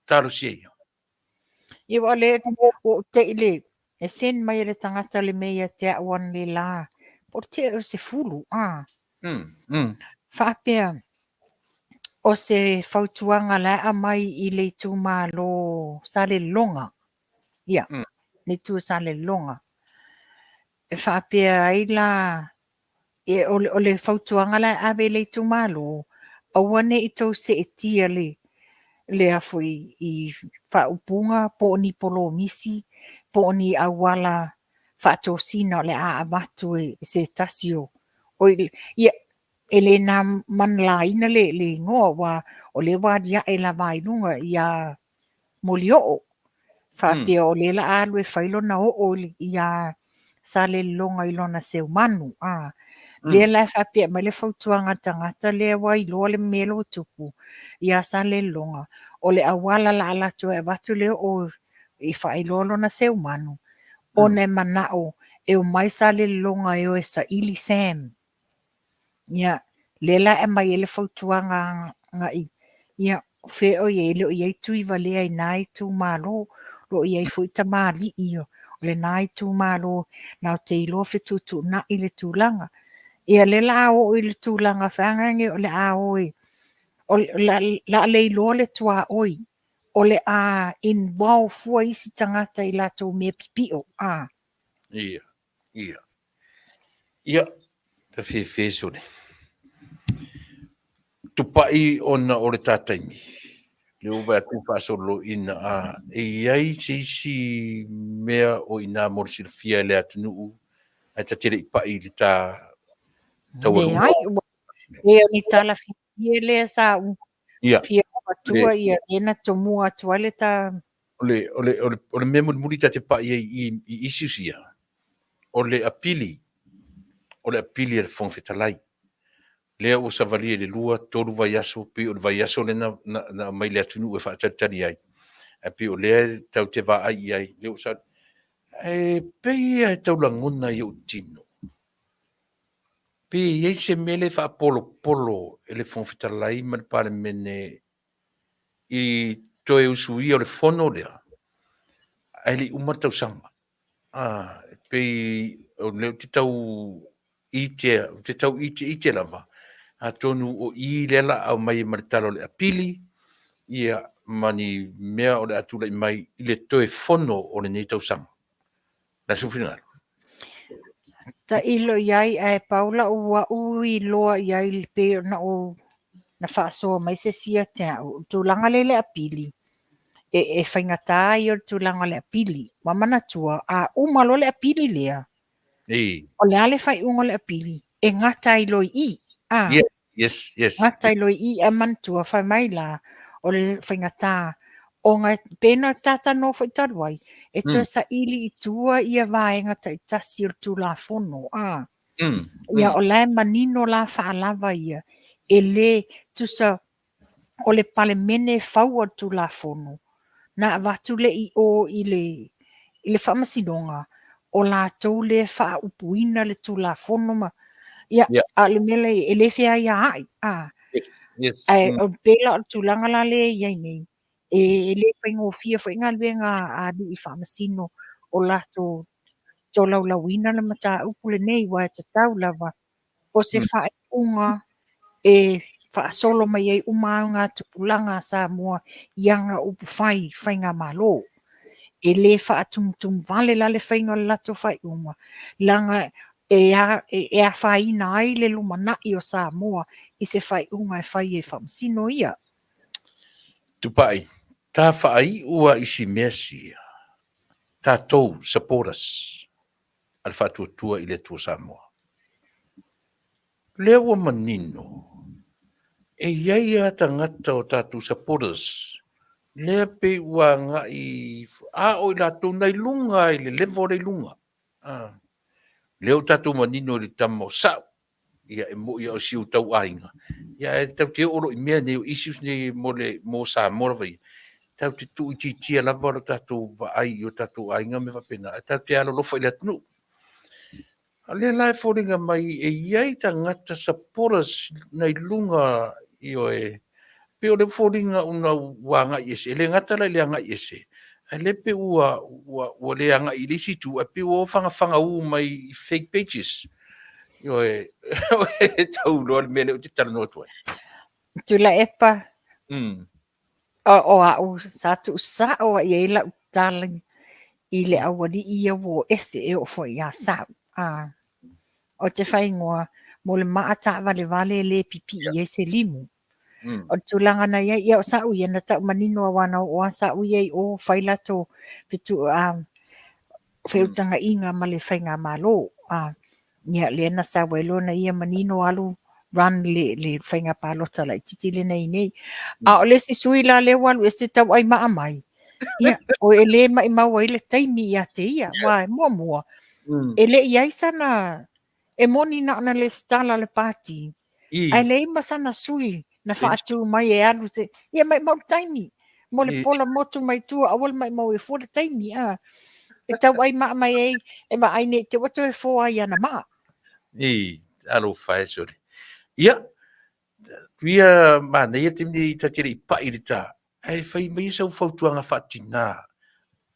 Talosia ia. Ia ua le ua ou te i le e send mai e le tagata le mea ia te au analeila po o le tea o le 10 a. Faapea o se fautuaga la e aumai i le itumalo Salelologa. Ia, le itu o Salelologa. E faapea ai la o le fautuaga la e ave i le itumalo, aua ne i tou seetia le lea foi i faaupuga po o ni polomisi po o ni auala faatosina o le a avatu e se tasi o ia, e le na manalaina le igoa aua o lea ua aliae lava i luga ia Molioo, faapea o lea la a alu e fai lona oo ia Salelologa i lona seumanu. A, lea la e faapea mai le fautuaga a le tagata lea ua iloa le mea lea ua tupu ia Salelologa, o le auala la a latou e avatu le oo i faailoa lona seumanu, ona e manao e omai Salelologa e o e saili Sam. Ia, lea la e aumai ai le fautuaga agai, ia, o fea o i ai, e le o i ai Tuivalea i na itumalo, o lo o i ai foi tamalii o lena itumalo latou te iloa fetuutuunai le tulaga. Ia, lea la a oo i le tulaga feagaiga o le a o e, o le a le iloa le tuaoi, o le a involve fua isi tagata i latou mea pipio, a. Ia. Ia. Ia, ta fefe sole. Tupai ona o le ta taimi. Le ua vaai atu faasololoina a e i ai se isi mea o i ina mo le silafia e le atunuu ae ta te le i pai i le ta taualuga. Leai, ua e o ni tala fiafia lea sa ou fia avatua ia lea na tomua atu ai le ta O le mea mulimuli ta te pai ai i issues ia, o le apili, o le apili a le Fofoga Fetalai. Lea ua savalia i le 2, 3 vaiaso, pei o le vaiaso lea na aumai i le atunuu e faatalitali ai, ae pei o lea tatou te vaai i ai, lea ua sa... E pei lava e tau lagona i ou tino, pe i ai se mea lea e faapolopolo e le Fofoga Fetalai ma le Palemene i toe usuia o le fono lea, ae le i uma le tausaga. A, e pei o lea ou te tau ite, ou te tau iteite lava, atonu o i lea la aumai ma le tala o le apili, ia, ma ni mea o le a tulai mai i le toe fono o lenei tausaga. Le a sou finagalo? Tailo i ai, ae pau lau au iloa i ai pei ona ou na faasoa mai se isi ia te au, o le tulaga lea i le apili, e faigata ia o le tulaga o le apili. Ua manatua, a uma loa le apili lea, o le a le faaiuga o le apili, e gata ai loa i i. A, yeah, yes, yes. Gata ai loa i i, ae manatua, fai mai la, o le faigata, ona pei ona talanoa foi talu ai, e toe saili i tua ia vaega taitasi o le Tulafono. A, Ia, o la e manino la faalava ia, e le tusa o le Palemene e faua le Tulafono, na avatu le i o i le, i le Faamasinoga, o latou lea e faaupuina le Tulafono ma, ia, a o le mea lea e le feaiaai, a. Yes, yes. Ae o pei la o le tulaga la lea e i ai nei, e le faigofie foi galuega a alii faamasino o latou tolaulauina le mataupu lenei, aua e tatau lava o se faaiuga e faasolo mai ai uma augatupulaga a Samoa i ana upufai faigamalo. E le faatumutumuvale la le faiga o le latou faaiuga, leaga e afaina ai le lumanai o Samoa i se faaiuga e fai e faamasino ia. Tupai, ta faaiu a i si mea sia, tatou supporters a le Faatuatua i le Atua Samoa. Lea ua manino, e i ai lava tagata o tatou supporters lea pei ua agai, a o i latou na i luga i le level lea i luga. Lea ua tatou manino i le tama o Sa'u, ia e mo'i a o si ou tau aiga, ia ae tatou te oo loa i mea nei o issues nei mo le mo Samoa lava ia, tatou te tuuitiitia lava lo tatou vaai i o tatou aiga ma mea faapena, ae tatou te alolofa i le atunuu. A o lea la e foliga mai e i ai tagata supporters na i luga, ioe, pei o le foliga ona ua agai ese, e le gata la i le agai ese, ae le pei ua, ua, ua le agai i le isi itu, ae pei ua o fagafaga mai i fake pages. Ioe, e tau iloa le mea lea ou te talanoa atu ai. Tuilaepa, o, o au sa tuusao i ai lau tala i le aualii ia ua o ese e oo foi ia Sa'u. A, o te faaigoa mo le maa taavalevale e le pipii ai se limu. O le tulaga na i ai, ia o Sa'u ia na tau manino aua na oo lava Sa'u ia i o fai latou fetu, a, feutagaiga ma le faigamalo. A, ia lea na sau ai loa na ia manino alu run le, le faiga palota laitiiti lea na i ai nei. A o le isi sui la lea ua alu ese tauai maa mai, ia, o e le maimau ai le taimi ia te ia, aua e muamua, e le i ai sana, e moni na ona lesitala le pati, ae leai ma sana sui na faatu mai e alu se, ia maimau le taimi, mo le pola motu mai tua, aua le maimau e fua le taimi, a. E tauai maa mai ai, e vaai nei te ua toe foa ai ana maa. I, alofa e sole. Ia, tuia manaia te mea ta te le i pai le tā, ae fai mai sau fautuaga faatinā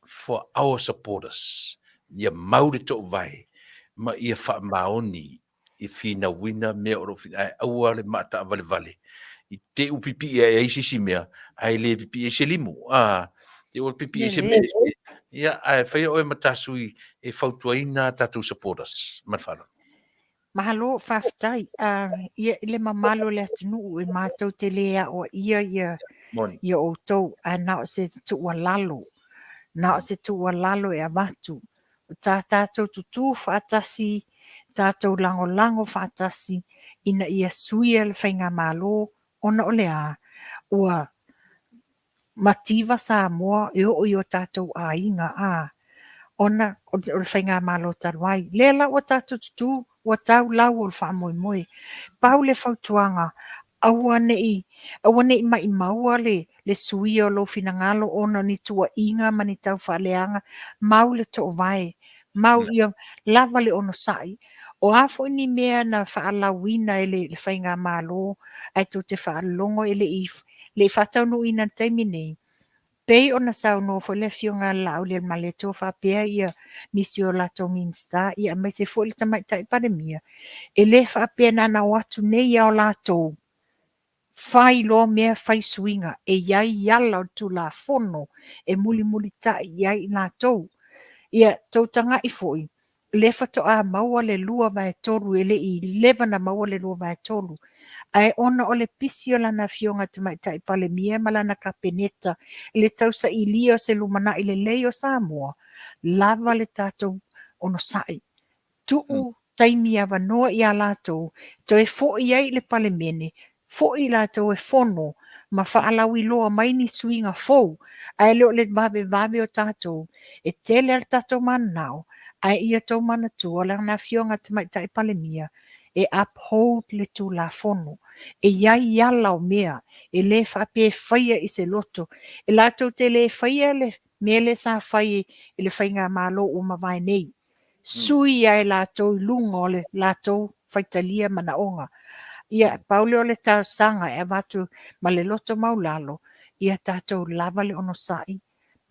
for our supporters, ia mau le toovae ma ia faamaoni i finauina mea o lo o fina, ae aua le maataavalevale i te u pipii ae ai se isi mea, ae le pipii ai se limu. A, te ua pipii ai se mea, ia, ae faia oe ma ta sui e fautuaina a tatou supporters. Ma le faaaloalo. Malo, faafetai. Ia, i le mamalu o le atunuu, e matou te le aoaia ia, ia outou, ae na o se tuualalo, na o se tuualalo e avatu. O tā tātou tutū faatasi, tātou lagolago faatasi, ina ia suia le faigamalo, ona o le a? Ua mativa Samoa e oo i o tātou aiga, a, ona o le faigamalo talu ai. Lea la ua tātou tutū, ua tau lau o le faamoemoe. Pau le fautuaga, aua ne i, aua ne i maimaua le, le suia o lou finagalo ona o ni tuuaiga ma ni taufaaleaga, mau le toovae, mau ia lava le onosai. O a foi ni mea na faalauina e le, le faigamalo, ae tou te faalogo e le i, le i faataunuuina i le taimi nei, pei ona saunoa foi le Afioga ia Laaulialemalietoa faapea ia nisi o latou Minisita, ia aemaise foi le Tamaitai Palemia, e le faapea na ona o atu nei lava o latou fai loa mea fai suiga, e i ai ala o le Tulafono e mulimulitai i ai i latou. Ia tou tagai foi, lea faatoa maua le 2/3, e le i leva na maua le 2/3, ae ona o le pisi o lana Afioga Tamaitai Palemia ma lana Kapeneta i le tausailia o se lumanai lelei o Samoa, lava le tatou onosai, tuu taimi avanoa ia latou toe foi ai i le Palemene, foi i latou e fono ma faalauiloa mai ni suiga fou, ae le o le vavevave o tatou, e tele lava le tatou mananao, ae ia tou manatua lana Afioga Tamaitai Palemia e uphold le Tulafono. E i ai ala o mea, e le faapea e faia i se loto. E latou te le faia le mea lea sa fai e le faigamalo ua mavae nei. Sui ai latou i luga o le latou faitalia manaoga. Ia, pau lea o le talosaga e avatu ma le loto maulalo, ia tatou lava le onosai,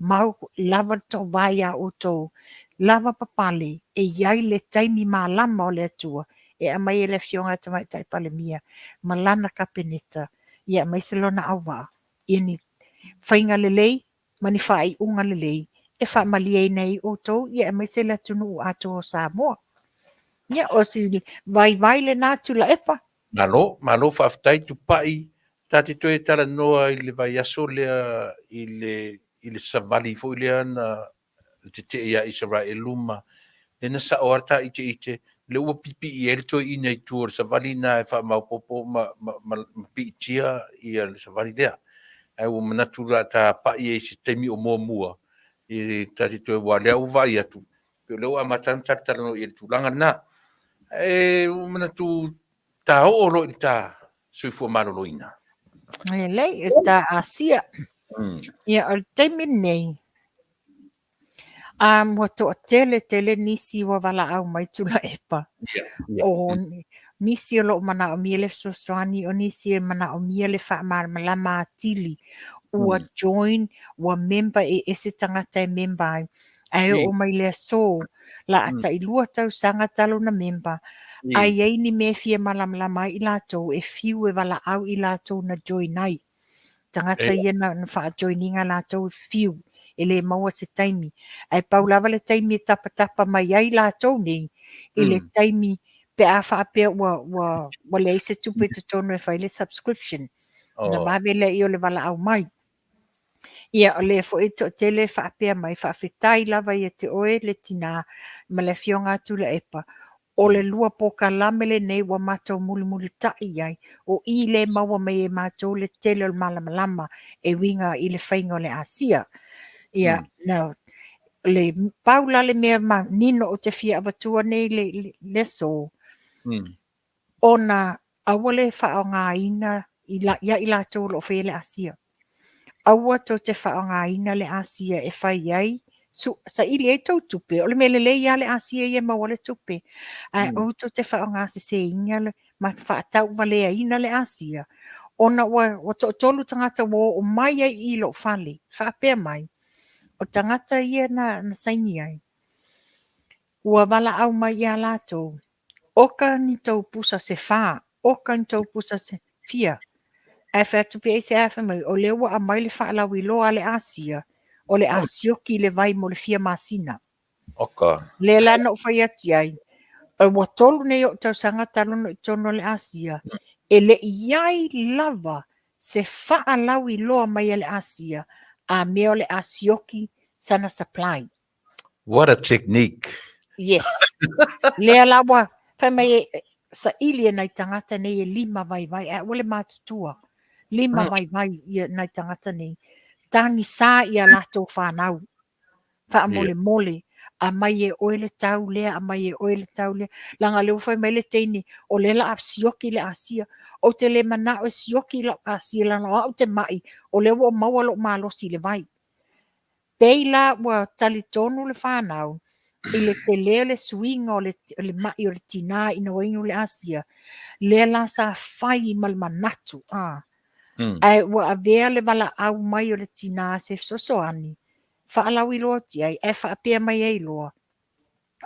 mau lava le toovae iā outou, lava papale, e i ai le taimi malama o le Atua e aumai e le Afioga i le Tamaitai Palemia ma lana Kapeneta, ia aemaise lona auvaa i ni faiga lelei ma ni faaiuga lelei e faamalieina ai outou ia aemaise le atunuu atoa o Samoa. Ia, o si vaivai lena Tuilaepa. Malo, malo faafetai Tupai. Ta te toe talanoa i le vaiaso lea i le, i le savali foi lea na tetee ia Isaraelu ma lea na sao lava ta iteite, lea ua pipii ai le toeaina i tua o le savali lena e faamaopoopo ma, ma, ma, ma piitia ia le savali lea. Ae ua manatu la ta pai ai i se taimi o muamua i ta te toe aua lea ua vaai atu, pei o lea ua amata ona talatalanoa i le tulaga lena. Ae ua manatu ta oo loa i le ta soifua maloloina. E lelei, e ta Asia. Ia, o le taimi lenei, Ua toatele tele nisi ua valaau mai Tuilaepa. O nisi o lo o manaomia le fesoasoani, o nisi e manaomia le faamalamalama atili. Ua join, ua member e ese tagata e member ai. Ae oo mai le aso, la a tailua tausaga talu na member, a i ai ni mea e fia malamalama ai i latou, e fiu e valaau i latou na join ai. Tagata ia na faa-join ina latou e fiu, e le maua se taimi. Ae pau lava le taimi e tapatapa mai ai latou nei, i le taimi pe a faapea ua leai se tupe i totonu e fai le subscription. Ona vave lea o le valaau mai. Ia, o lea foi e toatele e faapea mai, faafetai lava ia te oe le tina ma le afioga a Tuilaepa, o le lua polokalame lenei ua matou mulimulitai i ai, o i lea e maua mai e matou le tele o le malamalama e uiga i le faiga o le asia. Ia, na, le, pau la le mea manino ou te fia avatua nei le, le aso, ona aua le faaaogaina ia i latou o lo o faia le asia. Aua tou te faaaogaina le asia e fai ai, su, saili ai tou tupe. O le mea lelei lava le asia ia e maua le tupe. Ae aua tou te faaaogaseseina le, ma faatauvaleaina le asia, ona ua toatolu tagata ua oo mai ai i lou fale, faapea mai, o tagata ia na saini ai, ua valaau mai ia latou, Oka ni tou pusa se fa, oka ni tou pusa se fia. Ae fai atu pe aisea fai mai, o lea ua aumai le faalauiloa a le asia, o le a sioki le vai mo le fia masina. Oka. Lea la na ou fai atu ai, ua tolu nei ou tausaga talu ona i totonu o le asia, e le i i ai lava se faalauiloa mai a le asia, a mea o le a sioki sana supply. What a technique. Yes. Lea la ua fai mai e saili e nai tagata nei e lima vaivai, ae ua le matutua. Lima vaivai ia nai tagata nei. Tagisa ia latou fanau. Faamolemole, aumai e oe le tau lea, aumai e oe le tau lea. Leaga o lea ua fai mai le teine, o lea la a sioki le asia. Ou te le manao e sioki lau asia, leaga o au te mai, o lea ua ou maua lou malosi i le vai. Pei la ua talitonu le fanau i le tele o le suiga o le mai o le tinā ina ua inu le asia, lea la sa fai ma le manatu, a. Ae ua avea le valaau mai o le tinā se fesoasoani, faalauiloatia ai, ae faapea mai ai loa,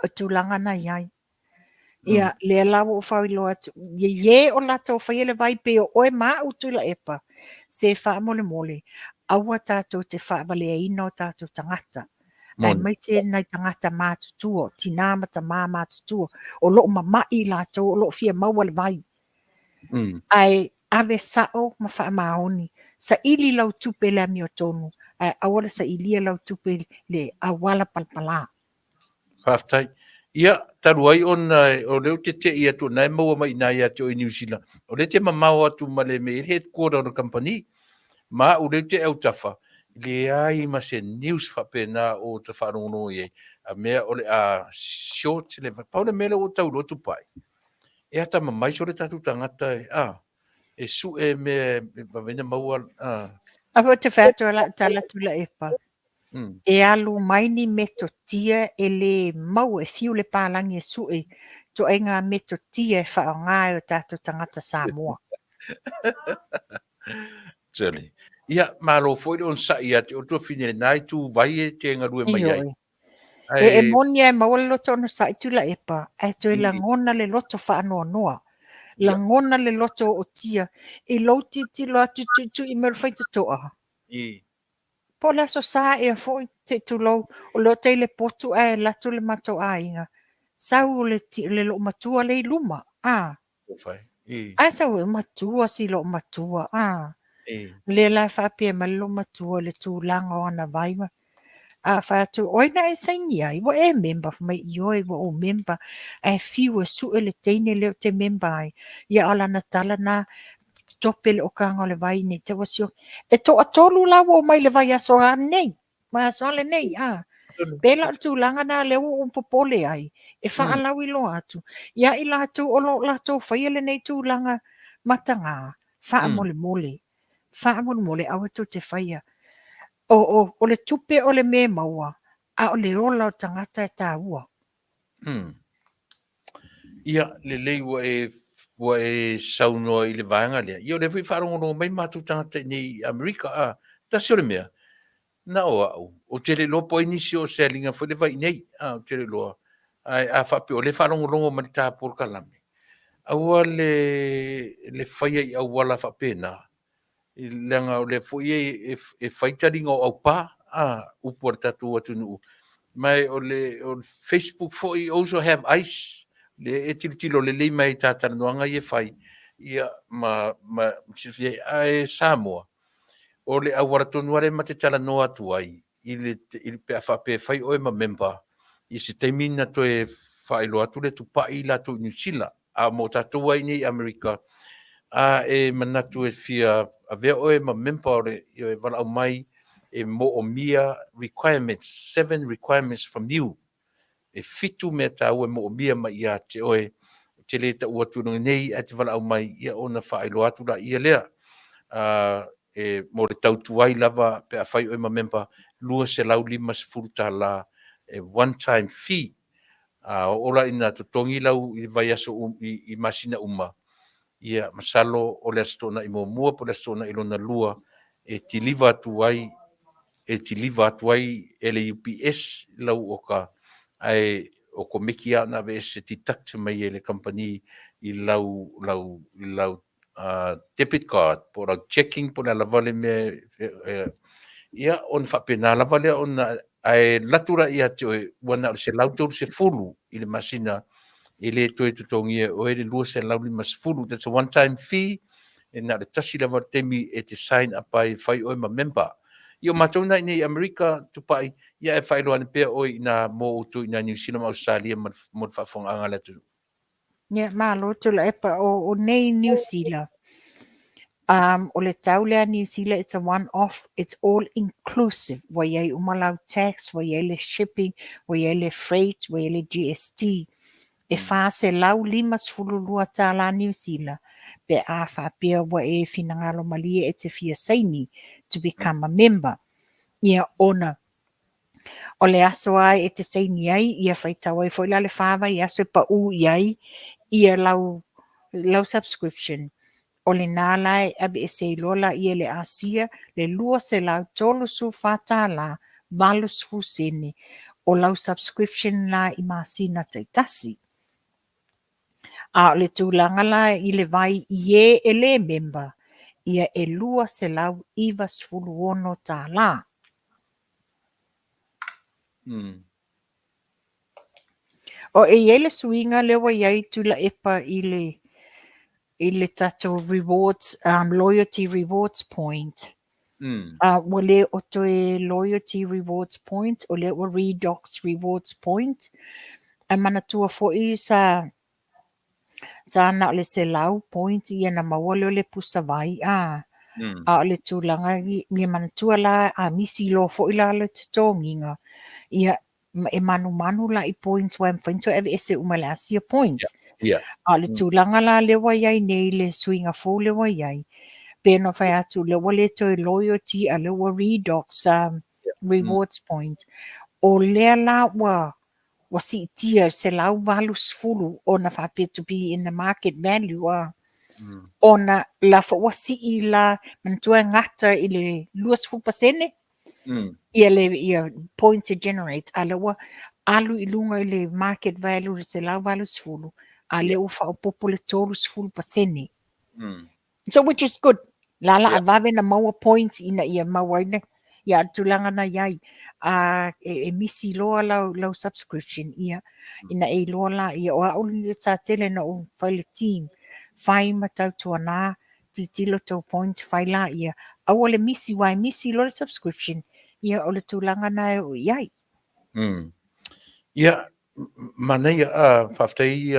o tulaga na i ai. Ia, lea la ua ou faailoa atu, i e o latou faia le vai pei o oe ma au Tuilaepa, se faamolemole, aua tatou te faavaleaina o tatou tagata, aemaise nai tagata matutua, tinā ma tamā matutua, o lo o mama'i i latou, o lo o fia maua le vai. Ae ave sao ma faamaoni, saili lau tupe i le amiotonu, ae aua le sailia lau tupe i le auala palapala. Faafetai. Ia, talu ai ona o lea ou te tei atu o lena e maua mai i ina ia te oe i Niu Sila, o lea e te mamao atu ma le mea e i ai le headquarter o le kamupani. Ma au lea ou te autafa, leai ma se news faapena o ta faalogologo i ai, a mea o le a short le vai. Pau le mea lea ua ou tau iloa Tupai, e atamamai sole tatou tagata e, a, e sue mea e vave ona maua, a. A foi ou te fai atu ai lau tala Tuilaepa, E alu mai ni metotia e le maua e fiu le palagi e sue ituaiga metotia e faaaoga e o tatou tagata Samoa. Surely. Ia, malo foi le onosai ia te oe tuafine i lena itu vai e te galue mai ai. E, e moni e maua le loto onosai Tuilaepa, ae toe lagona le loto faanoanoa. Lagona le loto ootia i lou tilotilo atu i tuitui mai o le faitotoa. Po o le Aso Sa ea foi, se i tulou, o lea ou te i le potu ae alu atu le matou aiga, sau le, le loomatua lea i luma, a. Ae sau e matua si loomatua, a. Lea la e faapea mai le loomatua i le tulaga o ana vai ma, a fai atu, o ai na e saini ai? Ua e member? Fai mai, ioe, ua ou member. Ae fiu e sue le teine lea ou te member ai. Ia o lana tala na, tope le okaga o le vai nei te ua sioki. E toatolu la ua omai i le vaiaso a nei, vaiaso a lenei, a. Pei la o le tulaga na lea ua ou popole ai, e faalauiloa atu ia i latou o lo o latou faia lenei tulaga mataga, faamolemole, faamolemole aua tou te faia. O le tupe o le mea e maua, A o le ola o tagata e taua. Ia, lelei ua e ua e saunoa i le vaega lea. Ia o lea foi e faalogologo mai matou tagata i inei i Amerika, a. Tasi o le mea, na o au, ou te le iloa po o ai nisi o se aliga foi le vai i inei, a, ou te le iloa. Ae a faapea o lea e faalogologo mai i le ta polokalame, aua le le faia i auala faapena, leaga o lea foi e fai taliga o aupa, a, upu a le tatou atunuu. Ma o le Facebook foi also have ice, lea e tilotilo lelei mai i ta talanoaga ia e fai, ia ma silafia ai. Ae Samoa, o le auala tonu lava lea ma te talanoa atu ai i le, pe a faapea e fai oe ma member, i se taimi na toe faailoa atu lea Tupai i latou i Niu Sila. A mo tatou lava i inei i Amerika, a e manatu e fia avea oe ma member o le, e valaau mai e moomia requirements, 7 requirements from you. E 7 mea taua e moomia mai ia te oe. Ou te le taua atu i luga nei, ae te valaau mai, ia ona faailoa atu laia lea. E mo le tautuai lava pe a fai oe ma member, $250 e one time fee. A oo la ina totogi lau i vaiaso i masina uma, ia masalo o le Aso Toonai muamua po o le Aso Toonai lona lua e kiliva atu ai, e kiliva atu ai e le UPS lau oka, ae okomeki lava ona aveese deduct mai e le kamupani i lau lau i lau debit card po o lau checking po o le a lava le mea ia ona faapena lava lea ona ae alu atu la ia te oe ua na o le 130 i le masina e le toe totogia e oe le 250. That's a one time fee, e na o le tasi lava le taimi e te sign up ai e fai oe ma member. Ia o matou na i inei i Amerika, Tupai, ia ae faailoa ane pea oe ina mo outou ina Niu Sila ma Ausetalia mo le faafofogaaga a le atunuu. Ia, malo Tuilaepa. O nei Niu Sila, o le tau lea Niu Sila, it's a one off, it's all inclusive. Ua i ai uma lau tax, ua i ai le shipping, ua i ai le freight, ua i ai le GST. E $452 Niu Sila pe a faapea ua e finagalo malie e te fia saini to become a member. Ia, ona O le aso lava e te saini ai, ia faitau ai foi la le fa vaiaso e pau i ai ia lau, lau subscription. O lena la e aveese ai loa laia e le asia le $234 80 sene o lau subscription la i masina taitasi. A o le tulaga la i le vai i e e le member, ia e $296. O e i ai le suiga lea ua i ai Tuilaepa i le i le tatou rewards loyalty rewards point. Ua le o toe loyalty rewards point, o lea ua redox rewards point. Ae manatua foi sa Sa na o le 100 points ia na maua lea o le pusa vai a. A o le tulaga ia manatua la a misi loa foi la le totogiga, ia e manumanu la i points aua e mafai ona toe aveese uma e le asia points. A o le tulaga la lea ua i ai nei le suiga fou lea ua i ai, pei ona fai atu lea ua le toe loyalty a lea ua redox rewards point. O lea la ua ua siitia i le 180 ona faapea to be in the market value a. Ona la foi ua sii la, manatua e gata i le 20% ia le ia points e generate, a lea ua alu i luga i le market value i le 180, a lea ua faaopoopo le 30%. So which is good. La la a vave na maua points ina ia maua ai ia a tulaga na i ai. A e misi loa lau, lau subscription ia, ina e iloa la ia o au le sa tele na ou fai le team. Fai ma tautuana, tilotilo tou points, fai la ia. Aua le misi, aua e misi loa le subscription, ia o le tulaga na e oo i ai. Ia, manaia, a, faafetai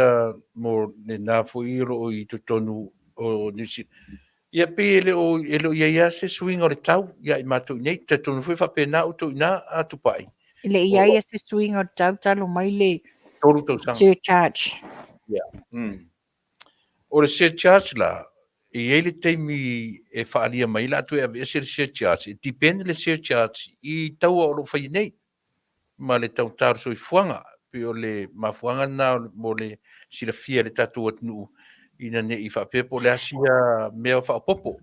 mo lena foi o lo o i totonu o Niu Sila. Ia, pei e le o, e le o i ai lava se suiga o le tau ia i matou i inei. Talitonu foi faapena outou i ina, a Tupai. E le i ai se suiga o le tau talu mai le 3 tausaga. Surcharge. Ia. O le surcharge la, e i ai le taimi e faaalia mai ai la a toe aveese le surcharge. E depend le surcharge i taua o lo o faia nei. ma le taugata o le soifuaga. Pei o le mafuaaga lena mo le silafia e le tatou atunuu ina ne i faapea po o le a sia mea faaopoopo.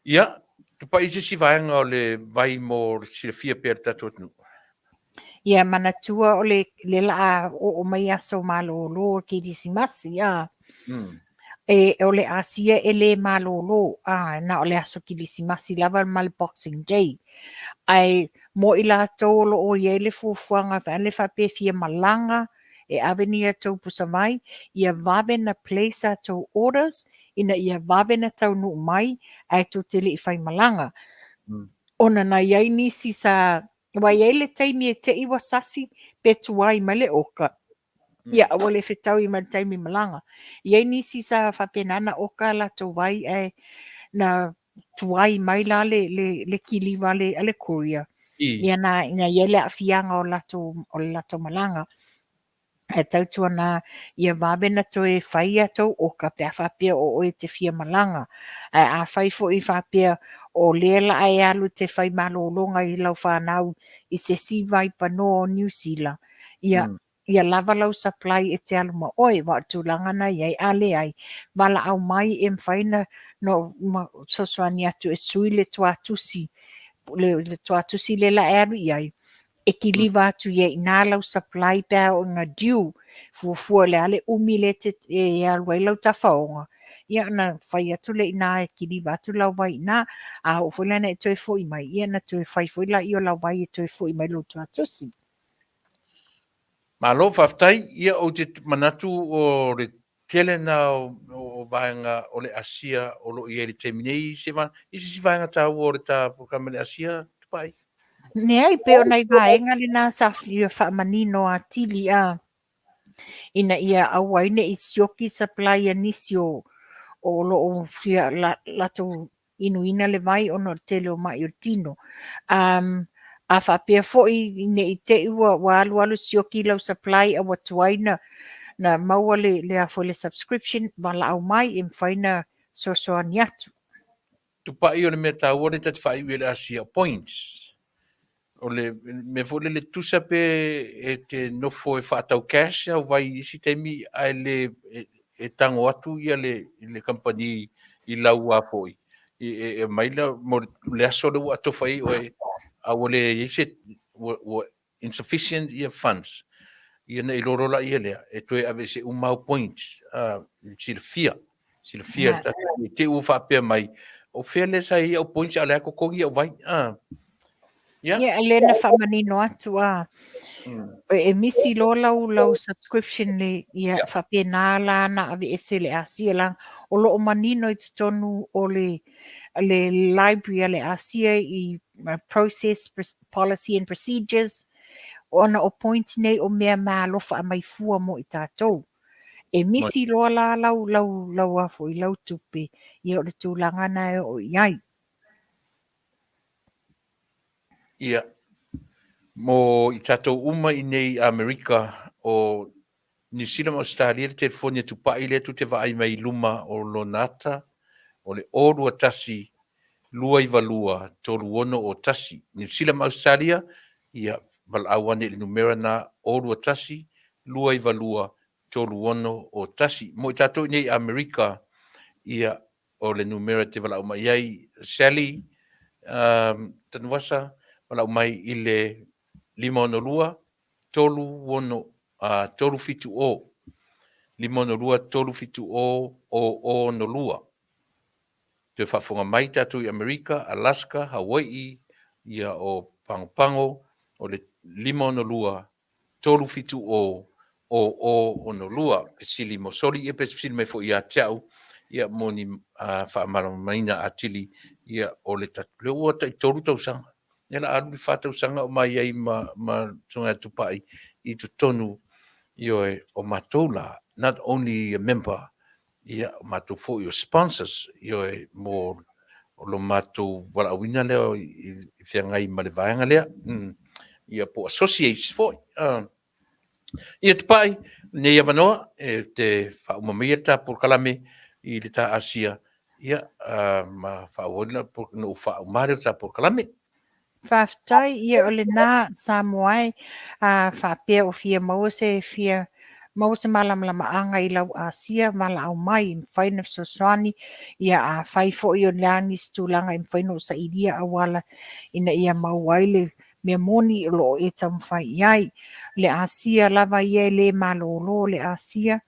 Ia, tupai i se isi vaega o le vai mo le silafia pea e le tatou atunuu. Ia manatua o le le laa oo mai aso malolo o Kerisimasi a. E o le Asia e le malolo a na o le aso Kerisimasi lava ma le Boxing Day. Ae mo i latou o lo o i ai le fuafuaga le faapea e fia malaga e ave ni a tou pusavai, ia vave na place a tou orders ina ia vave na taunuu mai ae tou te le i faimalaga. Ona na i ai nisi sa Aua e i ai le taimi e te i ua sasi pe tuai mai le oka, ia ua le fetaui ma le taimi malaga. E i ai nisi sa faapena na oka a latou vai ae na tuai mai la le kiliva a le courier. Ia na i ai le aafiaga o le latou malaga. Ae tautuana ia vave na toe fai a tou oka pe a faapea o oe e te fia malaga. Ae afai foi faapea o lea la a e alu e te fai malologa i lau fanau i se isi vaipanoa o Niu Sila, ia, ia lava lau supply e te alu ma oe, aua o le tulaga na i ai. A leai, valaau mai e mafai na fesoasoani atu e sui le tuatusi, le tuatusi lea la e alu i ai, e kiliva atu i ai i ina lau supply pe a oo ina due, fuafua o le a le umi lea e alu ai lau tafaoga, ia ona fai atu lea i ina e kiliva atu lau vai i ina. A oo foi la ina e toe foi mai, ia ona toe fai foi lea o lau vai e toe foi mai i lou tuatusi. Malo faafetai. Ia ou te manatu o le tele na o vaega o le Asia o lo o i ai i le taimi nei, i se isi vaega taua o le ta polokalame i le Asia, Tupai? Leai, pei o nai vaega lena sa fia faamanino atili a ina ia aua ai ne i sioki supply a nisi o o lo o fia latou inuina le vai ona o le tele o mai o le tino. Um, a faapea foi ne i te i ua, ua alualu sioki lau supply a ua tuai na, na maua le, le, a foi le subscription, valaau mai e mafai na fesoasoani atu. Tupai o le mea taua lea ta te faaiu i le Asia, points. O le mea foi lele tusa pe e te nofo e faatau cash au vai i isi taimi ae le e tango atu ia le le kamupani i lau a foi e aumai la mo le aso lea ua atofa i ai oe a ua le i ai se ua insufficient ia funds ia na iloa loa laia lea e toe aveese uma au points i silafia silafia le tatou i te i ua faapea mai o fea lea sa i ai au points a o lea e totogi au vai Ia, yeah, lea na faamanino atu a e misi loa lau lau subscription le ia yeah. faapena la na aveese le Asia la o lo o manino i totonu o le le library a le Asia i process policy and procedures ona o points nei o mea meaalofa aumai fua mo i tatou. E misi loa la lau, lau, lau a foi, lau tupe, ia o le tulaga na e oo i ai. Ia, mo i tatou uma i nei Amerika o Niu Sila ma Ausetalia le telefoni a Tupai lea tou te vaai mai i luma o lona ata, o le 021 292 3601. Niu Sila ma Ausetalia, ia, valaau ane i le numera na 021 292 3601. Mo i tatou i nei Amerika, ia, o le numera e te valaau mai ai, Sally Tanuvasa, valaau mai i le 562 36 370 562 370 0062. Toe faafofoga mai tatou i Amerika, Alaska, Hawaii, ia o Pagopago, o le 562 370 0062. Fesili mo Soli, ia pe fesili mai foi ia te au, ia mo ni faamalamalamaina atili, ia o le lea ua tai 3 tausaga. Ia la alu le 4 tausaga o mai ai ma ma Susuga Tupai i totonu, ioe, o matou la, not only a member, ia, o matou foi o sponsors, ioe, mo o lo matou valaauina lea i feagai ma le vaega lea. Ia, po o associates foi. Ia, Tupai, lenei avanoa e te faauma maia le ta polokalame i le ta Asia, ia, ma faaauau ai na ou faauma lea o le ta polokalame. Faafetai, ia o lena Samoa e, a faapea ua fia maua se fia maua se malamalamaaga i lau asia valaau mai e mafai ona fesoasoani, ia afai foi o le a nisi tulaga e mafai ona ou sailia auala ina ia maua ai le mea moni o lo o e taumafai i ai. Le asia lava ia e le malolo le asia,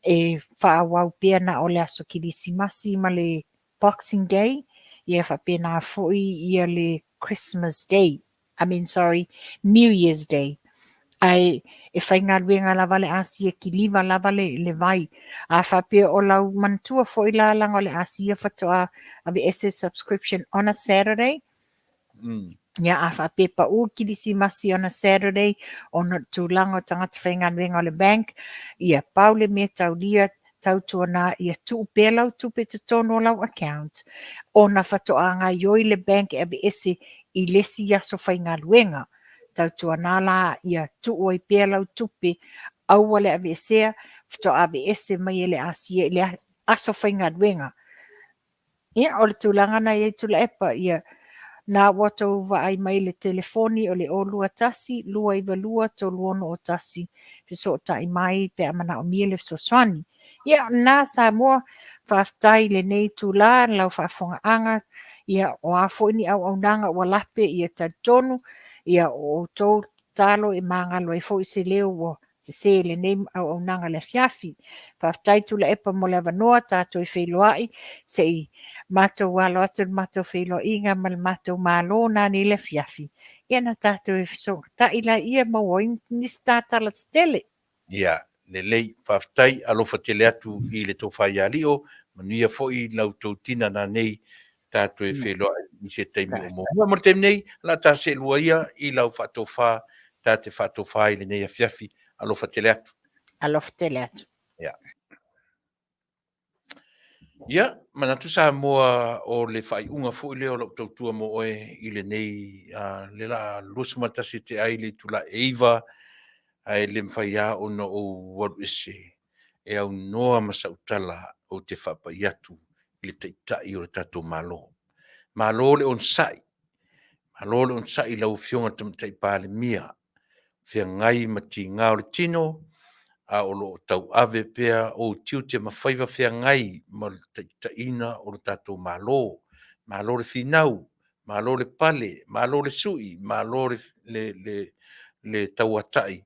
e faaauau pea na o le aso Kerisimasi ma le Boxing Day, ia faapena foi ia le Christmas Day, I mean sorry, New Year's Day. Ae e faigaluega lava le asia kiliva lava le, le vai. A faapea o lau manatua foi la laga o le asia faatoa aveese subscription on a Saturday, Ia, a faapea pau Kilisimasi on a Saturday, ona o le tulaga o tagata faigaluega o le bank, ia pau le mea taulia, tautuana ia tuu pea lau tupe i totonu o lau account, ona faatoa gaioi le bank e aveese i le isi aso faigaluega. Tautuana la ia tuu ai pea lau tupe, aua le aveesea, faatoa aveese mai e le asia i le aso faigaluega. Ia, o le tulaga na i ai Tuilaepa, ia, na ua tou vaai mai i le telefoni o le 021 292 3601, fesootai mai pe a manaomia le fesoasoani. Ia, o lena Samoa, faafetai i lenei itula i lau faafofogaaga, ia, o a foi ni auaunaga ua lape, ia talitonu, ia, o outou tatalo e magalo ai foi se leo ua sese i lenei auaunaga i le afiafi. Faafetai Tuilaepa mo le avanoa, tatou e feiloai se i matou alo atu i le matou feiloaiga ma le matou malo nanei i le afiafi, ia ona tatou e fesootai laia maua ai nisi tatala se tele. Ia, lelei, faafetai, alofa tele atu i le tofa ia Lio, manuia foi la outou tina nanei, tatou e feiloai i se taimi o muamua. Mo le taimi nei, o le a ta seelua ia i lau faatofa, ta te faatofa ai i lenei afiafi. Alofa tele atu. Alofa tele atu. Ia. Ia, manatu Samoa o le faaiuga foi lea o lau tautua mo oe i lenei, le la 21 tea ai le itula e 9, ae le mafai lava ona ou alu ese e aunoa ma sau tala ou te faapai atu i le Taitai o le tatou Malo. Malo le onosai, malo le onosai i lau Afioga i le Tamaitai Palemia, feagai ma tiga o le tino, a o lo o tauave pea ou tiute ma faiva feagai ma le taitaiina o le tatou Malo. Malo le finau, malo le pale, malo le sui, malo le, le, le, le tauatai,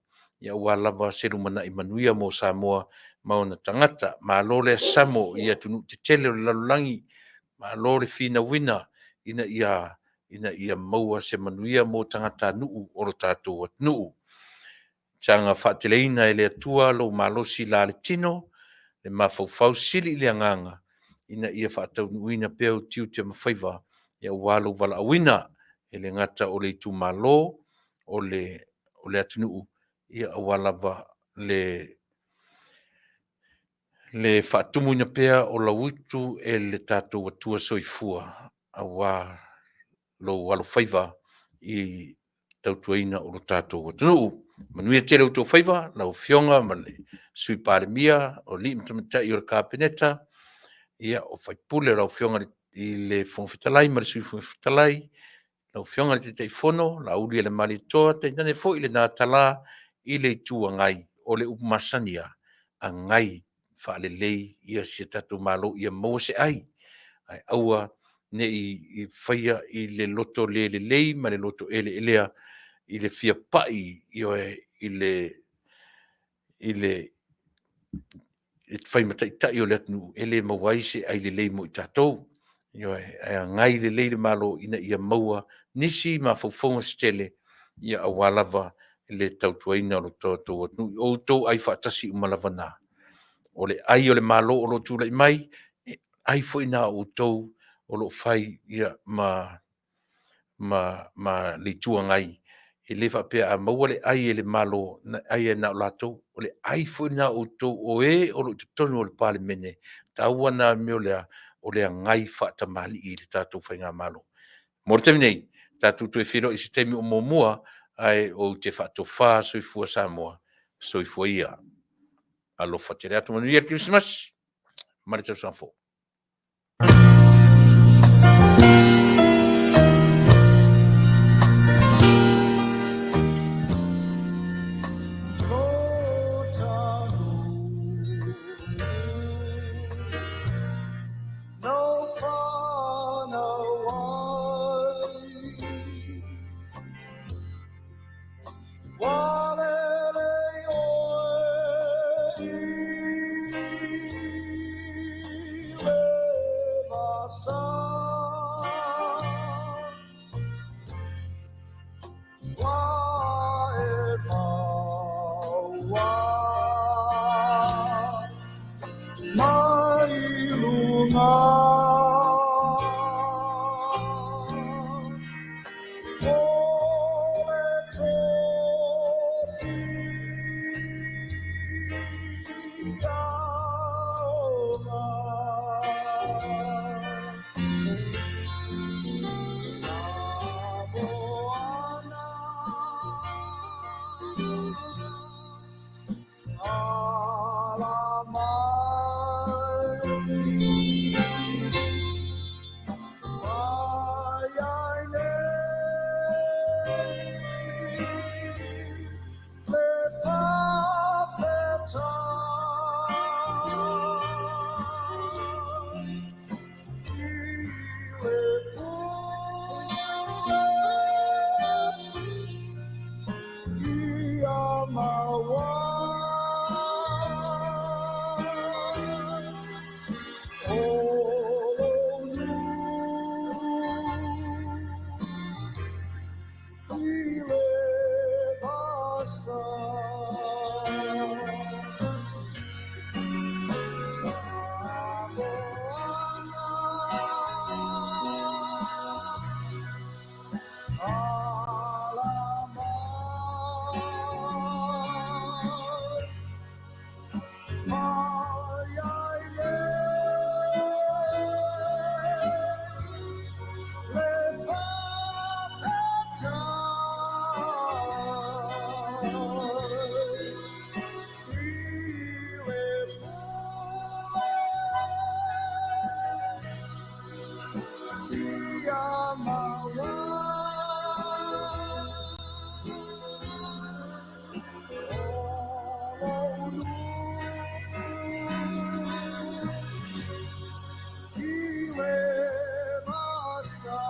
aua lava se lumanai manuia mo Samoa ma ona tagata. Malo le asamo i atunuu tetele o le lalolagi, malo le finauina ina ia ina ia maua se manuia mo tagatanuu o lo tatou atunuu. Saga faateleina e le Atua lou malosi la le tino, le mafaufau sili i le agaga, ina ia faataunuuina pea ou tiute ma faiva, aua lou valaauina, e le gata o le itumalo, o le, o le atunuu, ia aua lava le, le faatumuina pea o lau utu e le tatou Atua soifua, aua lou alofaiva i tautuaina o lo tatou atunuu. Manuia tele outou faiva, lau Afioga ma le Sui Palemia, o alii ma tamaitai o le Kapeneta, ia, o sui usufono, lau Afioga i le Fofoga Fetalai ma le Sui Fofoga Fetalai, lau Afioga i le Taitaifono, Laaulialemalietoa, tainane foi lena tala i le Itu Agai. O le upu masani lava, agai faalelei ia si a tatou Malo ia maua se ai, ae aua ne i faia i le loto le lelei ma le loto eleelea i le fia pai, ioe, i le i le fai ma taitai o le atunuu e le maua ai se ai lelei mo i tatou. Ioe, ae agai lelei le Malo ina ia maua nisi mafaufauga se tele, ia aua lava le tautuaina o lo tatou atunuu. O outou ai faatasi uma lava na. O le ai o le Malo o lo o tulai mai, e ai foi na o outou o lo o fai ia, ma, ma, ma le Itu Agai. E le faapea a maua le ai e le Malo, na ai ai na o latou. O le ai foi na o outou o e o lo o i totonu o le Palemene. Taua na mea o le a? O le agai faatamalii i le tatou Faigamalo. Mo le taimi nei, tatou toe feiloai i se taimi o muamua, ae ou te faatofa soifua Samoa, soifua ia. Alofa tele atu, manuia le Kerisimasi ma le tausaga fou. Mai luga o le tofi aoga. Samoana, ala mai, fai ai nei le faafetai i le Pule ia maua. O lou nuu i le vasa. Samoana, ala mai, fai ai nei le faafetai i le Pule ia maua. O lou nuu i le vasa.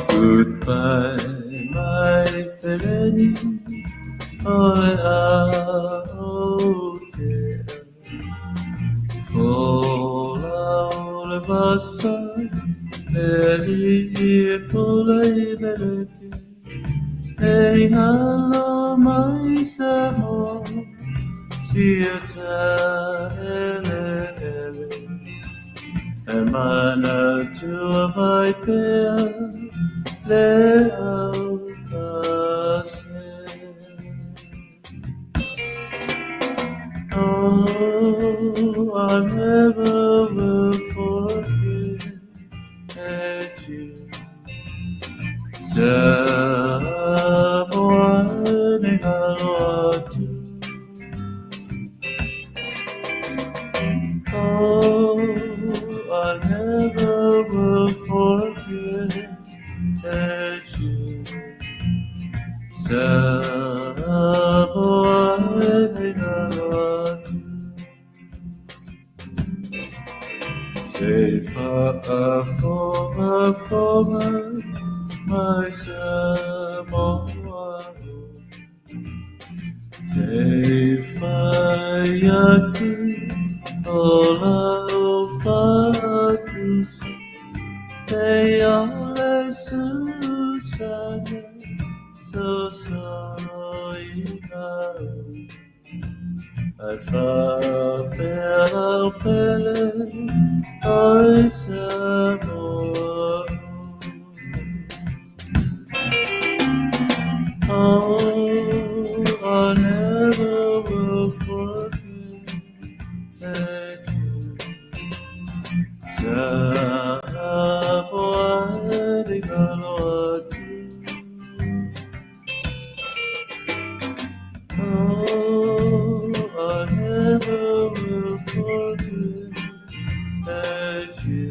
Goodbye, my feleni, o le a o te Fola o le vasa, le li e pula i melefi. E halo mai sa mo, sia ta ele ele. E mana tua vai pea, le au pase. Oh, I never will forget you. Samoa ni aloha atu. Oh, I never will forget you. Fa'afogafoga mai Samoa Se i fai atu o lau fa'atusa E ia le susana sosoina Ae fa'apea lau pele oi Samoa Oh, I never will forget you. Samoa e alo atu. Oh, I never will forget you.